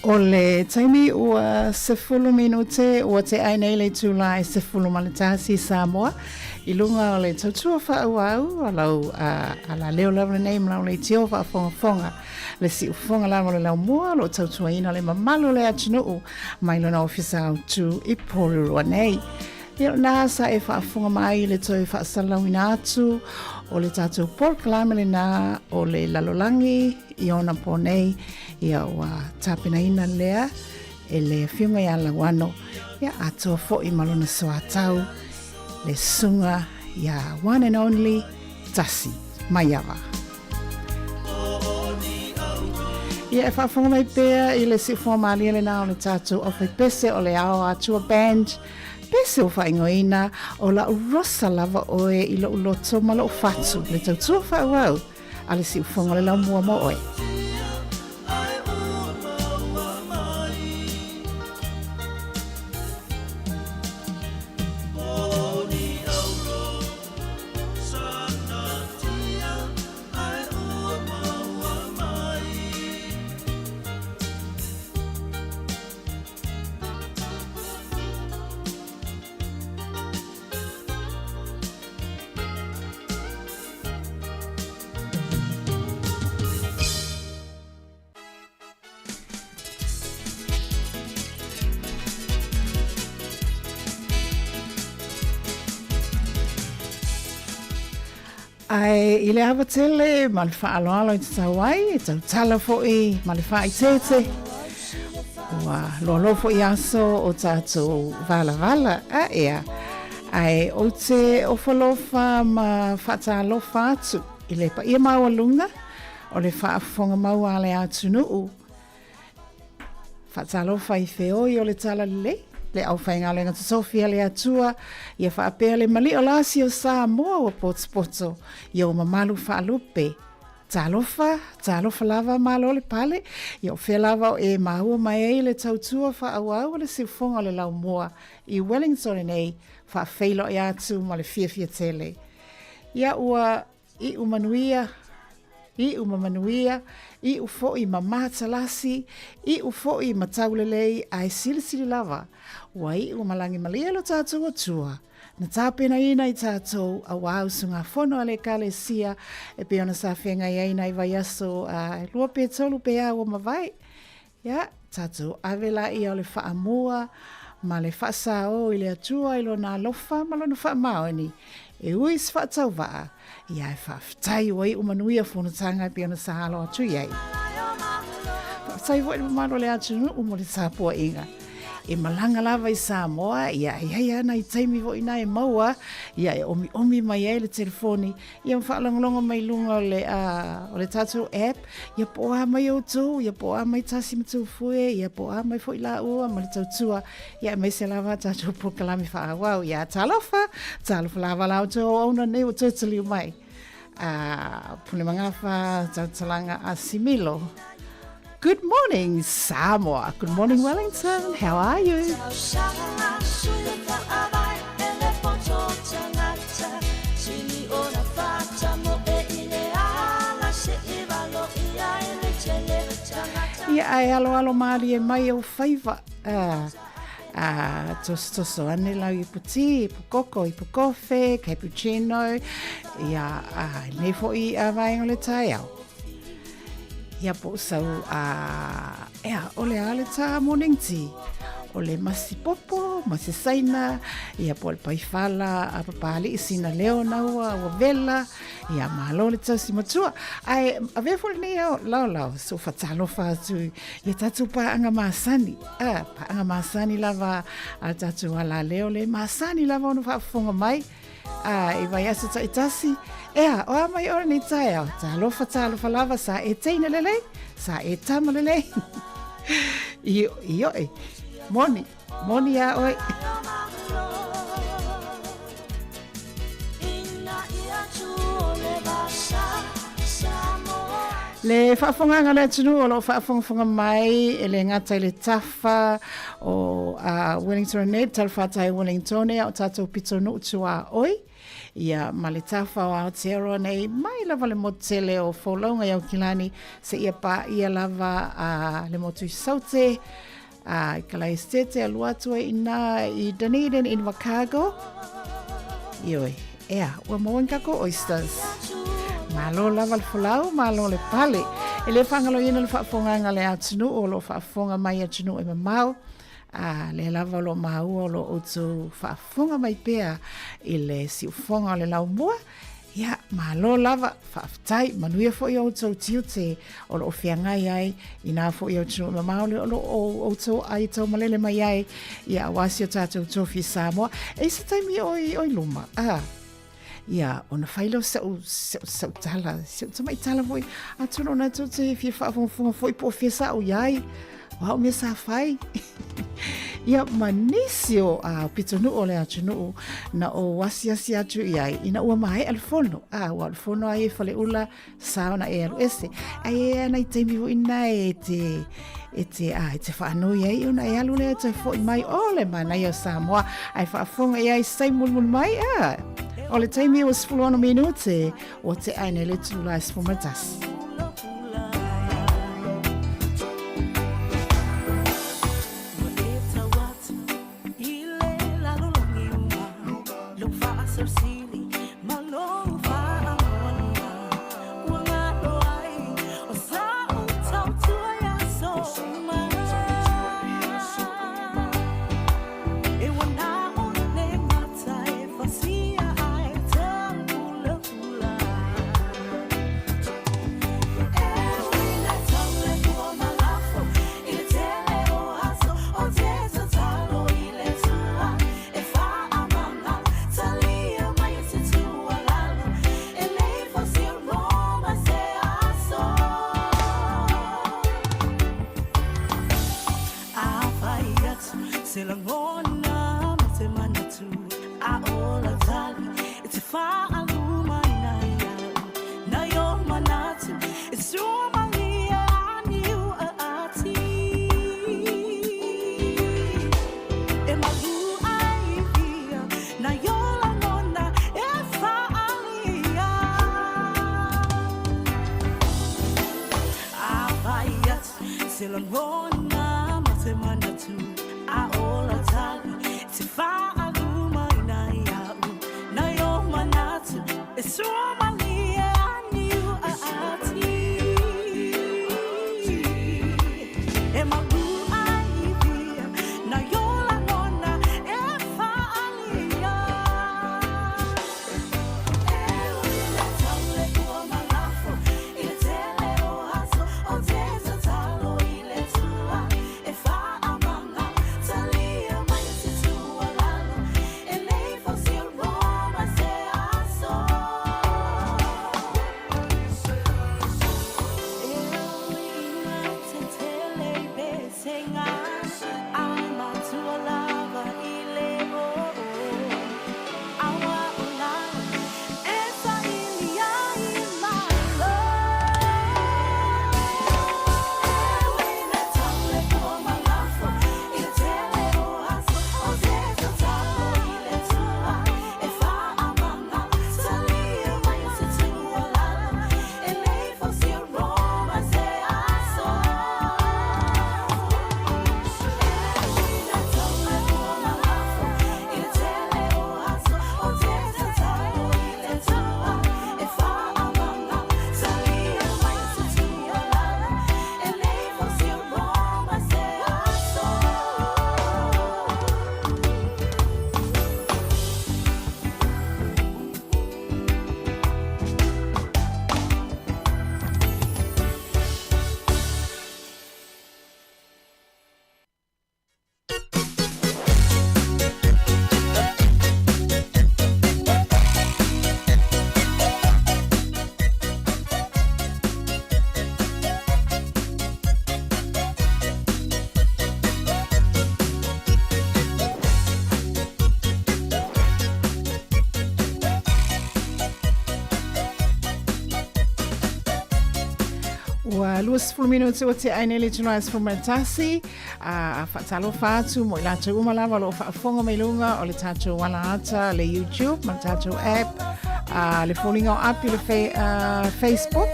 O le taimi ua 10 minute ua te ai nei le itula e 11 i Samoa i luga o le tautua faaauau a lau a la leo lava lenei ma lau leitio faafogafoga le siufofoga lava o le laumua o lo o tautuaina le mamalu o le atunuu mai lona ofisa autu i Porirua nei. Ia o lena sa e faafofoga mai i le toe faasalalauina atu o le tatou polokalame lena o le lalolagi i ona po nei, ia ua tapenaina lea e le Afioga ia Lauano, ia atoa foi ma lona soatau le susuga ia one and only Tasi Maiava. Ia e faafofoga mai pea i le siufofoga malie lena o le tatou aufaipese o le Ao Atua Band, pese ua faaigoaina o la'u rosa lava oe i lo'u loto ma lo'u fatu, le tautua faaauau a le siufofoga o le laumua mo oe. Ae i le ava tele ma le faaaloalo i tatau ai, e tautala foi ma le faaiteete, ua loaloa foi aso o tatou valavala, a ea, ae ou te ofo alofa ma faatalofa atu i le paia maualuga o le faafofoga maua a le atunuu. Faatalofa i feoi o le Talalelei, le aufaigaluega totofi a le Atua, ia faapea le mali'o lasi o Samoa ua potopoto i ou mamalu faalupe. Talofa, talofa lava, malo le pale, ia o fea lava o e maua mai ai le tautua faaauau a le siufofoga o le laumua i Wellington nei, faafeiloai atu ma le fiafia tele. Ia ua Iu manuia, iu ma manuia, iu foi ma matalasi, iu foi ma taulelei, ae silisili lava, ua iu ma langimalie lo tatou Atua, na tapenaina i tatou auā usugafono a le Ekalesia, e pei ona sa feagai ai nai vaiaso a e lua pe tolu pe a ua mavae. Ia, tatou ave laia o le faamua ma le faasaō i le Atua i Lona alofa ma Lona faamaoni, e ui i se faatauvaa, ia e faafetai ua iu manuia fonotaga e pei ona sa alo atu i ai. Faafetai foi i le mamalu o le atunuu mo le tapuaiga. e malaga lava i Samoa, ia, e i ai lava nai taimi foi na e maua, ia, e omiomi mai ai le telefoni, ia ma faalogologo mai i luga o le, o le tatou app, ia po o a mai outou, ia po o a mai Tasi ma Tufue, ia po o a mai foi laua ma le tautua, ia aemaise lava tatou polokalame faaauau. Ia, talofa, talofa lava la outou auauna nei ua toe taliu mai. A Pule Magafa, tautalaga a Similo. Good morning, Samoa. Good morning, Wellington. How are you? Ia, ae aloalo mālie mai ou faiva. Uh, tosotoso ane lau ipu tī, ipu koko, ipu kofe, cappuccino, ia, uh, nei fo'i a vaenga o le taeao. Ia po o sau a ea o le a le tā morning tea. O le masi popo, masi saina, ia po o le paifala a Papali'i sina leo na ua, ua vela, ia malo le tausi matua. Ae avea foi lenei ao laolao so fatalofa atu ia tātou pāanga masani. A, pāanga masani lava a tātou alaleo le masani lava ona faafofoga mai. A, i vaiaso taitasi, ea, o a mai oe nei taeao, talofa, talofa lava, sa e teina lelei, sa e tama lelei. I, i oe, moni, moni a oe. Le faafofogaga a le atunuu o lo o faafogafoga mai e le gata i le tafa o a Wellington nei, le talafatai o Wellington a o tatou pitonuu tuaoi, ia ma le tafa o Aotearoa nei, mai lava le motu tele o Folauga i Aukilani, seia paia lava a le motu i Saute, a i Kalaesetete, alu atu ai inā i Dunedin, i Invercargill. Ioe, ea, ua maua ni tatou oysters. Malo lava le folau, malo le pale. E le faagaloina le faafofogaga a le atunuu o lo o faafofoga mai i atunuu e mamao, a lea lava o lo o maua o lo o outou faafofoga mai pea i le siufofoga o le laumua. Ia, malo lava, faafetai, manuia foi o outou tiute o lo o feagai ai, inā foi atunuu mamao lea o lo o outou ai taumalele mai ai, ia, aua si o tatou tofi Samoa. E i se taimi o i, o i luma, a, ia, ona fai lea o sa'u, sa'u, sa'u tala, sa'u tamai tala foi, atonu ona tou te fia faafogafoga foi po o fea sa'u i ai, o a o mea sa fai. Ia, ma nisi o a pitonuu o le atunuu na ou asiasi atu i ai ina ua maea le fono. A, ua o le fono ai e Faleula, sa ona e alu ese. Ai e ana i taimi foi na e te, e te, a, e te whaanui ai ona e alu lea toe foi mai o le manaia o Samoa. Ai whaafonga i ai sai mulimuli mai, a, o le taimi ua 16 minute, ua te ai nei le tūlā e 11. Ua 20 minuti ua tea ai nei le itula e 11, a faatalofa atu mo i latou uma lava o lo o faafofoga mai luga o le tatou ala ata, le YouTube ma le tatou app, a le foliga o api le Facebook.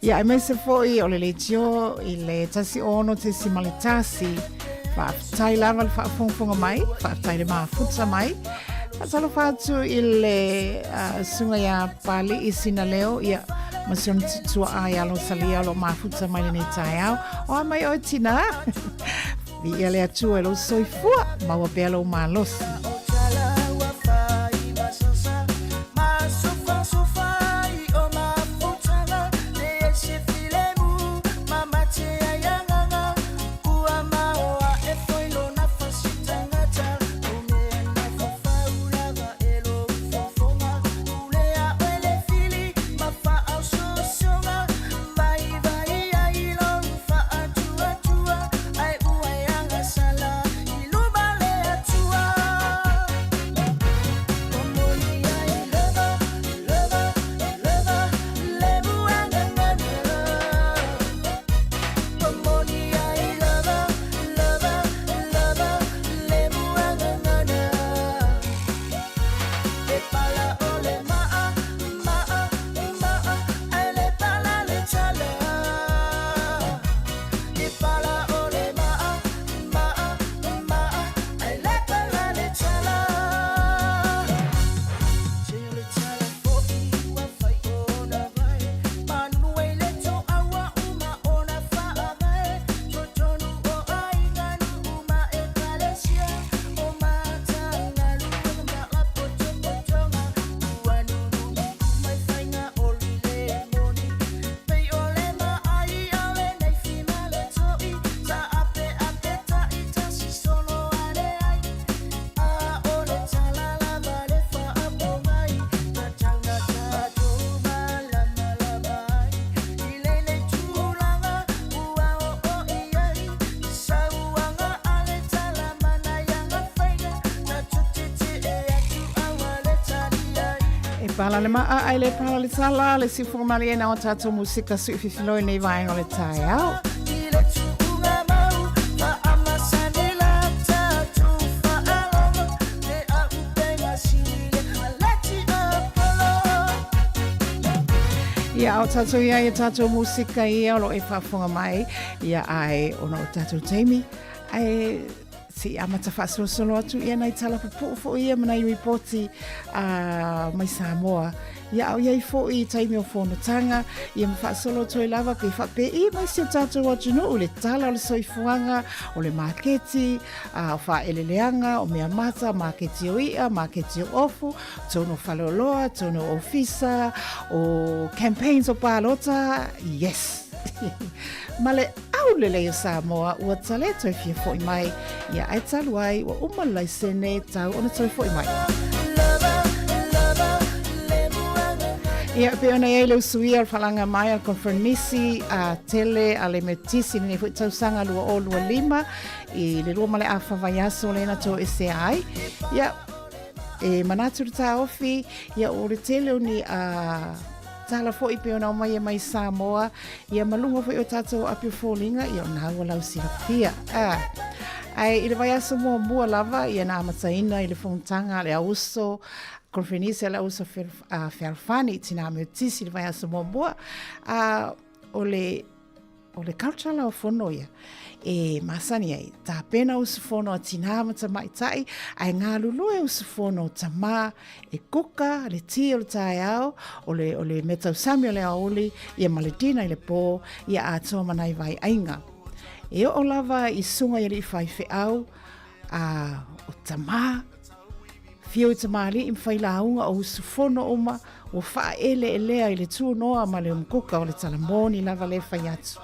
Ia, aemaise foi o le leitio i le 16.1. Faafetai lava le faafogafoga mai, faafetai le mafuta mai. Faatalofa atu i le susuga ia Pali'i Sinaleo, ia, ma si ona tuaa ia Losalia o lo o mafuta mai lenei taeao. O a mai oe tinā? Viia le Atua i lou soifua, maua pea lou malosi. E pala le maa ai le pala le tala le sifu malie na o tatou musika sui fifiloi nei vaega o le taeao. Ia, o tatou ia i tatou musika ia o lo e faafofoga mai, ia ai ona o tatou taimi, ae se i amata faasolosolo atu ia nai tala pupuu foi ia ma nai ripoti a mai Samoa. Ia a o iai foi i taimi o fonotaga, ia ma faasolo atu ai lava pe faapei mai si o tatou atunuu le tala o le soifuaga, o le maketi, a o faaeleeleaga, o meamata, maketi o i'a, maketi o ofu, tonu o faleoloa, tonu o ofisa, o campaigns o palota, yes! Ma le aulelei o Samoa, ua tale toe fia foi mai, ia ae talu ai ua uma le laisene tau ona toe foi mai. Ia, pei ona i ai le usuia o le falaga mai a le Conferenisi a tele a le Metotisi i lenei foi tausaga 2025 i le lua ma le afa vaiaso lea na toesea ai. Ia, e manatu le taofi, ia o le tele o ni a tala foi pei ona aumai e mai Samoa, ia ma luga foi o tatou api o foliga, ia o na ua lau silafia. Ah. Ae i le vaiaso muamua lava, ia na amataina i le fonotaga a le auso, Conferenisi a le auso fealofani i Tinā Metotisi i le vaiaso muamua, a o le O le culture la o fono ia e masani ai, tapena usufono a tinā ma tamaitai, ae galulue usufono o tamā e kuka le tī o le taeao, o le, o le mea tausami o le aoauli, ia ma le dina i le pō, ia atoa ma nai vaiaiga. E oo lava i susuga i alii faifeau, a o tamā, Whio i tamalii ma whai lauga o usufono uma ua whaaeleelea i le tunoa ma le umkuka o le tala moni lava le whai atu.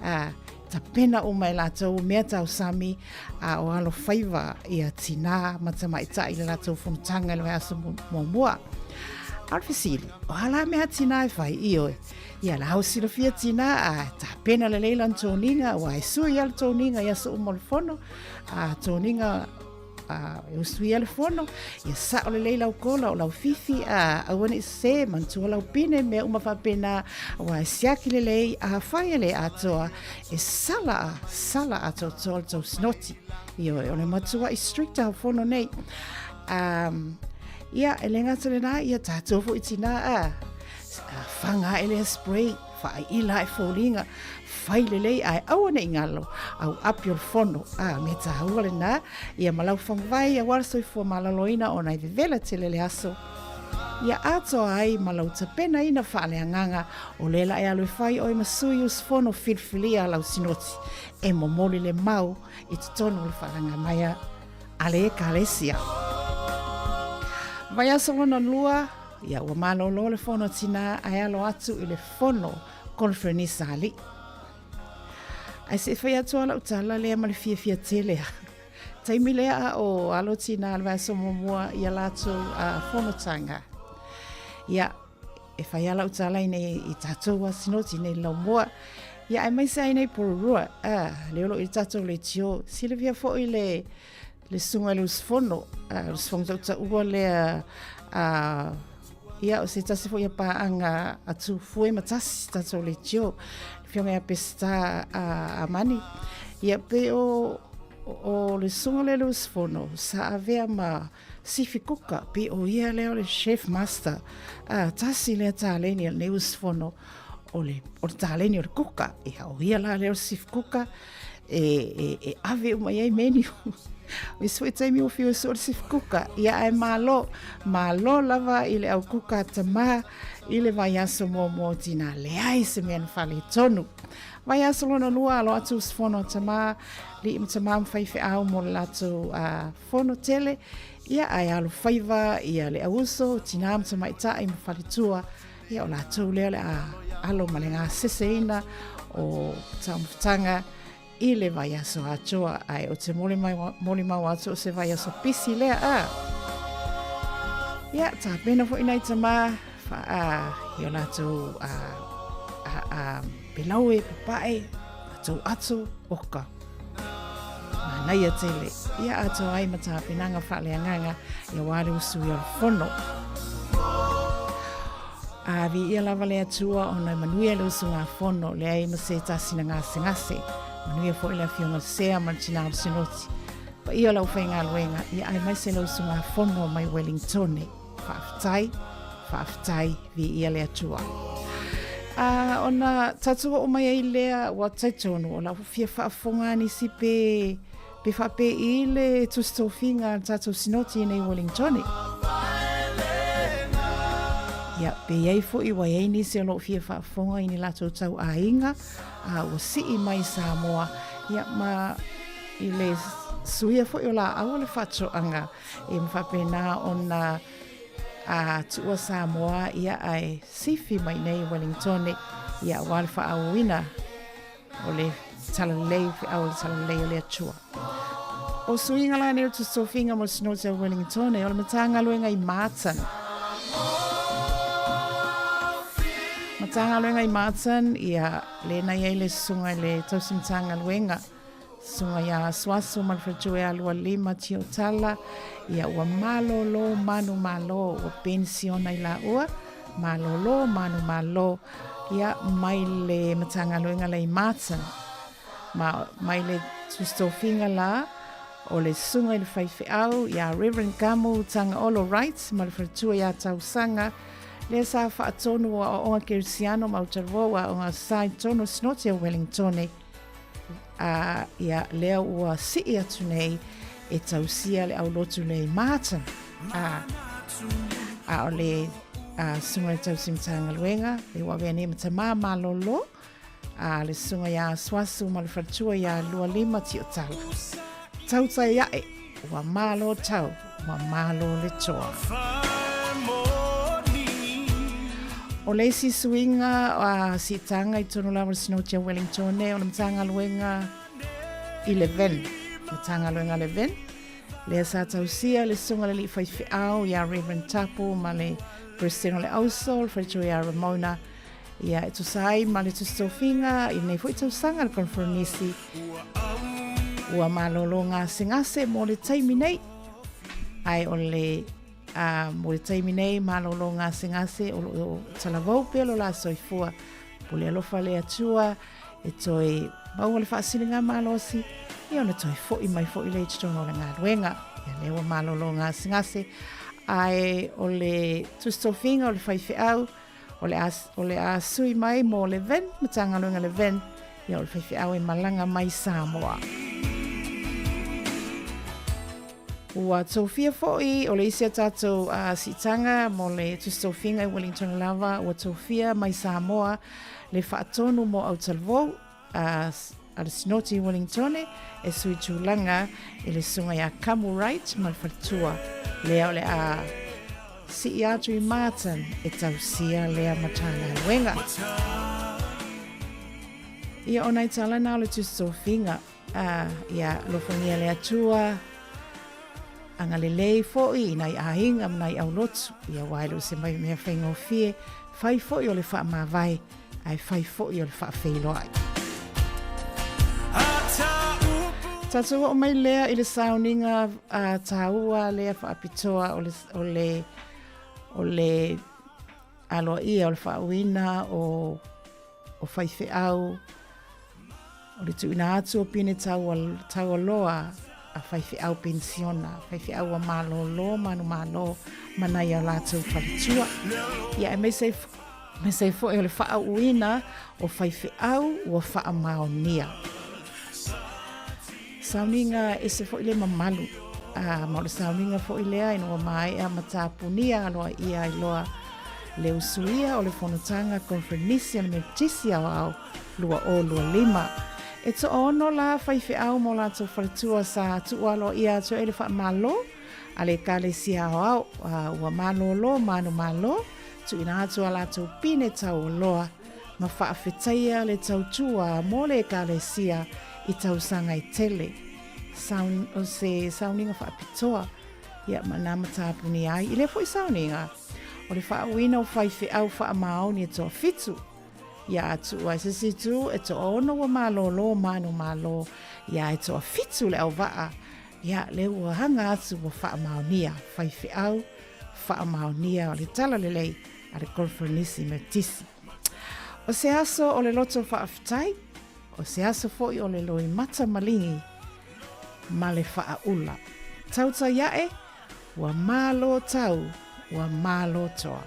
A, tapena uma e latou mea tausami a o alo faiva ia tinā ma tamaitai le latou fonotaga i le vaiaso muamua. A o le fesili, o a la mea tinā e whai i oe? Ia la au silafia tinā a tapena lelei lana toniga, ua e sui a le toniga i aso uma o le fono, a toniga A, e usuia le fono, ia sa'o lelei lau kola o lau fifi, a, aua ne i sesē, manatua lau pine, mea uma faapena, aua e siaki lelei, afai e le atoa, e sala a, sala atoatoa le tou sinoti. Ioe, o le matua'i strict lava o fono nei. Um, ia, e le gata lenā, ia tātou foi tinā, a, a faga ae lea spray, faaiila ae foliga, fai lelei ae aua ne i galo, au api o le fono, a, mea tāua lenā, ia ma lau faguvai aua le soifua maloloina ona e vevela tele le aso. Ia atoa ai ma lau tapenaina faaleagaga, o lea la e alu e fai oe ma sui usufono filifilia a lau sinoti, e momoli le mau i totonu o le faalaga a le Ekalesia. Vaiaso lona lua, ia ua malōlō le fono a tinā ae alo atu i le fono koneferenisa a alii. Ae se i fai atu lava lau tala lea ma le fiafia tele a. Taimi lea a o alo tinā le vaiaso muamua i a latou fonotaga. Ia, e fai lava lau tala i nei i tatou a sinoti nei laumua. Ia, aemaise ai nei Porirua, a, le o lo o i le tatou leitio. Silafia foi le, le susuga i le usufono, a, le usufono tautaua lea, a, ia, o se tasi foi o paaga a Tufue ma tasi tatou leitio, le afioga ia Peseta a, Amani. Ia, pei o, o le susuga lea i le usufono, sa avea ma Sifi Kuka, pei o ia lea o le chef master, a, tasi lea taleni a lenei usufono, o le, o le taleni o le kuka. Ia, o ia la lea o le sifi kuka, e, e, e ave uma i ai menu. O isi foi taimi ua fiu e sue le sifi kuka. Ia, ae malo, malo lava i le au kuka a tamā i le vaiaso muamua o tinā. Leai se mea na faaletonu. Vaiaso lona lua, alo atu usufono a tamā, alii ma tamā ma faifeau mo le latou uh, fono tele. Ia, ae alofaiva ia le auuso, tinā ma tamaitai ma faletua. Ia, o latou lea o le a alo ma le gaseseina o taumafataga i le vaiaso atoa, ae ou te molimau atu o se vaiaso pisi lea, a. Ia, tapena foi nai tamā fa, a, i o latou a, a, a, pelaue, papae, latou ato, oka. Manaia tele. Ia atoa ai ma tapenaga faaleagaga ia wā le usu i o le fono. A viia lava le Atua ona e manuia le usugafono, leai ma se tasi na gasegase. Manuia foi le Afioga i le Sea ma le Tinā o le Sinoti. Paia o le aufaigaluega, ia aemaise le usugafono mai Wellingtone. Faafetai, faafetai, viia le Atua. A, ona tatou oo mai ai lea, ua talitonu o la ua fia faafofoga nisi pe, pe faapei le tusi tofiga a le tatou Sinoti i nei Wellingtone. Ia, pe i ai foi ua i ai nisi o lo o fia faafofoga i ni latou tauaiga, a ua sii mai i Samoa, ia ma i le suia foi o laau o le faatoaga, Ia ma faapena ona a tuua Samoa ia ae sifi mai nei i Wellingtone ia aua le faaauauina o le talalelei feau o le talalelei o le Atua. O suiga la nei o Tusofiga mo le Sinoti o Wellingtone o le Matagaluega i Marton. Matagaluega i Marton ia lena i ai le susuga i le tausi Matagaluega Susuga ia Asuasu ma le faletua ia Lualima Tiotala, ia ua malōlō manumalo, ua penisiona i laua, malōlō manumalo, ia mai le Matagaluega lea i Martin. Ma mai le tusitofiga la, o le susuga i le faifeau ia Reverend Gamu Tagaolo Wright ma le faletua ia Tausaga, lea sa faatonu o aoaoga Kerisiano ma Aotearoa ua aoga sa i totonu o Sinoti o Wellingtone. A, ia, lea ua sii atu nei e tausia le aulotu lea i Martin. A, a o le a, susuga i le tausi Matagaluega, le ua avea nei ma tamā malōlō, a le susuga iā Asuasu ma le faletua iā Lualima Tiotala. Tautai ae, ua malo tau, ua malo le toa. O le isi suiga a siitaga i totonu lava o le Sinoti a Wellingtone o le Matagaluega i Levin. Matagaluega Levin, lea sa tausia le susuga i le alii faifeau ia Reverend Tapu ma le President o le Auso, le faletua ia Ramona, Ia, e tusa ai ma le tusitofiga i lenei foi tausaga le Conferenisi, ua malōlō gasegase mo le taimi nei. Ae o le a mo le taimi nei malolo gasegase o loo talavou pea lo la soifua. Pule alofa le Atua e toe maua le faasiliga malosi ia ona toe fo'i mai fo'i lea i totonu o le galuega. Ia lea ua malolo gasegase ae o le tusitofiga o le faifeau o le a, o le a sui mai mo le VIN, Matagaluega le VIN, ia o le faifeau e malaga mai Samoa. Ua tofia foi o le isi a tātou siitaga mo le tusitofiga i Wellington lava, ua tofia mai Samoa le faatonu mo Autalavou, a a le Sinoti i Wellingtone e sui tulaga i le susuga ia Kamu Wright ma le faletua lea o le a sii atu i Marton e tausia lea Matagaluega. Ia o nai tala na o le tusitofiga a ia alofagia le Atua agalelei foi i nai aiga ma nai aulotu ia aua e le o se mea faigofie fai foi o le faamavae ae fai foi o le faafeiloai. Tatou oo mai lea i le sauniga a tāua lea faapitoa o le, o le, o le aloaia o le faauiina o, o faifeau, o le tuuina atu o pine taua, taualoa a faifeau penisiona, faifeau ua malōlō manumalo ma nai a latou faletua. Ia aemaise aemaise ai foi o le faauuina o faifeau ua faamaonia. Sauniga ese foi le mamalu, a ma o le sauniga foi lea ina ua maea ma tapunia aloaia ai loa le usuia o le fonotaga Koneferenisi a le Metotisi Aoao 2025. E toaono la faifeau ma o latou faletua sa tuualoaia atu ai le faamalo a le Ekalesia Aoao a ua malōlō manumalo, tuuina atu a latou pine taualoa ma faafetaia le tautua mo le Ekalesia i tausaga e tele. Saun, o se sauniga faapitoa ia ma nā matapuni ai i lea foi sauniga o le faauiina o faifeau faamaoni e toafitu Ia atu ai se isi itu e toaono ua malōlō manumalo, ia e toafitu le auvaa, ia lea ua hanga atu ua faamaonia, faifeau faamaonia o le tala lelei a le Koneferenisi Metotisi. O se aso o le loto faafetai, o se aso foi o le loimata maligi ma le faaula. Tautai ae, Ua malo tau, ua malo toa.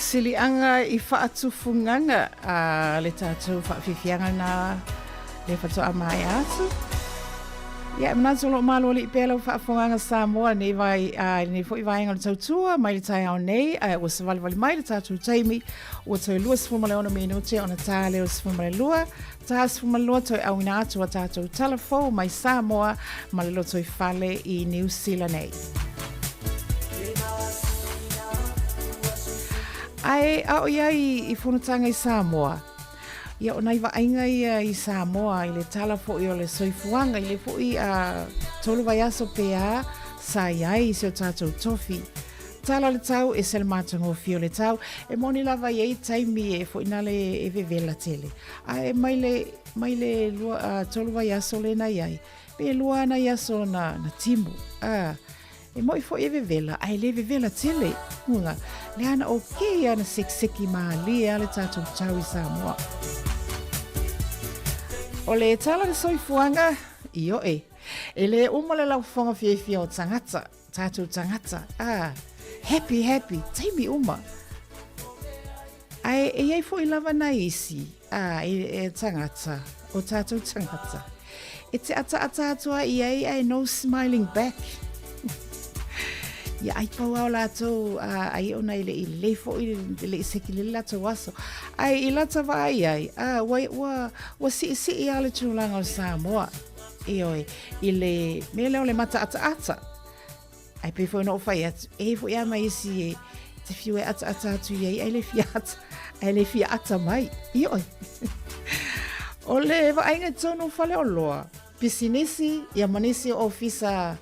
Siliaga i faatufugaga a le tatou faafiafiaga na le faatoa maea atu. Ia, e manatu o lo o malualii pea lau faafogaga Samoa i lenei vai, a, i lenei foi vaega o le tautua mai le taeao nei, ae ua savalivali mai le tatou taimi, ua toe 26 minute ona tā lea o le 12, tā 12 toe auina atu a tatou tala fou mai Samoa ma le lotoifale i Niu Sila nei. Ae a o i ai i fonotaga i Samoa, Ia, o nai vaaiga ia i Samoa i le tala foi o le soifuaga, i le foi a tolu vaiaso pe a sa i ai i si o tātou tofi. Tala le tau, ese le matagofie o le tau. E moni lava i ai taimi e foi nale e vevela tele. A e mai le, mai le lua, tolu vaiaso lena i ai, pe lua ana i aso na, na timu. A, E moʻi foi e vevela, ae le vevela tele. Uga, lea na okay a na sekiseki mālie a le tātou tau i Samoa. O le tala le soifuaga, ioe, e le uma le laufofoga fiafia o tagata, tātou tagata, ah, happy, happy, taimi uma. Ae e iai foi lava nai isi, a, e, e tagata, o tātou tagata, e te ataata atu ai i ai ae no smiling back. Ia ai pau ao lātou, a, ai ona i le i lelei foi, le le i sekilele lātou aso. Ae i lata vaai ai, a, ua, ua, ua siisii a le tulaga o Samoa. Ioe, i le mea lea o le mataataata. Ae pei foi ona ou fai atu, e i foi a ma isi e te fiu e ataata atu i ai, ai le fia ata, ai le fia ata mai. Ioe. O le vaaiga i totonu o faleoloa, pisinisi, ia ma nisi o ofisa,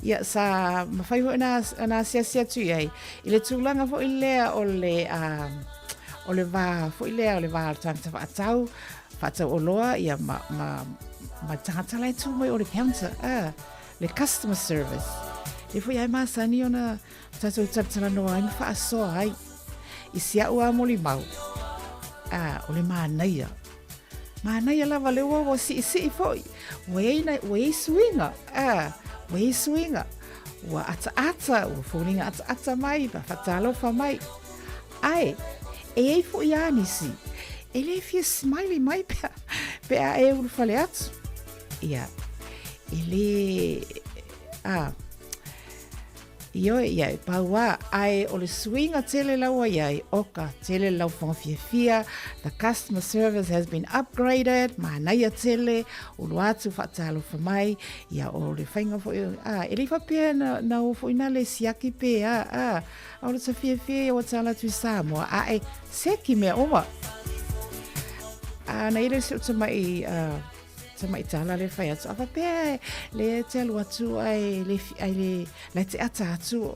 ia sa mafai foi ona, ona asiasi atu i ai. I le tulaga foi lea o le, uh, o le va foi lea, o le va o le tagata faatau, faatau oloa, ia ma, ma, ma tagata la e tū mai o le counter. Uh, le customer service. E foi ai masani ona tatou talatalanoa ai ma faasoa ai i si a'u a molimau, a o le manaia. Manaia lava le ua ua siisii foi, ua iai nai, ua iai suiga, a ua iai suiga, ua ataata, ua foliga ataata mai ma faatalofa mai. Ae, e iai foi a nisi, e le fia smiley mai pe a, pe a e ulufale atu. Ia, e lē, ā, ioe, ia, e pau a, ae o le suiga tele lau ai ai, oka, tele le laufofoga fiafia, the customer service has been upgraded, manaia tele, ulu atu faatalofa mai, ia, o le faiga foi, ā, e le i faapea na, na o foi na le siaki pe, ā, ā, a o le ta fiafia ia ua tala atu i Samoa, ae, seki mea uma. Ā, na i le si o tamai, ā, Tamai tala le whai atu. A whapea le te alu atu ai le, ai le, le te ata atu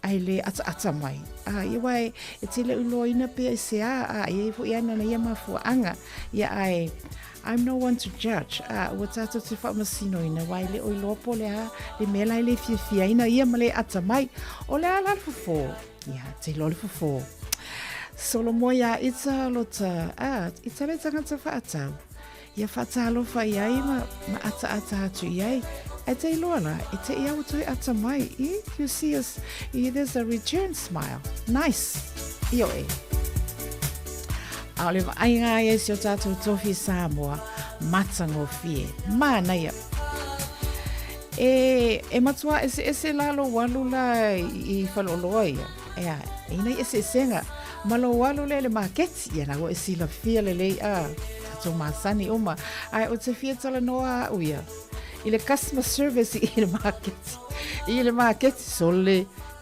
ai le ata ata mai. A ia wai e te le uloina pea i se a, a ia i ana na ia mafuaanga. Ia ai, I'm no one to judge. A ua tātou te whaamasino ina wai le oi loa po le a, le mea lai le fiafia ina ia ma le ata mai. O le a la le fofo. Ia, te loa le fofo. Solo moa ia ita lota, a, ita le tangata whaatau. Ia whaatalofa i ai ma, ma ataata atu i ai. E te iloa la, e te i au toe ata mai. I, you see us, i, there's a return smile. Nice. Ioe. A o le vaaiga ai e si o tātou tofi Samoa, matagofie. Mānaia. E, e matua ese ese la lo walu la i, i whaloloa ia. Ea, e ina i ese esenga. Ma lo walu le le maketi, ia na ua e silafia lelei a tatou masani uma. Ae o te fia talanoa a'u ia i le customer service i le maketi. I le maketi, sole,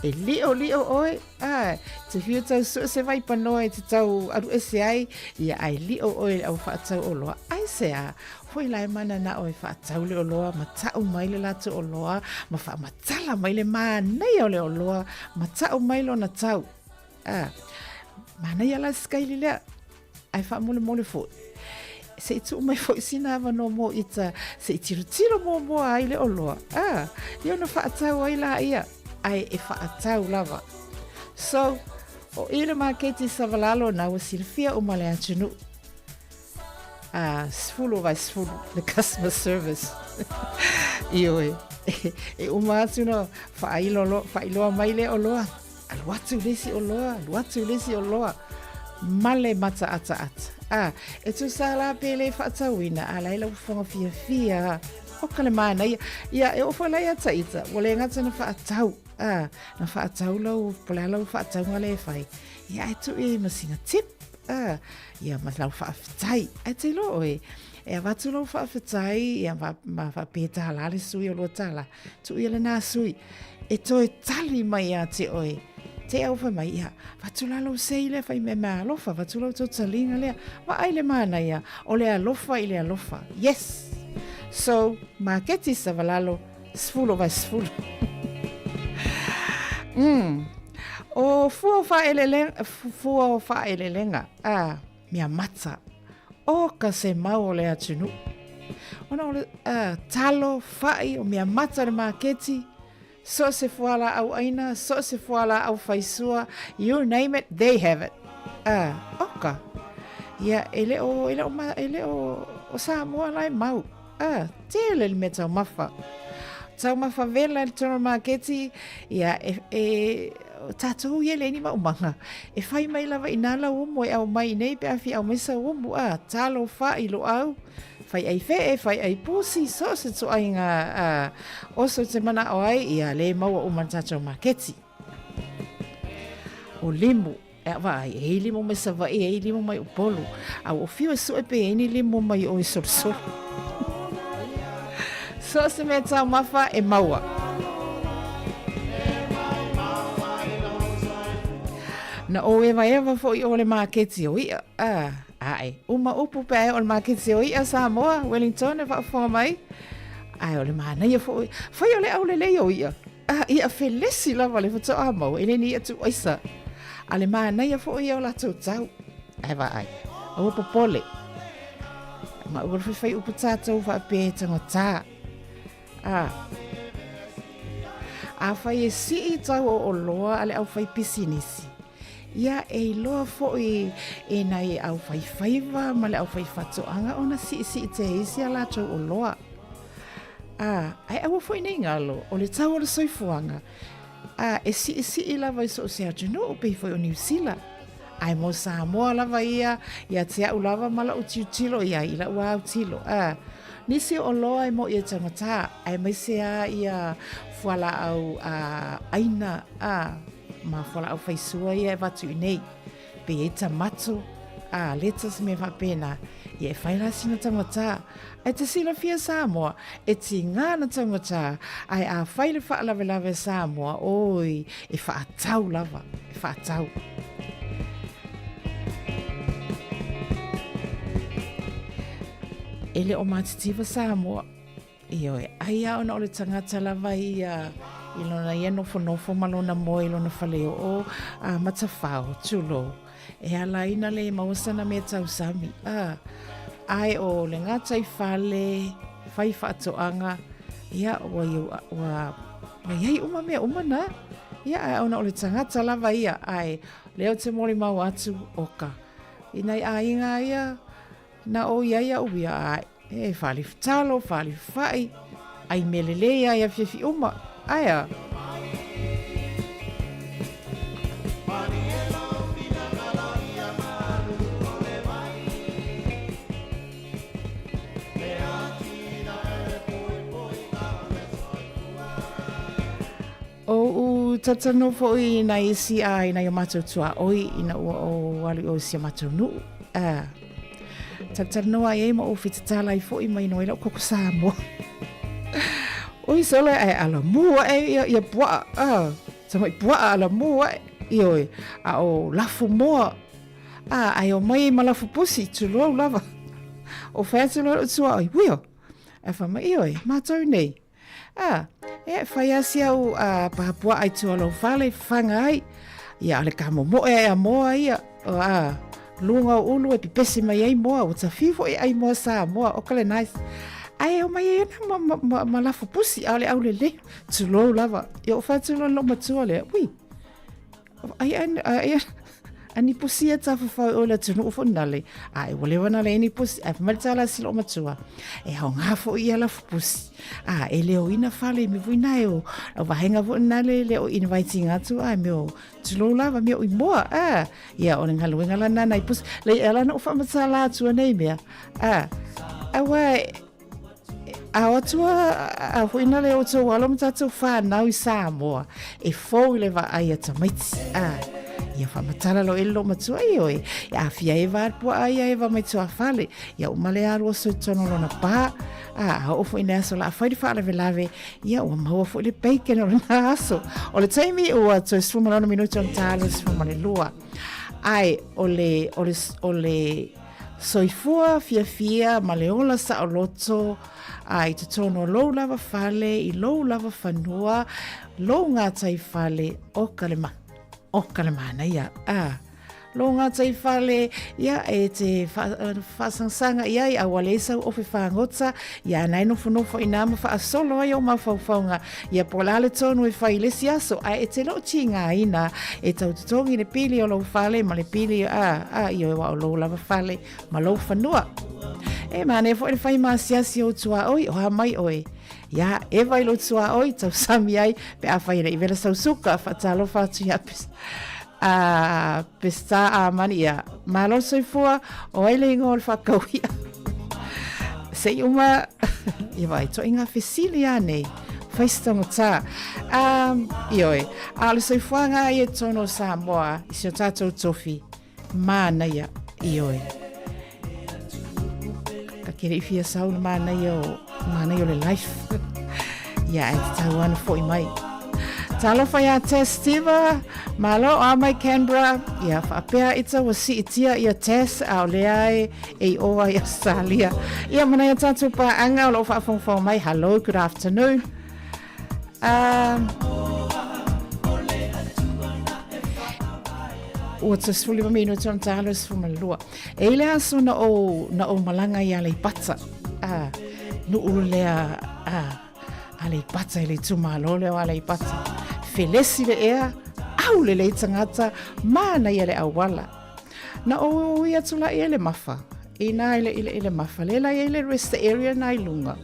e li'oli'o oe, a, te fia tau sue se vaipanoa e te tau alu ese ai, ia ae li'o oe i le au faatau oloa. Aisea? Foi la e mananao e faatau le oloa ma ta'u mai le latou oloa, ma faamatala mai le manaia o le oloa, ma ta'u mai lona tau. A, manaia la le sikaili lea, ae faamolemole foi, se i tuu mai foi sina avanoa mo ita, se i tilotilo muamua ai le oloa, a, ia ona faatau ai laia, ae e faatau lava. So, o i le maketi Savalalo na ua silafia uma le atunuu. A, 10 vai 10 le customer service. Ioe, e uma atu na whaailo, whaailoa mai le oloa, alu atu le isi oloa, alu atu le isi oloa, ma le mataataata. A, e tusa la pe le faatauina, a laila ua fofoga fiafia, oka le manaia. Ia, e oo foi la ia ta ita, ua le gata na faatau, a, na faatau lau, po o le a lau faatauga lea e fai. Ia, ae tuu i ai ma sina tip, a, ia ma lau faafetai. Ae te iloa oe, e avatu lau faafetai, ia ma, ma faapea tālā le sui o lua tālā. Tuu ia lenā sui, e toe tali mai ia te oe. Te au whai mai, ia, avatu la lou sei lea whai mea mea alofa, avatu lau tau talinga lea, vaai le manaia, o le alofa i le alofa. Yes! So, maketi Savalalo, 10 vai 10. O fua o whaelele, fua o whaelelega, a, mea mata, o ka se mau o le atunuu. Ona o le, a, talo, whai, o mea mata le maketi, So o se fualaau ʻaina, so o se fualaau faisua, you name it, they have it. Ah, oka. Ia, e le o, e le o, e le o, o Samoa la e mau. Ah, tele le mea taumafa. Taumafa vela i le tonu o le maketi, ia, e, e, tātou ia le ni maumaga. E whai mai lava i nā lau umu e au mai nei pe a fi au mai sa umu, ah, talo wha i lo au, Fai ai fe'e, fai ai pusi, so o se tuaiga oso i te mana'o ai, ia lē maua uma i le tatou maketi. O limu, e vaai, e i limu mai Savaii, e i limu mai Upolu, a ua fiu e su'e pe i ai ni limu mai o i Solosolo. So o se mea taumafa e maua. Na ōewaewa fo'i o le maketi o i'a, a, Ae, uma upu pe ai o le maketi o i'a Samoa, Wellington e faafofoga mai. Ae o le manaia foi, fai o le aulelei o i'a. A, i'a felesi lava le faatoa maua, e le ni i'a tuuaisa. A le manaia foi ia o latou tau. Ae vaai, aua popole. Ma ua le faifai upu tatou faapea e tagatā. A, afai e sii tau o oloa a le aufaipisinisi, ia e iloa foi e nai aufaifaiva ma le aufaifatoaga ona siisii tea isi a latou oloa. A, ae aua foi nei galo, o le tau o le soifuaga, A, e siisii lava i so o se atunuu, pei foi o Niu Sila. Ae mo Samoa lava ia, ia te au lava ma la'u tilotilo i ai, i la'u autilo. A, nisi o oloa e mo'i e tagatā, aemaise a ia fualaau a aina, a, ma fualaau faisua ia e avatu i nei. Pei e tamato, a, lettuce mea faapena, ia e fai la sina tagatā. Ae te silafia Samoa, e tingā ana taugata, ae a whai le faalavelave Samoa, oi, e whaatau lava, e whaatau. E le o matitiva Samoa, Ioe, ai a ona o le tagata lava ia i lona ia nofonofo ma lona moe i lona faleoo a matawhao, tulou. E ala ai na le maua sana mea tausami, a, ae o le gatai fale, fai faatoaga, ia, ua, ua, ua iai uma mea uma na. Ia, ae ona o le tagata lava ia, ae lea ou te molimau atu, oka, i nai aiga ia, na ou iai au ia, ae, E whaliwhtalo, whaliwhai, ai mea lelei ai afiafi uma, ae a? O u tatano foi i nai isi a i nai o matou tuaoi ina ua ou alu i o i si o matou nuu. A, Talatalanoa ai ai ma ou fitatala ai foi mai no ai lau koko Samoa. Oi sole ae ala mu ae ia, ia puaa, ah, tamai puaa ala mu ae, ioe, a o lafu moa, ah, ae o mai ai ma lafu pusi, tulou lava. O whai atu loa lou tuaoi, wio, ae wha mai, ioe, mātou nei. A, e whai a si au a pahapua ai tua lou fale whanga ai. Ia ale ka momoe ai a moa ia. O a, lunga o ulu e pepesi mai ai moa. O ta fiu foi ai moa sa moa. O kale nice. Ai o mai ai ana ma, ma, ma, ma lafu pusi. A ole au lele. Tulou lava. Ia o whai lo matua lea. Ui. Ai, ai, ai, a ni pusi e tafafau o le atunuu fo nale, a e walewa na le ni pusi, a fai tala si lo matua, e hao ngā fo i ala pusi, a e leo ina fale me vui nae o, o vahenga fo nale le o inviting atu, a me o tulou lava me o i moa, a, ia o le ngaluenga la nana i pusi, le ala na o whamatala atu nei mea, a, a wa, A o atua a hui na le o tou alo ma tatou whanau i Samoa e fou i le vaai a tamaiti. A, ia whamatala lo e lo matua i oe. Ia awhia e vā pua a ia e va mai tua whale. Ia uma le alu o tono lona pā. A, a o fo ina aso la a whai whaalave lave. Ia ua maua fo le bacon o lena aso. O le taimi ua toe 16 minuti ona tālu 12. Ai, o le, o le, o le, Soifua fiafia ma le ola saoloto, a i totonu o lou lava fale, i lou lava fanua, lou gatai fale, o ka le, o ka le manaia, a. lō gataifale, ia, e te whaasangasanga i ai, a ua leai sau ofe fagota, ia, na e nofonofo inā ma faasolo ai ou mafaufauga, ia, po o le a le tonu e fai i le isi aso, ae e te le o tigaina e tau totogi le pili o lou fale ma le pili, a, a, ioe, aua o lou lava fale ma lou fanua. E manaia foi le fai maasiasi o ou tuaoi, o a mai oe. Ia, eva i lou tuaoi, tausami ai, pe afai e le i wela sau suka, faatalofa atu ia a Peseta a mani ia. Malo le soifua, o ai le ingoa o le whakauia. Se i uma, ia vai, to inga fesili a nei. Whaistangata. Ioe, a o le soifuaga ia tonu o Samoa, i si o tātou tofi, Mānaia, ioe. Ka kere i fia sau le mānaia o, mānaia o le life. Ia, e te tau ana foi mai. Talofa ia Tess Steva, malo a mai Canberra, ia whaapea ita wa siitia ia Tess a o lea e e i oa i Australia. Ia mana ia tātou pāanga o lo whaafongofong mai. Hello, good afternoon. Um, ua te 15 minuti ona ta alu 12. E i le aso na ou, na ou malaga i Aleipata. A, nuu lea, a, Aleipata i le itumalo lea o Aleipata. Felesi le ea, au lelei tagata, manaia le auala. Na ou ui atu la i le mafa. Inā i le, i le, i le mafa. Le la i le rest area na i lunga.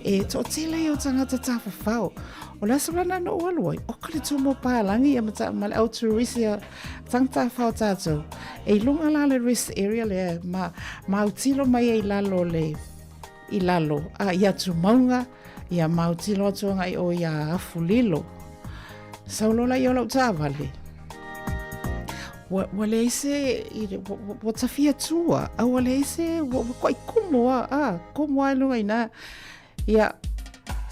E toatele ia o tagata tafafao. O le aso lana na ou alu ai, oka le tumu o pālagi ia ma, ta, ma le au tourist ia tagata tafafao tātou. E i lunga la le rest area lea, ma, ma autilo mai ai i lalo le, i lalo, a, i atu maunga, ia ma autilo atu agai o ia Afulilo. Sau loa la ia o lau taavale. Ua, ua leai se, ua, ua, ua tafia tua, a ua leai se, ua, ua koai komo a, a, komo a i luga inā. Ia,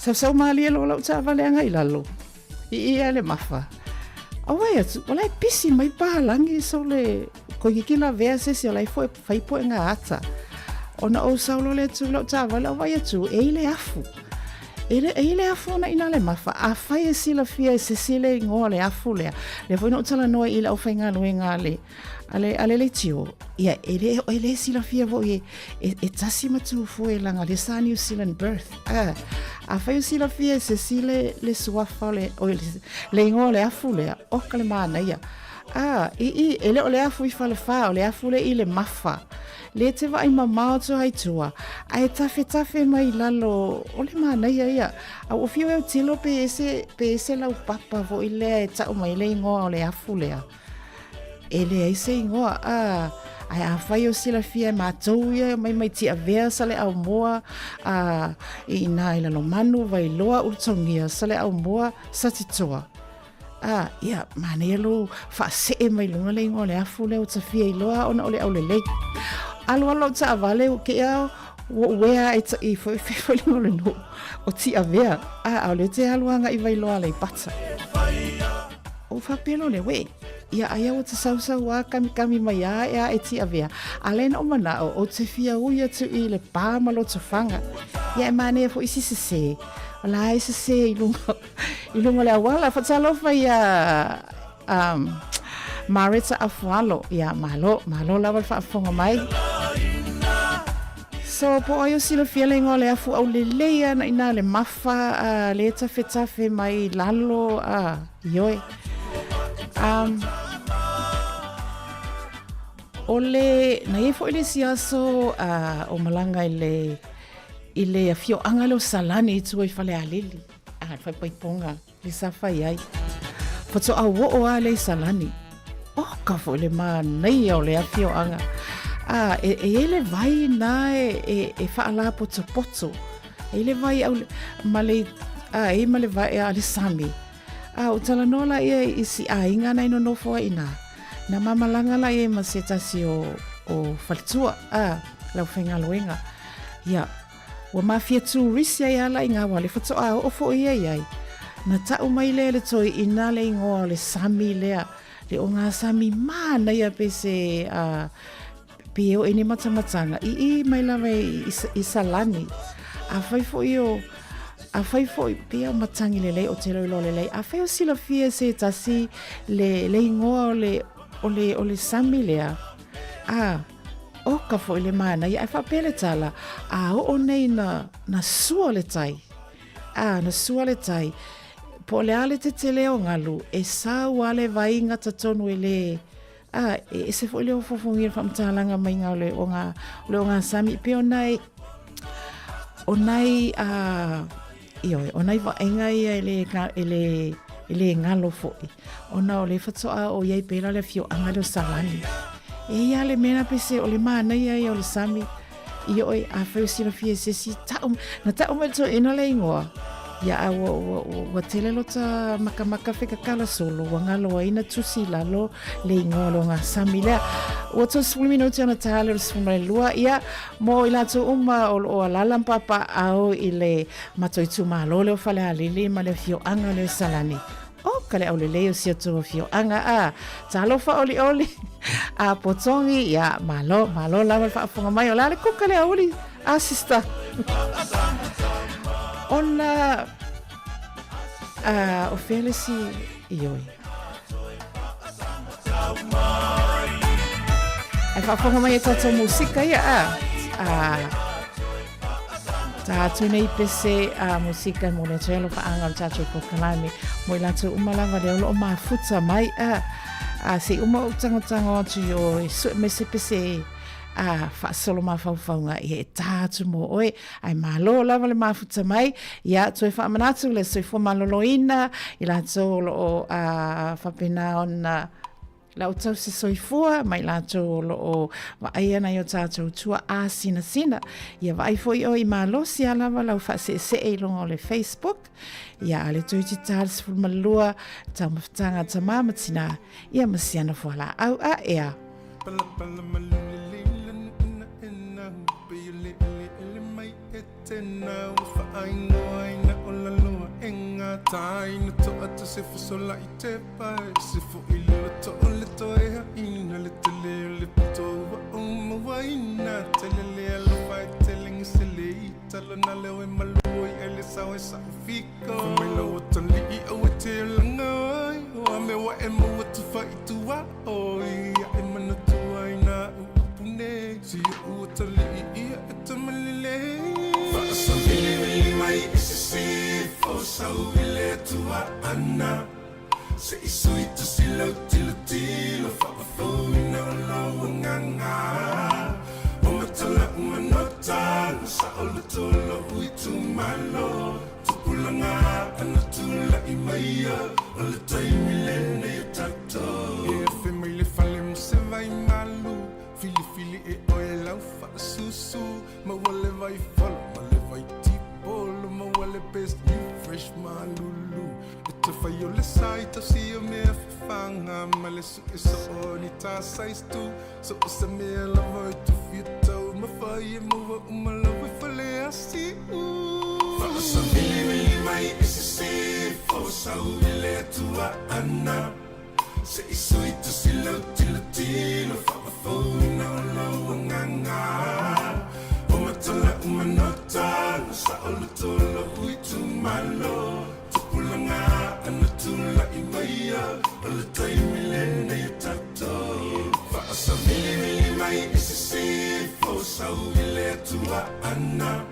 sausau mālie loa lau taavale agai i lalo. I ia le mafa. A wai atu, o la e pisi mai pālagi so le, koe kiki lavea se isi o la e foe, fai poe ngā ata. Ona ou sau loa le atu lau taavale, a wai atu, e i le afu. E le, e i le afu ona inā le mafa, afai e silafia e se isi le igoa o le afu lea, lea foi na ou talanoa i le aufaigaluega a le, a le, a le leitio, ia, e le, e le silafia foi e, e, e tasi ma tu foe leaga lea sa New Zealand birth. A, afai o silafia e se isi le, le suafa o le, o le, le igoa o le afu lea, oka le manaia. A, i, i, e le o le afu i Falefa, o le afu lea i le mafa. Le te vaai mamao atu ai tua, ae tafetafe mai i lalo o le manaia ia. A ua fiu e autilo pe ese, pe ese lau papa foi lea e tau mai le igoa o le afu lea. E leai se igoa, a, ae afai o silafia e matou ia e omai mai Tiavea, Saleaaumua, a, i inā i Lalomanu, Vailoa, Ulutogia, Saleaaumua, Satitoa. A, ia, manaia lou faasee mai luga le igoa o le afu lea ua tafia iloa ona o le aulelei. Alualu lau taavale ua kea ua uea ai i foi foi foi luga o le nuu o Tiavea. A, a o lea te alu agai i Vailoa Aleipata. Ou faapea loa lea, wē, ia aia ua te sausau a kamikami mai a e a e Tiavea. A lea na ou manao, ou te fia ui atu i Lepa ma Lotofaga. Ia e manaia foi si sese. O la e sese i luga I luga o le auala, faatalofa ia um, Mareta Afualo. Ia, malo, malo lava le faafofoga mai. So, po o ai o silafia le igoa o le afu aulelei ana inā le mafa, uh, le tafetafe mai lalo, uh, ioe. Um, o le, na i ai foi le isi aso uh, o malaga i le, i le afioaga lea o Salani i tua i Falealili. A, le faipaipoga le sa fai ai. Faatoa oo lava lea i Salani. Oka foi le manaia o le afioaga. A, e, e i ai le vai na e, e, e faalapotopoto. E i le vai au, ma le, a, e i ma le vai a le sami. A, o talanoa la ia i si aiga na i nonofo ai inā. Na mamalaga la ia ma se tasi o, o faletua, a, lau faigaluega. Ia, Ua mafia turisi ai ala i ngā wale faatoa oo foi ia i ai. Na ta'u mai lea e le toeaina le ingoa o le sami lea, le o ngā sami mānaia pe se uh, pe o ene matamatanga i i mai lava i, i, i Salani. A whai foi o a whai foi pe o matangi lelei o te lauloa lelei. A whai o silafia se tasi le, le ingoa o le. o le, o le sami lea, a, oka foi le manaia, ae faapea le tala, a oo nei na, na sua le tai, a, na sua le tai, po o le a le tetele o galu, e sau a le vai gata tonu e le, a, e ese foi le ofofogia le faamatalaga maiga o le oga, o le ogasami, pei o nai, o nai, a, ioe, o nai vaaiga ia e le, e le, e le galo foi, ona o le faatoa o i ai pēlā le afioaga lea o Salani. E i ai le mea na pese o le manaia ia o le sami, Ioe, afai o silafia e se isi, ta'u, na ta'u mai le toeaina le igoa, ia a ua, ua, ua, ua tele lota makamaka fekakala solo, ua galo ai na tusi i lalo le igoa o le ogasami lea. Ua 30 minute ona tā le o le 12, ia, mo i latou uma o loo alala ma papaaao i le matou itumalo lea o Falealili ma le afioaga lea o Salani. O ka le aulelei o si o tou afioaga a. Talofa olioli a potogi ia malo malo lava le faafofoga mai o le a le kuka le auli a sister. Ona a o fea le si ioi. Ai faafofoga mai e tatou musika ia a. A Tā atu nei pese a musika mo le atu alofaaga o le tatou polokalame mo i latou uma lava lea o loo mafuta mai a a se i uma ou tagotago atu i o e sue mai se pese a faasolo mafaufauga ia e tā atu mo oe ae malo lava le mafuta mai ia toe faamanatu le soifua maloloina i latou o loo a faapena ona Lau tausi soifua ma i latou o lo o vaai ana i o tatou tuaasinasina. Ia vaai foi oe i malosi a lava lau faaseesee i luga o le Facebook. Ia a le toeitiiti le 12 taumafataga a tamā ma tinā, ia ma siana fualaau a ea. Tena ua faaingoaina o laloa e nga taina toa to se fosola i te pae se fo i le loto o le toe haina le tele o le pito ua o mawaina tele le alofa e tele ngese le i tala na leo e malu i ele sao e sa fiko mai lo o tali i o e te langa oi o a me wa e maua tu fa i tua oi a e mana tua i na u pune si u tali ia e tamalele Faasavilivili mai i sisifo sau i le Atua ana Se i sui tusi lau tilotilo faafouina o lou agaga O matala uma nota na sao loto lou itumalo Tupulaga ana tulai mai o le taimi lenei o tatou E afe mai le fale mo se vai malu Filifili e oe lau faasusu Maua le vai folo ma le vai tipolo Maua le best new fresh malulu E te whai o le sai tausi o mea fafanga Ma le sue so o ni tā size tu So o se mea lava i tu fia tau Ma whai e maua uma lau e fale a si u Faasavilivili mai i sisifo Sau i le Atua ana Se i sui tusi lau tilotilo Faafouina o lou agaga O matala uma nota Na sao loto lou itumalo Tupulaga ana tulai mai O le taimi lenei o tatou Faasavilivili mai i sisifo Sau i le Atua ana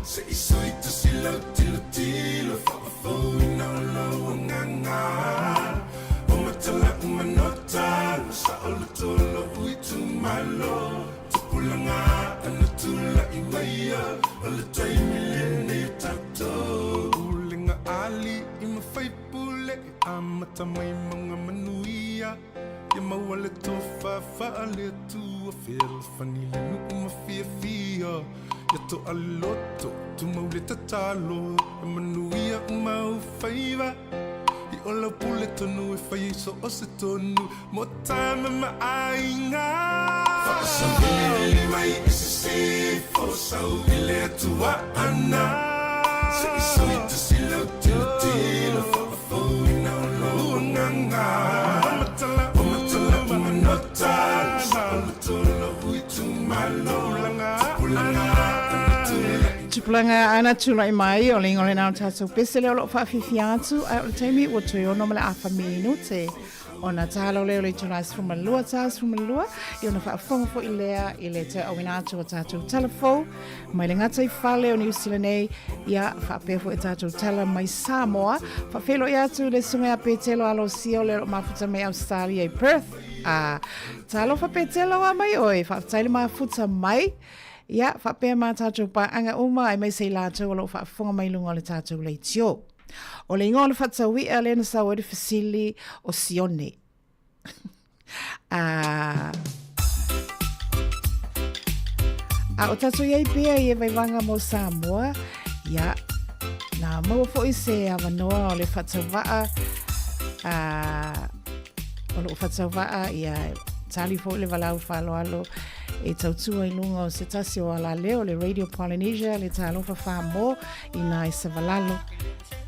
Se i sui tusi lau tilotilo Faafouina o lou agaga O matala uma nota Na sao loto lou itumalo Tupulaga ana tulai mai O le taimi lenei o tatou Pulega a alii ma faipule E amata mai mauga manuia Ia maua le tofa faale-Atua Fealofani le nuu ma fiafia Ia toa le loto tumau le tatalo E manuia uma ou faiva I o lau pule tonu e fai ai so o se tonu Mo tama ma aiga Faasavilivili mai i sisifo Sau i le Atua ana Se i sui tusi lau tilotilo Faafouina o lou agaga O matala uma nota Sao loto lou itumalo Tupulaga ana tulai Tupulaga ana tulai mai, o le ingoa lena o le tatou pese lea o lo o faafiafia atu, ae o le taimi ua toe ono ma le afa minute. Ona talo lea o le itula 12, 42, i ona faafofoga foi lea i le tauauina atu o tatou tala fou mai le gataifale o Niu Sila nei, ia faapea foi tatou tala mai Samoa. Faafeiloai atu i le susuga ia Petelo Alosio le o lo o mafuta mai Australia i Perth. A, talofa Petelo a mai oe, faafetai le mafuta mai. Ia, faapea ma tatou paaga uma aemaise i latou o lo o faafofoga mai luga o le tatou leitio. O le igoa o le faataui'a lea na sau ai le fesili o Sione. A, a o tatou iai pea i e vaivaga mo Samoa, ia, na maua foi se avanoa o le faatauvaa, a, o loo faatauvaa, ia, tali foi le valaau faaaloalo e tautua i luga o se tasi o alaleo, le Radio Polynesia, le Talofa Whamō, i nā i Savalalo.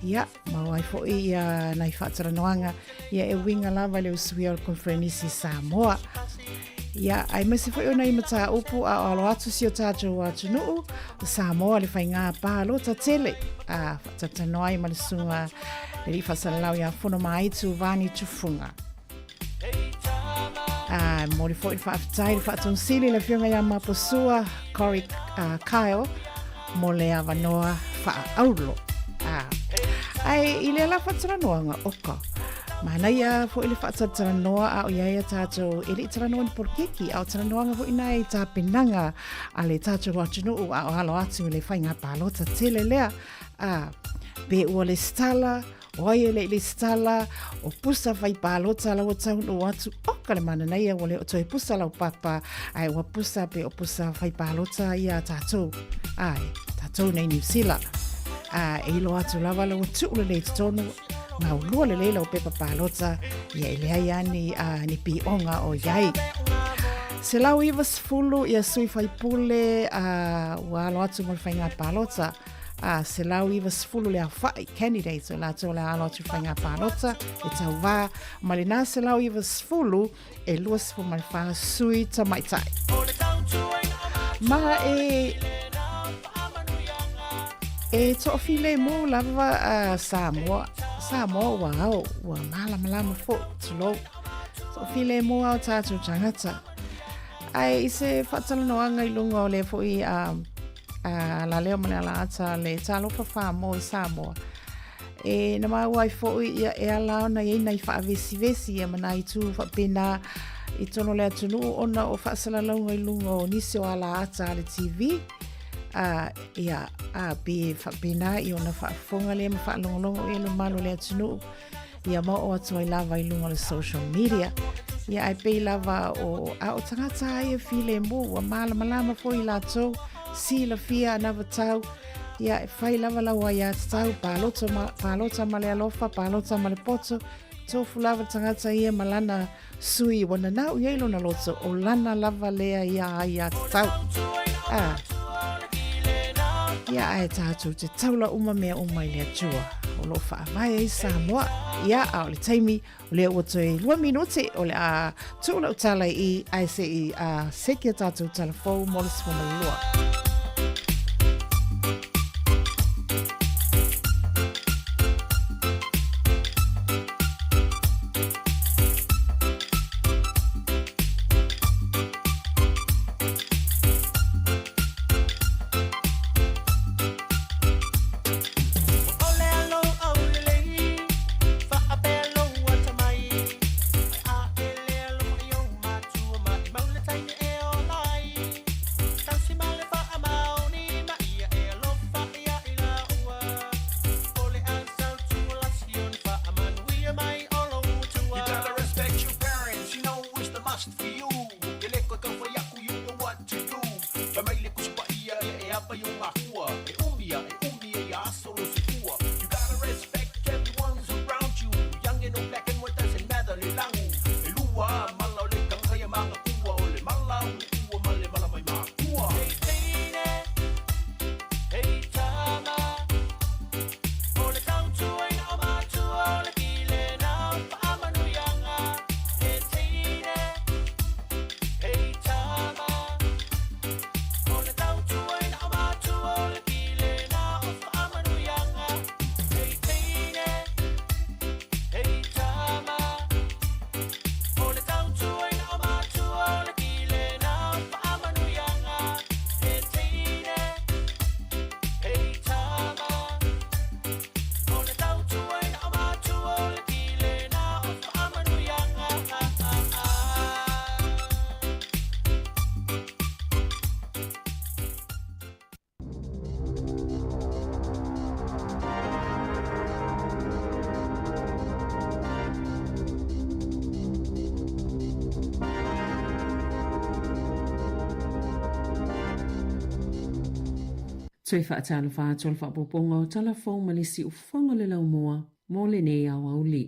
Ia, maua ai foi ia nai faatalanoaga, ia e uiga lava i le usuia o le Conferenisi Samoa. Ia, aemaise foi o nai mataupu a o alo atu si o tatou atunuu, o Samoa le faigā palota tele, a faatalatanoa ai ma le susuga le alii faasalalau ia Fonomaaitu Vani Tufuga. A momoli foi le faafetai le faatonsili le afioga ia Maposua Corey Kyle mo le avanoa faaaulo. Ae i lea la faatalanoaga oka, manaia foi le faatalatalanoa a o i ai a tatou e le i talanoa ni polokiki, a o talanoaga foi na i tapenaga a le tatou atunuu a o alo atu i le faiga palota tele lea. A, pe ua lesitala, O ai e le i lesitala, o pusa fai palota la ua taunuu atu, oka le mananaia ua le o toe pusa lau papa, ae ua pusa pe o pusa fai palota ia tatou. Ae, tatou nei Niu Sila. A, e iloa atu lava la ua tuu lelei i totonu, gaulua lelei lau pepa palota, ia e leai a ni, a, ni pioga o iai. 190 ia sui faipule a, ua alo atu mo le faiga palota. a 190 le aofai candidates o latou o le a alo atu i faiga palota e tauvā ma lena 190 e 24 sui tamaitai. Ma e e toafilemu lava a Samoa. Samoa ua ao, ua malamalama foi, tulou. Toafilemu ao tatou tagata. Ae i se faatalanoaga i luga o lea foi a a la leo ma le alaata le talofa whamō i Samoa. E na maua ai foi ia e ala ona i ai nai faavesivesi ia ma nai tū faapena i tonu o le atunuu ona o faasalalauga i luga o nisi o alaata a le TV. A, ia, a pe faapena i ona faafofoga lea ma faalogologo i ai le mamalu o le atunuu ia ma oo atu ai lava i luga o le social media. Ia ae pei lava o a o tagata ai e filemu ua malamalama foi latou silafia anavatau ia e fai lava lau aiatatau palota ma, palota ma le alofa palota ma le poto tofu lava le tagata ia ma lana sui ua nanau i ai lona loto o lana lava lea ia aiatatau. Ah. Ia ae tatou te taula uma mea uma i le Atua o lo o faavae ai Samoa. Ia, a o le taimi, o lea ua toe 2 minute o le a tuu lau tala i ae se i a seki a tatou tala fou mo le 12. Toe faatalofa atu o le faaopoopoga o tala fou ma le siufofoga o le laumua mo lenei aoauli.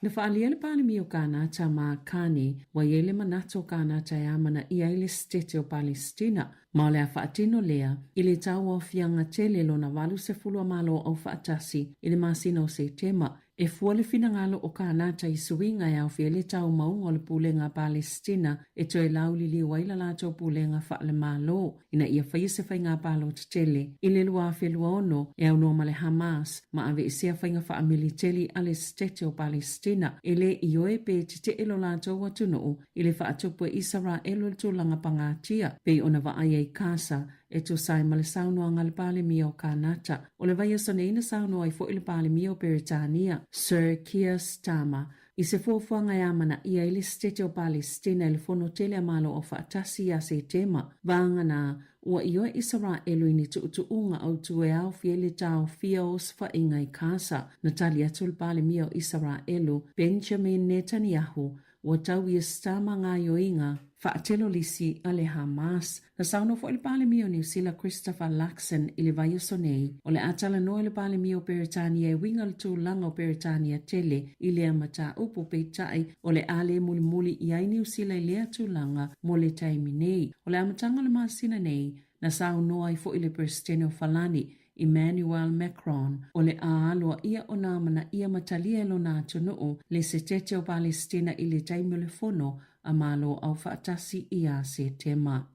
Na faaalia le Palemia o Kanata Mark Carney ua i ai le manatu o Kanata e amanaia ai le Setete o Palesitina ma o le a faatino lea i le tauaofiaga tele lona 80 a Malo Aufaatasi i le masina o Setema E fua le finagalo o Kanata i suiga e aofia ai le taumauga o le Pulega a Palesitina e toe lauliliu ai la latou pulega faale-Malo ina ia faia se faiga palota tele i le 2026 e aunoa ma le Hamas ma aveesea faiga faamiliteli a le Setete o Palesitina e le ioe pe tetee lo latou atunuu i le faatupu e Isaraelu i le tulaga pagatia pei ona vaai ai Kasa e tusa ai ma le saunoaga a le Palemia o Kanata. O le vaiaso nei na saunoa ai foi le Palemia o Peretania, Sir Keir Starmer, i se fuafuaga e amanaia ai le Setete o Palesitina i le Fono Tele a Malo Aufaatasi ia Setema, vagana ua ioe Isaraelu i ni tuutuuga autu e aofia ai le taofia o osofaiga i Kasa. Na tali atu le Palemia o Isaraelu, Benjamin Netanyahu, Ua tau ia Starmer gaoioiga faatelolisi a le Hamas. Na saunoa foi le Palemia o Niu Sila Christopher Luxon i le vaiaso nei, o le a talanoa i le Palemia o Peretania e uiga le tulaga o Peretania tele i lea mataupu, peitai o le a le mulimuli i ai Niu Sila i lea tulaga mo le taimi nei. O le amataga o le masina nei, na saunoa ai foi le Peresetene o Falani, Emmanuel Macron, o le a aloaia ona amanaia ma talia e lona atunuu le Setete o Palesitina i le taimi o le Fono a Malo Aufaatasi ia Setema.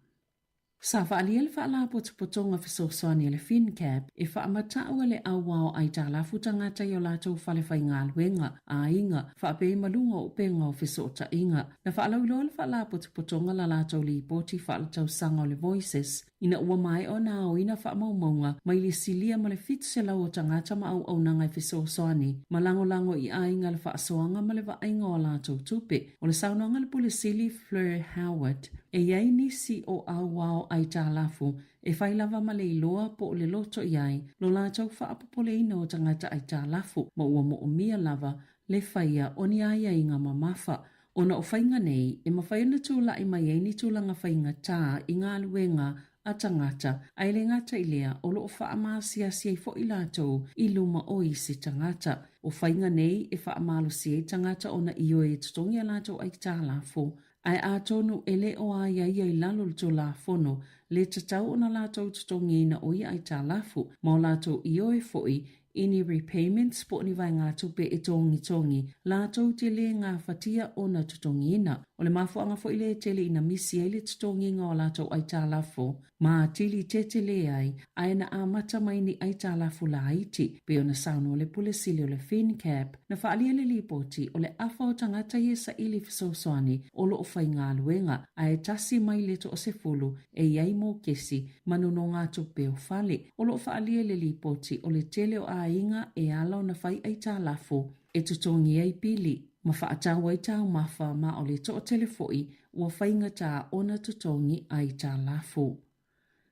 Sa faaalia le Faalapotopotoga Fesoasoani a le FinCap e faamatau e le auao aitalafu tagata i o latou fale faigaluega, aiga, faapea i ma luga o upega o fesootaiga. Na faalauiloa le Faalapotopotoga la latou lipoti faaletausaga o le Voices Ina ua maea ona aoina faamaumauga mai le silia ma le 700 o tagata ma auaunaga e fesoasoani ma lagolago i aiga le faasoaga ma le vaaiga o a latou tupe. O le saunoaga a le Pule Sili Fleur Howard, e i ai nisi o auao aitalafu e fai lava ma le iloa po o le loto i ai lo latou faapopoleina o tagata aitalafu ma ua moomia lava le faia o ni aiaiga mamafa. Ona o faiga nei, e mafai ona tulai mai ai ni tulaga faigata i galuega a tagata, ae le gata i lea, o lo o faamaasiasi ai foi latou i luma o isi tagata. O faiga nei e faamalosi ai tagata ona ioe e totogi a latou aitalafu, ae atonu e le o aiaia i lalo o le Tulafono le tatau ona latou totogiina o ia aitalafu, ma o latou ioe foi i ni repayments po o ni vaegatupe e togitogi latou te lē gafatia ona totogiina. O le mafuaaga foi lea e tele ina misi ai le totogiga o a latou aitalafu ma atili tetelē ai ae na amata mai ni aitalafu laiti, pei ona saunoa le Pule Sili o le FinCap. Na faaalia le lipoti, o le afa o tagata ia e saili fesoasoani o lo o faigaluega, ae tasi mai le toasefulu e i ai mokesi ma nonogatupe o fale. O lo o faaalia i le lipoti, o le tele o aiga e ala ona fai aitalafu e totogi ai pili ma faatau ai taumafa ma o le toatele foi ua faigata ona totogi aitalafu.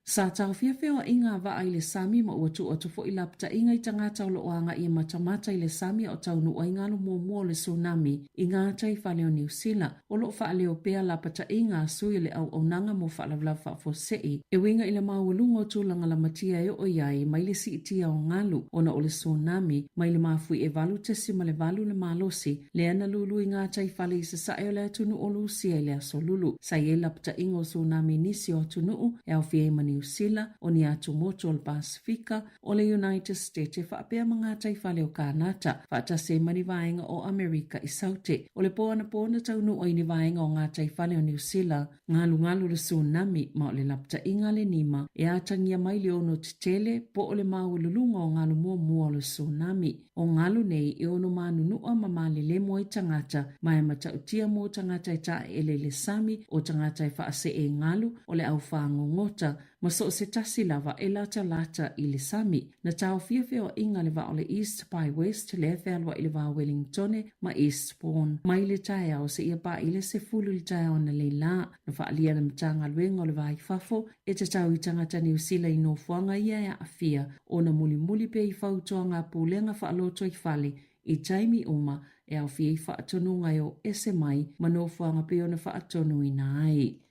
Sa taofia feoaiga a vaa i le sami ma ua tuu atu foi lapataiga i tagata o lo o agaia matamata i le sami a o taunuu ai galu muamua o le tsunami i gatai fale o Niu Sila. O lo o faaleo pea lapataiga a sui o le auaunaga mo faalavelave faafuasei e uiga i le maualuga o tulaga lamatia e oo i ai mai le siitia o galu ona o le tsunami mai le mafuie 8.8 le malosi lea na lulu i gatai fale i sasae o le atunuu o Lusia i le Aso Lulu. Sa i ai lapataiga o tsunami i nisi o atunuu e aofia ai ma Niu Sila, o ni atumotu o le Pasefika, o le United States e faapea ma gatai fale o Kanata, faatasi ai ma ni vaega o Amerika i Saute. O le po anapo na taunuu ai ni vaega o gatai fale o Niu Sila, galugalu le tsunami ma o le lapataiga a le nima e atagia mai le ono tetele po o le maualuluga o galu muamua o le tsunami. O galu nei e ono manunua ma malelemo ai tagata, ma e matautia mo tagata e taeele i le sami, o tagata e faasee galu, o le au fagogota, ma so o se tasi lava e latalata i le sami. Na taofia feoaiga le vaa o le East by West lea e fealuai i le va o Wellingtone ma Eastbourne mai le taeao seia paʻi le 10 i le taeao analeila. Na faaalia le Matagaluega o le Va i Fafo e tatau i tagata Niu Sila i nofoaga ia e aafia ona mulimuli pea i fautuaga a pulega faalotoifale i taimi uma e aofia ai faatonuga e o ese mai ma nofoaga pei ona faatonuina ai.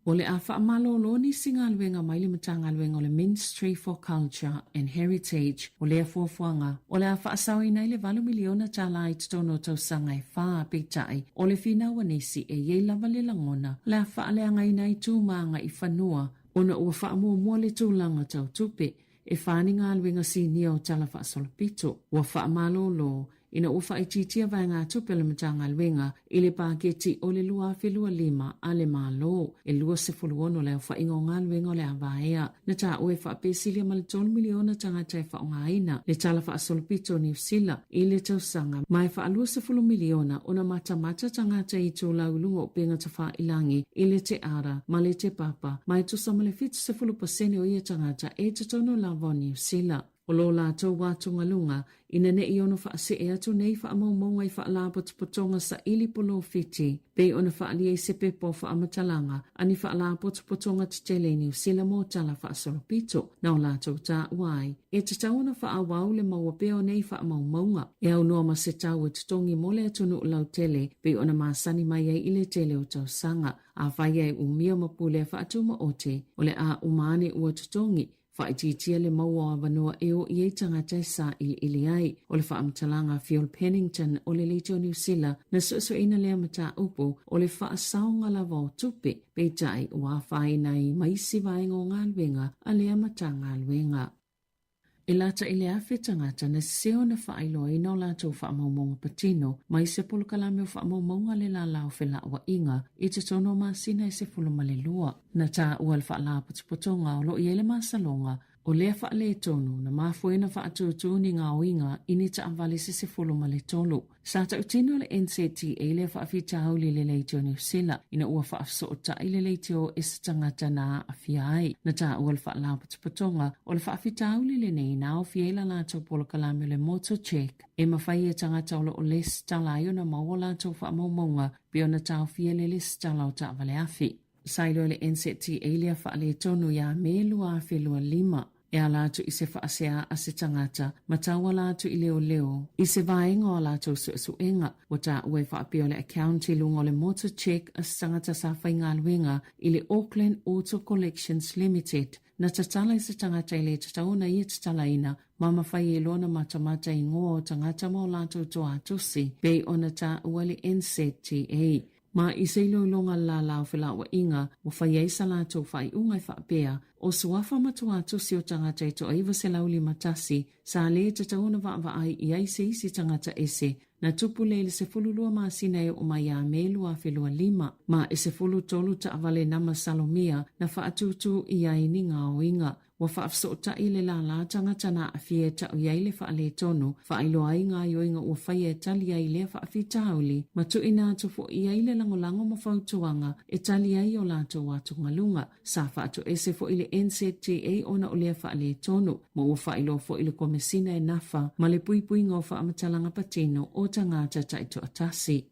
O le a faamalolo nisi galuega mai le Matagaluega o le Ministry for Culture and Heritage. O lea fuafuaga, o le a faasaoina ai le $8 miliona i totonu o tausaga e fa, peitai, o le finau a nisi e i ai lava le lagona o le a faaleagaina ai tu ma agaifanua ona ua faamuamua le tulaga tau tupe e fa ni galuega sinia o Tala Faasolopito. Ua faamalolo ina ua faaitiitia vaegatupe a le Matagaluega i le paketi o le 2025 a le Malo, e 26 le aofaiga o galuega o le a vaea. Na taua e faapesilia ma le 3 miliona tagata e faaaogaina le Tala Faasolopito o Niu Sila i le tausaga, ma e faa-20 miliona ona matamata tagata i itulau i luga o upega tafailangi i le Te Ara ma le Te Papa, ma e tusa ma le 70% o ia tagata e i totonu lava o Niu Sila. O lo latou atugaluga, ina ne i ono faasee atu nei faamaumauga i faalapotopotoga saili polofiti, pei ona faaalia i se pepa o faamatalaga a ni faalapotopotoga tetele i Niu Sila mo tala faasolopito na o latou taua ai, e tatau ona faaauau le maua pea o nei faamaumauga e aunoa ma se tau e totogi mo le atunuu lautele pei ona masani mai ai i le tele o tausaga. Afai e umia ma pulea faatumaote, o le a uma ane ua totogi Faaitiitia le maua o avanoa e o i ai tagata e sailiili ai. O le faamatalaga a Phil Pennington o le Leitio Niu Sila na suesueina lea mataupu o le faasaoga lava o tupe, peitai ua afaina ai ma isi vaega o galuega a lea Matagaluega. E lata i le 1,000 tagata na sese ona faailoaina o latou faamaumauga patino mai se polokalame o faamaumauga a le Lala o Felauaiga i totonu o masina e 12. Na taua le Faalapotopotoga o lo o i ai le masaloga o lea faaletonu na mafua ai ona faatūtū ni gaoiga i ni taavale se 13. Sa tautino le NZTA lea faafitauli i le leitio Niu Sila ina ua faafesootai le leitio e se tagata na aafia ai. Na taua le Faalapotopotoga o le faafitauli lenei na aofia ai la latou polokalame o le Motor Check e mafai e tagata o lo o lesitala ai ona maua latou faamaumauga pei ona taofia le lesitala o taavale afi. Sa iloa e le NZTA lea faaletonu iā Me 2025 e ala atu i se faasea a se tagata ma tauala atu i leoleo i se vaega o a latou suesuega. Ua taua e faapea o le account i luga o le motor check a se tagata sa faigaluega i le Auckland Auto Collections Limited na tatala i se tagata e le tatau ona ia tatalaina ma mafai ai loa ona matamata igoa o tagata ma o latou toatusi pei ona taua le NZTA. Ma i se iloiloga a le lālā o felauaiga, ua fai ai sa latou faaiuga e faapea, o suafa ma tuatusi o tagata e toa 951 sa lē tatau ona vaavaai i ai se isi tagata ese na tupu lea i le 12 masina e oo mai iā Me 2025, ma e 13 taavale na masalomia na faatūtū i ai ni gaoiga. Ua faafesootai le lālā tagata na aafia e tau i ai le faaletonu, faailoa ai gaoioiga ua faia e tali ai lea faafitauli, ma tuuina atu foi i ai le lagolago ma fautuaga e tali ai o latou atugaluga. Sa faatoese foi le NZTA ona o lea faaletonu, ma ua faailoa foi le Komesina e nafa ma le puipuiga o faamatalaga patino o tagata taitoatasi.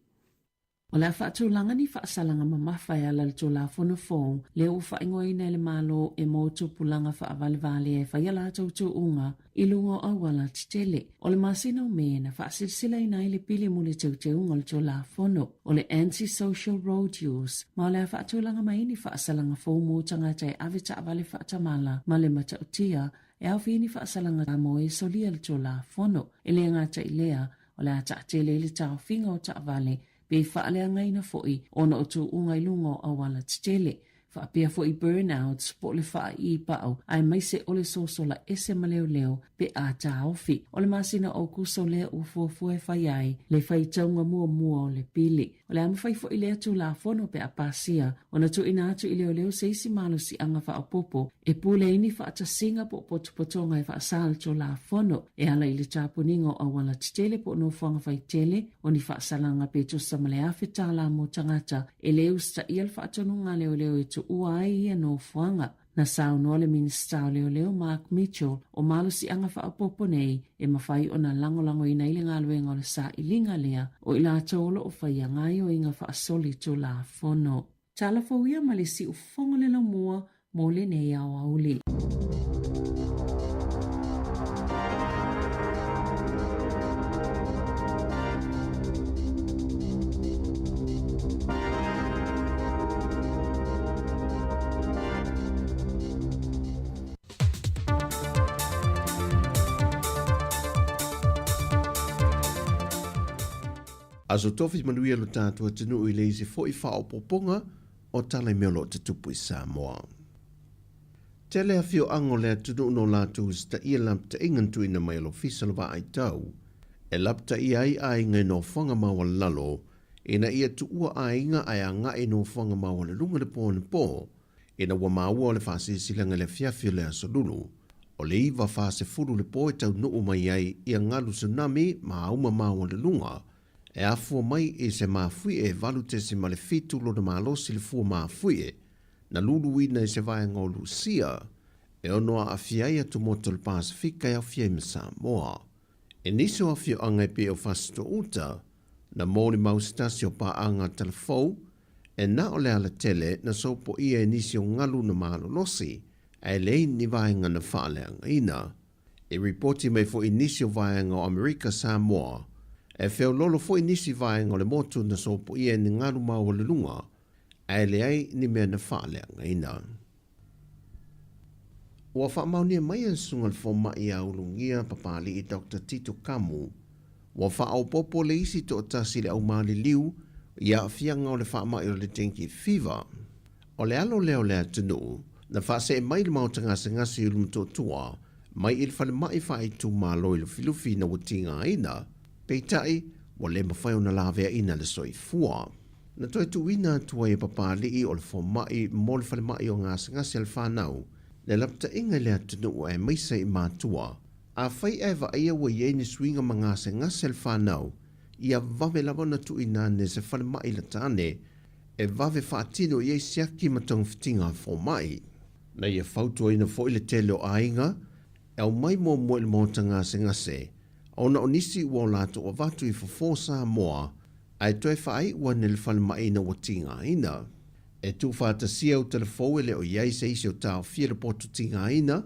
O le a faatulaga ni faasalaga mamafa e ala i le Tulafono fou lea ua faaigoaina e le Malo e mo tupulaga faavalevalea e fai a latou tuuga i luga o auala tetele. O le masina o Me na faasilasilaina ai le pili mo le teuteuga o le Tulafono o le Anti-Social Road Use ma o le a faatulaga mai ai ni faasalaga fou mo tagata e ave taavale faatamala ma le matautia e aofia ai ni faasalaga mo e solia le Tulafono. E le gata i lea, O le a taatele ai le taofiga o taavale pe faaleagaina foi ona o tuuga i luga o auala tetele, faapea foi burnouts po o le faaiipau aemaise o le sosola ese ma leoleo pe a taofi. O le masina o Aokuso lea ua fuafua e fai ai le faitauga muamua o le pili. O le a mafai foi lea Tulafono pe a pasia ona tuuina atu i leoleo se isi malosiaga faaopoopo e pule ai ni faatasiga po o potopotoga e faasa le Tulafono e ala i le tapuniga o auala tetele po o nofoaga faitele o ni faasalaga pe tusa ma le $1,000 mo tagata e le usitaia le faatonuga a leoleo e tuua ai ia nofoaga. Na saunoa le Minisita o Leoleo Mark Mitchell o malosiaga faaopoopo nei e mafai ona lagolagoina ai le galuega o le sailiga lea o i latou o lo o faia gaoioiga faasoli Tulafono. Tala fou ia ma le siufofoga o le laumua mo lenei aoauli. Aso Tofi manuia lo tatou atunuu i le isi foi faaopoopoga o tala i mea o lo o tutupu i Samoa. Tele afioaga o le atunuu no latou usitaia lapataiga na tuuina mai e le Ofisa o le Vaai Tau e lapataia ai aiga i nofoaga maualalalo ina ia tuua aiga ae agai i nofoaga maualuluga le po anapo ina ua maua o le faasilasilaga i le afiafi o le Aso Lulu o le 9:40 le po e taunuu mai ai ia galu tsunami ma auma maualuluga e afua mai i se mafuie e 8.7 lona malosi le fua mafuie na luluina i se vaega o Lusia e ono aafia ai atumotu o le Pasefika e aofia ai ma Samoa. I nisi o afioaga e pei o Fasitoouta, na molimau se tasi o paaga talafou e na o le alatele na sopoia e nisi o galu na malolosi ae leai ni vaega na faaleagaina. I ripoti mai foi nisi o vaega o Amerika Samoa, e feololo foi nisi vaega o le motu na sopoia e ni galu maualuluga ae leai ni mea na faaleagaina. Ua faamaonia mai e le Susuga i le Fomai ia Ulugia Papali'i Doctor Tito Kamu, ua faaopoopo le isi toatasi i le aumaliliu i aafiaga o le faamai o le dengue fever. O le alo lea o le atunuu na faasee mai i le maota gasegase i Ulumotootua mai i le falemai faaitumalo i Lufilufi ina ua tigaina, peitai ua le mafai ona laveaina le soifua. Na toe tuuina atu ai e Papali'i o le fomai mo le falemai o gasegase a le fanau le lapataiga i le atunuu aemaise i matua. Afai ae vaaia ua i ai ni suiga ma gasegase a le fanau, ia vave lava ona tuuina ane se falemai lata ane e vave faatino i ai siaki ma togafitiga a fomai. Na ia fautuaina foi le tele o aiga e aumai muamua i le maota gasegase ona o nisi ua o latou avatu i fofo Samoa ae toe faaiu ane le falemai ina ua tigaina. E tuufaatasia utalafou e le o i ai se isi o taofia le potu tigaina,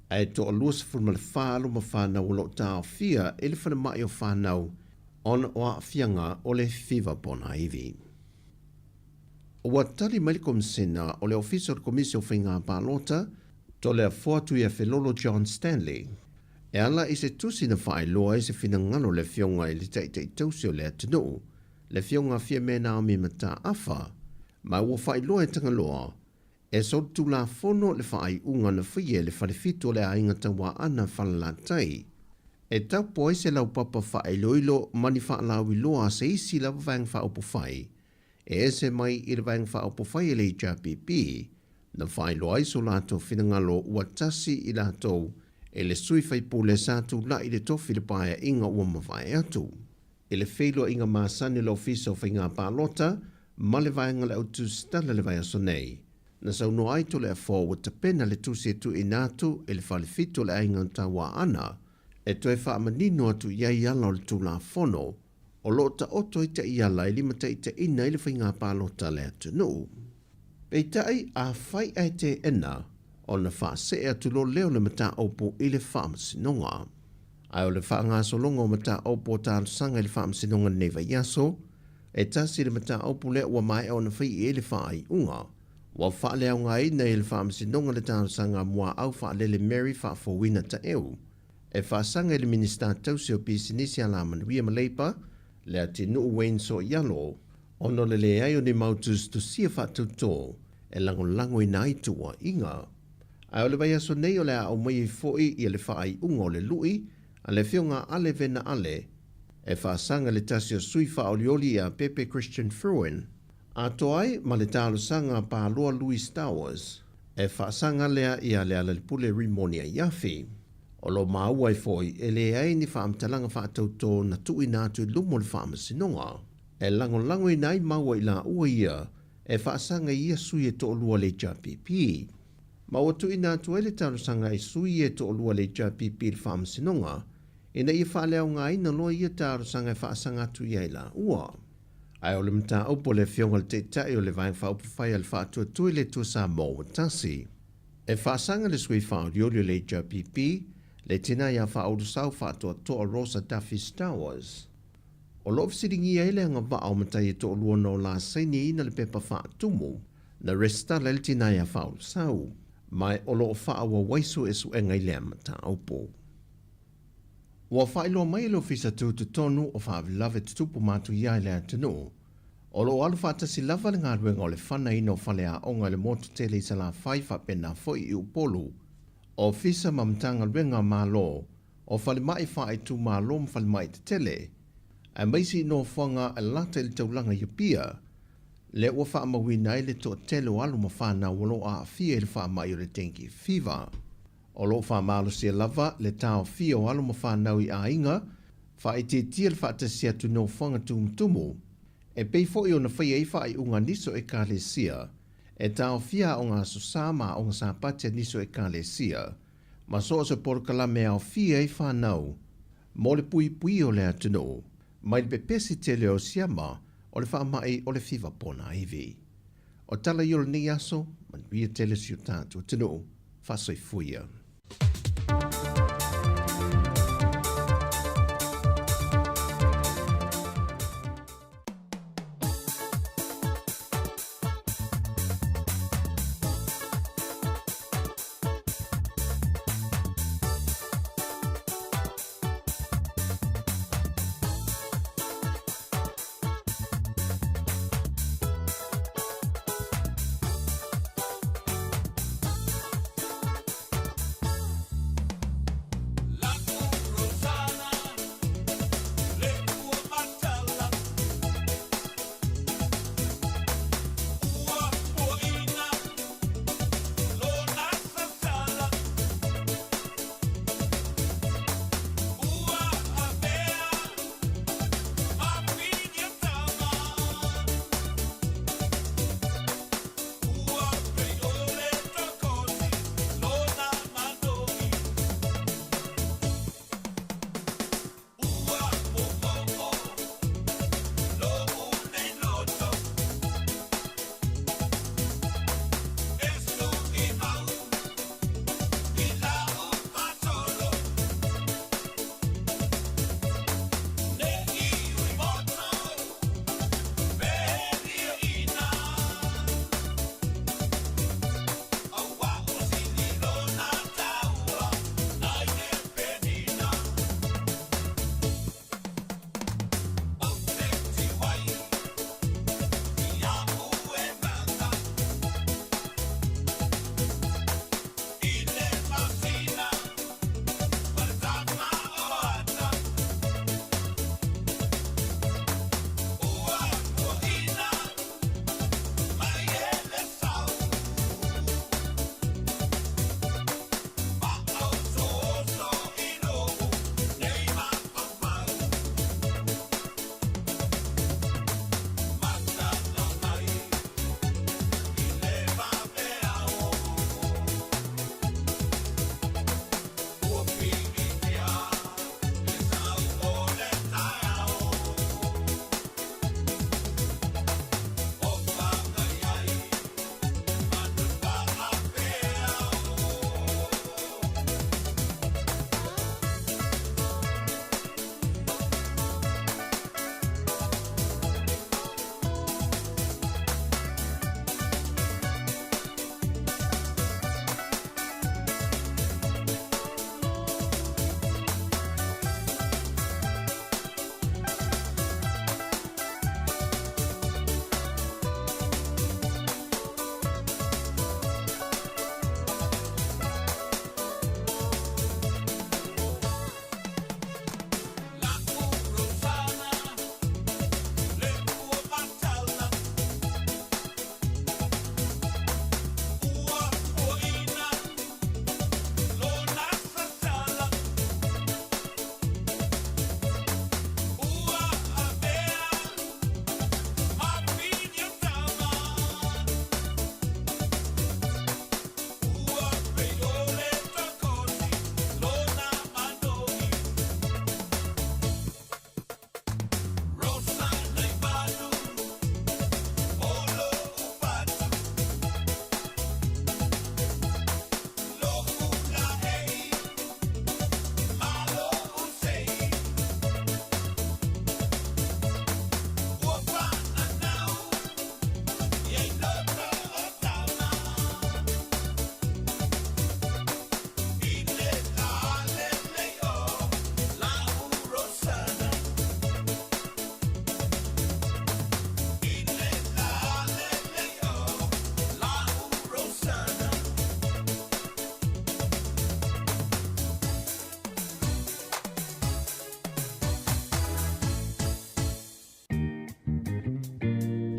ae toa 24 alo ma fanau o lo o taofia i le falemai o fanau ona o aafiaga o le fiva ponaivi. Ua tali mai le Komisena o le Ofisa o le Komisi o Faiga Palota, Toleafoa Tuiafelolo John Stanley, e ala i se tusi na faailoa ai se finagalo o le Afioga i le Taitai Tausi o le atunuu, le Afioga Fiame Naomi Mataafa, ma ua faailoa e Tagaloa e solitulafono le faaiuga na faia e le Falefitu o le Aiga Tauaana Falelatai e tapo ai se laupapa faailoilo ma ni faalauiloa a se isi lava Vaega Faaupufai e ese mai i le Vaega Faaupufai a le HRPP, na faailoa ai so latou finagalo ua tasi i latou e le sui faipule sa tulai i le tofi i le paeaiga ua mavae atu. I le feiloaiga masani o le Ofisa o Faiga Palota ma le Vaega o le Autusitala i le vaiaso nei, na saunoa ai Toleafoa ua tapena le tusi e tuuina atu i le Falefitu o le Aiga Tauaana e toe faamanino atu i ai ala o le Tulafono o lo o taoto ai taiala e limataitaiina ai le faiga palota a le atunuu. Peitai, afai ae teena ona faasee atu loa lea o le mataupu i le Faamasinoga. Ae o le faagasologa o mataupu o talosaga i le Faamasinoga lenei vaiaso, e tasi le mataupu lea ua maea ona fai i ai le faaiuga. Ua faaleaogaina e le Faamasinoga le talosaga a Muaau Faalele Mary Faafouina Taeu e faasaga i le Minisita Tausi o Pisinisi Alamanuia ma Leipa, Leatinuu Wayne Soialo, ona o le leai o ni mau tusitusia faatautō e lagolagoina ai tuuaiga. Ae o le vaiaso nei o le a aumai ai foi ia le faaiuga o le lui a le Afioga a Ale Vena Ale e faasaga i le tasi o sui faaolioli ia Pepe Christian Fruin, atoa ai ma le talosaga a Paloa Louis Towers e faasaga lea ia Lealailepule Rimoni Aiafi. O lo o maua ai foi e leai ni faamatalaga faatautō na tuuina atu i luma o le Faamasinoga e lagolagoina ai maua i laua ia e faasaga i ia sui e toalua o le HRPP. Ma ua tuuina atu ai le talosaga i sui e toalua o le HRPP i le Faamasinoga ina ia faaleaogaina loa ia talosaga e faasaga atu i ai laua. Ae o le mataupu a le Afioga i le Taitai o le Vaega Faaupufai a le Faatuatua i le Atua Samoa ua tasi. E faasaga le sui faaolioli o le HRPP, le tina ia Faaulusau Faatoatoa Rosa Duffy Stowers. O lo o fesiligia ai le agavaa o matai e toalua na o la sainiina le pepa faatumu na resitala ai le tina ia Faaulusau, ma o lo o faaauau ai suesuega i lea mataupu. Ua faailoa mai e le Ofisa Tutotonu o Faalavelave Tutupu Matuia i le atunuu, o lo o alu faatasi lava le galuega o le fanaina o faleaoga i le motu tele i Salafai faapena foi i Upolu. Ofisa ma Matagaluega a Malo, o falemai faaitumalo ma falemai tetele, aemaise i nofoaga e lata i le taulaga i Apia, lea ua faamauina ai le toatele o alo ma fanau o lo o aafia i le faamai o le dengue fever. O lo o faamalosia lava le taofia o alo ma fanau i aiga, faaitiitia le faatasi atu i nofoaga tumutumu, e pei foi ona faia ai faaiuga a nisi o Ekalesia e taofia aoga Aso Sa ma aoga Sapati a nisi o Ekalesia, ma so o se polokalame e aofia ai fanau mo le puipuia o le atunuu mai le pepesi tele o siama o le faamai o le fiva ponaivi. O tala ia o lenei aso, manuia tele si o tatou atunuu. Faasoifua ia.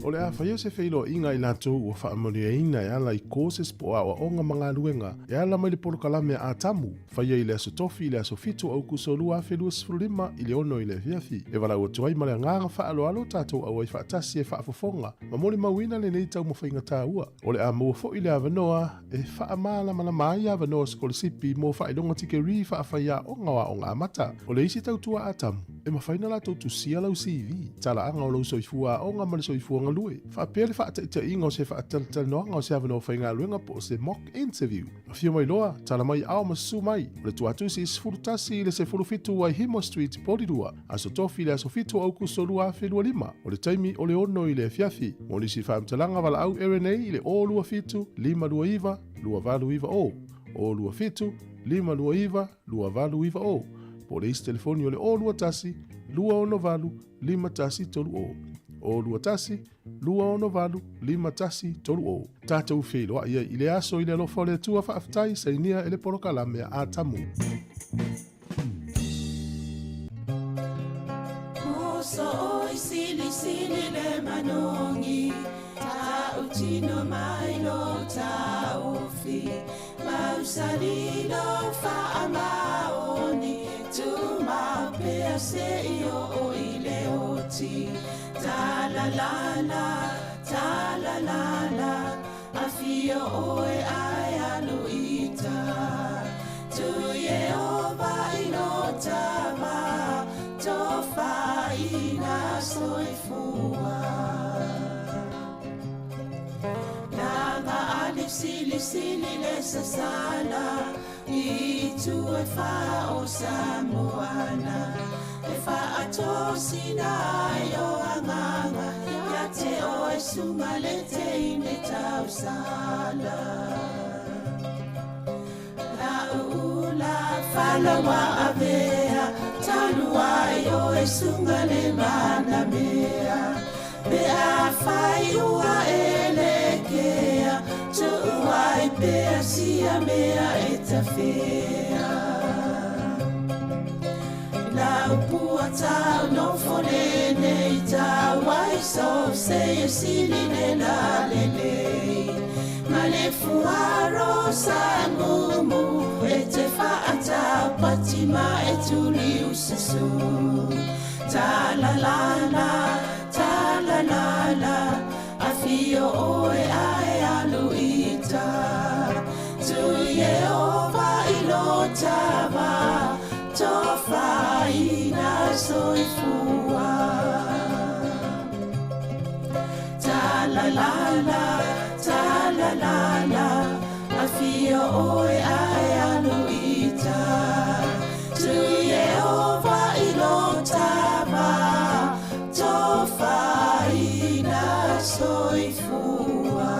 O le a faia se feiloaiga a i latou ua faamanuiaina e ala i courses po o aoaoga ma galuega e ala mai le polokalame a Atamu, faia i le Aso Tofi i le aso 7 o Aukuso 2025 i le 6 i le afiafi. E valaau atu ai ma le agaga faaaloalo tatou auai faatasi e faafofoga ma molimauina lenei taumafaiga taua. O le a maua foi le avanoa e faamalamalama ai avanoa sikolasipi mo faailoga tikerii faafaiaoga o aoga amata. O le isi tautua Atamu, e mafai ona latou tusia lau CV, talaaga o lou soifua aoga ma le soifua galue, faapea le faataitaiga o se faatalatalanoaga o se avanoa faigaluega po o se mock interview. Afio mai loa, tala mai ao ma susu mai. O le tuatusi 11 i le 17 Waihemo Street, Porirua, Aso Tofi i le aso 7 o Aukuso 2025. O le taimi o le 6 i le afiafi. Mo nisi faamatalaga valaau RNA i le 027 529 2890, 027 529 2890, po o le isi telefoni o le 021 268 5130, 021 268 5130. Tatou feiloai ai i le aso i le alofa o le Atua faafetai sainia e le polokalame a Atamu. Moso oi sili sili le manogi Tautino mai lo taofi Mausali lo faamaoni Tumau pea se i o i le oti Ta la la la, ta la la la Afio oe ai alu ita Tu Yehova i lo tava Tofaina soifua Langa ali sili sili le sasala I tu e wha o Samoana E wha atosina ai o anganga Ia te o e sunga le te ine tausala La ula falawa avea Talu ai o e sunga le mana mea Pe a whai ua e le kea Tuuai pea sia mea e tawhea La upua tau no fone nei tau ai so se e sili le la le le Ma le fuaro sa mumu e te whaatau pati ma e tuli ususu Ta la la la, ta la la la Afio oe ae alu ita Tu Yehova i lo tava Tofaina soifua Ta la la la, ta la la la Afio oe ae alu ita Tu Yehova i lo tava Tofaina soifua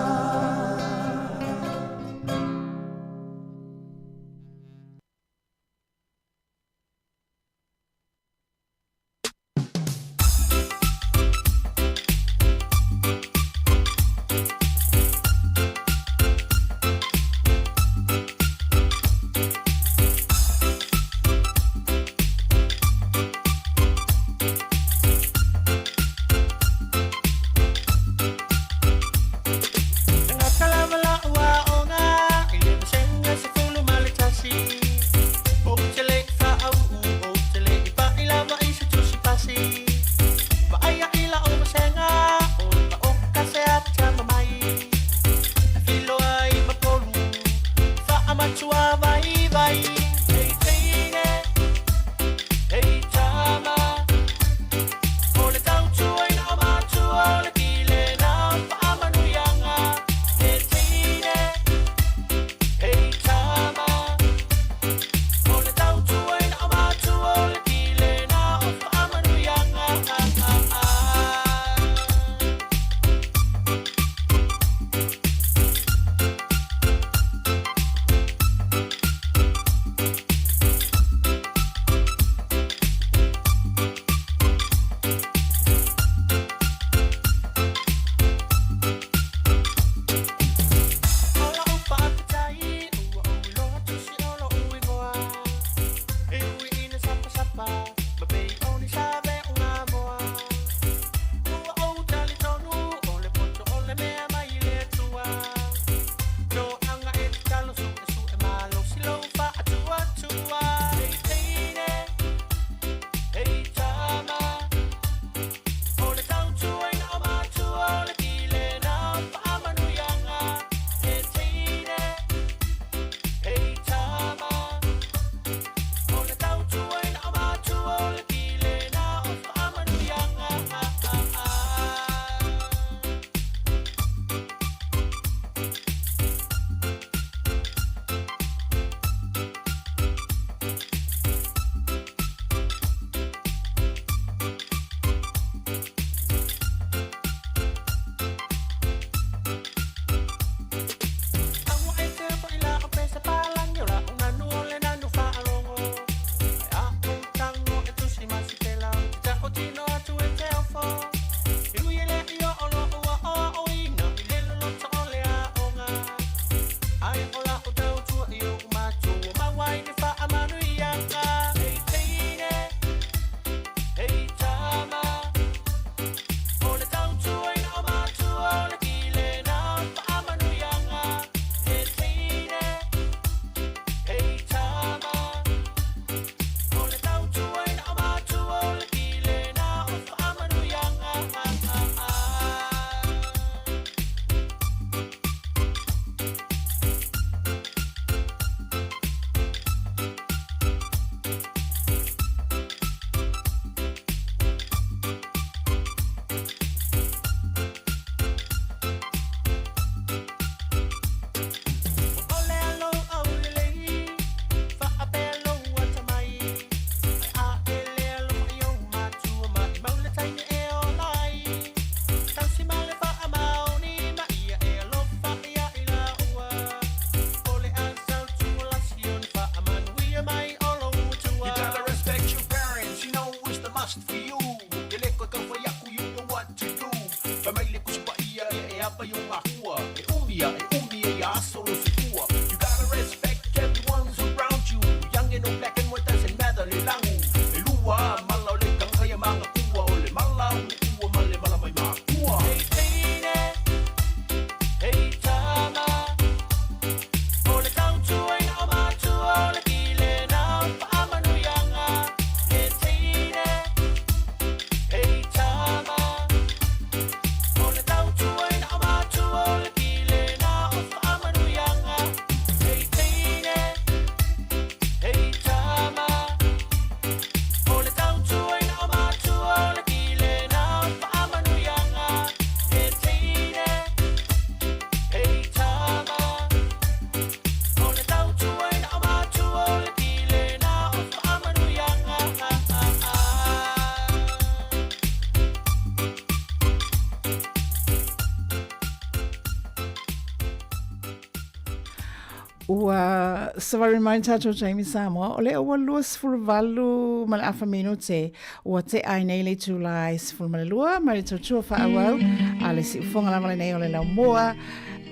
Ua savali mai le tatou taimi Samoa, o lea ua 28 ma le afa minute ua tea ai nei le itula e 12 mai le tautua faaauau a le siufoga lava lenei o le laumua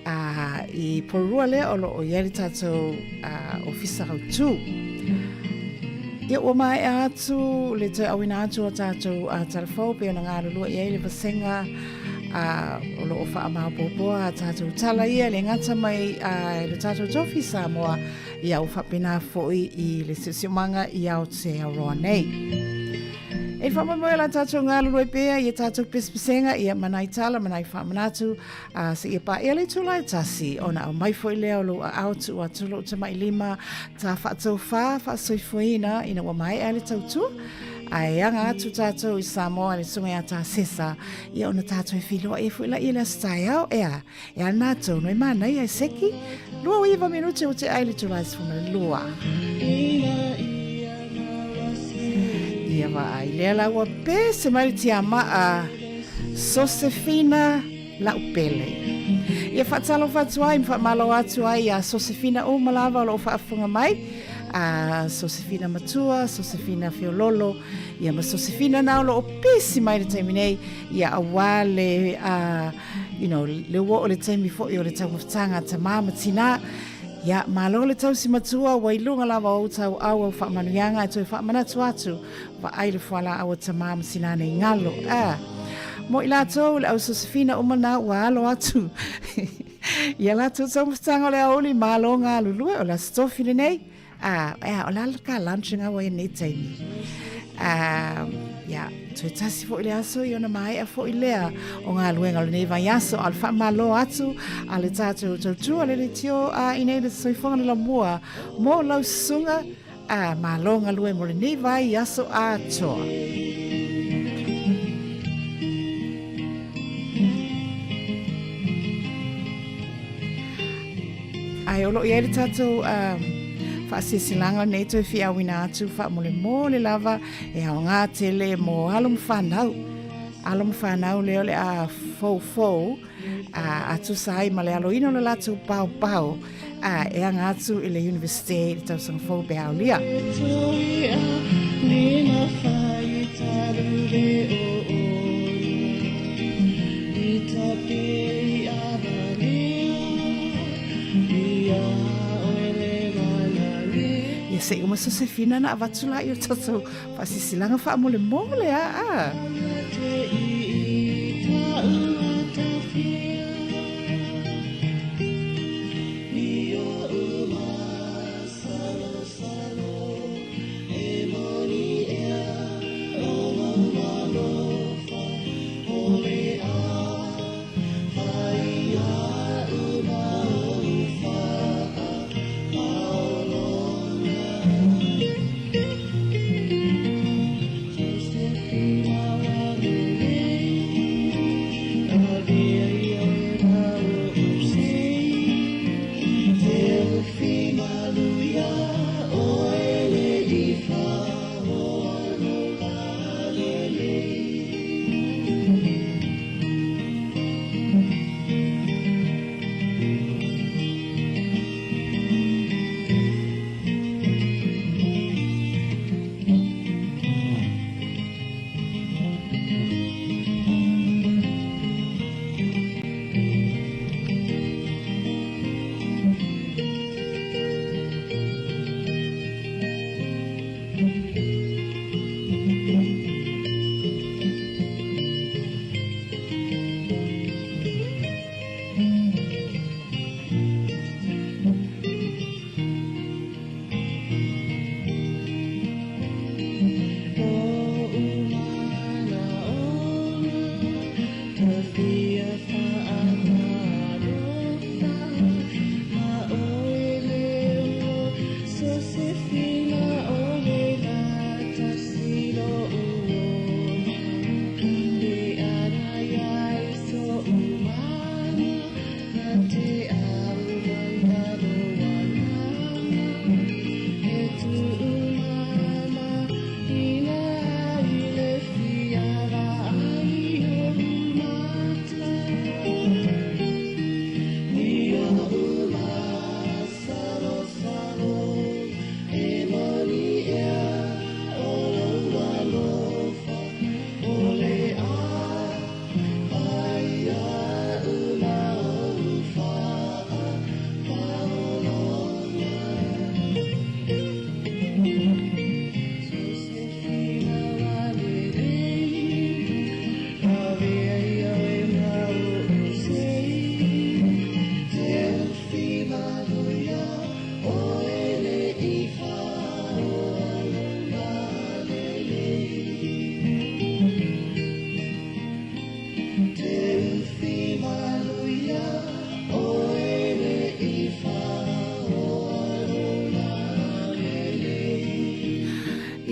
a, i Porirua lea o lo o i ai le tatou ofisa autū. Ia ua maea atu le toe auina atu o tatou talafou pei ona galulue i ai le vasega a o lo o faamaopoopoa a tatou tala ia le gata mai a le tatou tofi Samoa ia ua faapena foi i le siosiomaga i Aotearoa nei. E faamoemoe la tatou galulue pea i a tatou pesepesega ia ma nai tala ma nai faamanatu a seia paia le itula e tasi ona aumai foi lea o lou aao tuu atu lou tamailima ta faatofā faasoifuaina ina ua maea le tautua ae aga atu tatou i Samoa i le susuga ia Tasesa ia ona tatou e feiloai ai foi laia i le aso taeao ea e a lena tonu e manaia e seki 29 minute ua tea ai le itula e 12. Ia vaai lea la ua pese mai le tiamaa Sosefina Laupele. Ia faatalofa atu ai ma faamalo atu ai iā Sosefina uma lava o lo o faafofoga mai, a Sosefina Matua, Sosefina Feololo, ia ma Sosefina na o lo o pisi mai le taimi nei, ia auā le, a, you know, le ua oo le taimi foi o le taumafataga a tamā ma tinā, ia, malo le tausi matua, ua i luga lava o ou tauau au faamanuiaga e toe faamanatu atu Vaai le fualaau a tamā ma tinā nei galo. A! Mo i latou, le au Sosefina uma na ua alo atu i a latou taumafataga o le aoauli, malo galulue, o le Aso Tofi lenei. A, ea, o le a ka lunch nga ua i nei taimi. A, ia, toe tasi foi le aso i ona maea foi lea o galuega o lenei vaiaso, a o le faamalo atu a le tatou tautua le leitio a i nei le soifuaga le lamua mo lau susuga Ā, malo galue mo lenei vaiaso atoa. Ae o lo o i ai le tatou faasilasilaga lenei toe fiauina atu faamolemole lava e aoga tele mo alo ma fanau. Alo ma fanau lea o le a foufou a, a tusa ai ma le aloina o le latou paopao a, e aga atu i le Universite i le tausaga fou pe aolia. Ia se i uma Sosefina na avatu la i o tatou Faasilasilaga faamolemole a.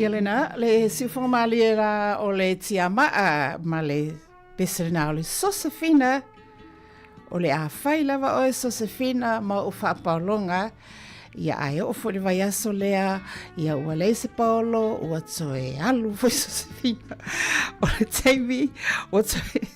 Ia lena, le siufoga malie la o le tiamaa ma le pese lena o le Sosefina. O le a fai lava oe Sosefina ma ou faapaologa, ia ae oo foi le vaiaso lea, ia ua leai se paolo, ua toe alu foi Sosefina. O le taimi, ua toe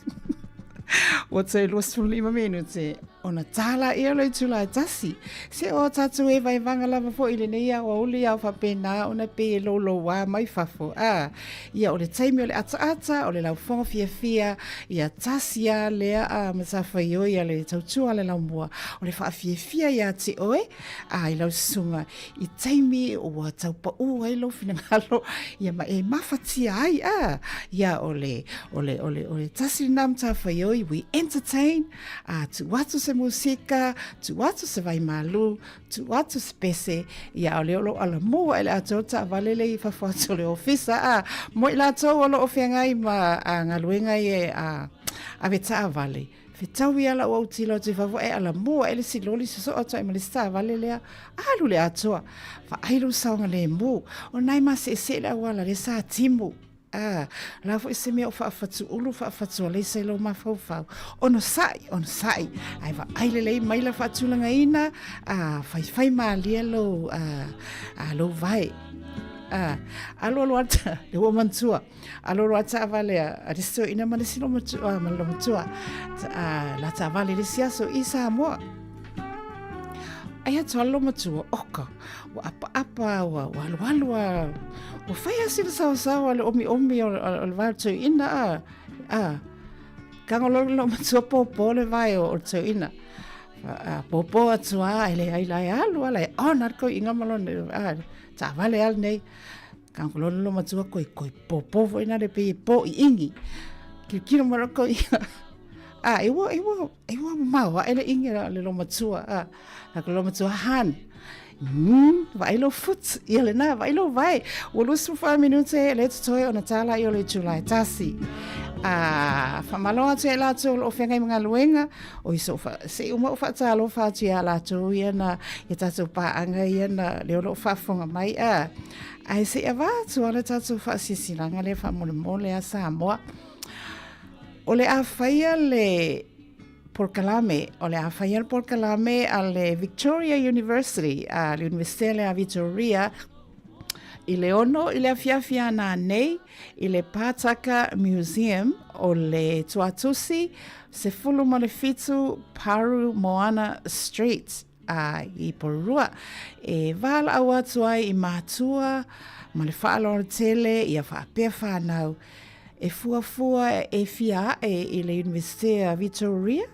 ua toe 25 minute ona tā laia o le itula e tasi. Se o tātou e vaevaga lava foi i lenei aoauli ao faapena ona pei e loulouā mai fafo. A, ia o le taimi o le ataata, o le laufoga fiafia, ia tasi a lea a matafaioi a le tautua a le laumua, o le faafiafia iā te oe, a i lau susuga, i taimi ua tau paū ai lou finagalo, ia ma e mafatia ai, a, ia o le, o le, o le, o le tasi lena matafaioi, we entertain, A, tuu atu se musika, tuu atu se vaimalu, tuu atu se pese, ia o lea o lo o alamua e le atoa taavale le i fafo atu o le ofisa, a, mo i latou o lo o feagai ma a, galuega ia a, ave taavale, fetaui lava lau autilo atu i fafo e alamua e le isi loli sosoo atu ai ma le isi taavale lea, alu le atoa, vaai lou saogalemu, o na e maseesee le auala lea sa timu. Ā, o le a foi se mea o faafatuulu faafatualeisa i lou mafaufau, onosai, onosai, ae vaai lelei mai la faatulagaina, ā, faifai malie lou, ā, ā, lou vae. Ā, alualu ata, le ua manatua, alualu a taavale a, a le isi toeaina ma le isi olomatua, ma le olomatua, ā, la taavale i le isi aso i Samoa. Ai atu a le olomatua, oka, ua apaapa, ua, ua alualu a, ua fai lava sina saosaoa le omiomi o, o, o le vae o le toeaina, a, a, kago loa le olomatua pōpō le vae o, o le toeaina. A, pōpō atu a, e leai la e alu a, la e ona le toeaina ma lona, a, taavale a lenei. Kago loa le olomatua koi, koi pōpō foi nale pei e pō iingi. Kilokilo mai loa le toeaina. A, e ua, e ua, e ua mamao aʻe le ʻiga a le olomatua, a, a ka olomatua han. Vaai lou foot, ia lena, vaai lou vae. Ua 24 minute le totoe ona tā laia o le itula e tasi. A, faamalo atu ia i latou o lo o feagai ma galuega, o i so fa, se i uma ou faatalofa atu iā latou ia na, ia tatou paaga ia na, lea o lo o faafofoga mai, a. Ae se i avatu lava le tatou faasilasilaga lea faamolemole a Samoa. O le a faia le polokalame, o le a faia le polokalame a le Victoria University, a le Universite lea a Victoria, i le 6 i le afiafi a nanei i le Pātaka Museum o le Tuatusi 17 Paru Moana Street. a i Porirua e wālaau atu ai i mātua ma le faaaloalo tele ia faapea whānau e fuafua e fia aʻe i le Universite a Vitoria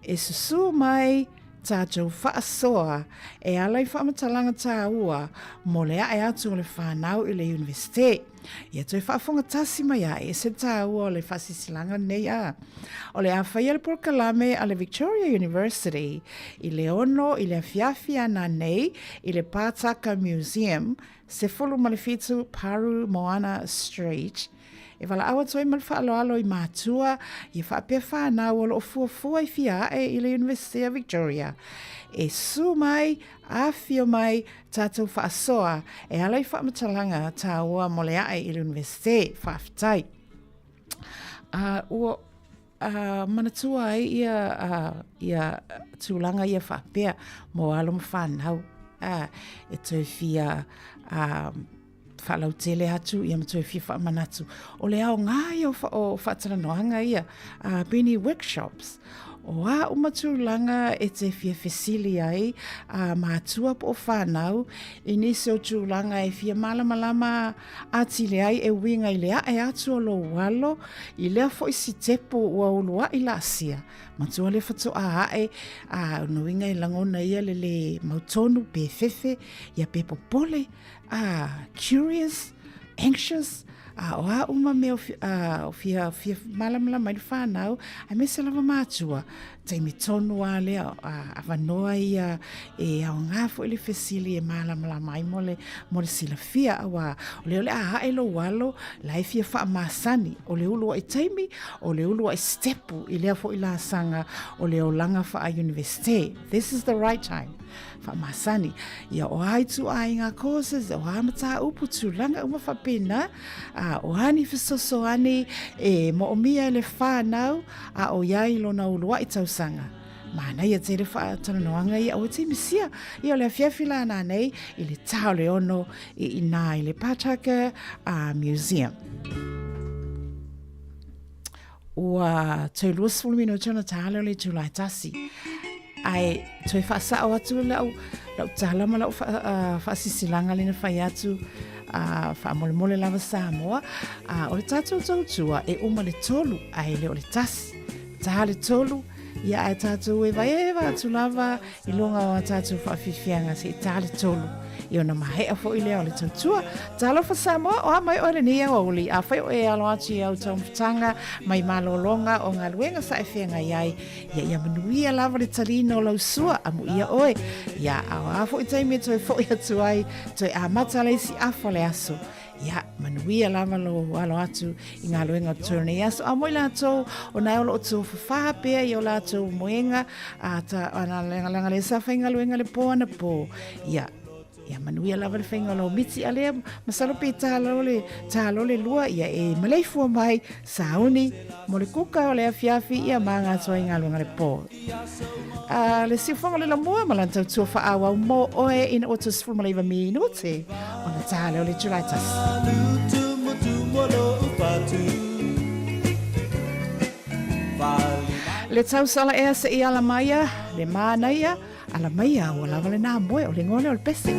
e susū mai tātou faasoa e ala i faamatalaga tāua mo le aʻe atu o le whānau i le Universite. Ia toe faafofoga tasi mai aʻe se tāua o le faasilasilaga lenei a o le a faia le polokalame a le Victoria University i le 6 i le afiafi a nanei i le Pātaka Museum, 17 Paru Moana Street. E valaau atu ai ma le faaaloalo i mātua ia faapea whānau o lo o fuafua i fia aʻe i le University of Victoria. E su mai, afio mai, Tātou faasoa e ala i faamatalaga tāua mo le aʻe i le Universite. Faafetai. A, ua a, manatua ai ia, a, ia tulaga ia faapea mo alo ma whānau. A, e toe fia a, faalautele atu ia ma toe fia faamanatu. O le aoga ia o, wha, o faatalanoaga ia, a, pēnei workshops, O a uma tulaga e te fia fesili ai a mātua po o whānau i nisi o tulaga e fia mālamalama atili ai e uiga i le aʻe atu o lou alo i lea foi sitepu ua uluaʻi laasia matua le faatoa aʻe a ona uiga e lagona ia le lē mautonu pe fefe ia pe popole a curious anxious a o a uma mea o, a, o fia, fia malamalama ai le whānau, aemaise lava mātua, taimi tonu a lea, a, avanoa ia e aoga foi le fesili e malamalama ai mo le, mo le silafia, auā, o lea o le a ae lou alo, la e fia faamasani, o le uluai taimi, o le uluai sitepu i lea foi laasaga o le olaga faa-Universite. This is the right time. faamasani. Ia, o a ituaiga courses, o a mataupu, tulaga uma faapena, a o a ni fesoasoani e moomia e le whānau a o iai lona uluai tausaga. Manaia tele faatalanoaga ia aua te misia. Ia o le afiafi la nanei i le tā o le 6 i inā i le Pātaka Museum. Ua toe 20 minute ona tā lea o le itula e tasi. Ae toe faasao atu lau, lau tala ma lau faasisilaga lena fai atu faamolemole lava Samoa. O le tatou tautua e uma le 3 ae le o le 1. Tā le 3, ia ae tatou evaeva atu lava i luga o a tatou faafiafiaga seʻi tā le 3. Ia ona maea foi lea o le tautua. Talofa Samoa, o a mai oe lenei aoauli, afai o e alo atu i au taumafataga mai malologa o galuega sa e feagai ai, ia ia manuia lava le taliina o lau sua, amuia oe. Ia, a o a foi taimi e toe foi atu ai, toe amata le isi afa o le aso. Ia, manuia lava lou alo atu i galuega o totonu nei aso. A mo i latou, o nae o loo tofafā pea i o latou moega, a ta, ana leaga le sa faigaluega le po anapo. Ia, ia manuia lava le faiga o lau miti a lea, masalo pe tā loa le, tā loa le 2, ia e maleifua mai, sauni, mo le kuka o le afiafi, ia ma aga atu ai i galuega le po. A le siufoga o le lamua ma lana tautua faaauau mo oe ina ua 19 minute ona tā lea o le itula e tasi. Le tausala ea seʻi ala maia, le manaia, ala maia ua lava lenā moe o le igoa lea o le pese.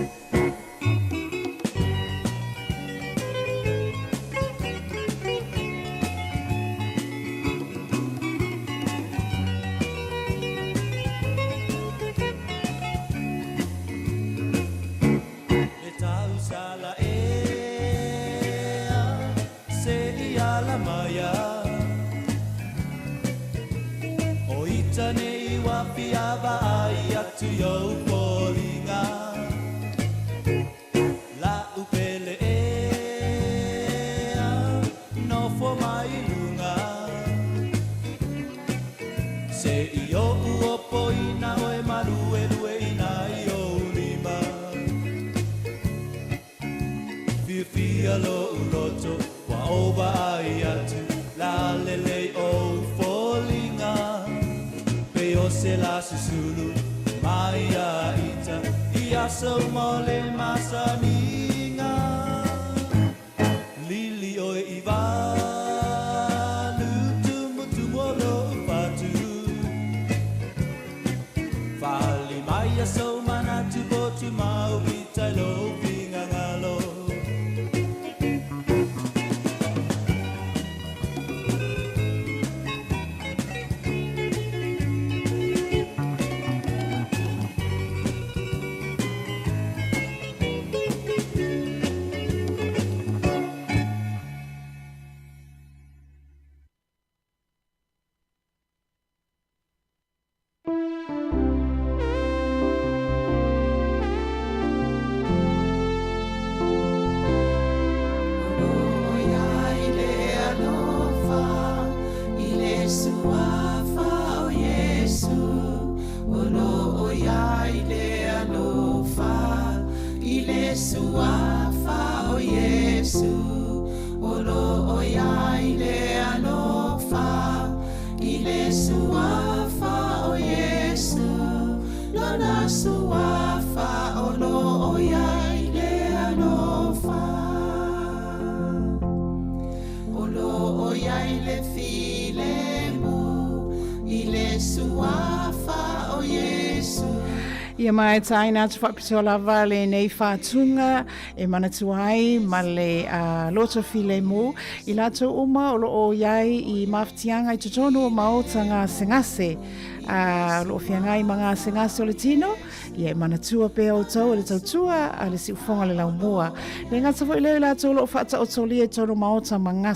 Ia ma e tāina atu whaapitoa lava lenei whātūnga e manatua ai ma le loto filemu i latou uma o loo iai i mafatiaga i totonu o maota gasegase o loo feagai ma gasegase o le tino. Ia e manatua pea outou e le tautua a le siufoga le laumua. Le gata foi lea i latou o loo faataotolia i totonu o maota ma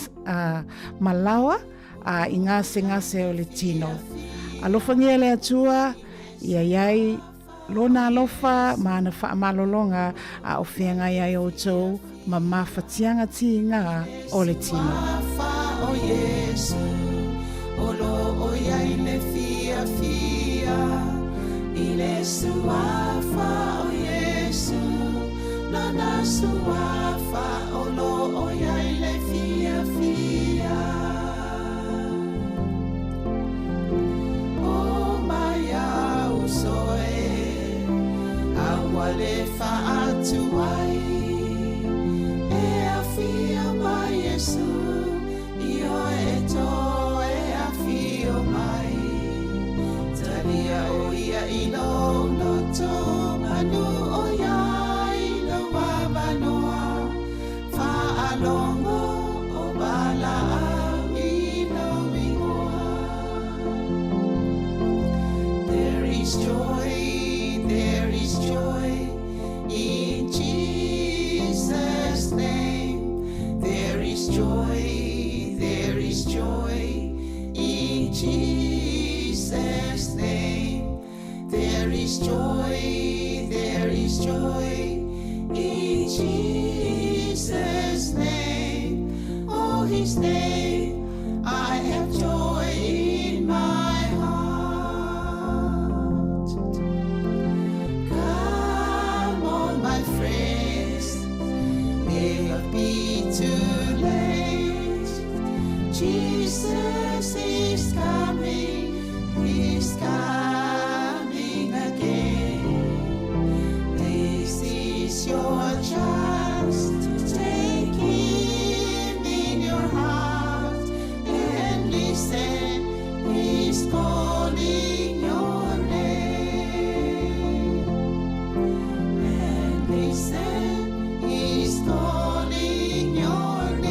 ma laoa i gasegase o le tino. Alofagia le Atua, ia iai Lona alofa ma ana faamalologa a o feagai ai outou ma mafatiaga tiga o le tino. I le suafa o Iesu, lona suafa o lo o iai le fiafia. O mai au uso e, aua le faatuai, e afio mai Iesu, i oe e toe afio mai. Talia o ia i lou loto, manu o iai lou avanoa, faalogo o valaau i lou igoa. There is joy, there is joy in Jesus' name. There is joy, there is joy in Jesus' name. There is joy, there is joy in Jesus' name. Oh, his name, I have joy in my heart. Come on, my friends, never be too late. Jesus is coming, he's coming again. This is your chance to take him in your heart and listen, he's calling your name. And listen, he's calling your name.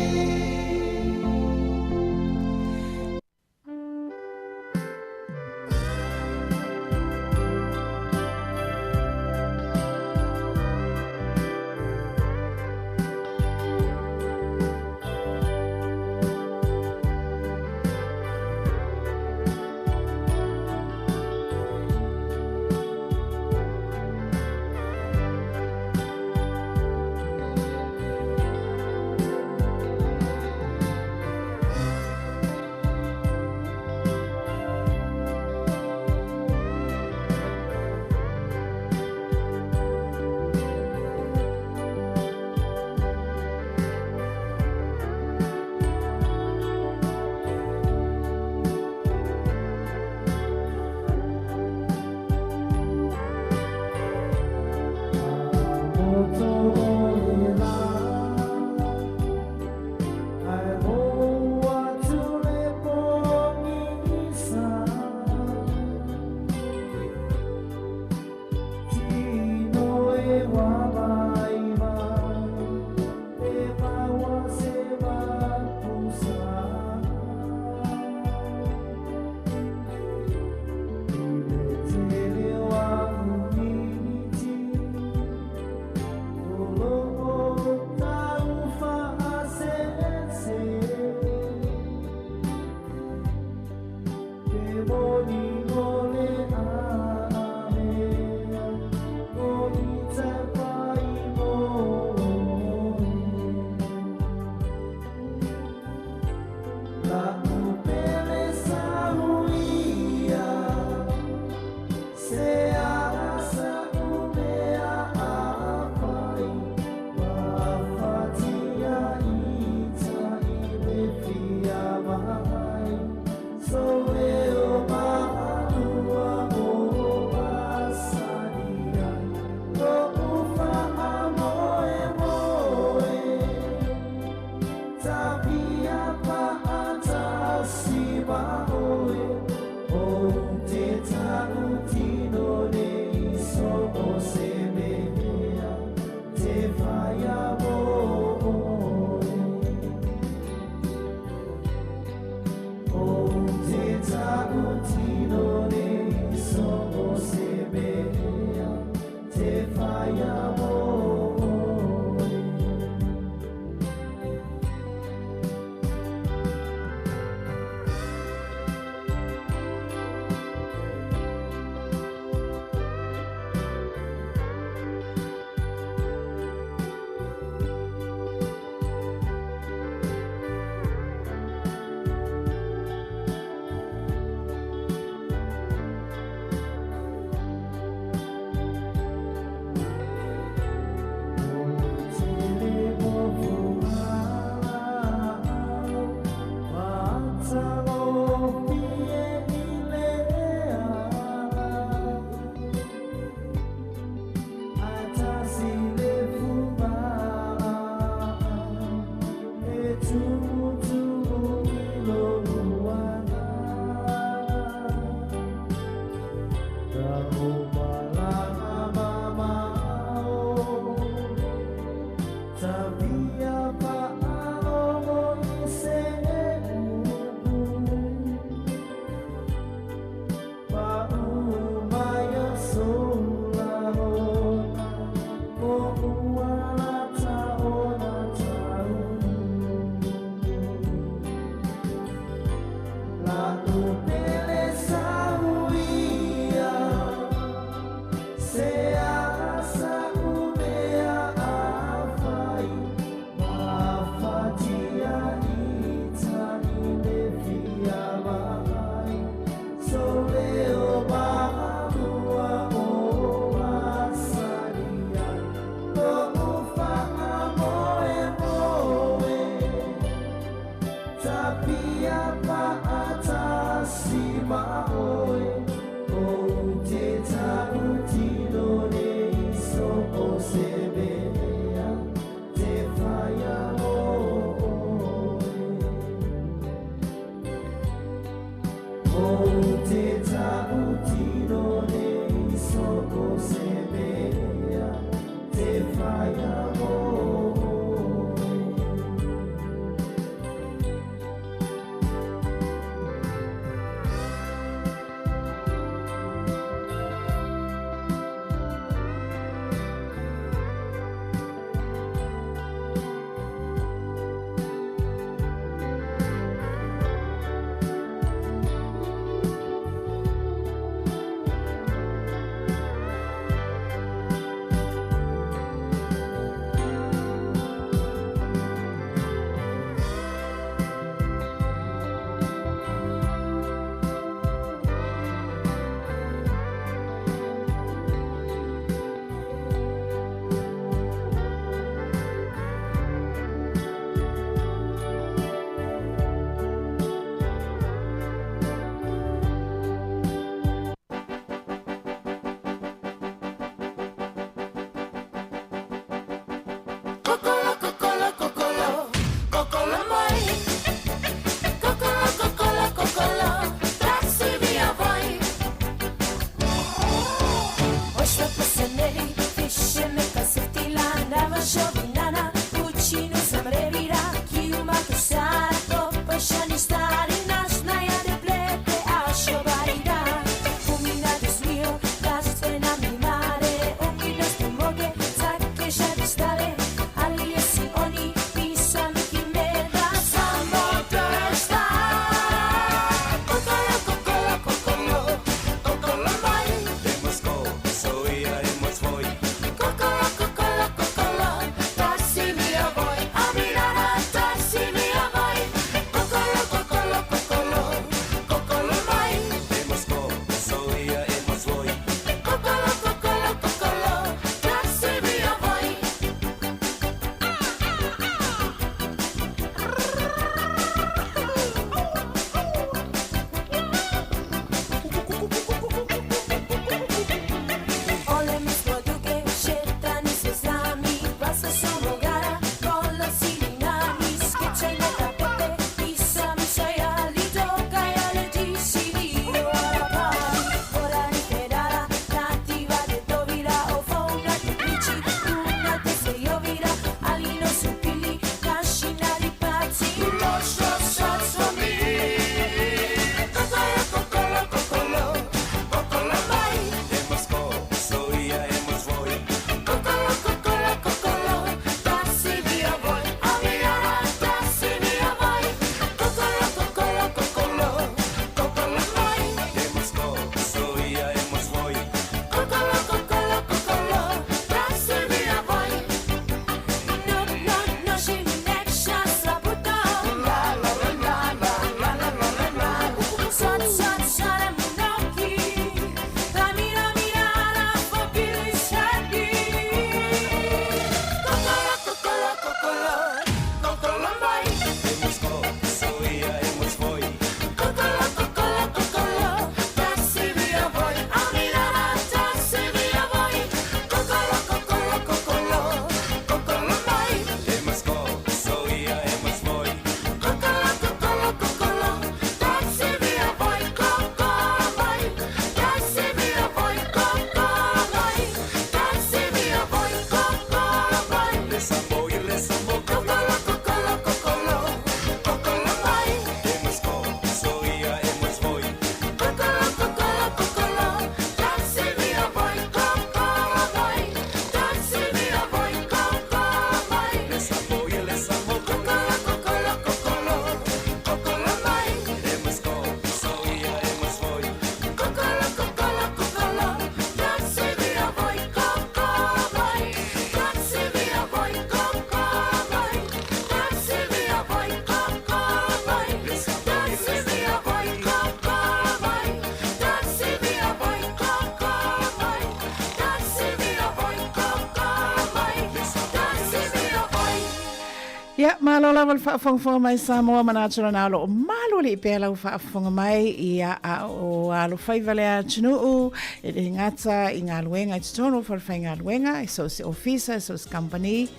Ia, malo lava le faafogafoga mai Samoa manatu lena o lo o malualii pea lau faafofoga mai, ia, a o alofaiva le atunuu, e le gata i galuega i totonu o falefaigaluega, i so o se ofisa, i so o se kamupani,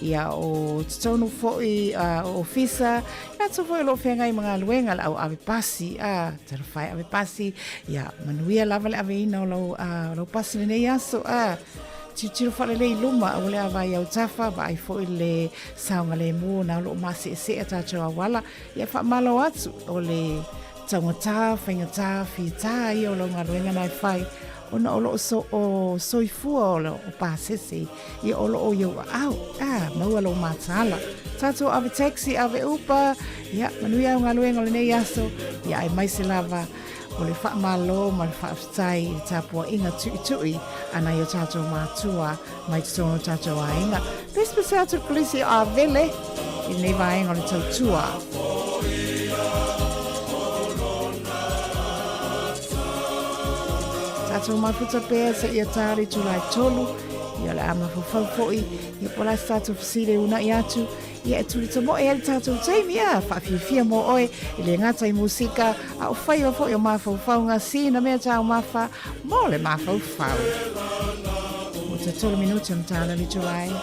ia, o totonu foi o ofisa, i latou foi o lo o feagai ma galuega, le au ave pasi, a, talofa e ave pasi, ia, manuia lava le aveina o lau, o lau pasi i lenei aso, a. Tilotilo faalelei i luma, aua le vaai i autafa, vaai foi le saogalemu ona o lo o maseesee a tatou auala. Ia faamalo atu o le taugata, faigata, fita ia o lau galuega na e fai, ona o lo o so, o soifua o, lo, o pasese, ia o lo o i ou aao. Ah, maua lou mataala. Tatou ave taxi, ave Uber, ia manuia au galuega o lenei aso, ia aemaise lava O le faamalo ma le faafetai i le tapuaiga tuitui a nai o tatou matua mai totonu o tatou aiga. Pesepese atu le kolisi o Avele i lenei vaega o le tautua. Tatou mafuta pea seia tā le itula e 3, ia o le a mafaufau foi, ia po o le a se tatou fesili e uunai atu, Ia e tulitamoe ai le tatou taimi, a, faafiafia mo oe, e le gata i musika, a o faiva foi o mafaufauga, sina mea taumafa mo le mafaufau. Ua toe 3 minute ona tala le itula e 1.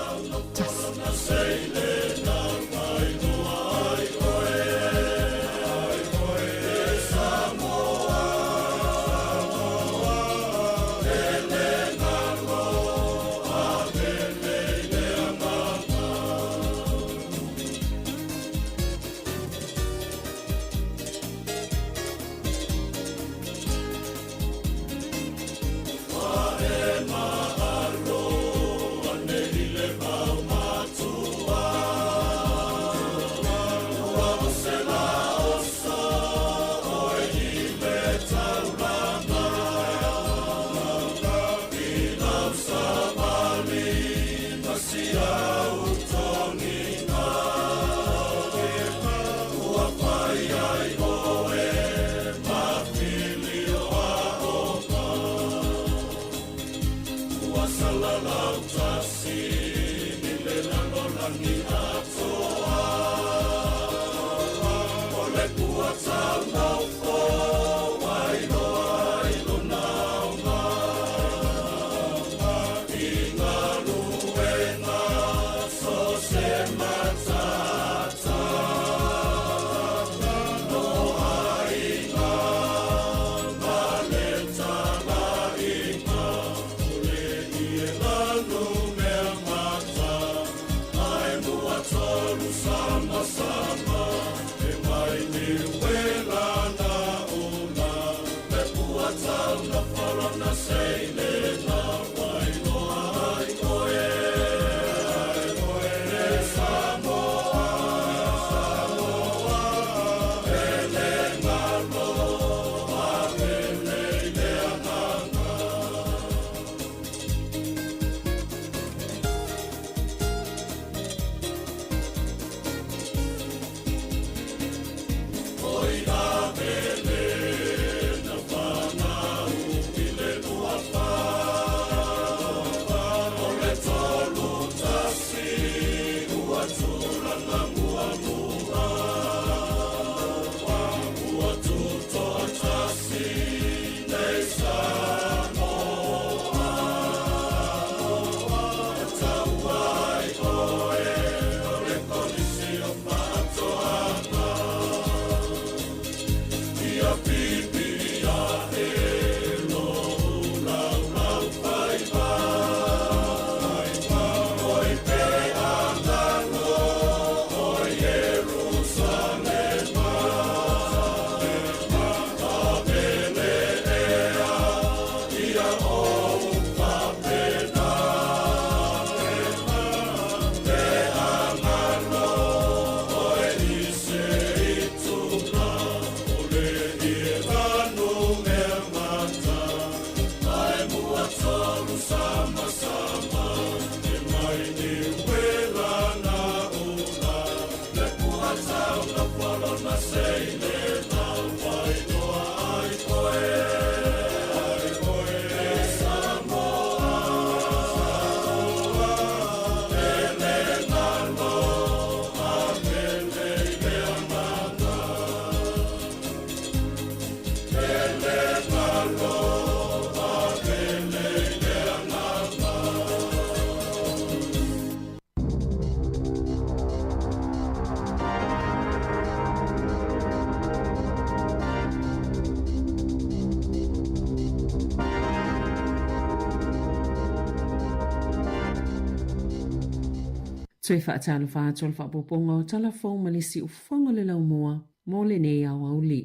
Toe faatalofa atu o le faaopoopoga o tala fou ma le siufofoga o le laumua mo lenei aoauli.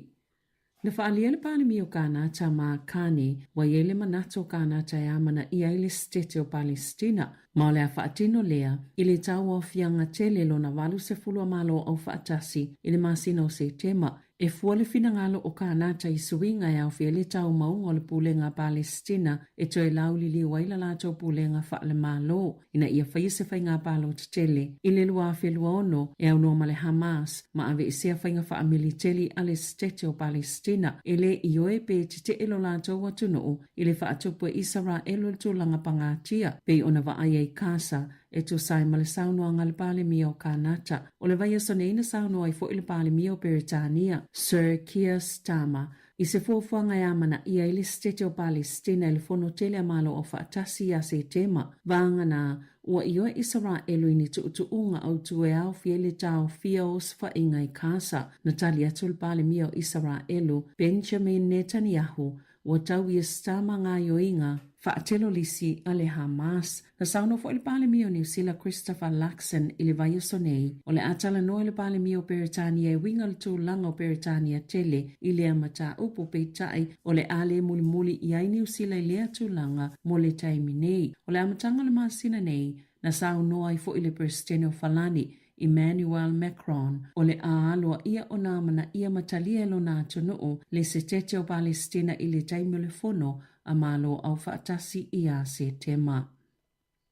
Na faaalia le Palemia o Kanata Mark Carney ua i ai le manatu o Kanata e amanaia ai le Setete o Palesitina ma o le a faatino lea i le tauaofiaga tele lona 80 a Malo Aufaatasi i le masina o Setema E fua le finagalo o Kanata i suiga e aofia ai le taumauga o le Pulega a Palesitina e toe lauliliu ai la latou pulega faale-Malo ina ia faia se faiga palota tele i le 2026 e aunoa ma le Hamas ma aveesea faiga faamiliteli a le Setete o Palesitina e le ioe pe tetee lo latou atunuu i le faatupu e Isaraelu i le tulaga pagatia pei ona vaai ai Kasa e tusa ai ma le saunoaga a le Palemia o Kanata. O le vaiaso nei na saunoa ai foi le Palemia o Peretania, Sir Keir Starmer, i se fuafuaga e amanaia ai le Setete o Palesitina i le Fono Tele a Malo Aufaatasi ia Setema, vagana ua ioe Isaraelu i ni tuutuuga autu e aofia ai le taofia o osofaiga i Kasa. Na tali atu le Palemia o Isaraelu, Benjamin Netanyahu, Ua tau ia Starmer gaoioiga faatelolisi a le Hamas. Na saunoa foi le Palemia o Niu Sila Christopher Luxon i le vaiaso nei, o le a talanoa i le Palemia o Peretania e uiga le tulaga o Peretania tele i lea mataupu, peitai o le a le mulimuli i ai Niu Sila i lea tulaga mo le taimi nei. O le amataga o le masina nei, Na saunoa ai foi le Peresetene o Falani, Emmanuel Macron, o le a aloaia ona amanaia ma talia e lona atunuu le Setete o Palesitina i le taimi o le Fono a Malo Aufaatasi ia Setema.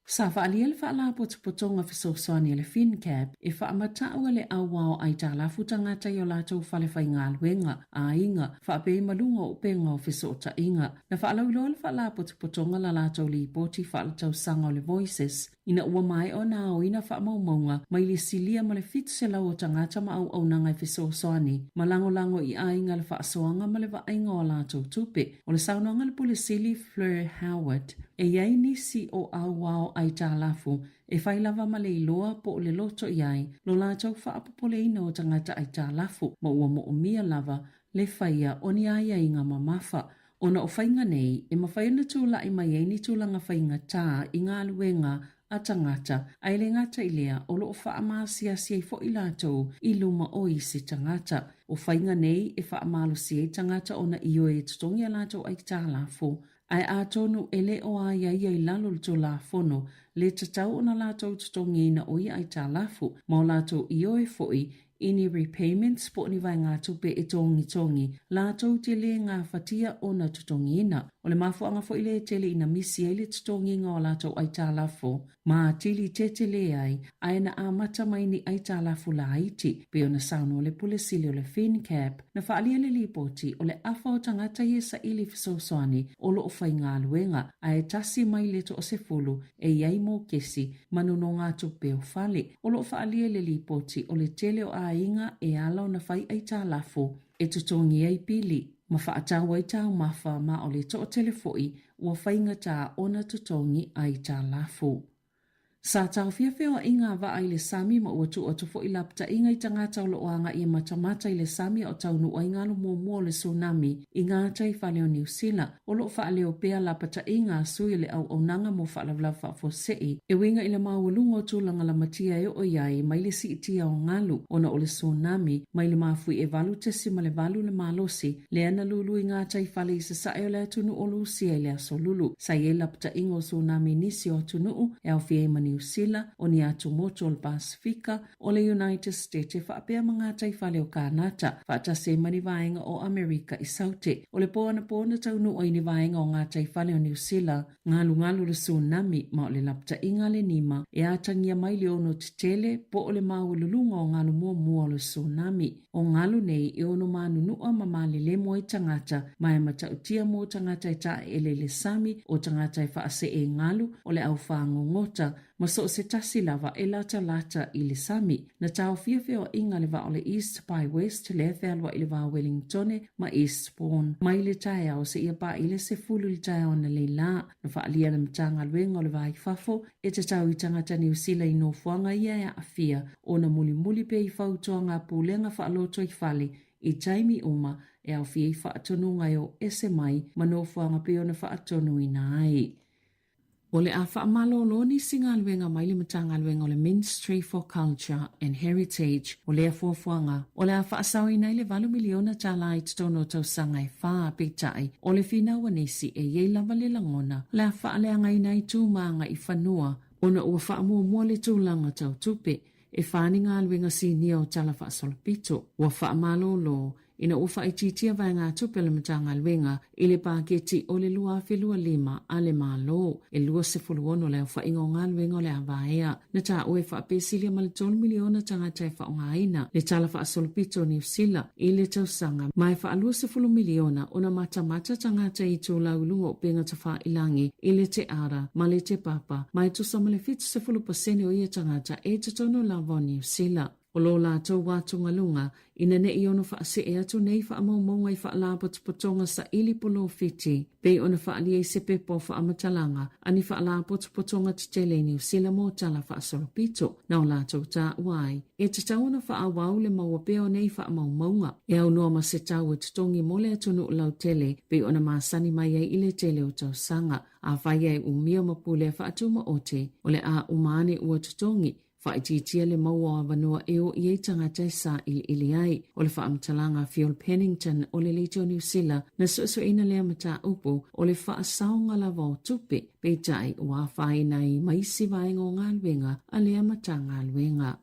Sa faaalia le Faalapotopotoga Fesoasoani a le FinCap e faamatau e le auao aitalafu tagata i o latou fale faigaluega, aiga, faapea i ma luga o upega o fesootaiga. Na faalauiloa le Faalapotopotoga la latou lipoti faaletausaga o le Voices ina ua maea ona aoina faamaumauga mai le silia ma le 700 o tagata ma auaunaga e fesoasoani ma lagolago i aiga le faasoaga ma le vaaiga o a latou tupe. O le saunoaga a le Pule Sili Fleur Howard, e i ai nisi o auao aitalafu e fai lava ma le iloa po o le loto i ai lo latou faapopoleina o tagata aitalafu ma ua moomia lava le faia o ni aiaiga mamafa. Ona o faiga nei, e mafai ona tulai mai ai ni tulaga faigata i galuega a tagata, ae le gata i lea, o lo o faamaasiasi ai foi latou i luma o isi tagata. O faiga nei e faamalosi ai tagata ona ioe e totogi a latou aitalafu, ae atonu e le o aiaia i lalo o le Tulafono le tatau ona latou totogiina o ia aitalafu, ma o latou ioe foi i ni repayments po o ni vaegatupe e togitogi latou te lē gafatia ona totogiina. O le mafuaaga foi lea e tele ina misi ai le totogiga o a latou aitalafu ma atili tetelē ai ae na amata mai ni aitalafu laiti, pei ona saunoa le Pule Sili o le FinCap. Na faaalia le lipoti, o le afa o tagata ia e saili fesoasoani o lo o faigaluega, ae tasi mai le toasefulu e i ai mokesi ma nonogatupe o fale. O lo o faaalia i le lipoti, o le tele o aiga e ala ona fai aitalafu e totogi ai pili ma faatau ai taumafa ma o le toatele foi ua faigata ona totogi aitalafu. Sa taofia feoaiga a vaa i le sami ma ua tuu atu foi lapataiga i tagata o lo o agai e matamata i le sami a o taunuu ai galu muamua o le tsunami i gatai fale o Niu Sila. O lo o faaleo pea lapataiga a sui o le auaunaga mo faalavelave faafuasei e uiga i le maualuga o tulaga lamatia e oo i ai mai le siitia o galu ona o le tsunami mai le mafuie 8.8 le malosi lea na lulu i gatai fale i sasae o le atunuu o Lusia i le Aso Lulu. Sa i ai lapataiga o tsunami i nisi o atunuu e aofia ai ma Niu Sila, o ni atumotu o le Pasefika, o le United States e faapea ma gatai fale o Kānata, faatasi ai ma ni vaega o Amerika i Saute. O le po anapō na taunuu ai ni vaega o gatai fale o Niu Sila, galugalu le tsunami ma o le lapataiga a le nima e atagia mai le ono tetele po o le maualuluga o galu muamua o le tsunami. O galu nei e ono manunua ma malelemo ai tagata ma e matautia mo tagata e taeele i le sami, o tagata e faasee galu, o le au fagogota. ma so o se tasi lava e latalata i le sami. Na taofia feoaiga a le vaa o le East by West lea e fealuai i le va o Wellingtone ma Eastbourne mai le taeao seia pa'i le 10 i le taeao analeila. Na faaalia le Matagaluega o le Va i Fafo e tatau i tagata Niu Sila i nofoaga ia e aafia ona mulimuli pea i fautuaga a pulega faalotoifale i taimi uma e aofia ai faatonuga e o ese mai ma nofoaga pei ona faatonuina ai. O le a faamalolo nisi galuega mai le Matagaluega o le Ministry for Culture and Heritage. O lea fuafuaga, o le a faasaoina ai le $8 miliona i totonu o tausaga e fa, peitai, o le finau a nisi e i ai lava le lagona o le a faaleagaina ai tu ma agaifanua ona ua faamuamua le tulaga tau tupe e fa ni galuega sinia o Tala Faasolopito. Ua faamalolo ina ua faaitiitia vaegatupe a le Matagaluega i le paketi o le 2025 a le Malo, e 26 le aofaiga o galuega o le a vaea. Na taua e faapesilia ma le $3 miliona tagata e faaaogaina le Tala Faasolopito o Niu Sila i le tausaga, ma e faa-20 miliona ona matamata tagata i itulau i luga o upega tafailangi i le Te Ara ma le Te Papa, ma e tusa ma le 70% o ia tagata e i totonu lava o Niu Sila. O lo latou atugaluga, ina ne i ono faasee atu nei faamaumauga i faalapotopotoga saili polofiti, pei ona faaalia i se pepa o faamatalaga a ni faalapotopotoga tetele i Niu Sila mo tala faasolopito na o latou taua ai, e tatau ona faaauau le maua pea o nei faamaumauga e aunoa ma se tau e totogi mo le atunuu lautele pei ona masani mai ai i le tele o tausaga. Afai e umia ma pulea faatumaote, o le a uma ane ua totogi Faaitiitia le maua o avanoa e o i ai tagata e sailiili ai. O le faamatalaga a Phil Pennington o le Leitio Niu Sila na suesueina lea mataupu o le faasaoga lava o tupe, peitai ua afaina ai ma isi vaega o galuega a lea Matagaluega.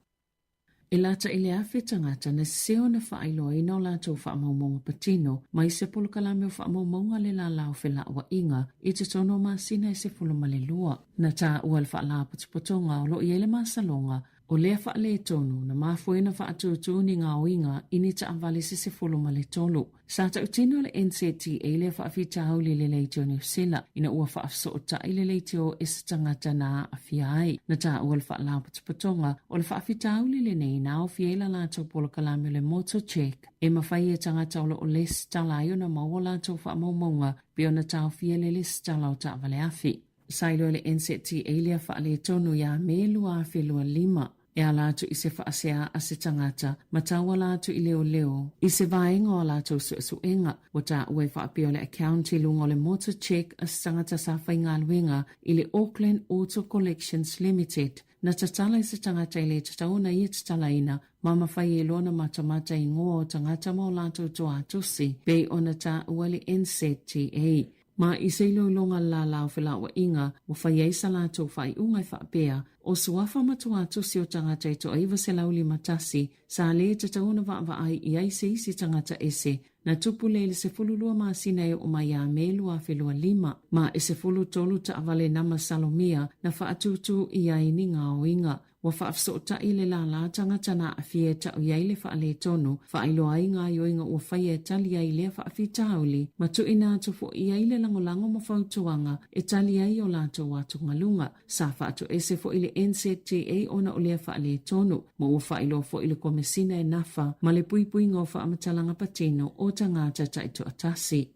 E lata i le 1,000 tagata na sese ona faailoaina o latou faamaumauga patino mai se polokalame o faamaumauga a le lala o felauaiga i totonu o masina e 12. Na taua le faalapotopotoga o lo o i ai le masaloga o lea faaletonu na mafua ai ona faatūtū ni gaoiga i ni taavale se 13. Sa tautino le NZTA lea faafitauli i le leitio Niu Sila ina ua faafesootai le leitio e se tagata na aafia ai. Na taua le faalapotopotoga o le faafitauli lenei na aofia ai la latou polokalame o le Motor Check e mafai e tagata o lo o lesitala ai ona maua latou faamaumauga pei ona taofia le lesitala o taavale afi. Sa iloa e le NZTA lea faaletonu ia Me 2025 e ala atu i se faasea a se tagata ma tauala atu i leoleo i se vaega o a latou suesuega. Ua taua e faapea o le account i luga o le motor check a se tagata sa faigaluega i le Auckland Auto Collections Limited na tatala i se tagata e le tatau ona ia tatalaina ma mafai ai loa ona matamata igoa o tagata ma o latou toatusi pei ona taua le NZTA. Ma i se iloiloga lala o felauaiga, ua fai ai sa latou faaiuga e faapea, o suafa ma tuatusi o tagata e toa 951 sa lē tatau ona vaavaai i ai se isi tagata ese na tupu lea i le 12 masina e oo mai ia Me 2025, ma e 13 taavale na masalomia na faatūtū i ai ni gaoiga. Ua faafesootai le lālā tagata na aafia e tau i ai le faaletonu, faailoa ai gaoioiga ua faia e tali ai lea faafitauli, ma tuuina atu foi i ai le lagolago ma fautuaga e tali ai o latou atugaluga. Sa faatoese foi le NZTA ona o lea faaletonu, ma ua faailoa foi le Komesina e nafa ma le puipuiga o faamatalaga patino o tagata taitoatasi.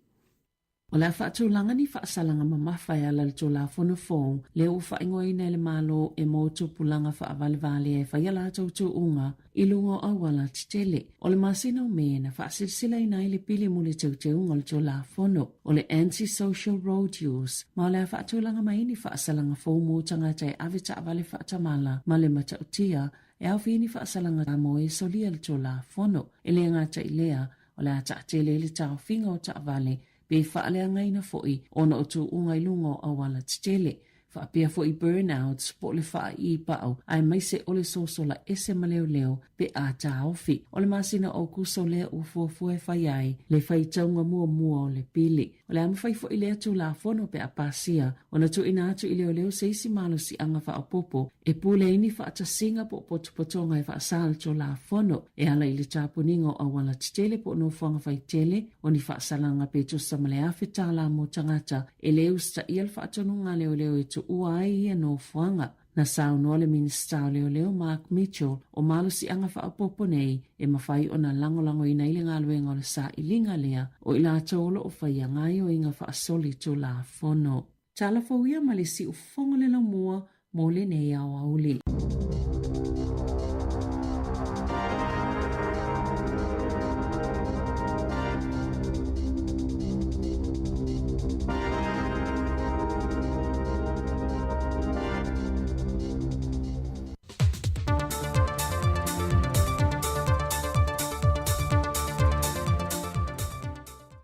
O le a faatulaga ni faasalaga mamafa e ala i le Tulafono fou lea ua faaigoaina e le Malo e mo tupulaga faavalevalea e fai a latou tuuga i luga o auala tetele. O le masina o Me na faasilasilaina ai le pili mo le teuteuga o le Tulafono o le Anti-Social Road Use ma o le a faatulaga mai ni faasalaga fou mo tagata e ave taavale faatamala ma le matautia e aofia ni faasalaga mo e solia le Tulafono. E le gata i lea, O le a taatele ai le taofiga o taavale pe faaleagaina foi ona o tuuga i luga o auala tetele, faapea foi burnouts po o le faaiipau aemaise o le sosola ese ma leoleo pe a taofi. O le masina o Aokuso lea ua fuafua e fai ai le faitauga muamua o le pili. O le a mafai foi lea Tulafono pe a pasia ona tuuina atu i leoleo se isi malosiaga faaopoopo e pule ai ni faatasiga po o potopotoga e faasa le Tulafono e ala i le tapuniga o auala tetele po o nofoaga faitele o ni faasalaga pe tusa ma le $1,000 mo tagata e le usitaia le faatonuga a leoleo e tuua ai ia nofoaga. Na saunoa le Minisita o Leoleo Mark Mitchell o malosiaga faaopoopo nei e mafai ona lagolagoina ai le galuega o le sailiga lea o i latou o lo o faia gaoioiga faasolitulafono. Tala fou ia ma le siufofoga o le laumua mo lenei aoauli.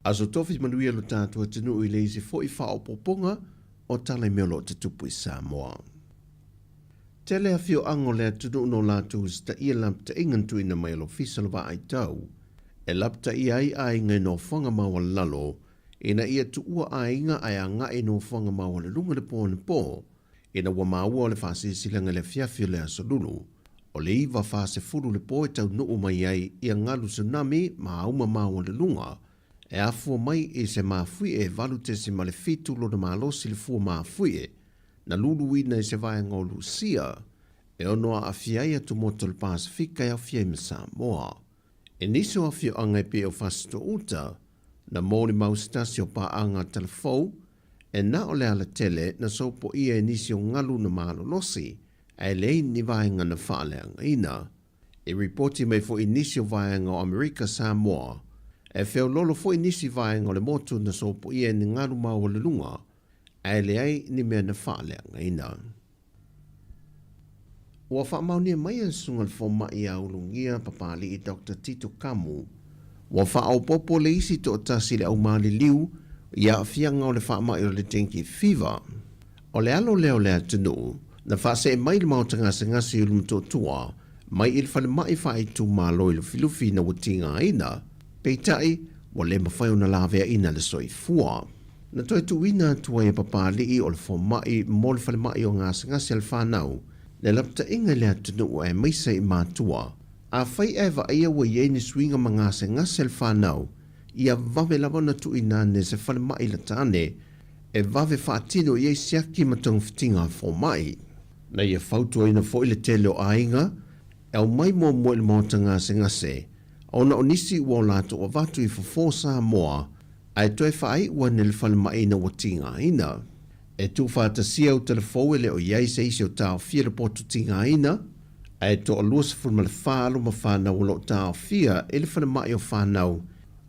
Aso Tofi manuia lo tatou atunuu i le isi foi faaopoopoga o tala i mea o lo o tutupu i Samoa. Tele afioaga o le atunuu no latou usitaia lapataiga na tuuina mai e le Ofisa o le Vaai Tau e lapataia ai aiga i nofoaga maualalalo ina ia tuua aiga ae agai i nofoaga maualuluga le po anapo ina ua maua o le faasilasilaga i le afiafi o le Aso Lulu o le 9:40 le po e taunuu mai ai ia galu tsunami ma auma maualuluga e afua mai i se mafuie e 8.7 lona malosi le fua mafuie na luluina i se vaega o Lusia e ono aafia ai atumotu o le Pasefika e aofia ai ma Samoa. I nisi o afioaga e pei o Fasitoouta, na molimau se tasi o paaga talafou e na o le alatele na sopoia e nisi o galu na malolosi ae leai ni vaega na faaleagaina. I ripoti mai foi nisi o vaega o Amerika Samoa, e feololo foi nisi vaega o le motu na sopoia e ni galu maualuluga ae leai ni mea na faaleagaina. Ua faamaonia mai e le Susuga i le Fomai ia Ulugia Papali'i Doctor Tito Kamu, ua faaopoopo le isi toatasi i le aumaliliu i aafiaga o le faamai o le dengue fever. O le alo lea o le atunuu, na faasee mai i le maota gasegase i Ulumotootua mai i le falemai faaitumalo i Lufilufi ina ua tigaina, peitai, ua le mafai ona laveaina le soifua. Na toe tuuina atu ai e Papali'i o le fomai mo le falemai o gasegase a le fanau le lapataiga i le atunuu aemaise i matua. Afai ae vaaia ua i ai ni suiga ma gasegase a le fanau, ia vave lava ona tuuina ane se falemai lata ane e vave faatino i ai siaki ma togafitiga a fomai. Na ia fautuaina foi le tele o aiga e aumai muamua i le maota gasegase ona o nisi ua o latou avatu i fofo Samoa ae toe faaiu ane le falemai ina ua tigaina. E tuufaatasia utalafou e le o i ai se isi o taofia le potu tigaina, ae toa 24 alo ma fanau o lo o taofia i le falemai o fanau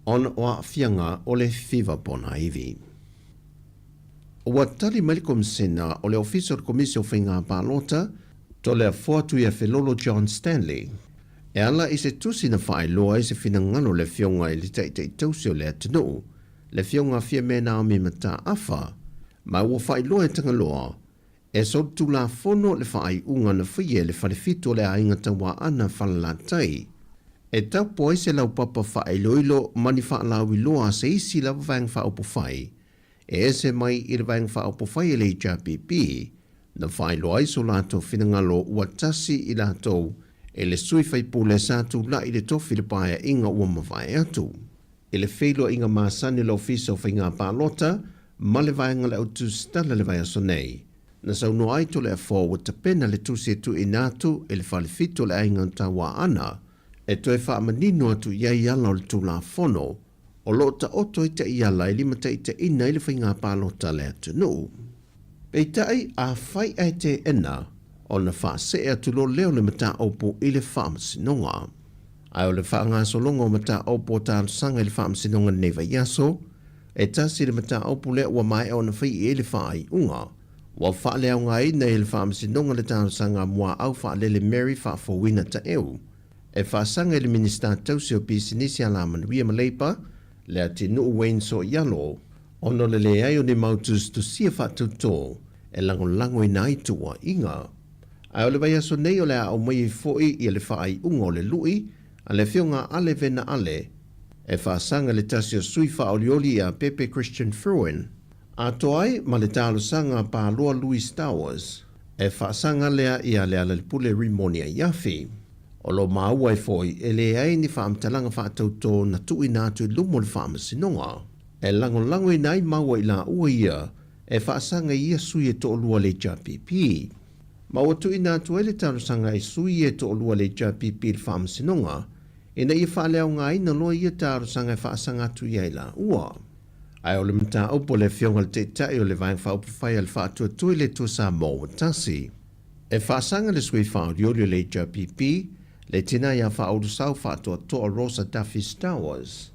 ona o aafiaga o le fiva ponaivi. Ua tali mai le Komisena o le Ofisa o le Komisi o Faiga Palota, Toleafoa Tuiafelolo John Stanley, E ala i se tusi na faailoa ai se finagalo o le Afioga i le Taitai Tausi o le atunuu, le Afioga Fiame Naomi Mataafa, ma ua faailoa e Tagaloa, e solitulafono le faaiuga na faia e le Falefitu o le Aiga Tauaana Falelatai, e tapo ai se laupapa faailoilo ma ni faalauiloa a se isi lava Vaega Faaupufai e ese mai i le Vaega Faaupufai a le HRPP, na faailoa ai so latou finagalo ua tasi i latou e le sui faipule sa tulai i le tofi i le paeaiga ua mavae atu. I le feiloaiga masani o le Ofisa o Faiga Palota ma le Vaega o le Autusitala i le vaiaso nei, na saunoa ai Toleafoa ua tapena le tusi e tuuina atu i le Falefitu o le Aiga Tauaana e toe faamanino atu i ai ala o le Tulafono o lo o taoto ai taiala e limataitaiina ai le faiga palota a le atunuu. Peitai, afai ae teena ona faasee atu loa lea o le mataupu i le Faamasinoga. Ae o le faagasologa o mataupu o talosaga i le Faamasinoga i lenei vaiaso, e tasi le mataupu lea ua maea ona fai i ai le faaiuga. Ua faaleaogaina e le Faamasinoga le talosaga a Muaau Faalele Mary Faafouina Taeu e faasaga i le Minisita Tausi o Pisinisi Alamanuia ma Leipa, Leatinuu Wayne Soialo, ona o le leai o ni mau tusitusia faatautō e lagolagoina ai tuuaiga. Ae o le vaiaso nei o le a aumai ai foi ia le faaiuga o le lui a le Afioga a Ale Vena Ale e faasaga i le tasi o sui faaolioli ia Pepe Christian Fruin, atoa ai ma le talosaga a Paloa Louis Towers e faasaga lea ia Lealailepule Rimoni Aiafi. O lo o maua ai foi e leai ni faamatalaga faatautō na tuuina atu i luma o le Faamasinoga. E lagolagoina ai maua i laua ia e faasaga i ia sui e toalua o le HRPP. Ma ua tuuina atu ai le talosaga i sui e toalua o le HRPP i le Faamasinoga ina ia faaleaogaina loa ia talosaga e faasaga atu i ai laua. Ae o le mataupu a le Afioga i le Taitai o le Vaega Faaupufai a le Faatuatua i le Atua Samoa ua tasi. E faasaga le sui faaolioli o le HRPP, le tina ia Faaulusau Faatoatoa Rosa Duffy Stowers.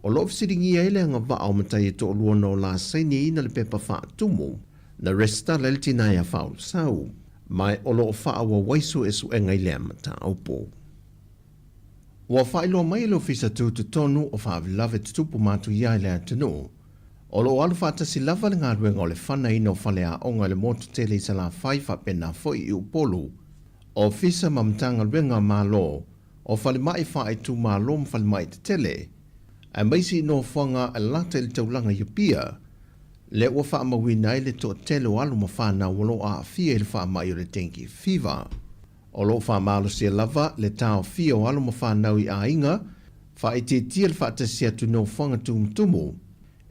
O lo o fesiligia ai le agavaa o matai e toalua na o la sainiina le pepa faatumu na resitala ai le tina ia Faaulusau, ma o lo o faaauau ai suesuega i lea mataupu. Ua faailoa mai e le Ofisa Tutotonu o Faalavelave Tutupu Matuia i le atunuu, o lo o alu faatasi lava le galuega o le fanaina o faleaoga i le motu tele i Salafai faapena foi i Upolu. Ofisa ma Matagaluega a Malo, o falemai faaitumalo ma falemai tetele, aemaise i nofoaga lata i le taulaga i Apia, lea ua faamauina ai le toatele o alo ma fanau o lo o aafia i le faamai o le dengue fever. O lo o faamalosia lava le taofia o alo ma fanau i aiga, faaitiitia le faatasi atu i nofoaga tumutumu,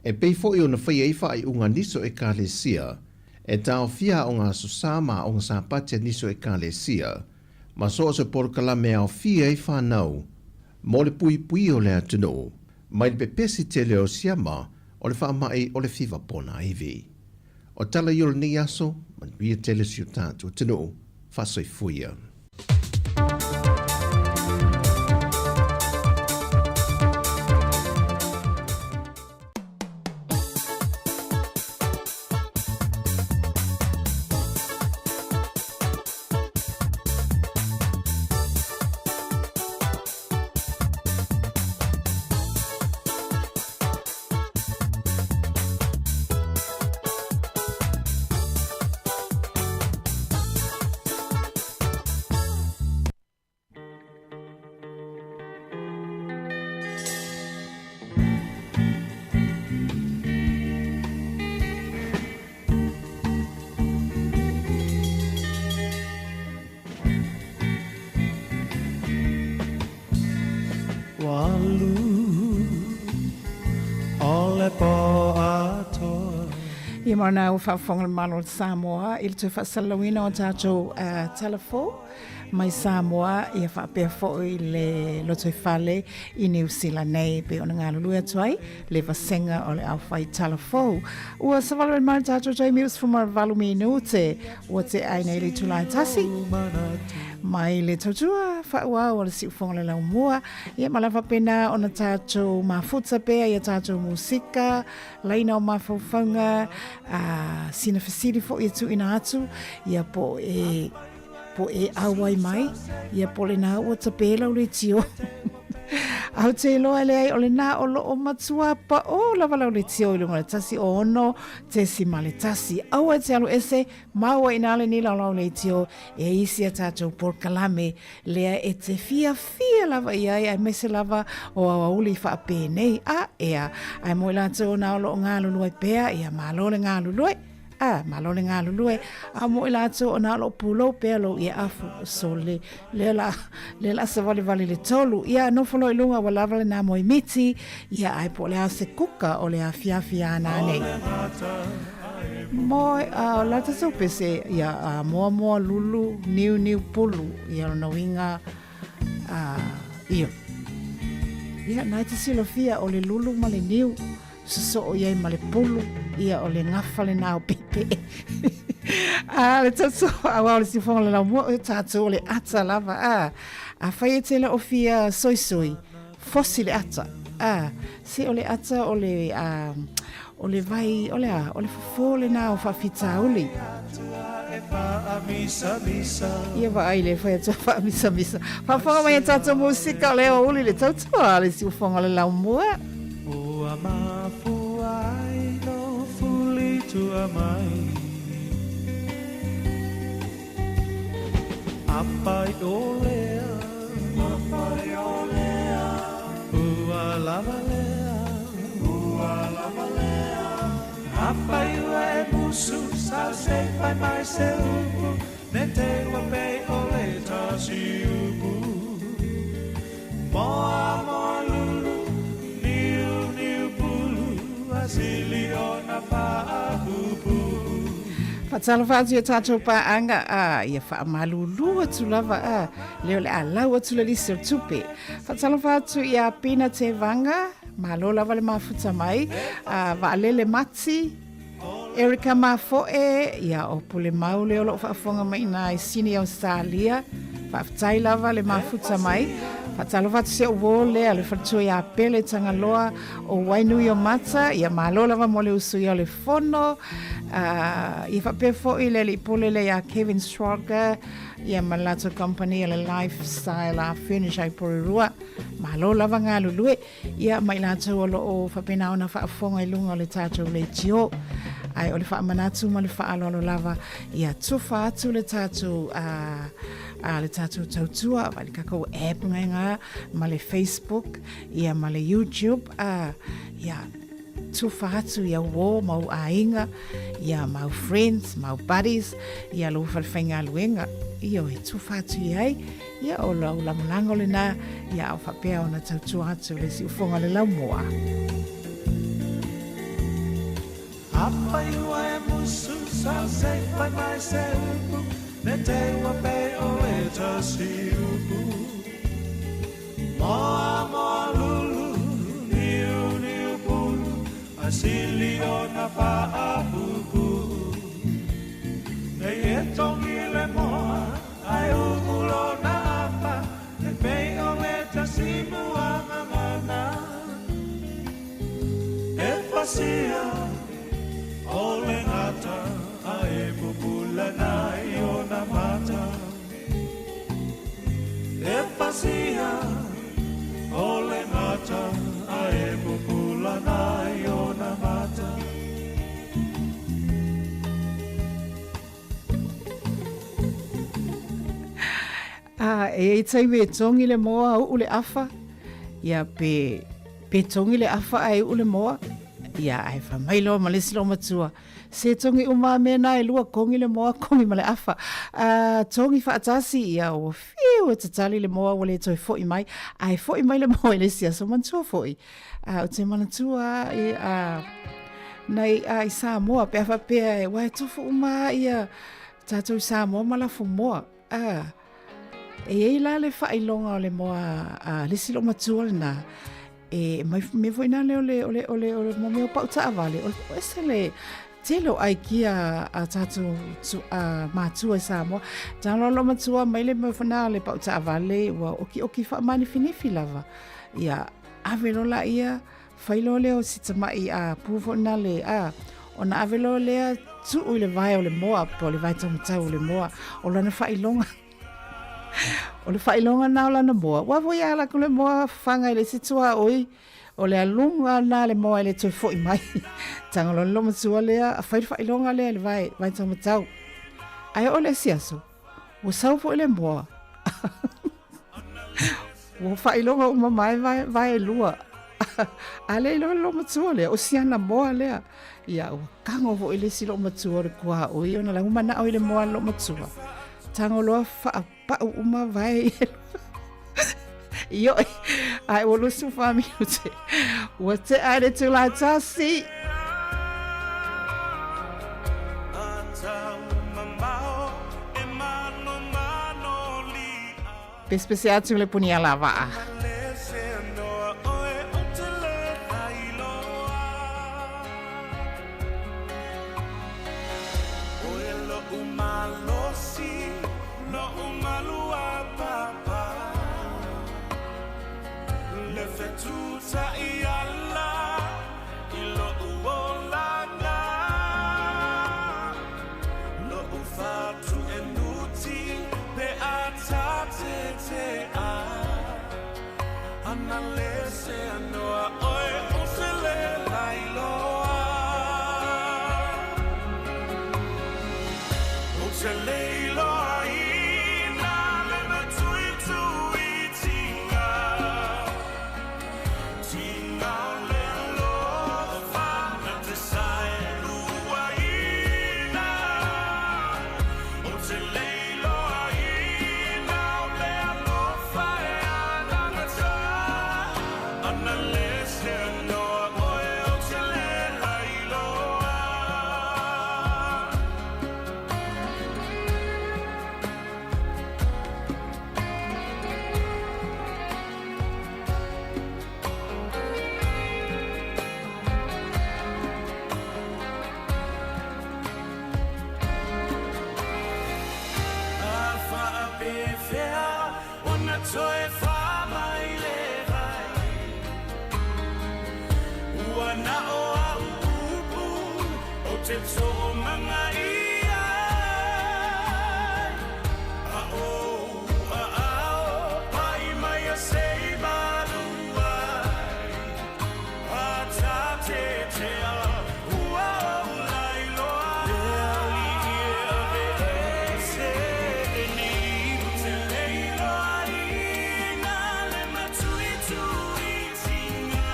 e pei foi ona faia ai faaiuga a nisi o Ekalesia e taofia aoga Aso Sa ma aoga Sapati a nisi o Ekalesia, ma so o se polokalame e aofia ai fanau mo le puipuia o le atunuu mai le pepesi tele o siama o le faamai o le fiva ponaivi. O tala ia o lenei aso, manuia tele si o tatou atunuu, faasoifuia. Ia ma ona ua faafofoga le Malo o Samoa i le toe faasalalauina o tatou tala fou mai Samoa ia faapea foi le lotoifale i Niu Sila nei pei ona galulue atu ai le vasega o le aufai tala fou. Ua savali mai le tatou taimi 18 minute ua tea ai nei le itula e tasi mai le tautua faaauau o le siufofoga o le laumua ia ma le faapena ona tatou mafuta pea ia tatou musika laina o mafaufauga a sina fesili foi e tuuina atu ia po e po e auai mai ia po lena ua tape lau leitio Au te iloa leai o lena o loo matua paʻō lava lau leitio i luga o le 106.1. Aua e te alu ese, maua i nā le nila o lau leitio e isi a tatou polokalame lea e te fiafia lava i ai aemaise lava o aoauli faapenei. A ea, ae mo i latou na o loo galulue pea, ia malo le galulue. A, malo le galulue. A mo i latou o na o loo pulou pea lou ie afu sole. Lea la, lea la savalivali le tolu. Ia, nofo loa i luga ua lava lena moemiti. Ia, ae po o le a se kuka o le afiafi a nanei. Mo, a, o la tatou pese, ia, a, moa moa lulu, niu niu pulu. Ia, lona uiga, a, ia. Ia, na e te silafia o le lulu ma le niu. Sosoo i ai ma le pulu, ia o le gafa lena o pepe. A le tatou auao le siufofoga o le laumua, o tatou o le ata lava. A, afai e te le o fia soisoi, fosi le ata. A, se o le ata o le, a, o le vai, o le a, o le fofo lena o faafitauli. Ia vaai le fai atu faamisamisa. Faafofoga mai e tatou musika o le aoauli le tautua a le siufofoga o le laumua. Ua mafua ai lou fuli tua mai Apai o lea Apai o lea Ua lava lea Ua lava lea Afai ua e musu sa se fai mai se upu Ne te ua pei o le tasi upu Moa moa lulu niu niu pulu a sili ona faapupu. Faatalofa atu i a tatou paaga, a ia faamalulu atu lava, a lea o le a lau atu le lisi o le tupe. Faatalofa atu ia Pina Tevaga, malo lava le mafuta mai, a Vaalele Mati, Erica Mafoe, ia o Pule Mau lea o lo o faafofoga mai ina i Sydney, Australia. Faafetai lava le mafuta mai. Faatalofa atu si ou uo lea, le faletua ia Pele Tagaloa o Wainuiomata, ia malo lava mo le usuia o le fono. Ia faapea foi le alii pule lea ia Kevin Schroger, ia ma le latou company o le Lifestyle Furniture i Porirua. Malo lava galulue. Ia, ma i latou o lo o faapena ona faafofoga i luga o le tatou leitio. Ae o le faamanatu ma le faaaloalo lava, ia tufa atu le tatou, le tatou tautua, vai le kakou app ngai ngā, ma le Facebook, ia ma le YouTube, ia tufa atu i au uō ma ou aiga, ia ma au friends, ma au buddies, ia lou falefaigaluega, ioe, tufa atu i ai, Ia, o lau lagolago lena, ia a o faapea ona tautua atu le siufoga o le laumua. Afai ua e musu sa se fai mai se upu Ne te ua pe o le tasi upu Moa moa lulu niu niu pulu A sili o na faapupu Nei e tongi le moa Ae uu lona afa e pei o le tasi muagagana E pasia o le gata ae pupula nai ona mata E pasia o le gata ae pupula nai ona mata. A e i ai taimi e togi le moa uu le afa, ia pe, pe togi le afa ae uu le moa, ia ae fai mai loa ma le isi loomatua, se togi uma a mea na e lua, kogi le moa, kogi ma le afa. A togi faatasi, ia ua fiu e tatali le moa ua le toe foi mai, ae foi mai le moa i le isi aso manatua foi. A ou te manatua i a nai a i Samoa pe a faapea e aua e tofu uma lava ia tatou i Samoa ma lafumoa. A e i ai la le faailoga o le moa a le isi loomatua lena e mai mea foi na lea o le o le o le o le mea o pau taavale o le ese le tele o aikia a tatou a matua i Samoa. Tago loa loomatua mai le mea foi na le pau taavale ua okioki faamaanifinifi lava. Ia ave loa laia, fai loa lea o si tamaʻi a pu foi lena le a, ona ave loa lea tuu i le vae o le moa po o le vae taumatau o le moa, o lana faailoga. O le faailoga lena o lana moa. Ua foi a ala atu le moa fafaga i le isi tuaoi, o le aluga lena le moa e le toe foi mai. Tago loa le loomatua lea, fai le faailoga lea i le vae, vae taumatau. Ae oo i le isi aso, Ua sau foi le moa. Ua faailoga uma mai vae, vae lua. A le iloa le loomatua lea, o siana moa lea. Ia, ua kago foi le isi loomatua o le kuaoi ona la ua manao i le moa a le loomatua. Tago loa faapau uma vae ia e lua. Ioe, ae ua 24 minute. Ua tea i le itula e tasi. Pesepese atu le puni ala vaa. te toʻamaga ia a ou aao pai mai a sei malu ai a tatetea ua ou lailoa le alii e aveese lenei ou te leiloaina le matuituitiga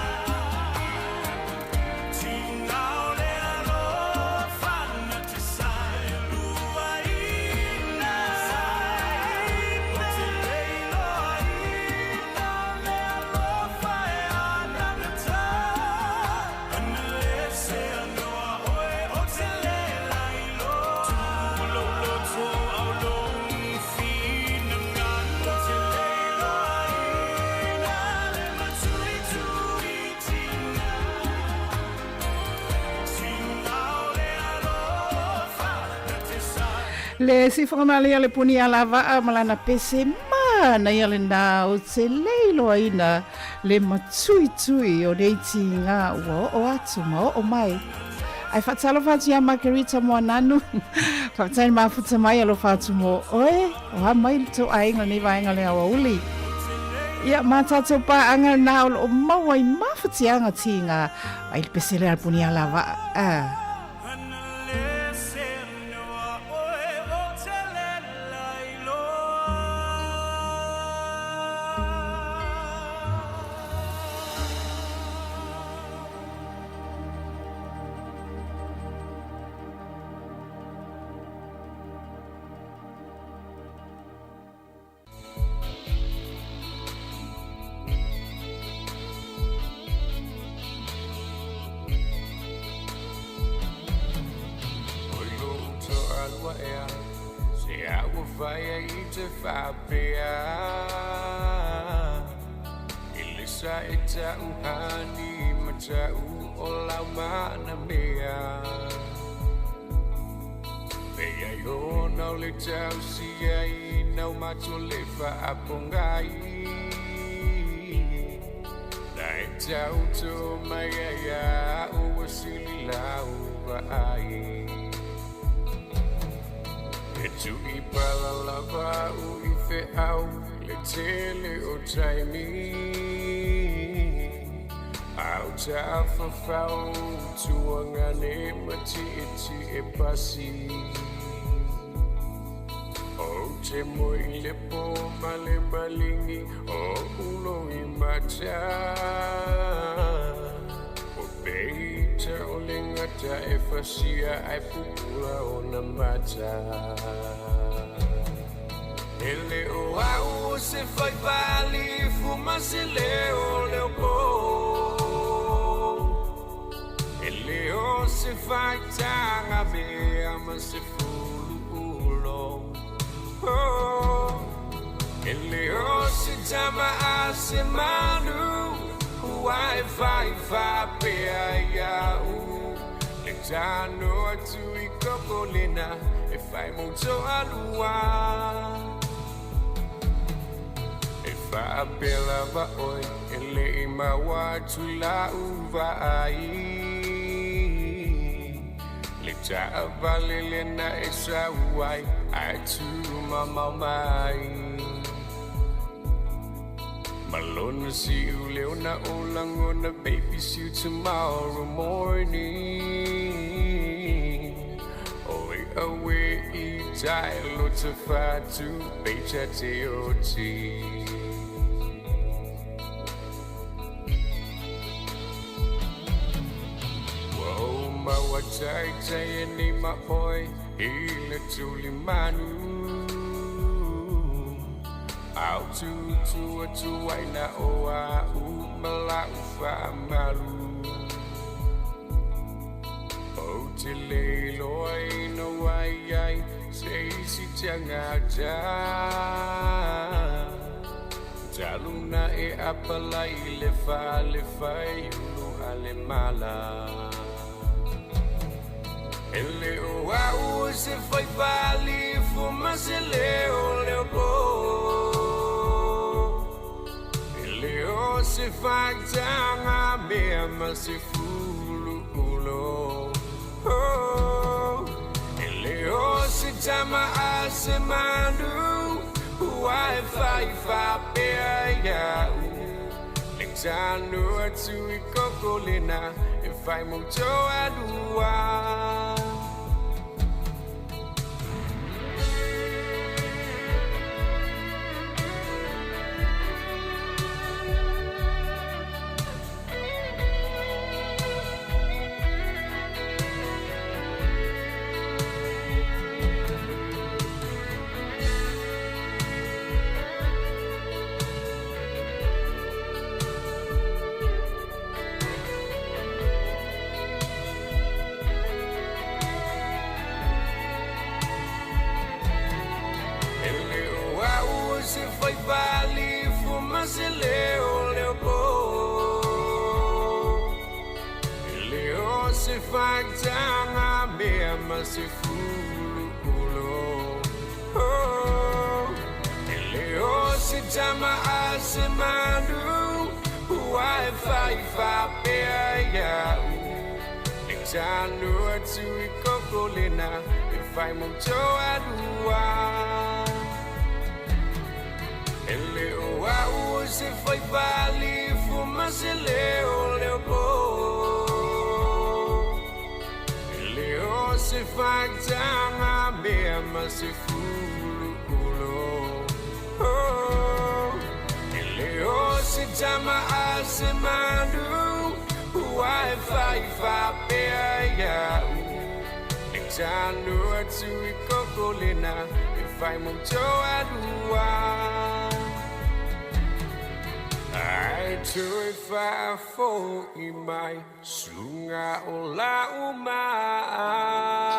tiga o le alofa na te saeluaina ou te leiloaina le alofa e anagata ana le se anoa oe o te le lailoa tuulou au lou finagalo o te leiloaina le matuituitiga tiga o le alofa na te sae Le sifoga le puni alavaa ma lana pese manaia lenā o te leiloaina le matuitui o nei tiga ua oo atu ma oo mai. Ae faatalofa atu iā Margarita Moananu. Faafetai le mafuta mai alofa atu mo oe. O a mai le tou aiga lenei vaega o le aoauli. Ia ma tatou paaga lenā o loo maua i mafatiaga tiga ai le pese lea a le puni alavaa. Ah. Ana le se anoa oe o te le lailoa. O lou toalua ea se ua faia i te faapea i le sa e ta'u hani ma ta'u o lau mana mea Pei ai ona o le tausia i nau mato le faapogai Na e tau to mai ai a'u ua sili lau vaai E tui pala lava a'u i fe'au le tele o taimi Au tafafao tuagane ma ti'eti'e pasi Ou te moe i le pō ma le maligi o ulo i mata O peita o le gata e fasia ae pupula ona mata E le o a'u o se fai faalifu ma se leo leopo E le o se faitaga mea ma se fuluulo oh. E le o se tama a se manu ua e fai faapea ia'u Le tano atu i kokolena e fai mo toalua E faapea lava oe e le'i maua atu la'u vaai Le taavale lena e sau ai ae tumamao mai Malona siu leo na o lagona baby see you tomorrow morning Oi awe i tai lo te fatu peita te oti Ua ou maua taitai e nei ma oe i le tulimanu Au tutu atu ai na o a'u ma la'u faamalu Ou te leiloaina ai ai se isi tagata Talu na e apalai le fale fai ulu a le mala E le o a'u o se fai faalifu ma se leo leopo E le o se faitaga mea ma se fuluulo oh. tama a se manu Ua e fai faapea ia'u Le tanu atu i koko lena E fai mo toalua. E le o au o se fai faalifu ma se leo leo po. E le o se faitaga mea ma se fuluulo. Oh, e le o se tama a se manu ua e fai faapea ia'u Le tanu atu i koko lena e fai mo toalua. E le o au o se fai faalifu ma se leo leo po. E le o se faitaga mea ma se fuluulo. Oh, e le o se tama a se manu ua e fai faapea ia'u Le tanu atu i koko lena e fai mo toalua. Ai toe faafo'i mai suga o la'u maa.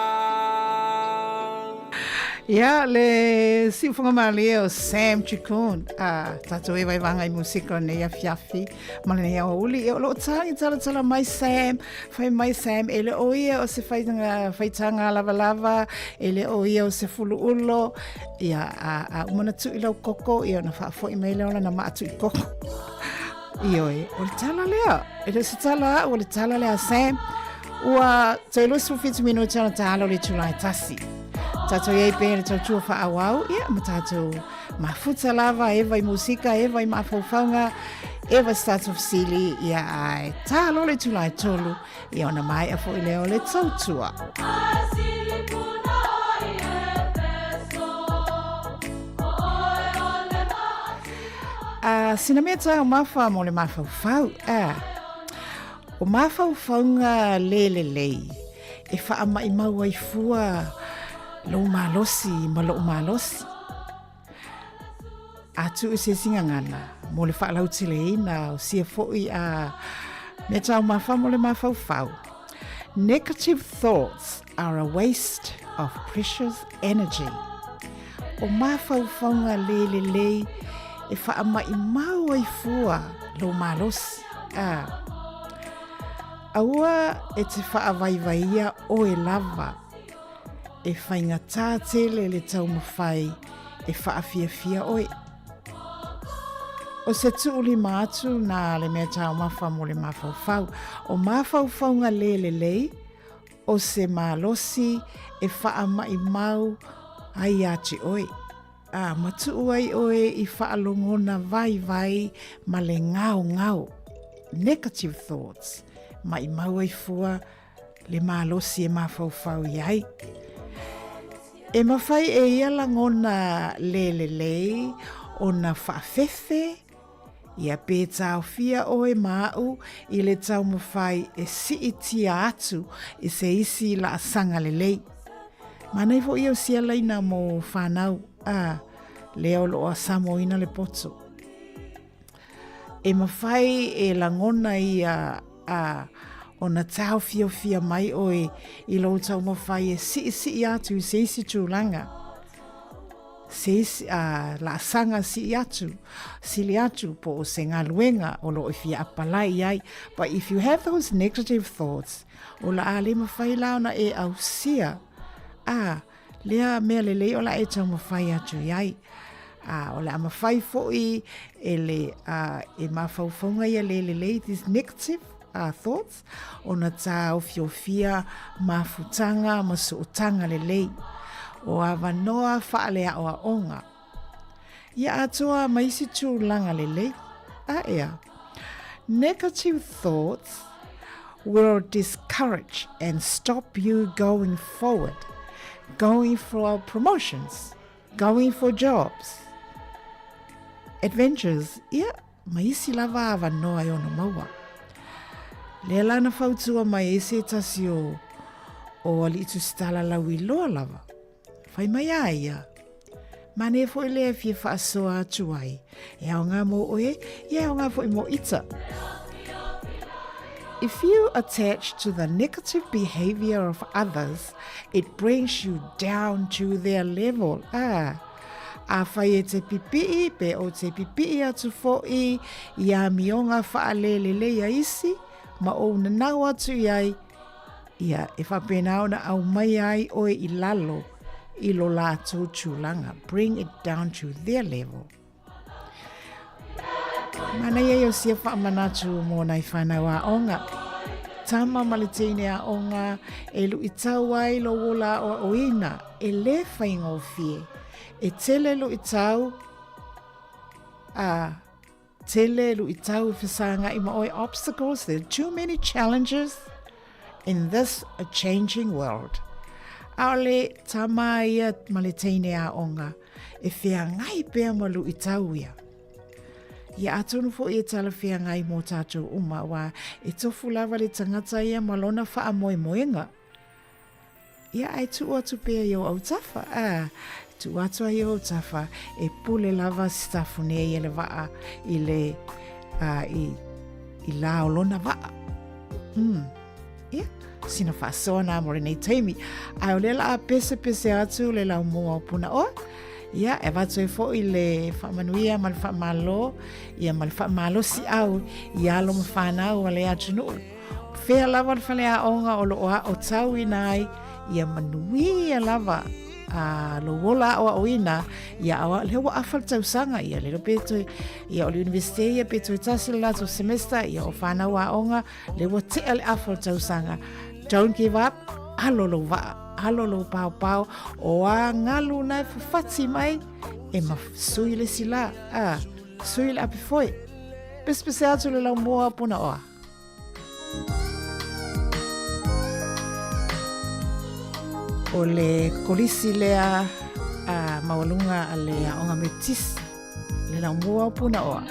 Ia, le siufoga malie o Sam Chikun, a tatou e vaivaga i musika o lenei afiafi ma lenei aoauli. Ia, o lo o tagi talatala mai Sam, fai mai Sam, e le o ia o se faitaga, faitaga lavalava, e le o ia o se fuluulo. Ia, a, a uma ona tuu i lau koko, ia ona faafoi mai lea o lana maa tuu i koko. Ioe, o le tala lea, e le o se tala a'u, o le tala lea a Sam. Ua toe 27 minute ona taalo le itula e tasi. Tatou i ai pea i le tautua faaauau, ia, ma tatou mafuta lava, eva i musika, eva i mafaufauga, eva se tatou fesili, ia, ae taalo le itula e tolu, ia ona maea foi lea o le tautua. A sina mea taumafa mo le mafaufau, a. O mafaufauga le lelei e faamaimau ai fua lou malosi ma lou malosi. A tuu i se isi gagana mo le faalauteleina o sia foi a mea taumafa mo le mafaufau. Negative thoughts are a waste of precious energy. O mafaufauga le lelei e faamaimau ai fua lou malosi. A. Aua e te faavaivaia oe lava. E faigata tele le taumafai e faafiafia oe. O se tuulima atu na le mea taumafa mo le mafaufau. O mafaufauga le lelei, o se malosi e faamaimau ai ia te oe. A matuu ai oe i faalogona vaivai ma le ngaongao, negative thoughts, maimau ai fua le malosi e mafaufau i ai. E mafai e ia lagona le lelei ona faafefe, ia pe taofia oe ma a'u i le taumafai e siitia atu i se isi laasaga lelei. Manaia foi ia o sia laina mo fanau, a, lea o loo asamoina le poto. E mafai e lagona ia a ona taofiofia mai oe i lou taumafai e siisii atu i se isi tulaga, se isi a, laasaga sii atu, sili atu po o se galuega o lo o fia apalai i ai. But if you have those negative thoughts, o la a le mafai la ona e ausia a lea mea lelei o la e taumafai atu i ai. A, o le a mafai foi e le a, e mafaufauga ia le lelei, these negative thoughts, ona tāofiofia mafutaga ma sootaga lelei. O avanoa faaleaoaoga. Ia atoa ma isi tulaga lelei. A ea. Negative thoughts will discourage and stop you going forward, going for promotions, going for jobs, adventures, ia, ma isi lava avanoa e ono maua. Lea la na fautua mai ai se tasi o, o Alii Tusitala lauiloa lava. Fai mai a ia. Mane foi lea e fia faasoa atu ai. E aoga mō oe, ia e aoga foi mō ita. If you attach to the negative behavior of others, it brings you down to their level. Ah, a whai e te pipii, pe o te pipii atu fo'i i amioga whaalelele ia isi, ma ou nanau atu i ai, Ia, e faapena ona aumai ai oe i lalo i lo latou tulaga, bring it down to their level. Manaia ia o sia faamanatu mo nai whanau aoga. Tama ma le teine aoga e luitau ai lo ola aoaoina e le faigofie. E tele luitau a Tele luitau e fesagai ma oe obstacles, there are too many challenges in this a changing world. ʻAʻole tama ia ma le teine aoga e feagai pea ma luitau ia. Ia atonu foʻi e talafeagai mō tātou uma, auā e tofu lava le tagata ia ma lona faamoemoega. Ia, ae tuu atu pea i o autafa, a, tuu atu ai i o autafa, e pule lava sitafune ia le vaa i le, a, i, i la o lona vaa. Ia, sina faasoa na mo lenei taimi. Ae o lea la a pesepese atu le laumua o Punaoa, ia, e avatu ai foʻi le faamanuia ma le faamalo, ia ma le faamalosiau i alo ma fanau a le atunuu. Fea lava le faleaoga o loo aotauina ai ia manuia lava a lou ola aoaoina ia aoa lea ua afa le tausaga ia lelo pe toe ia o le universite ia pe toe tasi le latou semester ia o fanau aoga lea ua tea le afa o le tausaga. Don't give up, alo lou vaa, alo lou paopao, o a galu na e fafati mai e ma sui le isi la, a sui le ape foe. Pesepese atu le laumua o Punaoa. O le kolisi lea a maualuga a le Aoga Metotisi, le laumua o Punaoa.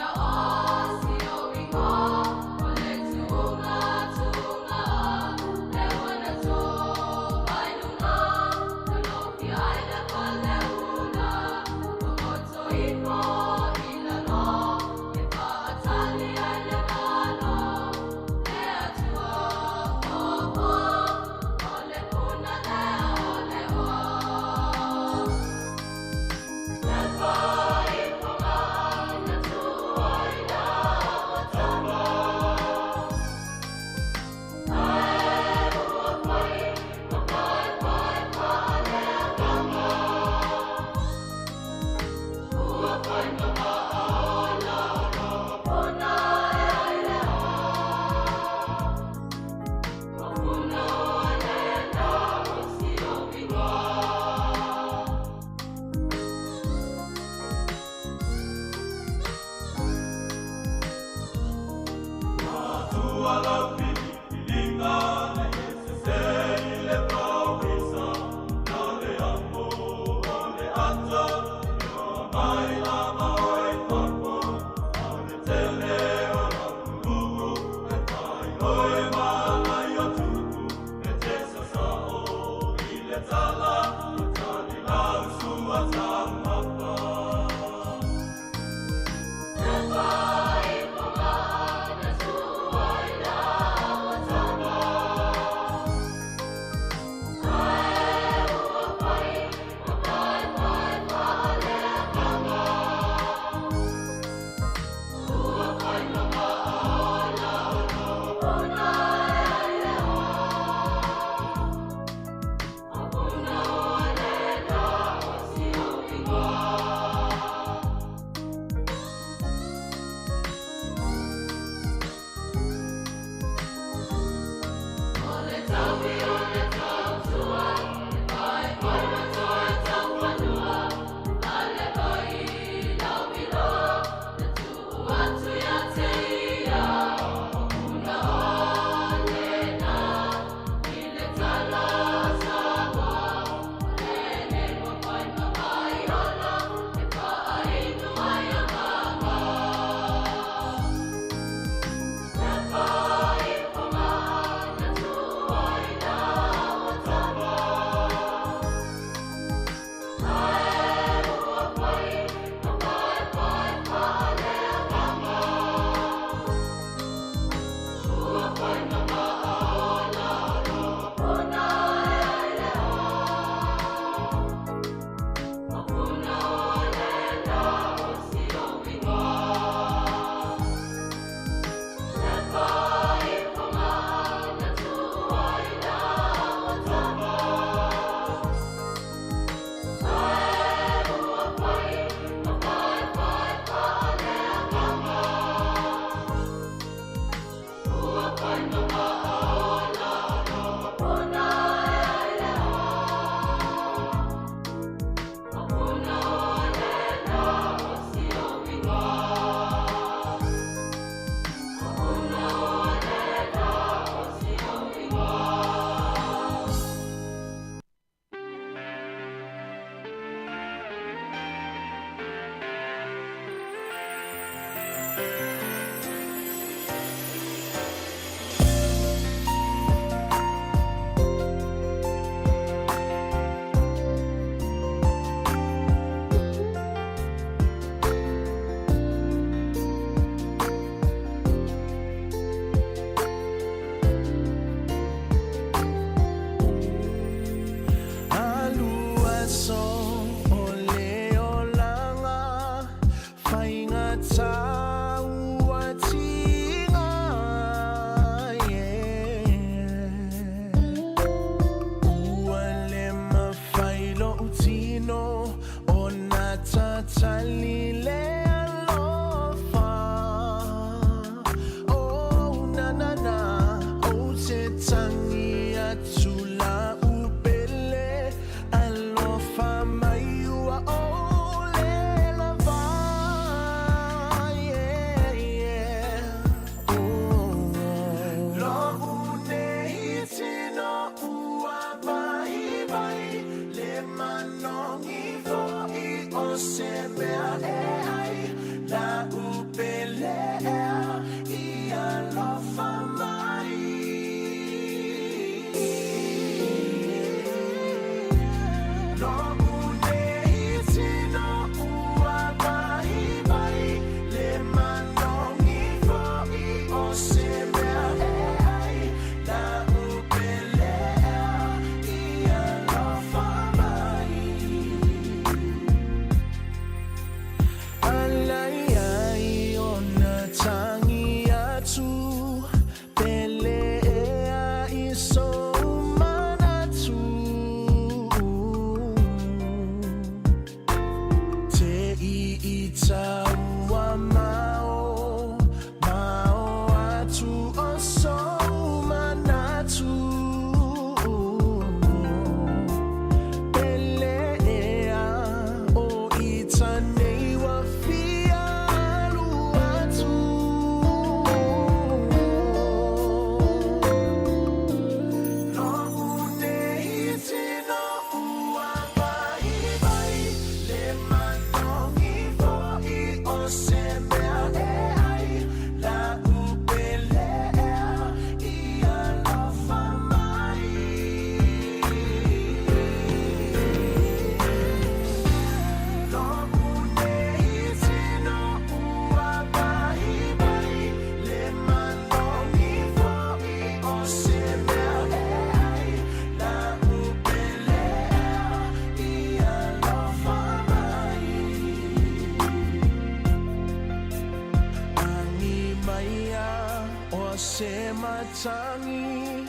matagi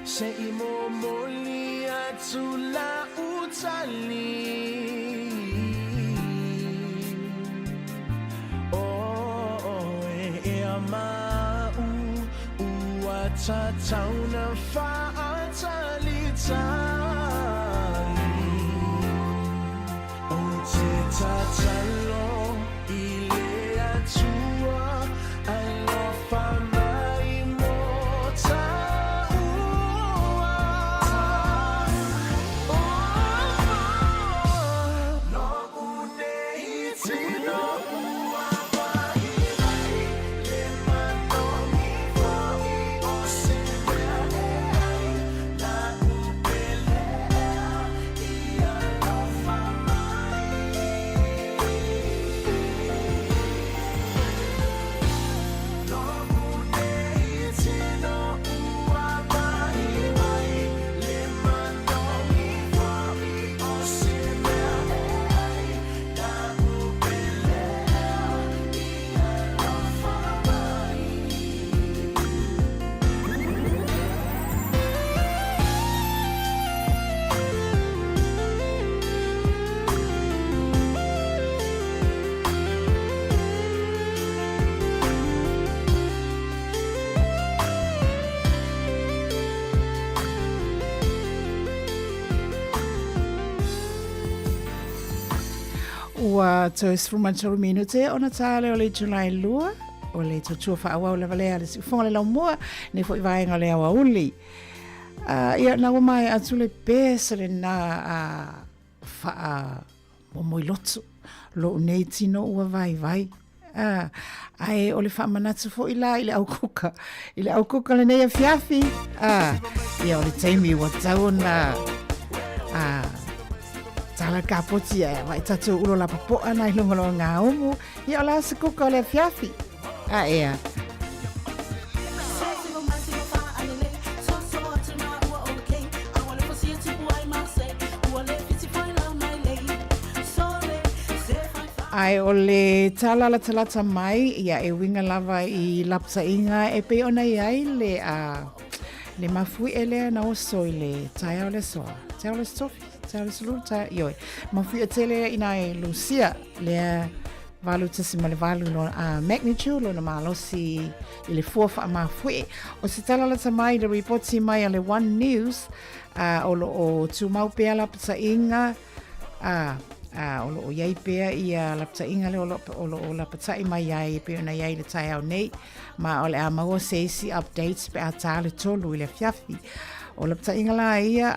Se i momoli atu lau tali Oe e a ma'u Ua tatau na fa'atalitali Ou te tatalo i le Atua Alofa mai mo ta'ua Lo'u nei tino ua waiwai Le manogi fo'i o se mea e ai La'u pele ea i alofa mai. Lo'u nei tino ua waiwai Le manogi fo'i o se mea e ai La'u pele ea i alofa mai. Ua toe 13 minute ona tā lea o le itula e 2 o le tautua faaauau lava lea a le siufofoga o le laumua nei foi vaega o le aoauli. Ia, na ua maea atu le pese lena a faa momoi loto lo'u nei tino ua vaivai. Ae o le faamanatu foi la i le au kuka, i le au kuka lenei afiafi, ia o le taimi ua tatau ona tala le kapoti ae avae tatou ulo lapapoa na i luga o le gaumu, ia o le a se kuka o le afiafi? A ea. Ae o le tala latalata mai, ia e uiga lava i lapataiga e pei ona i ai le, a, le mafuie lea na oso i le taeao le aso a, taeao le aso tofi, taeao le aso lua, taeao, ioe, mafuie tele ina e Lusia, lea 8.8 lona magnitude, lona malosi i le fua faamafuie. O se tala lata mai i le ripoti mai a le One News, o lo o tumau pea lapataiga, o lo o i ai pea ia lapataiga lea o lo o lo o lapatai mai ai e pei ona i ai i le taeao nei, ma o le a maua se isi updates pe a tā le 3 i le afiafi. O lapataiga la ia,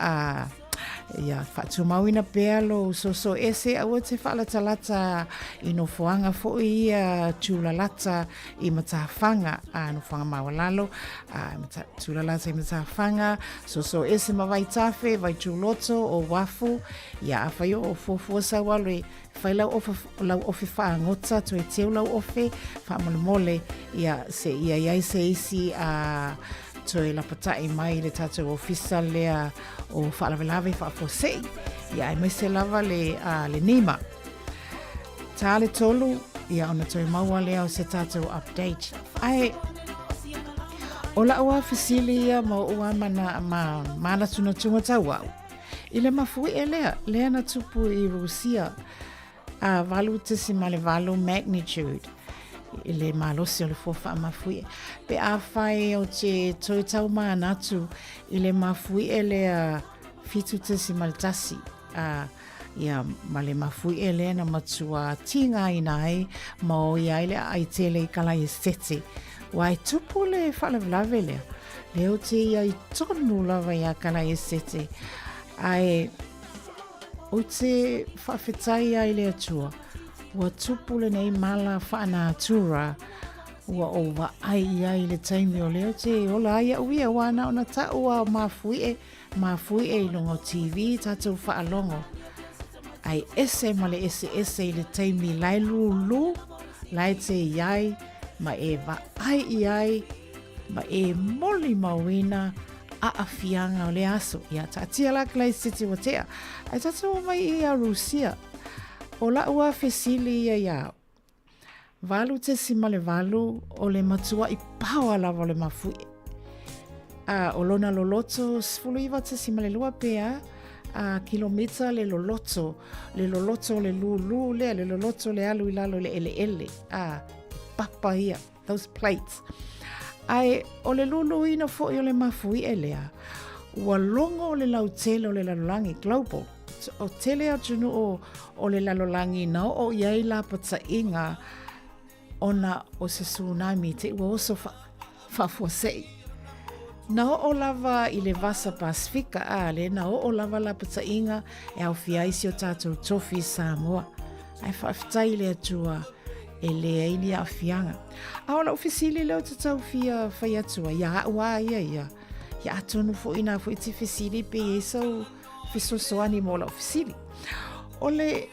Ia faatumauina pea lou soso ese aua te faalatalata i nofoaga foi ia tūlalata i matafaga, a nofoaga maualalo, a tūlalata i matafaga, soso ese ma vaitafe, vaitūloto o uafu, ia afai o fuafua sau alo e fai lau ofe, lau ofe faagota, toe teu lau ofe, faamolemole, ia se ia i ai se isi a toe lapatai mai le tatou ofisa lea o faalavelave faafuasei, ia aemaise lava le, a, le NEMA. Tā le tolu, ia ona toe maua lea o se tatou update. Ae, o la'u a fesili ia ma o'u a mana, ma manatunatuga tauau. I le mafuie lea, lea na tupu i Rusia, a 8.8 magnitude, i le malosi o le fua faamafuie. Pe afai o te toe taumanatu i le mafuie lea 7.1, a, ia, ma le mafuie lea na matua tīngāina ai ma oi ai le aai tele i Kalaiesete. Ua e tupu le faalavelave lea, lea o te ia i tonu lava iā Kalaiesete, ae ou te faafetai ai le Atua, ua tupu lenei mala faanatura, ua ou vaai i ai i le taimi o lea ou te ola ai au ia, ua na ona ta'u a o mafuie, mafuie i luga o TV tatou faalogo, ae ese ma le eseese i le taimi la e lūlū, la e te i ai, ma e vaai i ai, ma e molimauina aafiaga o lea aso. Ia, taatia la Kalaisiti ua tea. Ae tatou omai i ia Rusia. O la'u a fesili ia iā au. 8.8 o le matua'i paoa lava o le mafuie. A o lona loloto 19.2 pe a a kilomita le loloto, le loloto o le lūlū lea, le loloto o le alu i lalo i le eleele, a papa ia, those plates. Ae o le lūlūina foi o le mafuie lea, ua logo le lautele o le lalolagi, global, o tele atunuu o le lalolagi na oo i ai lapataiga ona o se tsunami te ua oso fa, faafuasei. Na oo lava i le Vasa Pasifika, a le na oo lava lapataiga e aofia ai si o tatou tofi i Samoa. Ae faafetai i le Atua e leai ni aafiaga. A o lau fesili lea ou te tau fia fai atu ai, ia au a ia ia, ia atonu foi nā foi te fesili pe i ai sau fesoasoani mo lau fesili. O le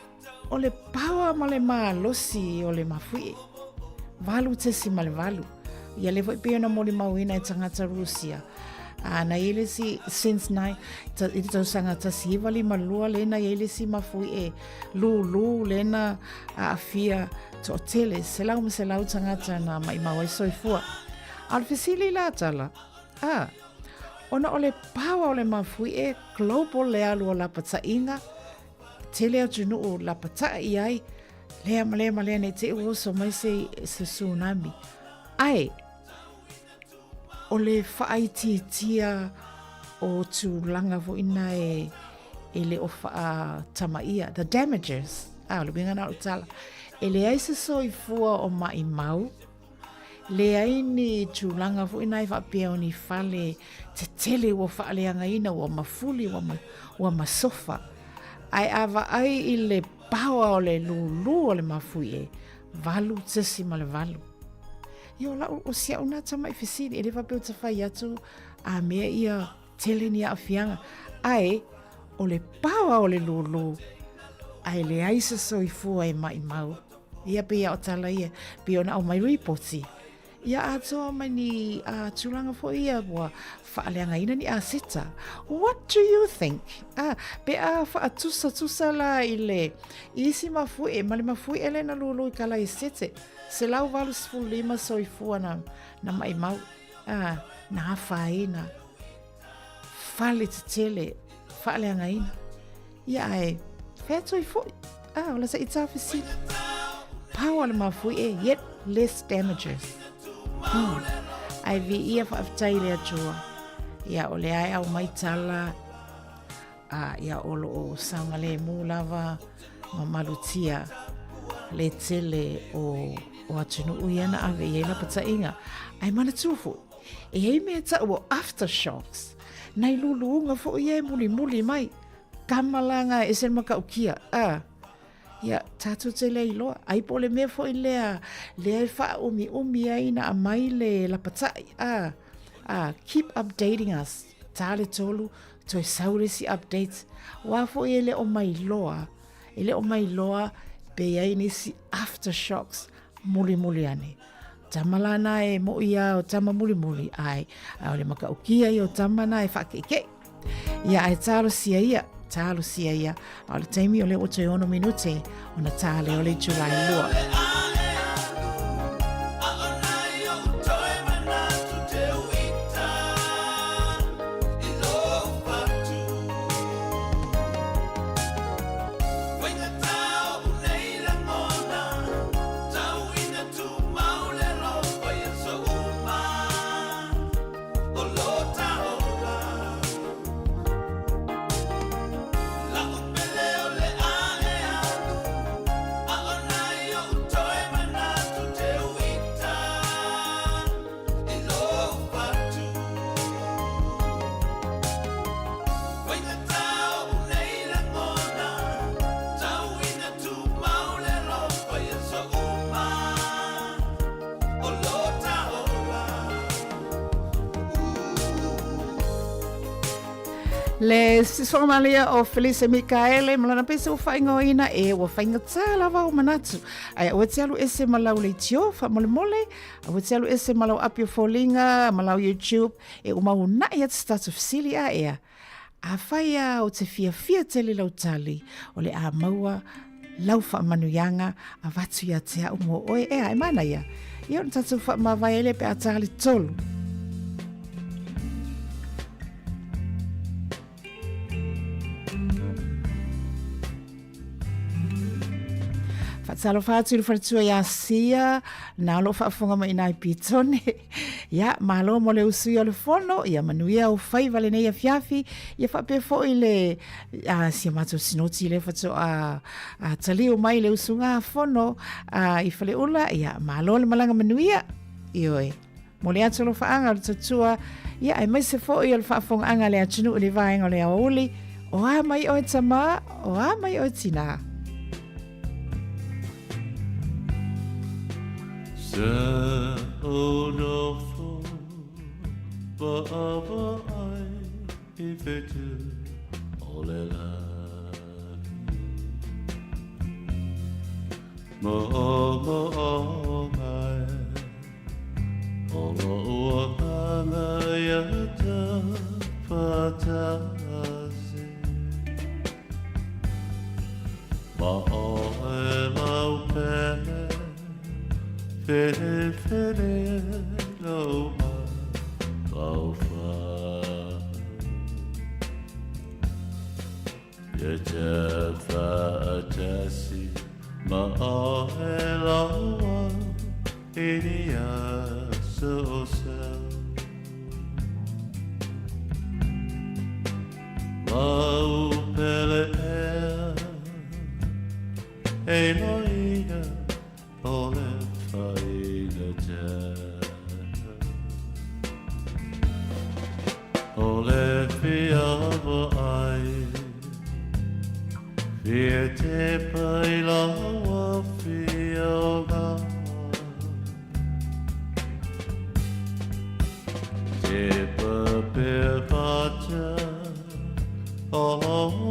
O le paoa ma le malosi o le mafuie, 8.8. Ia lea foi pei ona molimauina e tagata Rusia. A na i ai le isi since nine, ta, i te tausaga 1952 lea na i ai le isi mafuie lūlū lea na aafia toatele, selau ma selau tagata na maimau ai soifua. A o le fesili la tala, a, ona o le paoa o le mafuie global le alu o lapataiga, Tele atunuu lapatai i ai, lea ma lea ma lea nei te i ua oso mai se, se tsunami. Ae, o le whaaitiitia o tūlanga foi na e, e le o whaatamaia, the damages, a, o le uiga na o le tala, e leai se soifua o maimau, Leai ni tulaga foi na e faapea o ni fale tetele ua faaleagaina, ua mafuli, ua, ma, ua masofa. Ae a vaai i le paoa o le lūlū o le mafuie, 8.8. Ia o lau, o si au nā tama'i fesili, e le faapea ou te fai atu a mea ia tele ni aafiaga, ae o le paoa o le lūlū, ae leai se soifua e maʻimau. Ia pei a o tala ia, pei ona aumai ripoti. Ia atoa mai ni a tulaga foi ia ua faaleagaina ni aseta. What do you think? Ah, pe a whaatusatusa la i le i isi mafuie, ma le mafuie le na lulu i kala i sete. 185 soifua na, na maimau. Ah, na afaina. Fale tetele, faaleagaina. Ia ae, fea toi foi. Ah, o la sa i tā fesili. Power le mafui e, yet less damages. Ai vi ia whaafetai le Atua. Ia o le ae au mai tala, a ia o lo o saogalemu lava ma malutia le tele o, o atunuu ia na ave i ai lapataiga. Ae manatua foi, e i ai mea tau o aftershocks, nai luluuga foi ia e mulimuli mai. Kama la ngā e ese le matautia, a, ia, tātou te lea iloa. Ai po o le mea foi lea, lea e faaumiumi ai na aumai le lapatai, a, a, keep updating us. Tā le tolu, toe sau le isi updates. Aua foi e le o mailoa, e le o mailoa pe i ai nisi aftershocks mulimuli ane. Tama la na e moʻi a o tama mulimuli, ae, a o le matautia ia o tama na e whaakeikei. Ia ae talosia ia, talosia ia. A o le taimi o lea ua toe ono minute ona tā lea o le itula e lua. Le sisona lea o Felice Mikaele ma lana pese ua faaigoaina e ua faigata lava o manatu. Ae aua te alu ese ma lau leitio faamolemole, aua te alu ese ma lau api o foliga, ma lau YouTube, e uma uunai atu se tatou fesili a ea. Afai a o te fiafia tele lau tali, o le a maua lau faamanuiaga avatu ia te au mo oe. Ea, e manaia. Ia ona tatou faamavae ai lea pe a ta le tolu. Faatalofa atu i le faletua ia Sia, na o loo faafofoga mai ina i Petone. Ia, malo mo le usuia o le fono, ia manuia ou faiva lenei afiafi, ia faapea foi le a, si a matou sinoti lea faatoa a, taliu mai le usugafono a, i Faleula, ia malo le malaga manuia. Ioe. Momoli atu alofaaga o le tautua, ia aemaise foi o le faafofogaaga a le atunuu i le vaega o le aoauli, o a mai oe tamā, o a mai oe tinā. Sa o nofo vaavaai i whetū o le lagi. Mo'omo'o mai o lo'u agaga ia tafatasi. Ma oe lau pele, felefele lou mafaufau. Ia tafatasi ma oe laua i ni aso o sau. Lau pele ea, e loina o le faigata. O le fia vaai, fia tepa i lau afioga. Tepa pe pata o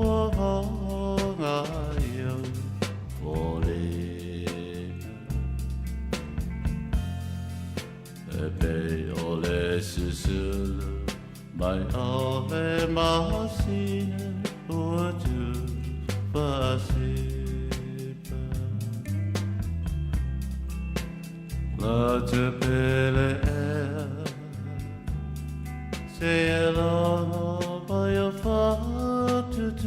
ua ia foliga. E pei o le susulu mai o le masina ua tufasipa. La te pele ea, se e logo mai o fatutuila.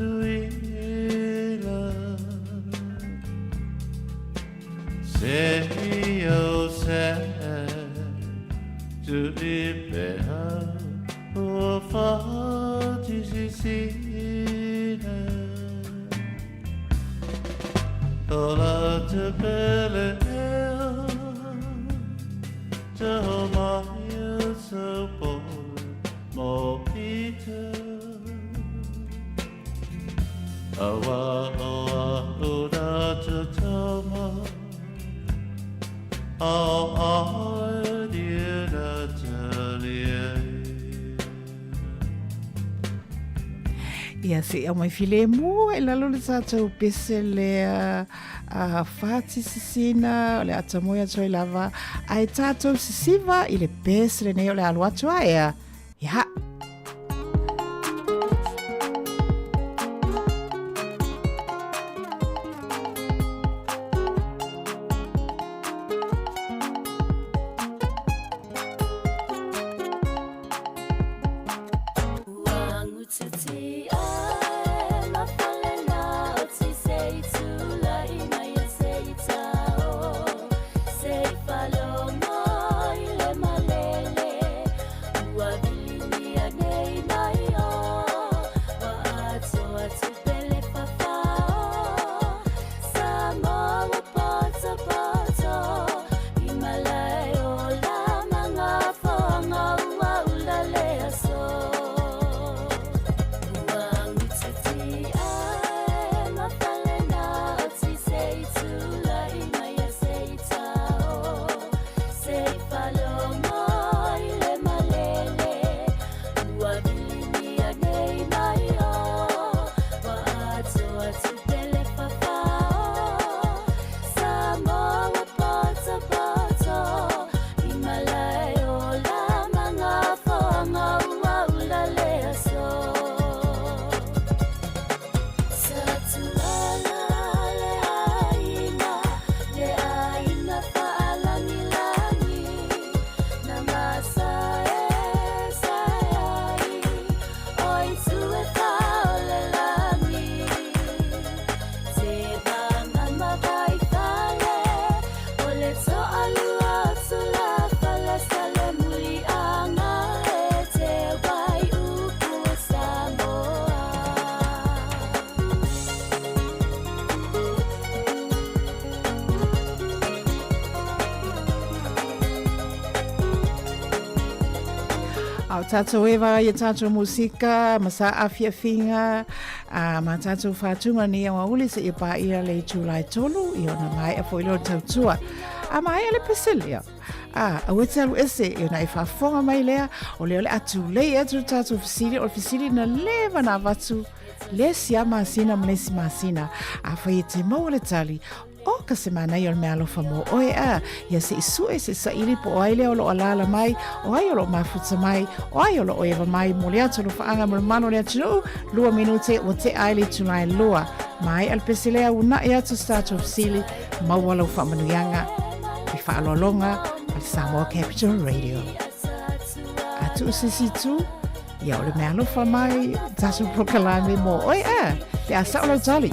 Se i o se tu i pea ua fatisisina. O la te pele ea, te homai e se pole mo ita. Aua o a ura te tama, ao ae dira te lie. Ia se i aumai filemu i lalo le tatou pese lea a fatisisina o le ata moe atu ai lava ae tatou sisiva i le pese lenei o le alu atu aea. Ia. Tatou eva ia tatou musika ma sa afiafiga a ma tatou fatuga nei aoauli seia paia le itula e tolu ia ona maea foi lea o le tautua. A maea le pese lea, a aua e te alu ese ia ona e faafofoga mai lea, o lea o le a tulei atu le tatou fesili, o le fesili na leva na avatu le isi a masina ma le isi masina. Afai e te maua le tali, O ka se manaia o le meaalofa mo oe a ia se i sue se saili po o ai lea o lo o alaala mai, o ai o lo o mafuta mai, o ai o lo o eva mai mo le atu alofaaga mo le mamalu o le atunuu, lua minute ua tea ai le itula e lua. Maea le pese lea uunai atu se tatou fesili, maua lau faamanuiaga i faaaloaloga a le Samoa Capital Radio. A tuu se isi itu, ia o le meaalofa mai tatou polokalame mo oe a, pe a sao lau tali.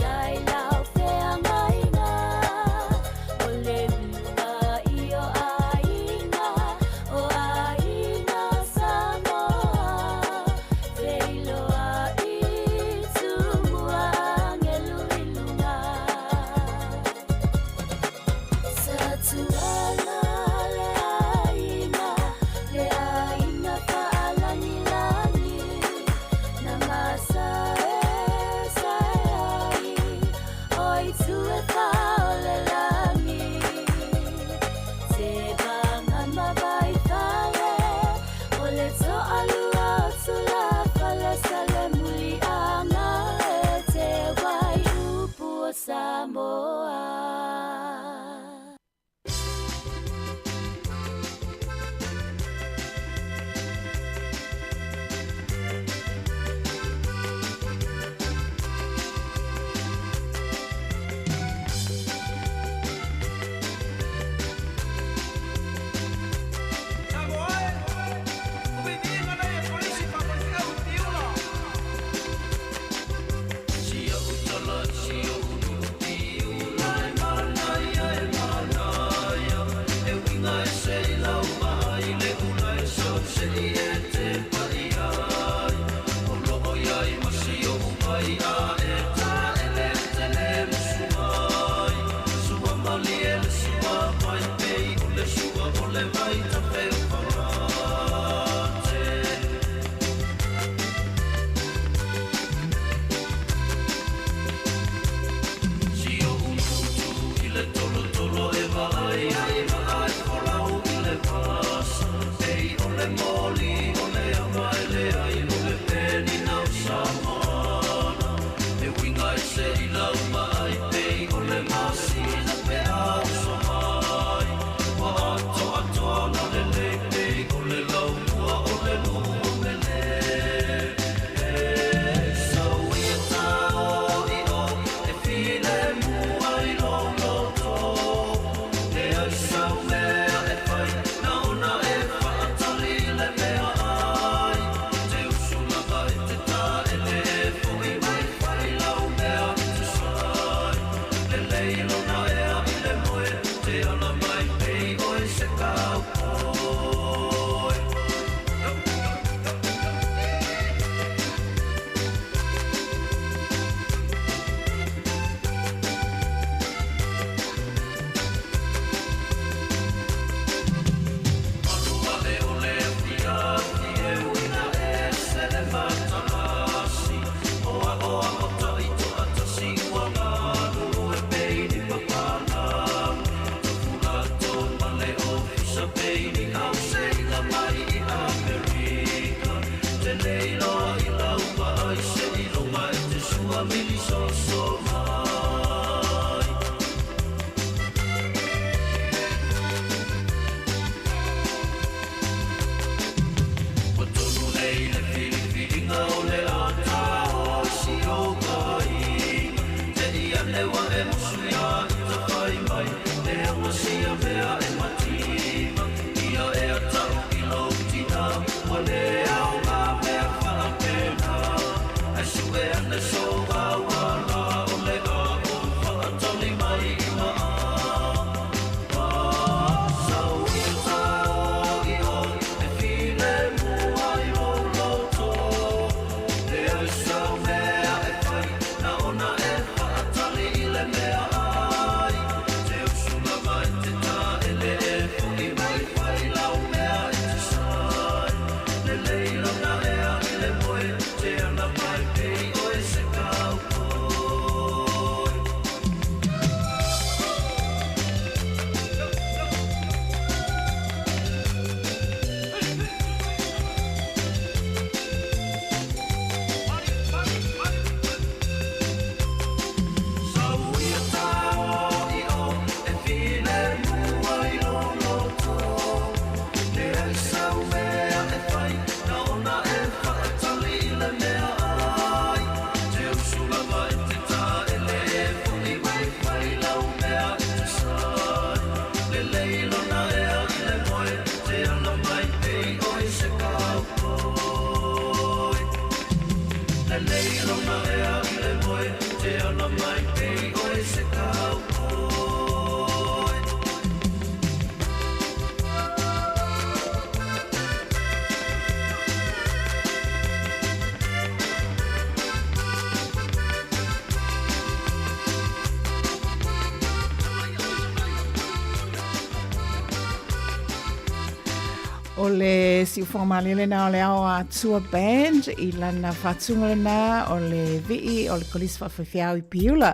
O le siufoga malie lena o le Ao Atua Band i lana faatuga lena o le vii o le Kolisi Faafaifeau i Piula.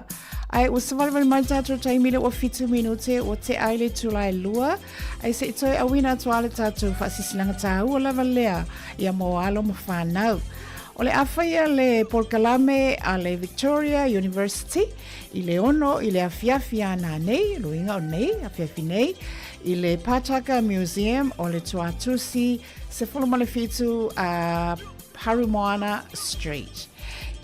Ae ua savalivali mai le tatou taimi le ua 7 minute ua tea ai le itula e 2 ae se i toe auina atu lava le tatou faasisilaga taua lava lea ia mo alo ma fanau. O le a faia le polokalame a le Victoria University i le 6 i le afiafi a nanei, luiga o nei, afiafi nei, i le Pātaka Museum o le Tuatusi 17 a Harumoana Street.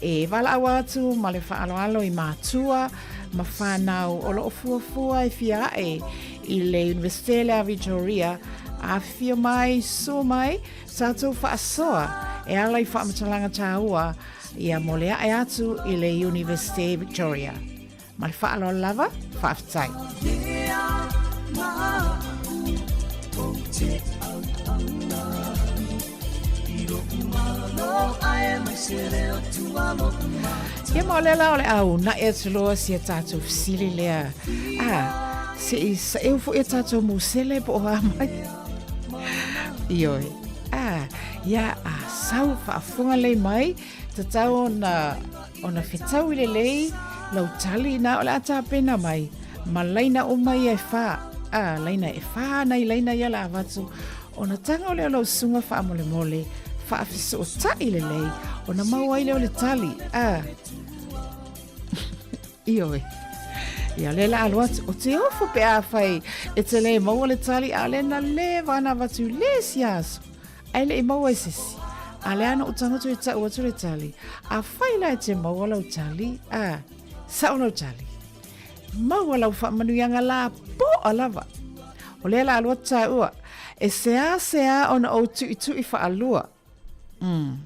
E valaau atu ma le faaaloalo i mātua ma whānau o loo fuafua e fia ae i le Universite lea Victoria, afifio mai, suo mai, tatou faasoa e ala i faamatalaga tāua ia mo le ae atu i le Universite Victoria. Ma le faaaloalo lava, faafetai. Ia ma o lea la o le a unaʻi atu loa si a tatou fesili lea. A, se i saʻeu foi a tatou musele po o a mai. Ioe. A, ia a sau faafofoga lelei mai, tatau ona ona fetau i lelei lau tali na o le a tapena mai ma laina uma ia e whā. A, laina e whā nei laina ia la avatu. Ona tago lea o lau susuga faamolemole, faafesootai lelei, ona maua ai lea o le tali. A, ioe. Ia lea la alu atu, o te ofo pe a fai e te le maua le tali, a le na le vana avatu le isi aso. Ae le i maua e se isi. A lea na ou tago atu e tau atu le tali. A fai la e te maua lau tali, a, sao lau tali. Maua lau faamanuiaga lapoa lava. O lea la alu atu tāua, e seāseā ona ou tuʻituʻi faalua. Mm.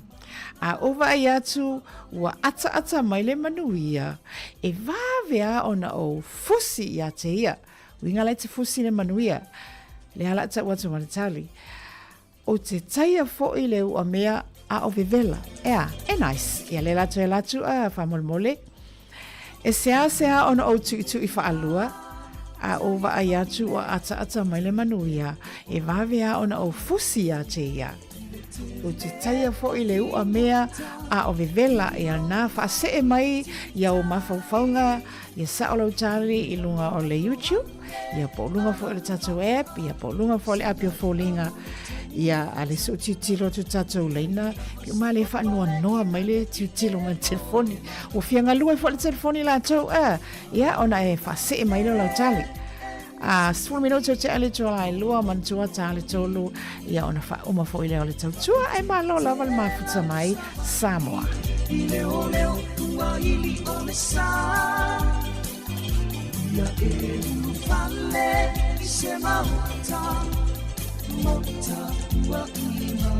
A ou vaai atu, ua ataata mai le manuia, e vave a ona ou fusi iā te ia. Uiga la e te fusi le manuia. Lea la tau atu ma le tali. Ou te taia foi le ua mea a o vevela. Ea, e nice. Ia le latou e latu a faamolemole. E seāseā ona ou tuʻituʻi faalua, a ou vaai atu ua ataata mai le manuia, e vave a ona ou fusi iā te ia. Ou te taia foi le ua mea a o vevela ia na faasee mai ia ou mafaufauga ia sao lau tali i luga o le YouTube, ia po o luga foi o le tatou app, ia po o luga foi o le api o foliga, ia a le sou tilotilo atu tatou laina, pe uma le faanoanoa mai le tilotilo mai le telefoni. Ua fia galue foi le telefoni latou, a, ia ona e faasee mai lea o lau tali. A, 10 minute o tea le itula e 2, manatua ta le 3, ia ona faauma foi lea o le tautua, ae malo lava le mafuta mai Samoa. I leo leo ua ili o le sa Ia e ulufale i se maota Maota ua ima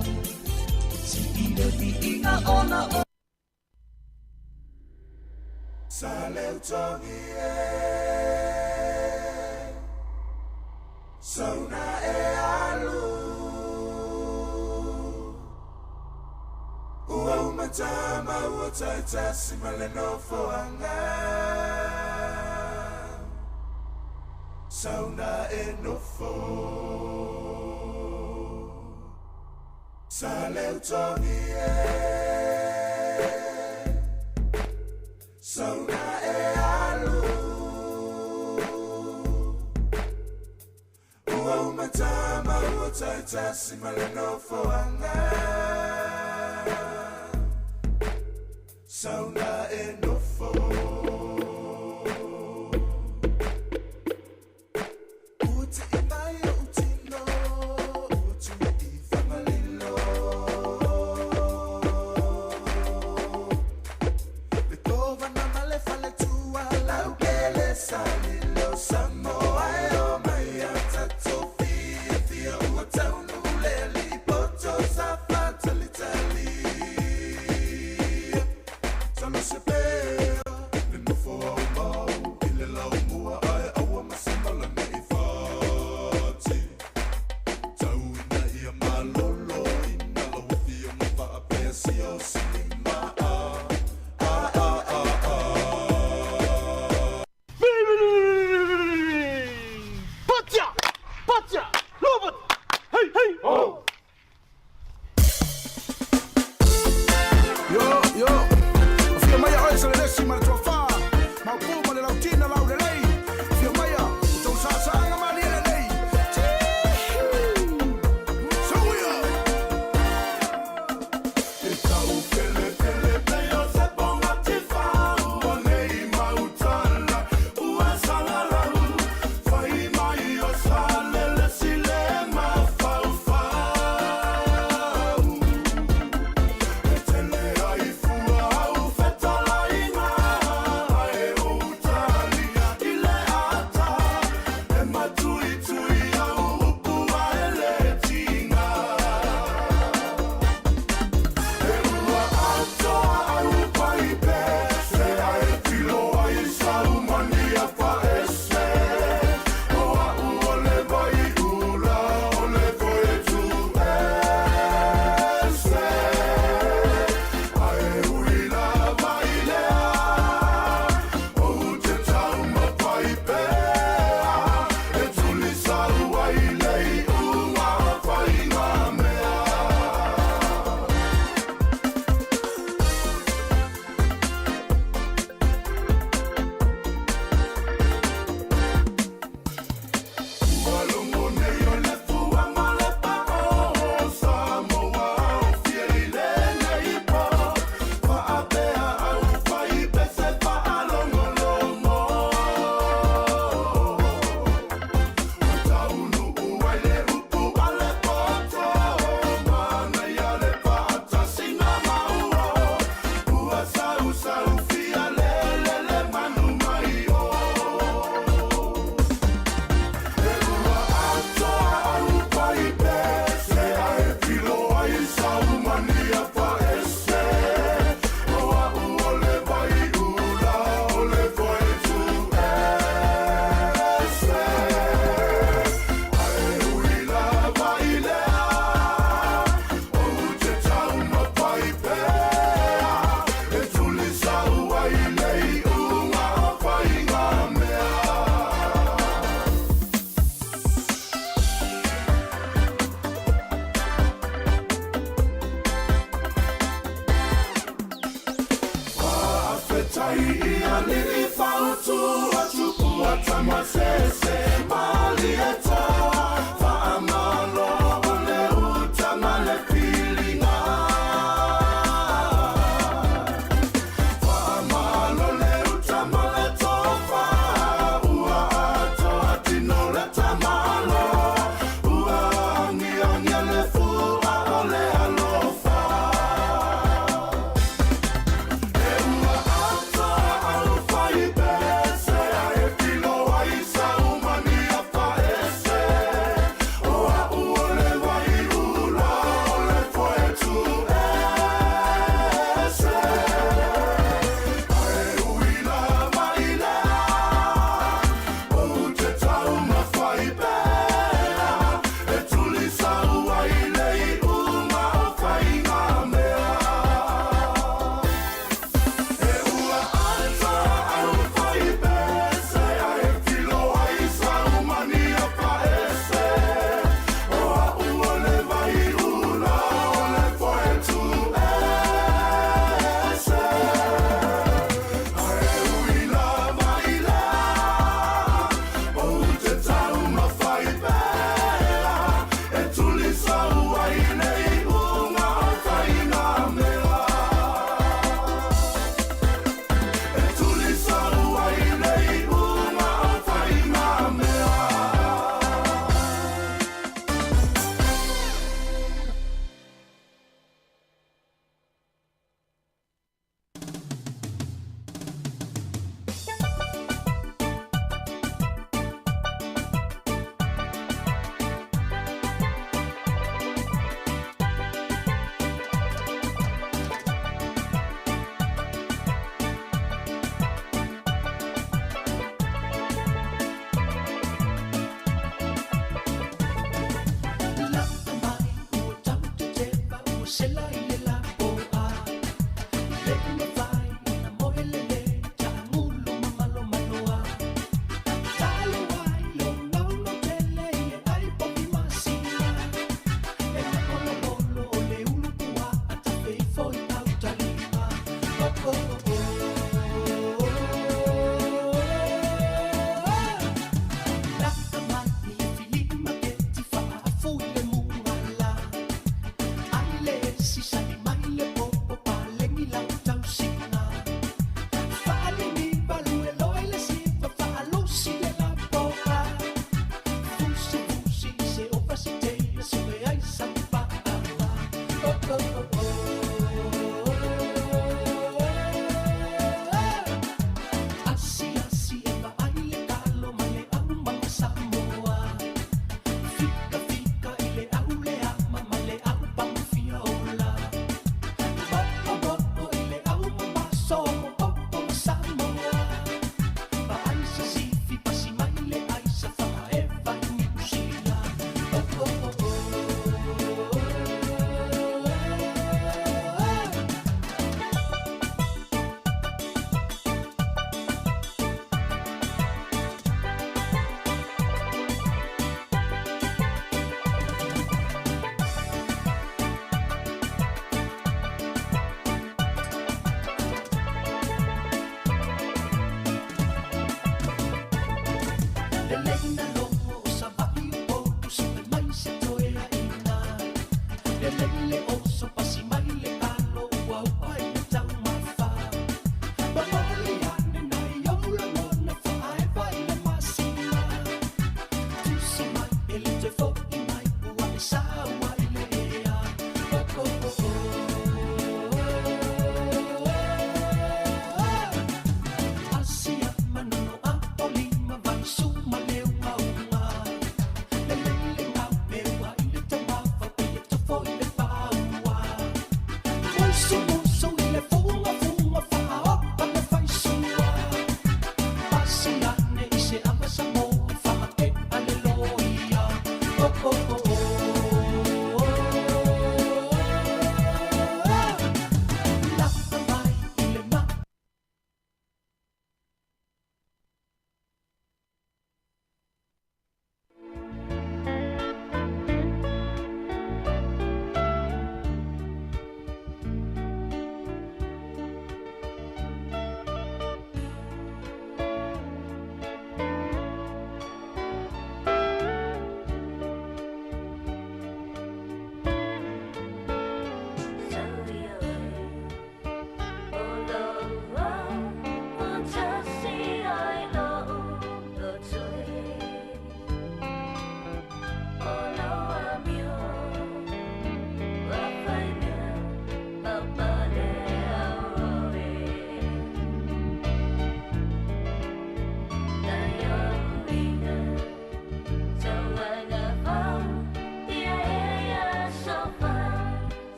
Si i le viiga ona o Sa leutogi e Sauna e alu Ua uma tama ua taitasi ma le nofoaga Sauna e nofo Sa leutogi e Sauna e alu Ua uma tama ua taitasi ma le nofoaga Sauna e nofo Ua tii mai ou tino ua tui i Fagalilo Le kovana ma le faletua laukele salilo Samoa e o mai a tatou fiafia ua taunuu le alii poto sa faatalitali Solo. Fai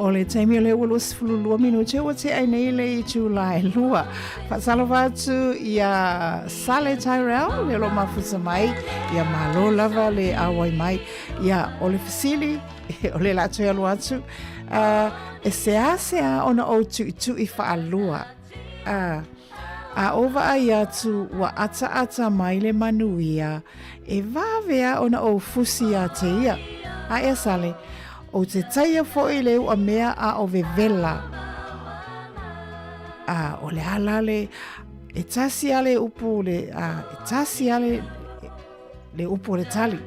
O le taimi o le ua 22 minute ua tea ai nei le itula e lua. Faatalofa atu ia Sale Tyrell le lo mafuta mai ia malo lava le auai mai ia o le fesili o le la toe alu atu e seasea ona ou tuitui faalua. A ou vaai atu ua ataata mai le manuia, e vave a ona ou fusi iā te ia. A ea sale, ou te taia foi le u'a mea a o vevela. A o le a la le, e tasi a le upu le, a, e tasi a le, le upu o le tali.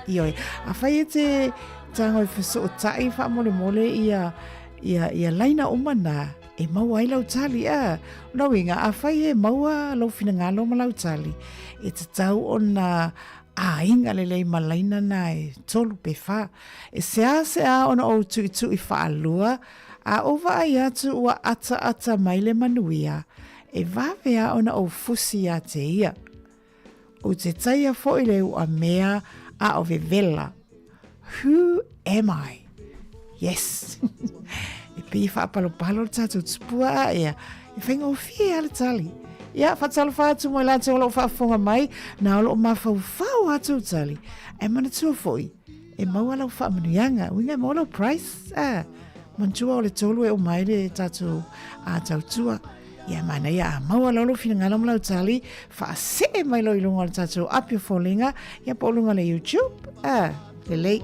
Ioe, afai e te tago e fesootai faamolemole ia, ia, ia laina uma na, e maua ai lau tali, a. O lona uiga, afai e maua lou finagalo ma lau tali, e tatau ona aiga lelei ma laina na e tolu pe fa. E seasea ona ou tuitui faalua, a ou vaai atu ua ataata mai le manuia, e vave a ona ou fusi ia te ia. Ou te taia foi le ua mea a o vevela. Who am I? Yes! E pei e faapalopalo le tatou tupua a ea, e faigofie a le tali. Ia, faatalofa atu mo i latou o lo o faafofoga mai, na o lo o mafaufau a tou tali. Ae manatua foi, e maua lau faamanuiaga, uiga e maua lau price. Ah, manatua o le tolu e uma ai le tatou tautua. Ia manaia a maua loa lou finagalo ma lau tali, faasee mai loa i luga o le tatou api o foliga, ia po o luga o le YouTube. Ah, lelei.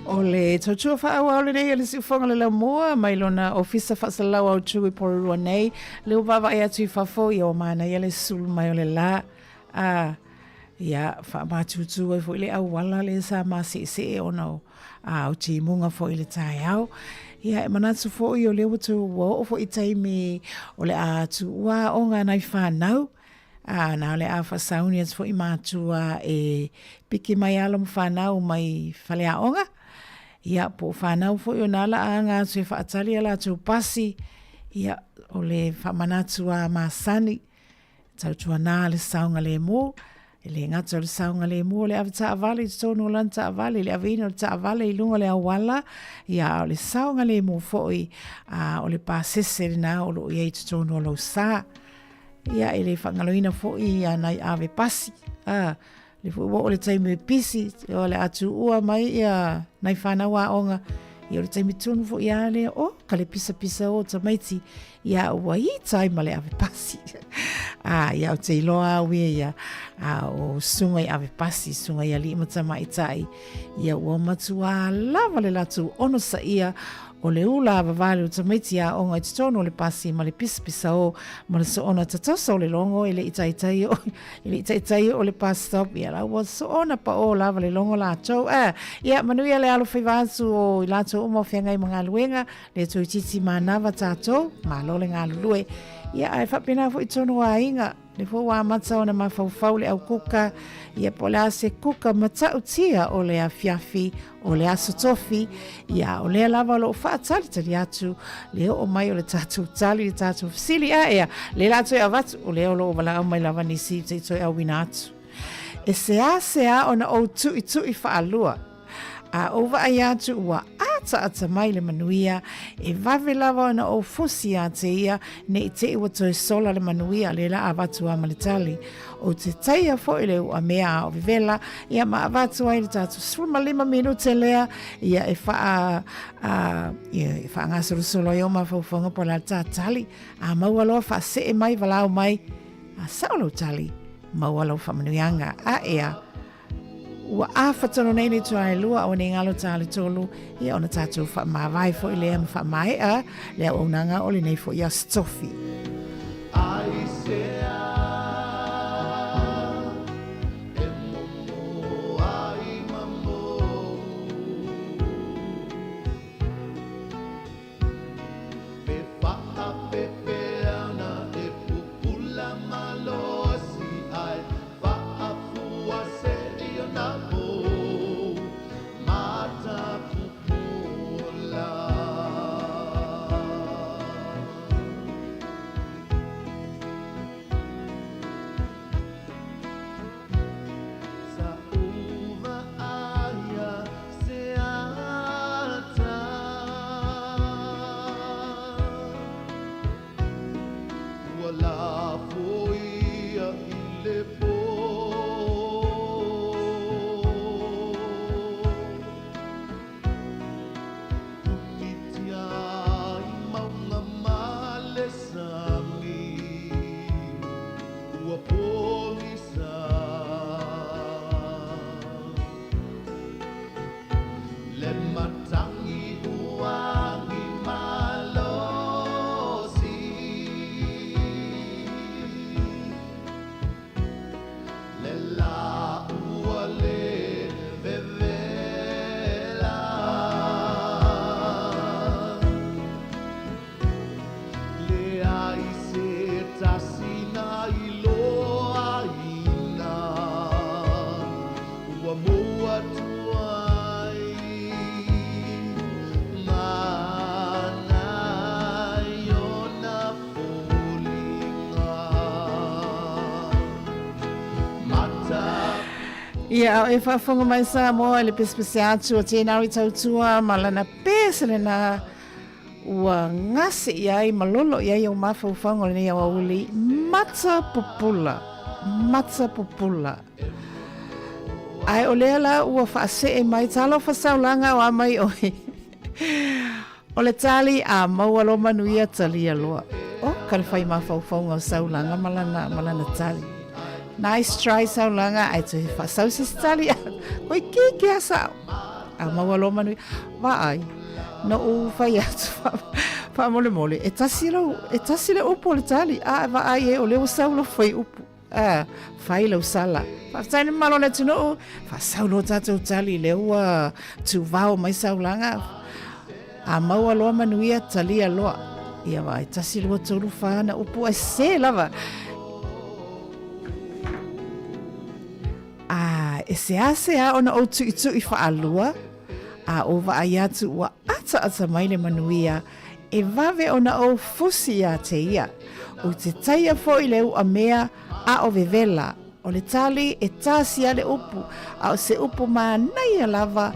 O le tautua faaauau lenei a le Siufoga le Laumua mai lona Ofisa Faasalalau Autu i Porirua nei, le ua vaavaai atu i fafo ia ua manaia le sulu mai o le la. A, ia, faamatutu ai foi le auala lea sa maseesee ona o a o timuga foi i le taeao. Ia, e manatu foi o lea ua tou ua oo foi i taimi o le a tuua aoga a nai fanau, a na o le a faasauni atu foi matua e piki mai alo ma fanau mai faleaoga. Ia, po o fanau foi o nā la a aga atu e faatali a latou pasi, ia, o le faamanatu a masani, Tautuanā le saogalēmū, e le gata o le saogalēmū o le ave taavale i totonu o lana taavale, le aveina o le taavale i luga o le auala, ia a o le saogalēmū foi a o le pasese lenā o lo o i ai i totonu o lou sa. Ia e le faagaloina foi ia nai ave pasi, a Le foi ua oo le taimi e pisi, o le a tuua mai ia nai whanau aoga, ia o le taimi tonu foi a lea, o, ka le pisapisa o tamaiti, ia ua ita ai ma le ave pasi. A, ia o te iloa au ia ia, a, o sunga i ave pasi, sunga i alii ma tamaitai, ia ua matua lava le latou onosaia, O le ula avavale o tamaiti aoga i totonu o le pasi ma le pisapisao ma le soona tatosa o le logo e le i taitai o e le i taitai o le bus stop ia la ua soona pa o lava le logo latou a ia manuia le alofaiva atu o i latou uma o feagai ma galuega le toeitiiti manava tatou malo le galulue ia ae faapena foi tonu aiga Le foi ua amata ona mafaufau le au kuka, ia po o le a se kuka matautia o le afiafi o le aso tofi, ia o lea lava o lo o faatalitali atu le oo mai o le tatou tali, le tatou fesili, a ea, lea la toe avatu, o lea o lo o valaau mai lava nisi se i toe auina atu. E seasea ona ou tuitui faalua. A ou vaai atu ua ataata mai le manuia, e vave lava ona ou fusi ia te ia, ne i te i ua toe sola le manuia, lea la avatu a ma le tali. Ou te taia foi le uamea a o vevela, ia ma avatu ai le tatou 15 minute lea, ia e faa, a, ia e faagasolosolo ai ou mafaufauga po o le a le ta tali. A maua loa faasee mai, valaau mai, a sao lau tali, maua lau faamanuiaga. A ea, Ua afa tonu nei le itula e 2 aua nei galo ta le 3, ia ona tatou faamavae foi lea ma faamaea le auaunaga o lenei foi Aso Tofi. Ia, e faafofoga mai Samoa i le pesepese atu o tēnā i tautua ma lana pese lena ua gase i ai ma lolo i ai ou mafaufauga o lenei aoauli, mata pupula, mata pupula. Ae o lea la ua faasee mai, talofa saulaga o a mai oe. O le tali a maua loa manuia talia loa. O ka le whai mafaufauga o saulaga ma lana, ma lana tali. Nice try saulaga, ae toe whaasau se tali. Koe kiki a sao. A maua loa manuia. Vaai, no u whai atu whaamolemole. E tasi lau, e tasi le upu o le tali. A vaai e o leo sau lo whai upu. A, whai lau sala. Faafetai le mamalu o le atunuu, faasau loa tatou tali lea ua tuvao mai saulaga. A maua loa manuia, talia loa. Ia vaai, 1, 2, 3, 4 na upu ai se lava. A e seasea ona ou tuʻituʻi faalua, a ou vaai atu ua ataata mai le manuia, e vave ona ou fusi iā te ia. Ou te taia foi le uamea a o vevela. O le tali e tasi a le upu, a o se upu manaia lava,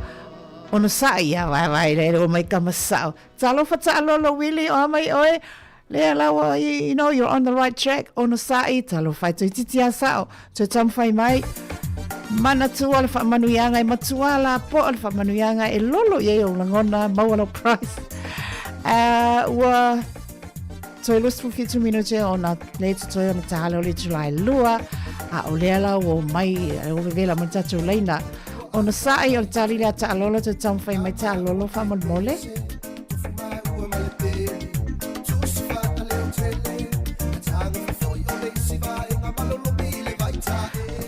onosai ia vaevae le o mai kama sao. Talofa taalolo Willie, o a mai oe, Lea la ua, you know, you're on the right track, onosai, talofa e toeitiiti a sao, toe taumafai mai, manatua le faamanuiaga e matua la poa le faamanuiaga e lolo i ai ou lagona, maua lau prize. Ua toe 27 minute ona le totoe ona tahale o le July 2, a o lea la ua omai, ua vevela mai tatou laina. Onosai o le tali lea taalolo, toe taumafai mai taalolo faamolemole.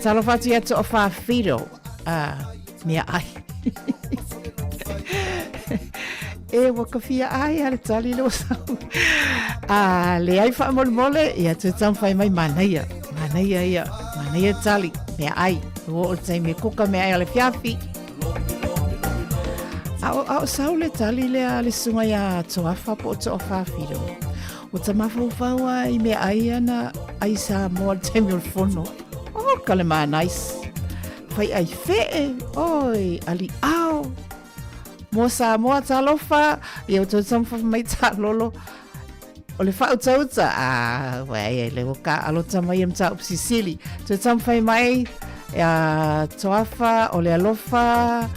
Talofa atu ia to whawhiro. Mea ai. E ua kawhia ai a le tali le osau. A le ai whaamolemole, ia tu taumawhai mai manaia. Manaia ia, manaia tali, mea ai. Ua o le taimi e kuka mea ai a le fiafi. A o, a o sau le tali lea le sunga ia Toafa po o To'ofafiro. O ta mafaufau a i mea ai ana ai Samoa le taimi o le fono. Oh, ka le nice. Whai ai whee, oi, ali ao. Mo Samoa talofa, ia o tau taumawha mai tālolo. O le whautauta, ah, wai, e le o ka alota mai am tau sisili. Tau taumawhai mai, ia toafa, o le alofa,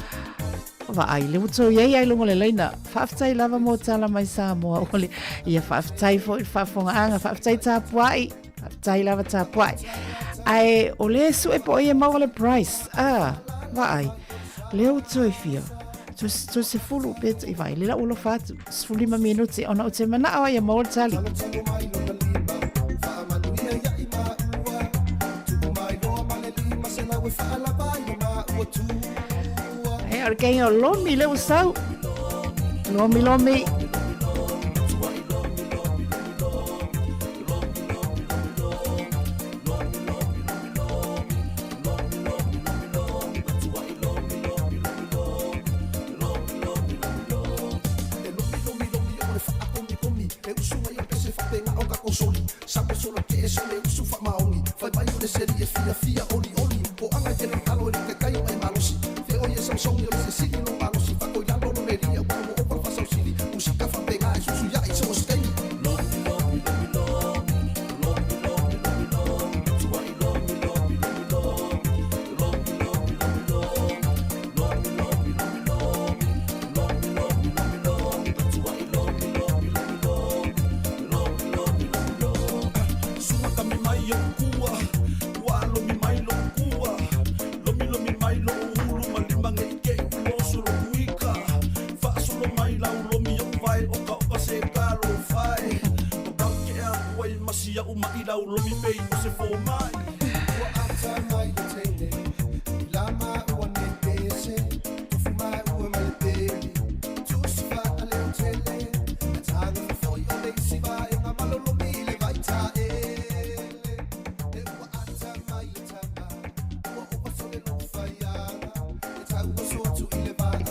Vaai, le uto iai ai lunga le leina. Whaafetai lava mō tala mai Samoa. O le, ia whaafetai fo i whaafonga whaafetai tāpuai. Whaafetai lava tāpuai. Ai, o le su e po ia maua le price. Ah, vaai. Le uto i fia. To, to se fulu pe i vai. Le la ulo fatu. Sefulima minuti. Ona o te mana o ia maua le tali. He o le keinga o Lomi le ua sau. Lomi, Lomi.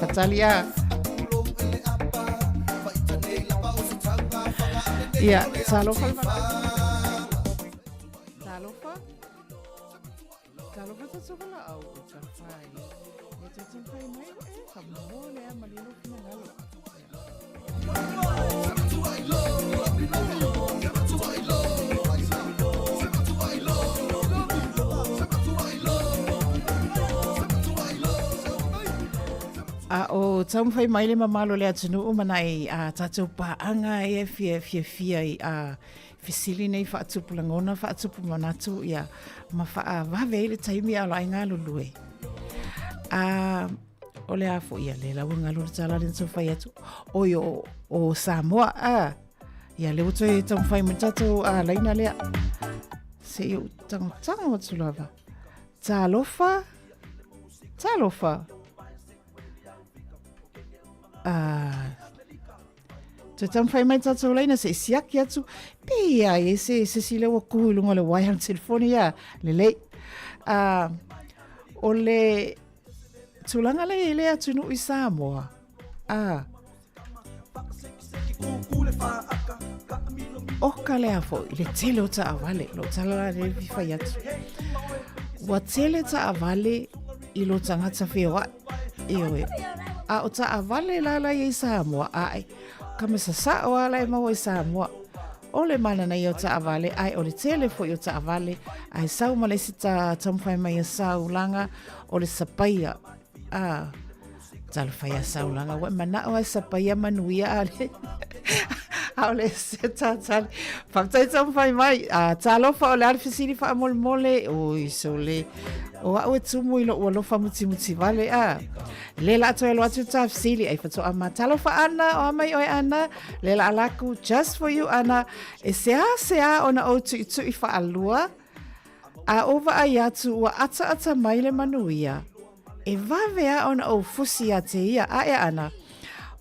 Whatalia. Ia, talofa. Talofa. Talofa talofa la au o tafai. E te tafai mai e ka mo le a malilo finangalo. A o taumafai mai le mamalo le atunuu ma nai a tātou pāanga e fia fia fia i a fesili nei whaatupu langona, whaatupu manatu, ia, ma whaavave i le taimi a lai ngā lulue. A, o le a fo ia le lau ngā lulu tala le tau whai atu, o i o, o Samoa, a, ia le uto e tau whai mai tātou a laina lea. Se i o tango tango atu lava. Talofa, talofa. Ah, Toe taumafai mai tātou laina se i siaki atu, pe ia e se se si lea ua kuhu i luga o le waea o le telefoni ia, lelei. O le tulaga lea i le atunuu i Samoa, oka lea foi le tele o taavale, lou tala la lea e fai atu. Ua tele taavale i lo tagata feoai. Ioe. A o taavale la la i Samoa, ae, ka mea sasao a la e maua i Samoa. O le mana nei o taavale, ae o le tele foi o taavale, ae sau ma le isi ta taumafai mai a saulaga o le sapaia. A, talofa ia saulaga, ua e manao ai sapaia manuia a le, a o le se tātali. Faafetai taumafai mai. A, talofa o le a le fesili faamolemole, oi, so le, O au e tumu i lou alofa mutimuti vale a. Le la toe alo atu ta fesili ai fatoa ma talofa ana o amai oe ana le la alaku just for you ana e se a se a ona ou tuitui whaalua. A ou vaai atu ua ataata mai le manuia, e vave a ona ou fusi ia te ia ae ana,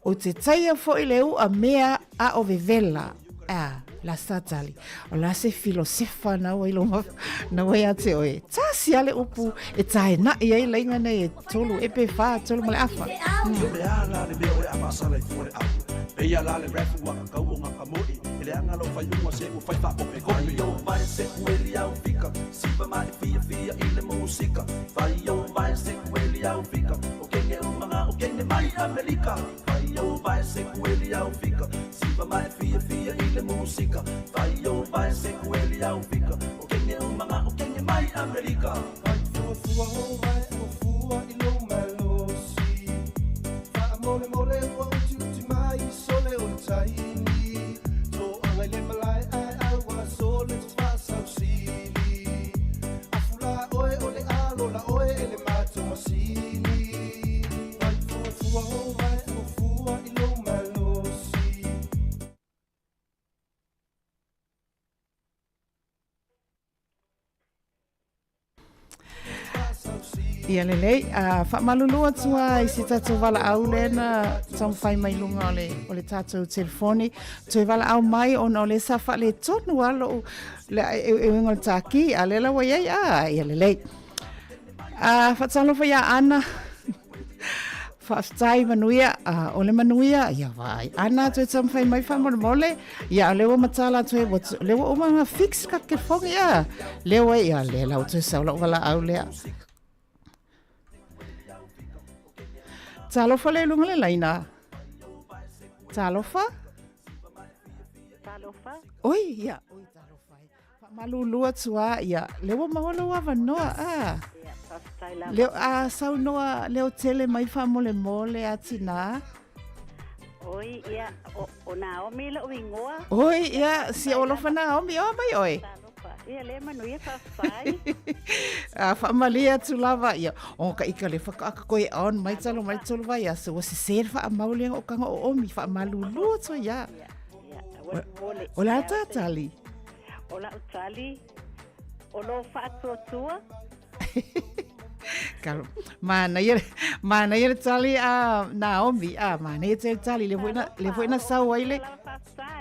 o te taia foi le u'a mea a o vevela. A, la sa tali. O la se filosefa na ua ilo na ua ia te oe. Tasi ale upu e tae na'i ai lainga nei e tolu e pe whā, tolu ma le afa. Ia lelei, a faamalulu atu a i se tatou valaau lea na taumafai mai luga o le, o le tatou telefoni. Toe valaau mai ona o lea sa faaletonu a lou le e uiga o le tākī, a lea la ua i ai, a, ia lelei. A faatalofa iā Ana. Faafetai manuia, a, o le manuia, ia vaai. Ana toe taumafai mai faamolemole, ia o lea ua matala atu ai, ua, lea ua uma ona fix ka telefoni, ia. Lea ua, ia lea la ua toe sau lau valaau lea. Talofa le luga le laina. Talofa. Talofa. Oi, ia, oi talofa. Faamalulu atu a, ia, lea ua maua lou avanoa, a. Ia, faafetai lava. Leo, a, saunoa leotele mai faamolemole a tinā. Oi, ia, o, o Naomi lou igoa. Oi, ia, si olofa Naomi, o mai oe. Talofa. Ia, le manuia, faafetai. A, faamalie atu lava, ia, o ka ika le whakaaka koe on mai talo mai tolo vai, a, so ua sese le whaamau le o kanga o omi, faamalulu atu ia. Ia, ia, ua mole. O le a tātali? O lau tali, o lou faatuatua. Kalo. Manaia, manaia le tali a Naomi, a manaia te tali le foi na le foi na sau ai le.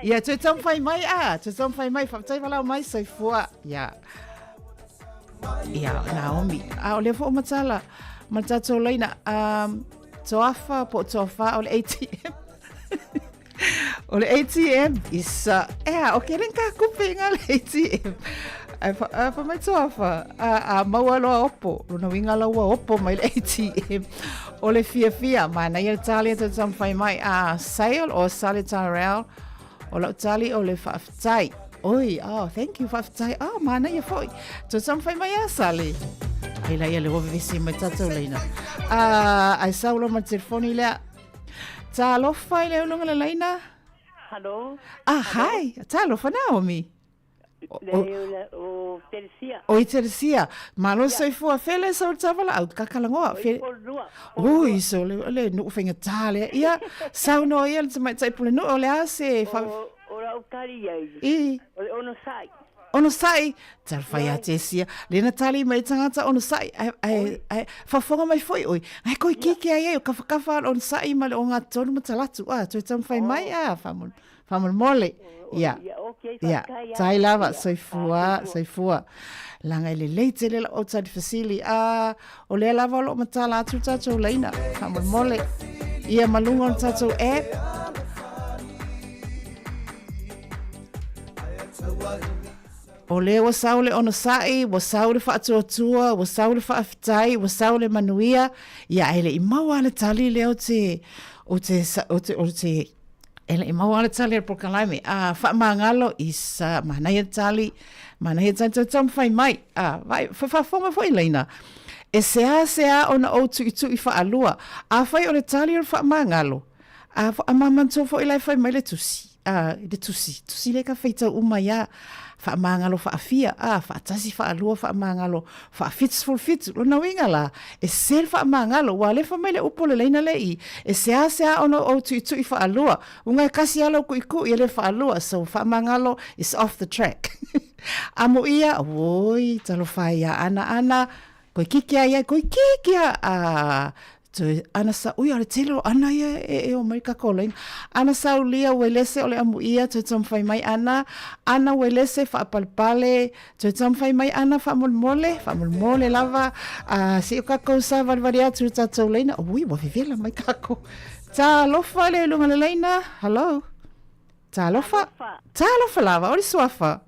Ia toe taumafai mai a, toe taumafai mai, faafetai valaau mai soifua. Ia. Ia Naomi. A o lea foi o matala ma le tatou laina um, toafa po o toafa o le ATM. O le ATM isa ea o ke ren ka kupe nga le ATM. Ai fa a fa mai toafa a a maua loa opo lona uiga la ua opo mai le ATM. O le fiafia manaia le tali atu taumafai mai a Sale o Sale Tyrell o lau tali o le faafetai. Oi, oh, thank you, faafetai. Oh, manaia foi. Toe taumafai mai a Sale. Ai la ia le ua vevesi mai tatou leina. Ah, ai sau loa ma le telefoni lea. Talofa i le uluga le laina. Hello. Ah, hi. Talofa Naomi. O, o Teresia. Oi Teresia. Malo soifua fele sa o tavala au kakalangoa. Oi polua. Oi so le le nu whainga tale. Ia saunoa ia le tamaitai pule nu o le a se fa... O, o lau tali ai. I. O le ono sai. Onosai, talafai a Tesia, le na tali mai tangata onosai, ai, ai, ai, fafoga mai foi oi, ai koi kike ai ai, o kawhakawha al onosai ma le o ngā tonu ma talatu, a, toe taumafai mai, a, whamol, whamolmole, ia, ia, tai lava, soifua, soifua, langa i le lei tele la o tali fasili, a, o lea lava o loo matala atu tātou leina, whamolmole, ia malunga o le tātou app, O lea ua sau le onosai, ua sau le faatuatua, ua sau le faafetai, ua sau le manuia, ia e le i maua le tali lea o te, o te, o te, o te, e le i maua le tali a le polokalame, a faamagalo i sa manaia tali, manaia tali tau taumafai mai, a, vai, faafofoga foi laina. E seasea ona ou tuitui faalua, afai o le tali o le faamagalo, A, a manatua foi la e fai mai le tusi, a, le tusi, tusi le ka faitau uma ia, faamagalo faafia, a, faatasi, faalua, faamagalo, faafitsifulufitu. Lona uiga la, e sese le faamagalo, ua alefa mai le upu o le laina le i, e seasea ona ou tuitui faalua, uga e kasi lava lau kuikui e le faalua, so faamagalo is off the track. Amuia, oi, talofa ai ia Ana, Ana, koe kiki ai ai, koe kiki a, a, toe, ana sa, ui, ale tele o Ana ia e, e o mai ka koloina. Ana Saulia, Uelese o le amuia, toe taumafai mai Ana, Ana Uelese, faapalepale, toe taumafai mai Ana faamolemole, faamolemole lava, a, se i o kakou savalivali atu i le tatou laina, ui, ua vevela mai kakou. Talofa le luga le laina, hello. Talofa. Talofa lava, o le suafa.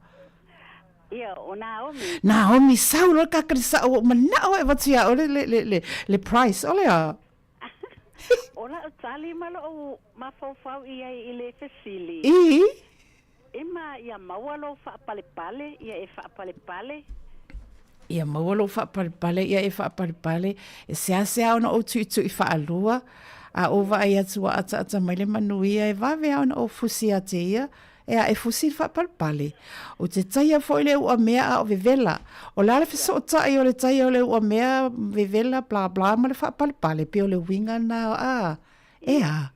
Ia, o Naomi. Naomi, sau loa le kakalisa o manao e vatu ia ole le, le, le, le price, ole a. O la'u tali ma lo'u mafaufau i ai i le fesili. I. E ma ia maua lou faapalepale, ia e faapalepale. Ia maua lou faapalepale, ia e faapalepale. E seasea ona ou tuitui faalua, a ou vaai atu ua ataata mai le manuia, e vave lava ona ou fusi ia te ia, e a e fusi le faapalepale. Ou te taia foi le uamea a o vevela. O le a le fesootai o le taia o le uamea vevela bla bla ma le faapalepale, pei o le uiga lena, a. Ea,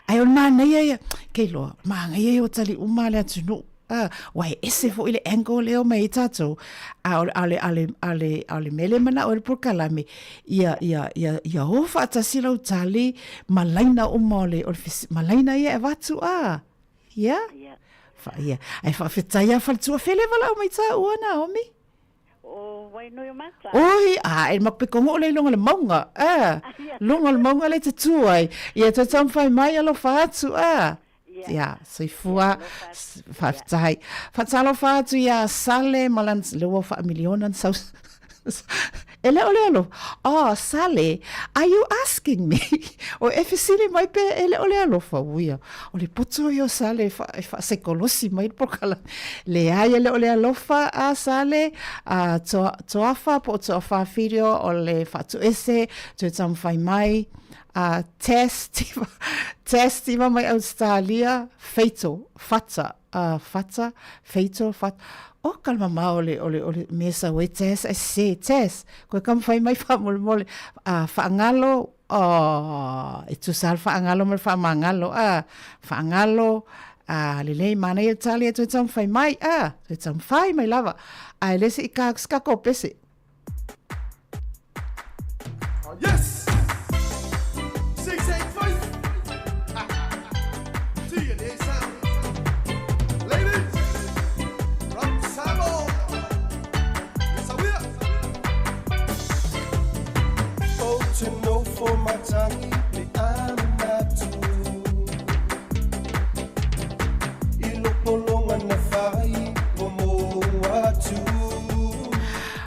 ae o le manaia ia, kei loa, manaia ia o tali uma a le atunuu. Ua e ese foi le angle lea o mai ai tatou, a o, a o le, a o le, a o le, a o le mea lea e manao ai le polokalame, ia, ia, ia, ia o faatasi lau tali ma laina uma o le, o le fes, ma laina ia e avatu, a. Ia? Ia. Fa, ia. Ae faafetai lava faletua, fele valaau mai tāua, Naomi? O Wainuiomata. Oi, a e mapekongo le luga le mauga, a, luga le mauga le te tū ai. Ia toe taumafai mai alofa atu, a. Ia, soifua, faafetai. Faatalofa atu iā Sale ma lana, lea ua faamiliona na sau. E le o le alofa. Oh, Sale, are you asking me? O e fesili mai pe e le o le alofa, uia. O le poto ia o Sale e, wha, e whaasekolosi mai le polokalame. Leai e le o le alofa a Sale, a toa, toafa po o toafāfirio o le whaatuese, toe taumafai mai, a Tess, Tiva, Tess Tiva mai Australia, Feito, Fata, a Fata, Feito, Fata, o ka le mamao o le, o le, o le mea sau ai Tess, ai se, Tess, koe ka mawhai mai whaamolemole, a whaangalo, Oh, e tusa le faagalo ma le faamagalo, a, faagalo, a, lelei manaia le tali e toe taumafai mai, a, toe taumafai mai lava, ae le se i ka, se ka pese. Oh, yes! 685! DNA sound. Ladies! From Samoa! Yes, I will!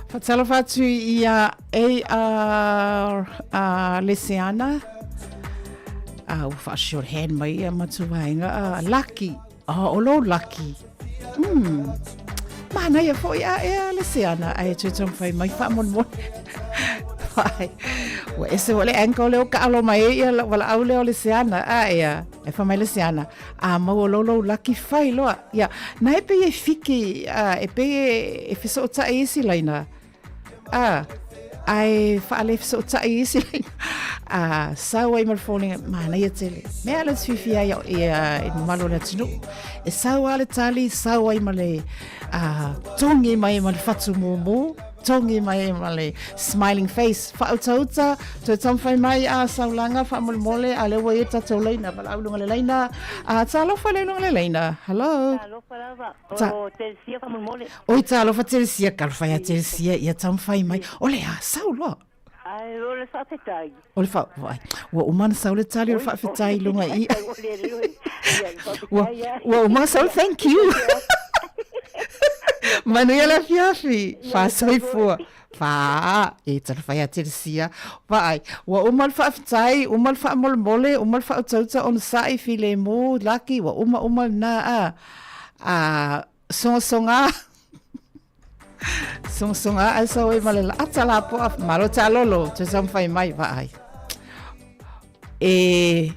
Faatalofa atu i a AR Leseana. Ua faa-shorthand mai ia matou vaega. Lucky. Oh, o lou lucky. Mm. Manaia foi a ea le seana, ae toe taumafai mai faamolemole. Vai. Ua ese foi le angle lea o kaalo mai ai ia lau valaau lea o le seana, a ea, e fai mai le seana, a maua lou lou laki fai loa. Ia, na e pei e fiki, a, e pei e, e fesootai isi laina. A, ae faalefesootai i isi laina. A, sau ai ma le foliga, manaia tele. Mea le fiafia ai ia i mamalu o le atunuu. E sau lava le tali, sau ai ma le a, togi mai ma le fatu mumu, togi mai ma le smiling face. Faautauta, toe taumafai mai a saulaga faamolemole, a lea ua i ai le tatou laina, valaau i luga o le laina. A, talofa le luga o le laina. Hello. Talofa lava. Ta- O Telesia faamolemole. Oi talofa Telesia, talofa ia Telesia, ia taumafai mai. O le a, sau loa. Ai, o le faafetai. O le fa, vai. Ua uma ona sau le tali o le faafetai i luga i. Ua, ua uma ona sau le thank you. Manuia le afiafi. Faasoifua. Faa, e talofa ia Telesia. Vaai, ua uma le faafetai, uma le faamolemole, uma le faautauta onosai, filemu, laki, ua uma uma lena a. A sogasoga sogasoga ae sau ai ma le ata lapoa malo taalolo toe taumafai mai vaai e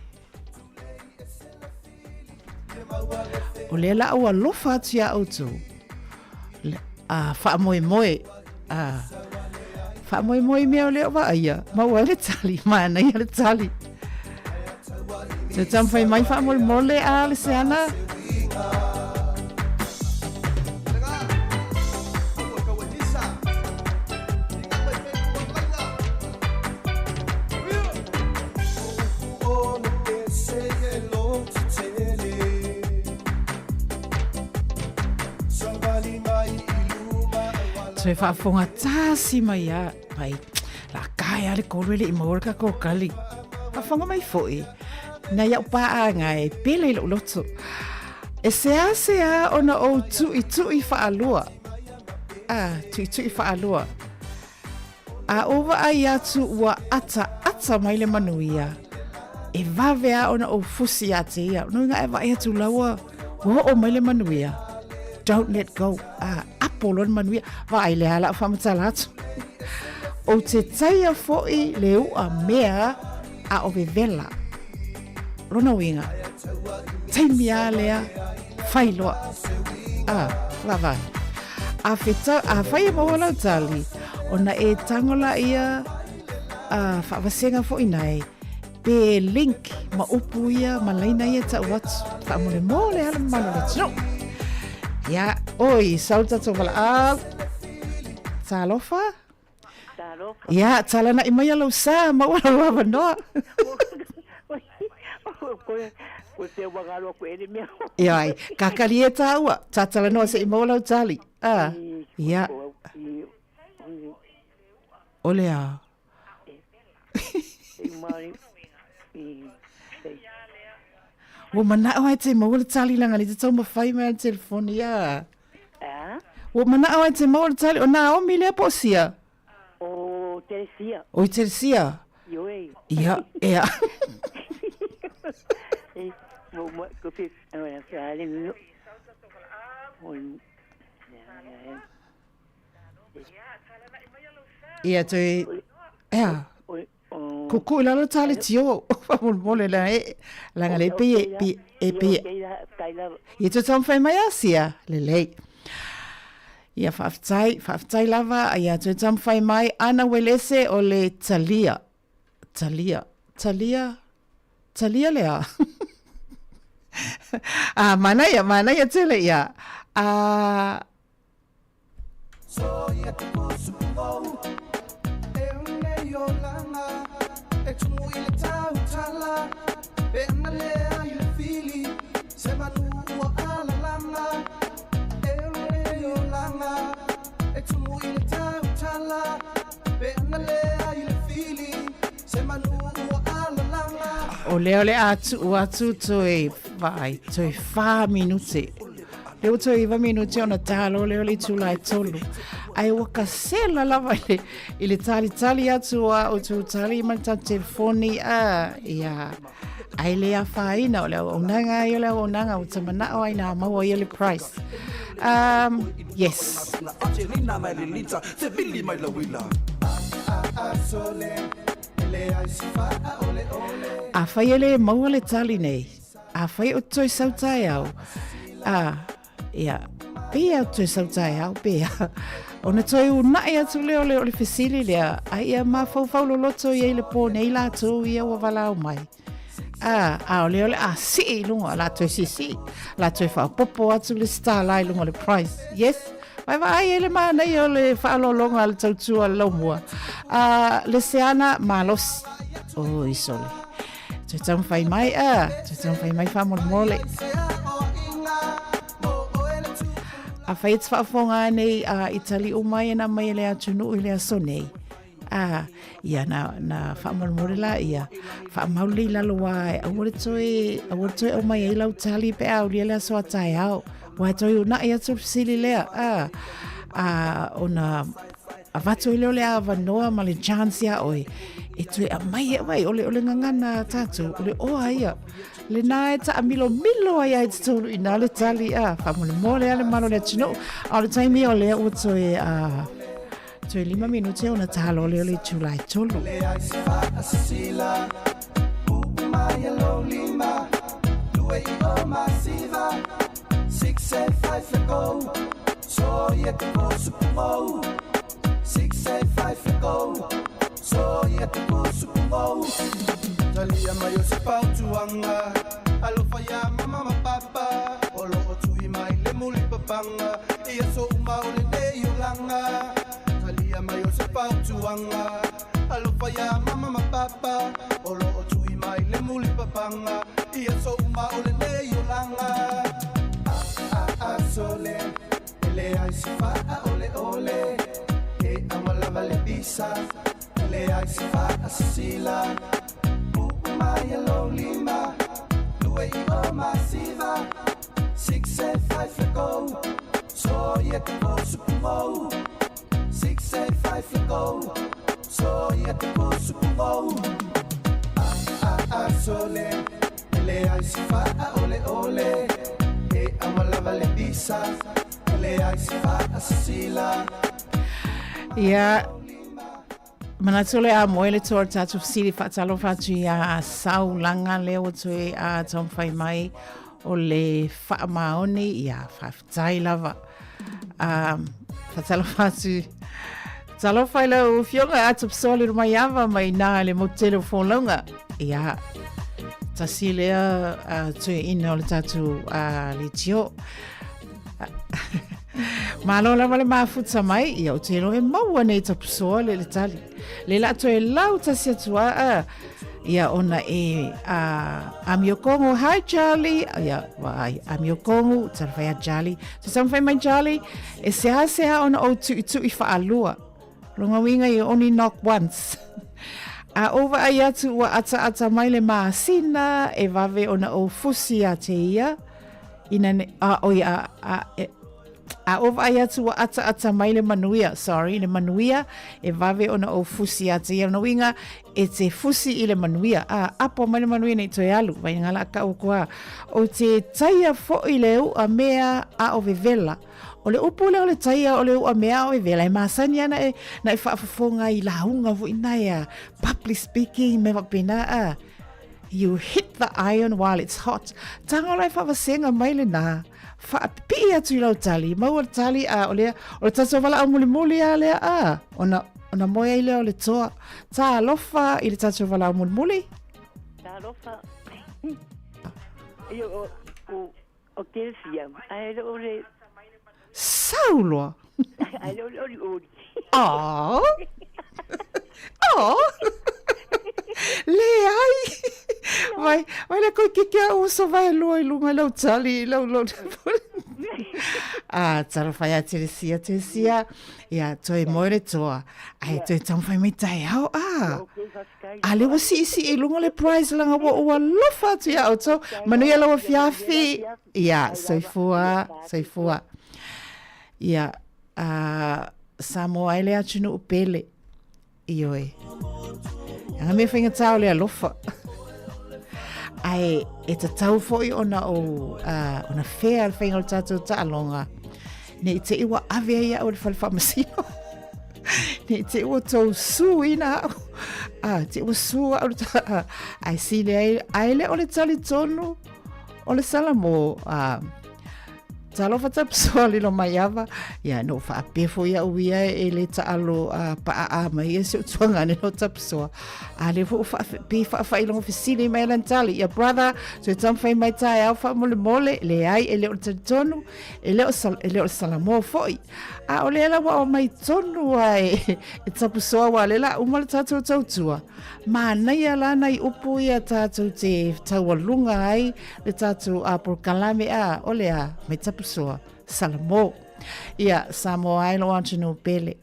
o lea la ua alofa atu iā outou a faamoemoe a faamoemoe i mea o lea o vaaia maua ai le tali manaia le tali Toe taumafai mai faamolemole a le seana. Toe faafofoga tasi mai a mai la kae a le kolu e le i maua le tatou tali. Faafofoga mai foi nai au paaga e pele i lou loto. E seasea ona ou tuitui faalua. Ah, tuitui faalua. A ou vaai atu ua ataata mai le manuia, e vave a ona ou fusi ia te ia. No inga e vaai atu laua, ua oo mai le manuia. Don't let go. A, apo loa le manuia. Vaai le a lau faamatala atu. Ou te taia foi le u'a mea a o vevela. Lona uiga, taimi a lea, fai loa. A, vaavaai. A fetau, afai e maua lau tali, ona e tago laia a faavasega foi nae, pe link ma upu ia ma laina ia tau atu. Faamolemole a le mamalu o le atunuu. Ia, oi, sau le tatou valaau. Talofa. Talofa. Ia, talana'i maia lou sa, maua lou avanoa. Koe pea ua galo aku e le mea. Ia ai, kakali e tāua, tātalanoa se i maua lau tali. Ah, ia. O le a. Ua mana'o ai te maua le tali langa le te taumafai mai le telefoni ia. Ua mana'o ai te maua le tali o Naomi lea po o Sia? O Teresia. O i Teresia? Ioe. Ia, ea. Ia toe, ea. Kuku i lalo tale tio, faamolemole la e, langa le pe e pe e pe. Ia toe taumafai mai a Sia, lelei. Ia faafetai, faafetai lava, ia toe taumafai mai Ana Uelese o le talia. Talia, talia, talia le a. Ah, manaia, manaia tele ia. Ah, O lea o le a tuu atu toe vaai, toe 4 minute. Lea ua toe 9 minute ona talo lea o le itula e 3. Ae ua kasela lava i le, i le talitali atu a o tou tali ma le tatou telefoni a, ia. Ae le afaina o le auaunaga ai o le auaunaga ua ta mana'o ai na maua ia le price. Yes. Afai e le maua le tali nei, afai o te toe sau taeao, a, ia, pei o te toe sau taeao, pea, ona toe una'i atu lea o le, o le fesili lea, a ia mafaufau loloto i ai le pō nei latou ia ua valaau mai. A, a o lea o le a sii i luga, la toe sisii, la toe faaopoopo atu le isi $1 i luga o le price. Yes? Vaevaai ai le manaia o le faaaloaloga a le tautua a le laumua. A, le seana malosi. Oi, sole. Toe taumafai mai, a, toe taumafai mai faamolemole. Afai e te faafofoga nei a, i tali uma ai e nā mai e le atunuu i le aso nei, a, ia na, na faamolemole la ia, faamau lelei i lalo a, e aua le toe, aua le toe aumai ai lau tali pe a aulia le aso a taeao. Ua e toe una'i atu le fesili lea, a, a, ona avatu ai lea o le avanoa ma le chance iā ʻoe e toe aumai ai, vai, o le, o le gagana a tātou, o le oa ia. Lena e taamilomilo ai ai totonu i nā le tali, a, faamolemole a le malo le atunuu. A o le taimi o lea ua toe, a, toe 5 minute ona talo lea o le itula e 3. pisa Le ai se faasisila Uu mai e lou lima Lue i o masiva Six e five le kou So ia te pusu puvou Six e five le kou So ia te pusu puvou A a a sole Le ai se faa ole ole E amalava le pisa Le ai se faasisila Ia, manatu o le a moe le toa o le tatou fesili faatalofa atu iā Saulaga lea ua toe a taumafai mai o le faamaoni, ia faafetai lava. Um, faatalofa atu Talofa i lau afioga a Tupusoa le Rumaiava mai nā le motu tele o Fōlauga. Ia, tasi lea uh, tueina o le tatou uh, litio. Malo lava le mafuta mai, ia o te iloa e maua nei tapusoa le le tali. Le la toe lau tasi atu a, a ia ona e a amio kongo, hi Charlie, ia vai amio kongo, talafai a Charlie. So samfai mai Charlie, e seha seha ona ou tui tui whaalua. Longa winga you only knock once. A ova ai atu ua ata ata mai le masina e vave ona ou fusi a te ia. Ina ne, a, oi, a, a, e, a o vaai atu ua ataata mai le manuia, sorry, le manuia, e vave ona ou fusi atu ia. Lona uiga, e te fusi i le manuia, a, apo mai le manuia nei toe alu, vai ngala a kau koa. O te taia fo'i le u'a mea a o vevela. O le upu lea o le taia o le u'a mea a o vevela, e masani ana e, na e faafofoga i lauga fo'i nae a public speaking me faapena, a. You hit the iron while it's hot. Taga o lai faavasenga mai lena. Faapipii atu i lau tali. Maua le tali a o lea, o le tatou valaau mulimuli a lea a. Ona, ona moe ai lea o le toa. Talofa i le tatou valaau mulimuli. Talofa. Ia o, o, o Kelsia. Ai le o le... Sau loa. Ai le o le oli oli. Oh. Oh. Leai. Vai, vai le koe keke a uso vai loa i lunga i lau tali, i lau lau. Ah, talofa ia Teresia, Teresia. Ia, toe moe le toa. Ai, toe taumafai mai taeao, ah. A le ua siisii i luga le prize langa ua ua alofa atu iā outou. Manuia lau afiafi. Ia, soifua, soifua. Ia, a Samoa ai le atunuu pele. Ioe. Anga mea faigata o le alofa. Ae e tatau foi ona o uh, ona fair le faiga o le tatou taaloga. Ne i te i ua ave ai au i le fale faamasino. Ne i te i ua tou suina au. Ah, te ua su au le ta, ai sili ai, ai le o le talitonu o le Salamo. Ah, Talofa tapusoa lilo mai ava, ia no whaapea fo ia uia e le taalo a paa a mai ia se utuanga ne no tapusoa. A le fo whaape whaawhailongo fesili mai lan tali, ia brother, so e tamwhai mai tae au wha mole mole, le ai e le o le talitonu, e le o, sal, e le o le Salamo foi. A o le ala wa o mai tonu a e, e tapusoa wa le la uma le tātou tautua. Mānaia la nai upu ia tātou te taualunga ai, le tātou a polokalame a o le a mai tapusoa Salamo. Ia, Samoa ai lo atunuu pele.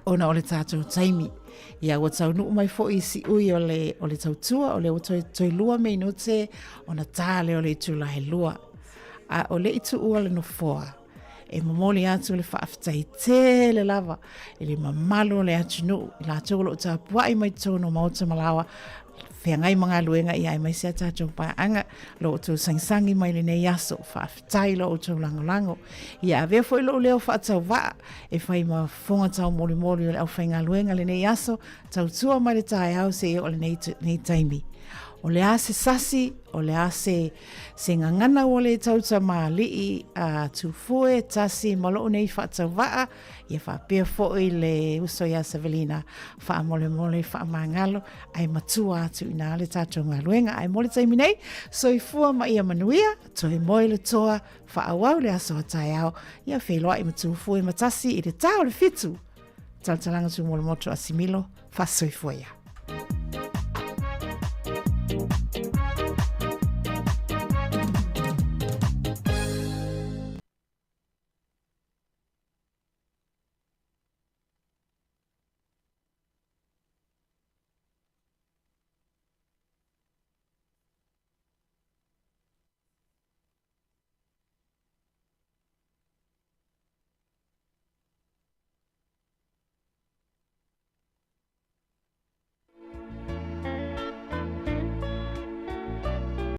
Ona o le tātou taimi. Ia, ua taunuu mai foi i siui o le, o le tautua, o le ua toe, toe lua minute, ona tā lea o le itula he lua. A o le i tuua le nofoa, e momoli atu le faafetai tele lava i le mamalu o le atunuu, i latou o lo o tapuai mai totonu o Maota Malawa, feagai ma galuega ia aemaise a tatou paaga lo outou sagisaги mai lenei aso. Faafetai lo outou lagolago. Ia avea foi lou leo faatauvaa e fai ma fofoga taumolimoli o le aufaigaluega lenei aso, tautua mai le taeao seia oo lenei, lenei taimi. O le a se sasi, o le a se, se gagana ua le tautamalii a Tufue, Tasi ma lou nei faatauvaa, ia faapea foi le uso iā Savelina, faamolemole, faamagalo, ae matua atu i nā le tatou galuega. Ae mo le taimi nei, soifua ma ia manuia, toe moe le toa, faaauau le aso a taeao, ia feiloai ma Tufue ma Tasi i le ta o le fitu. Talatalaga Tumolomoto a Similo, faasoifua ia.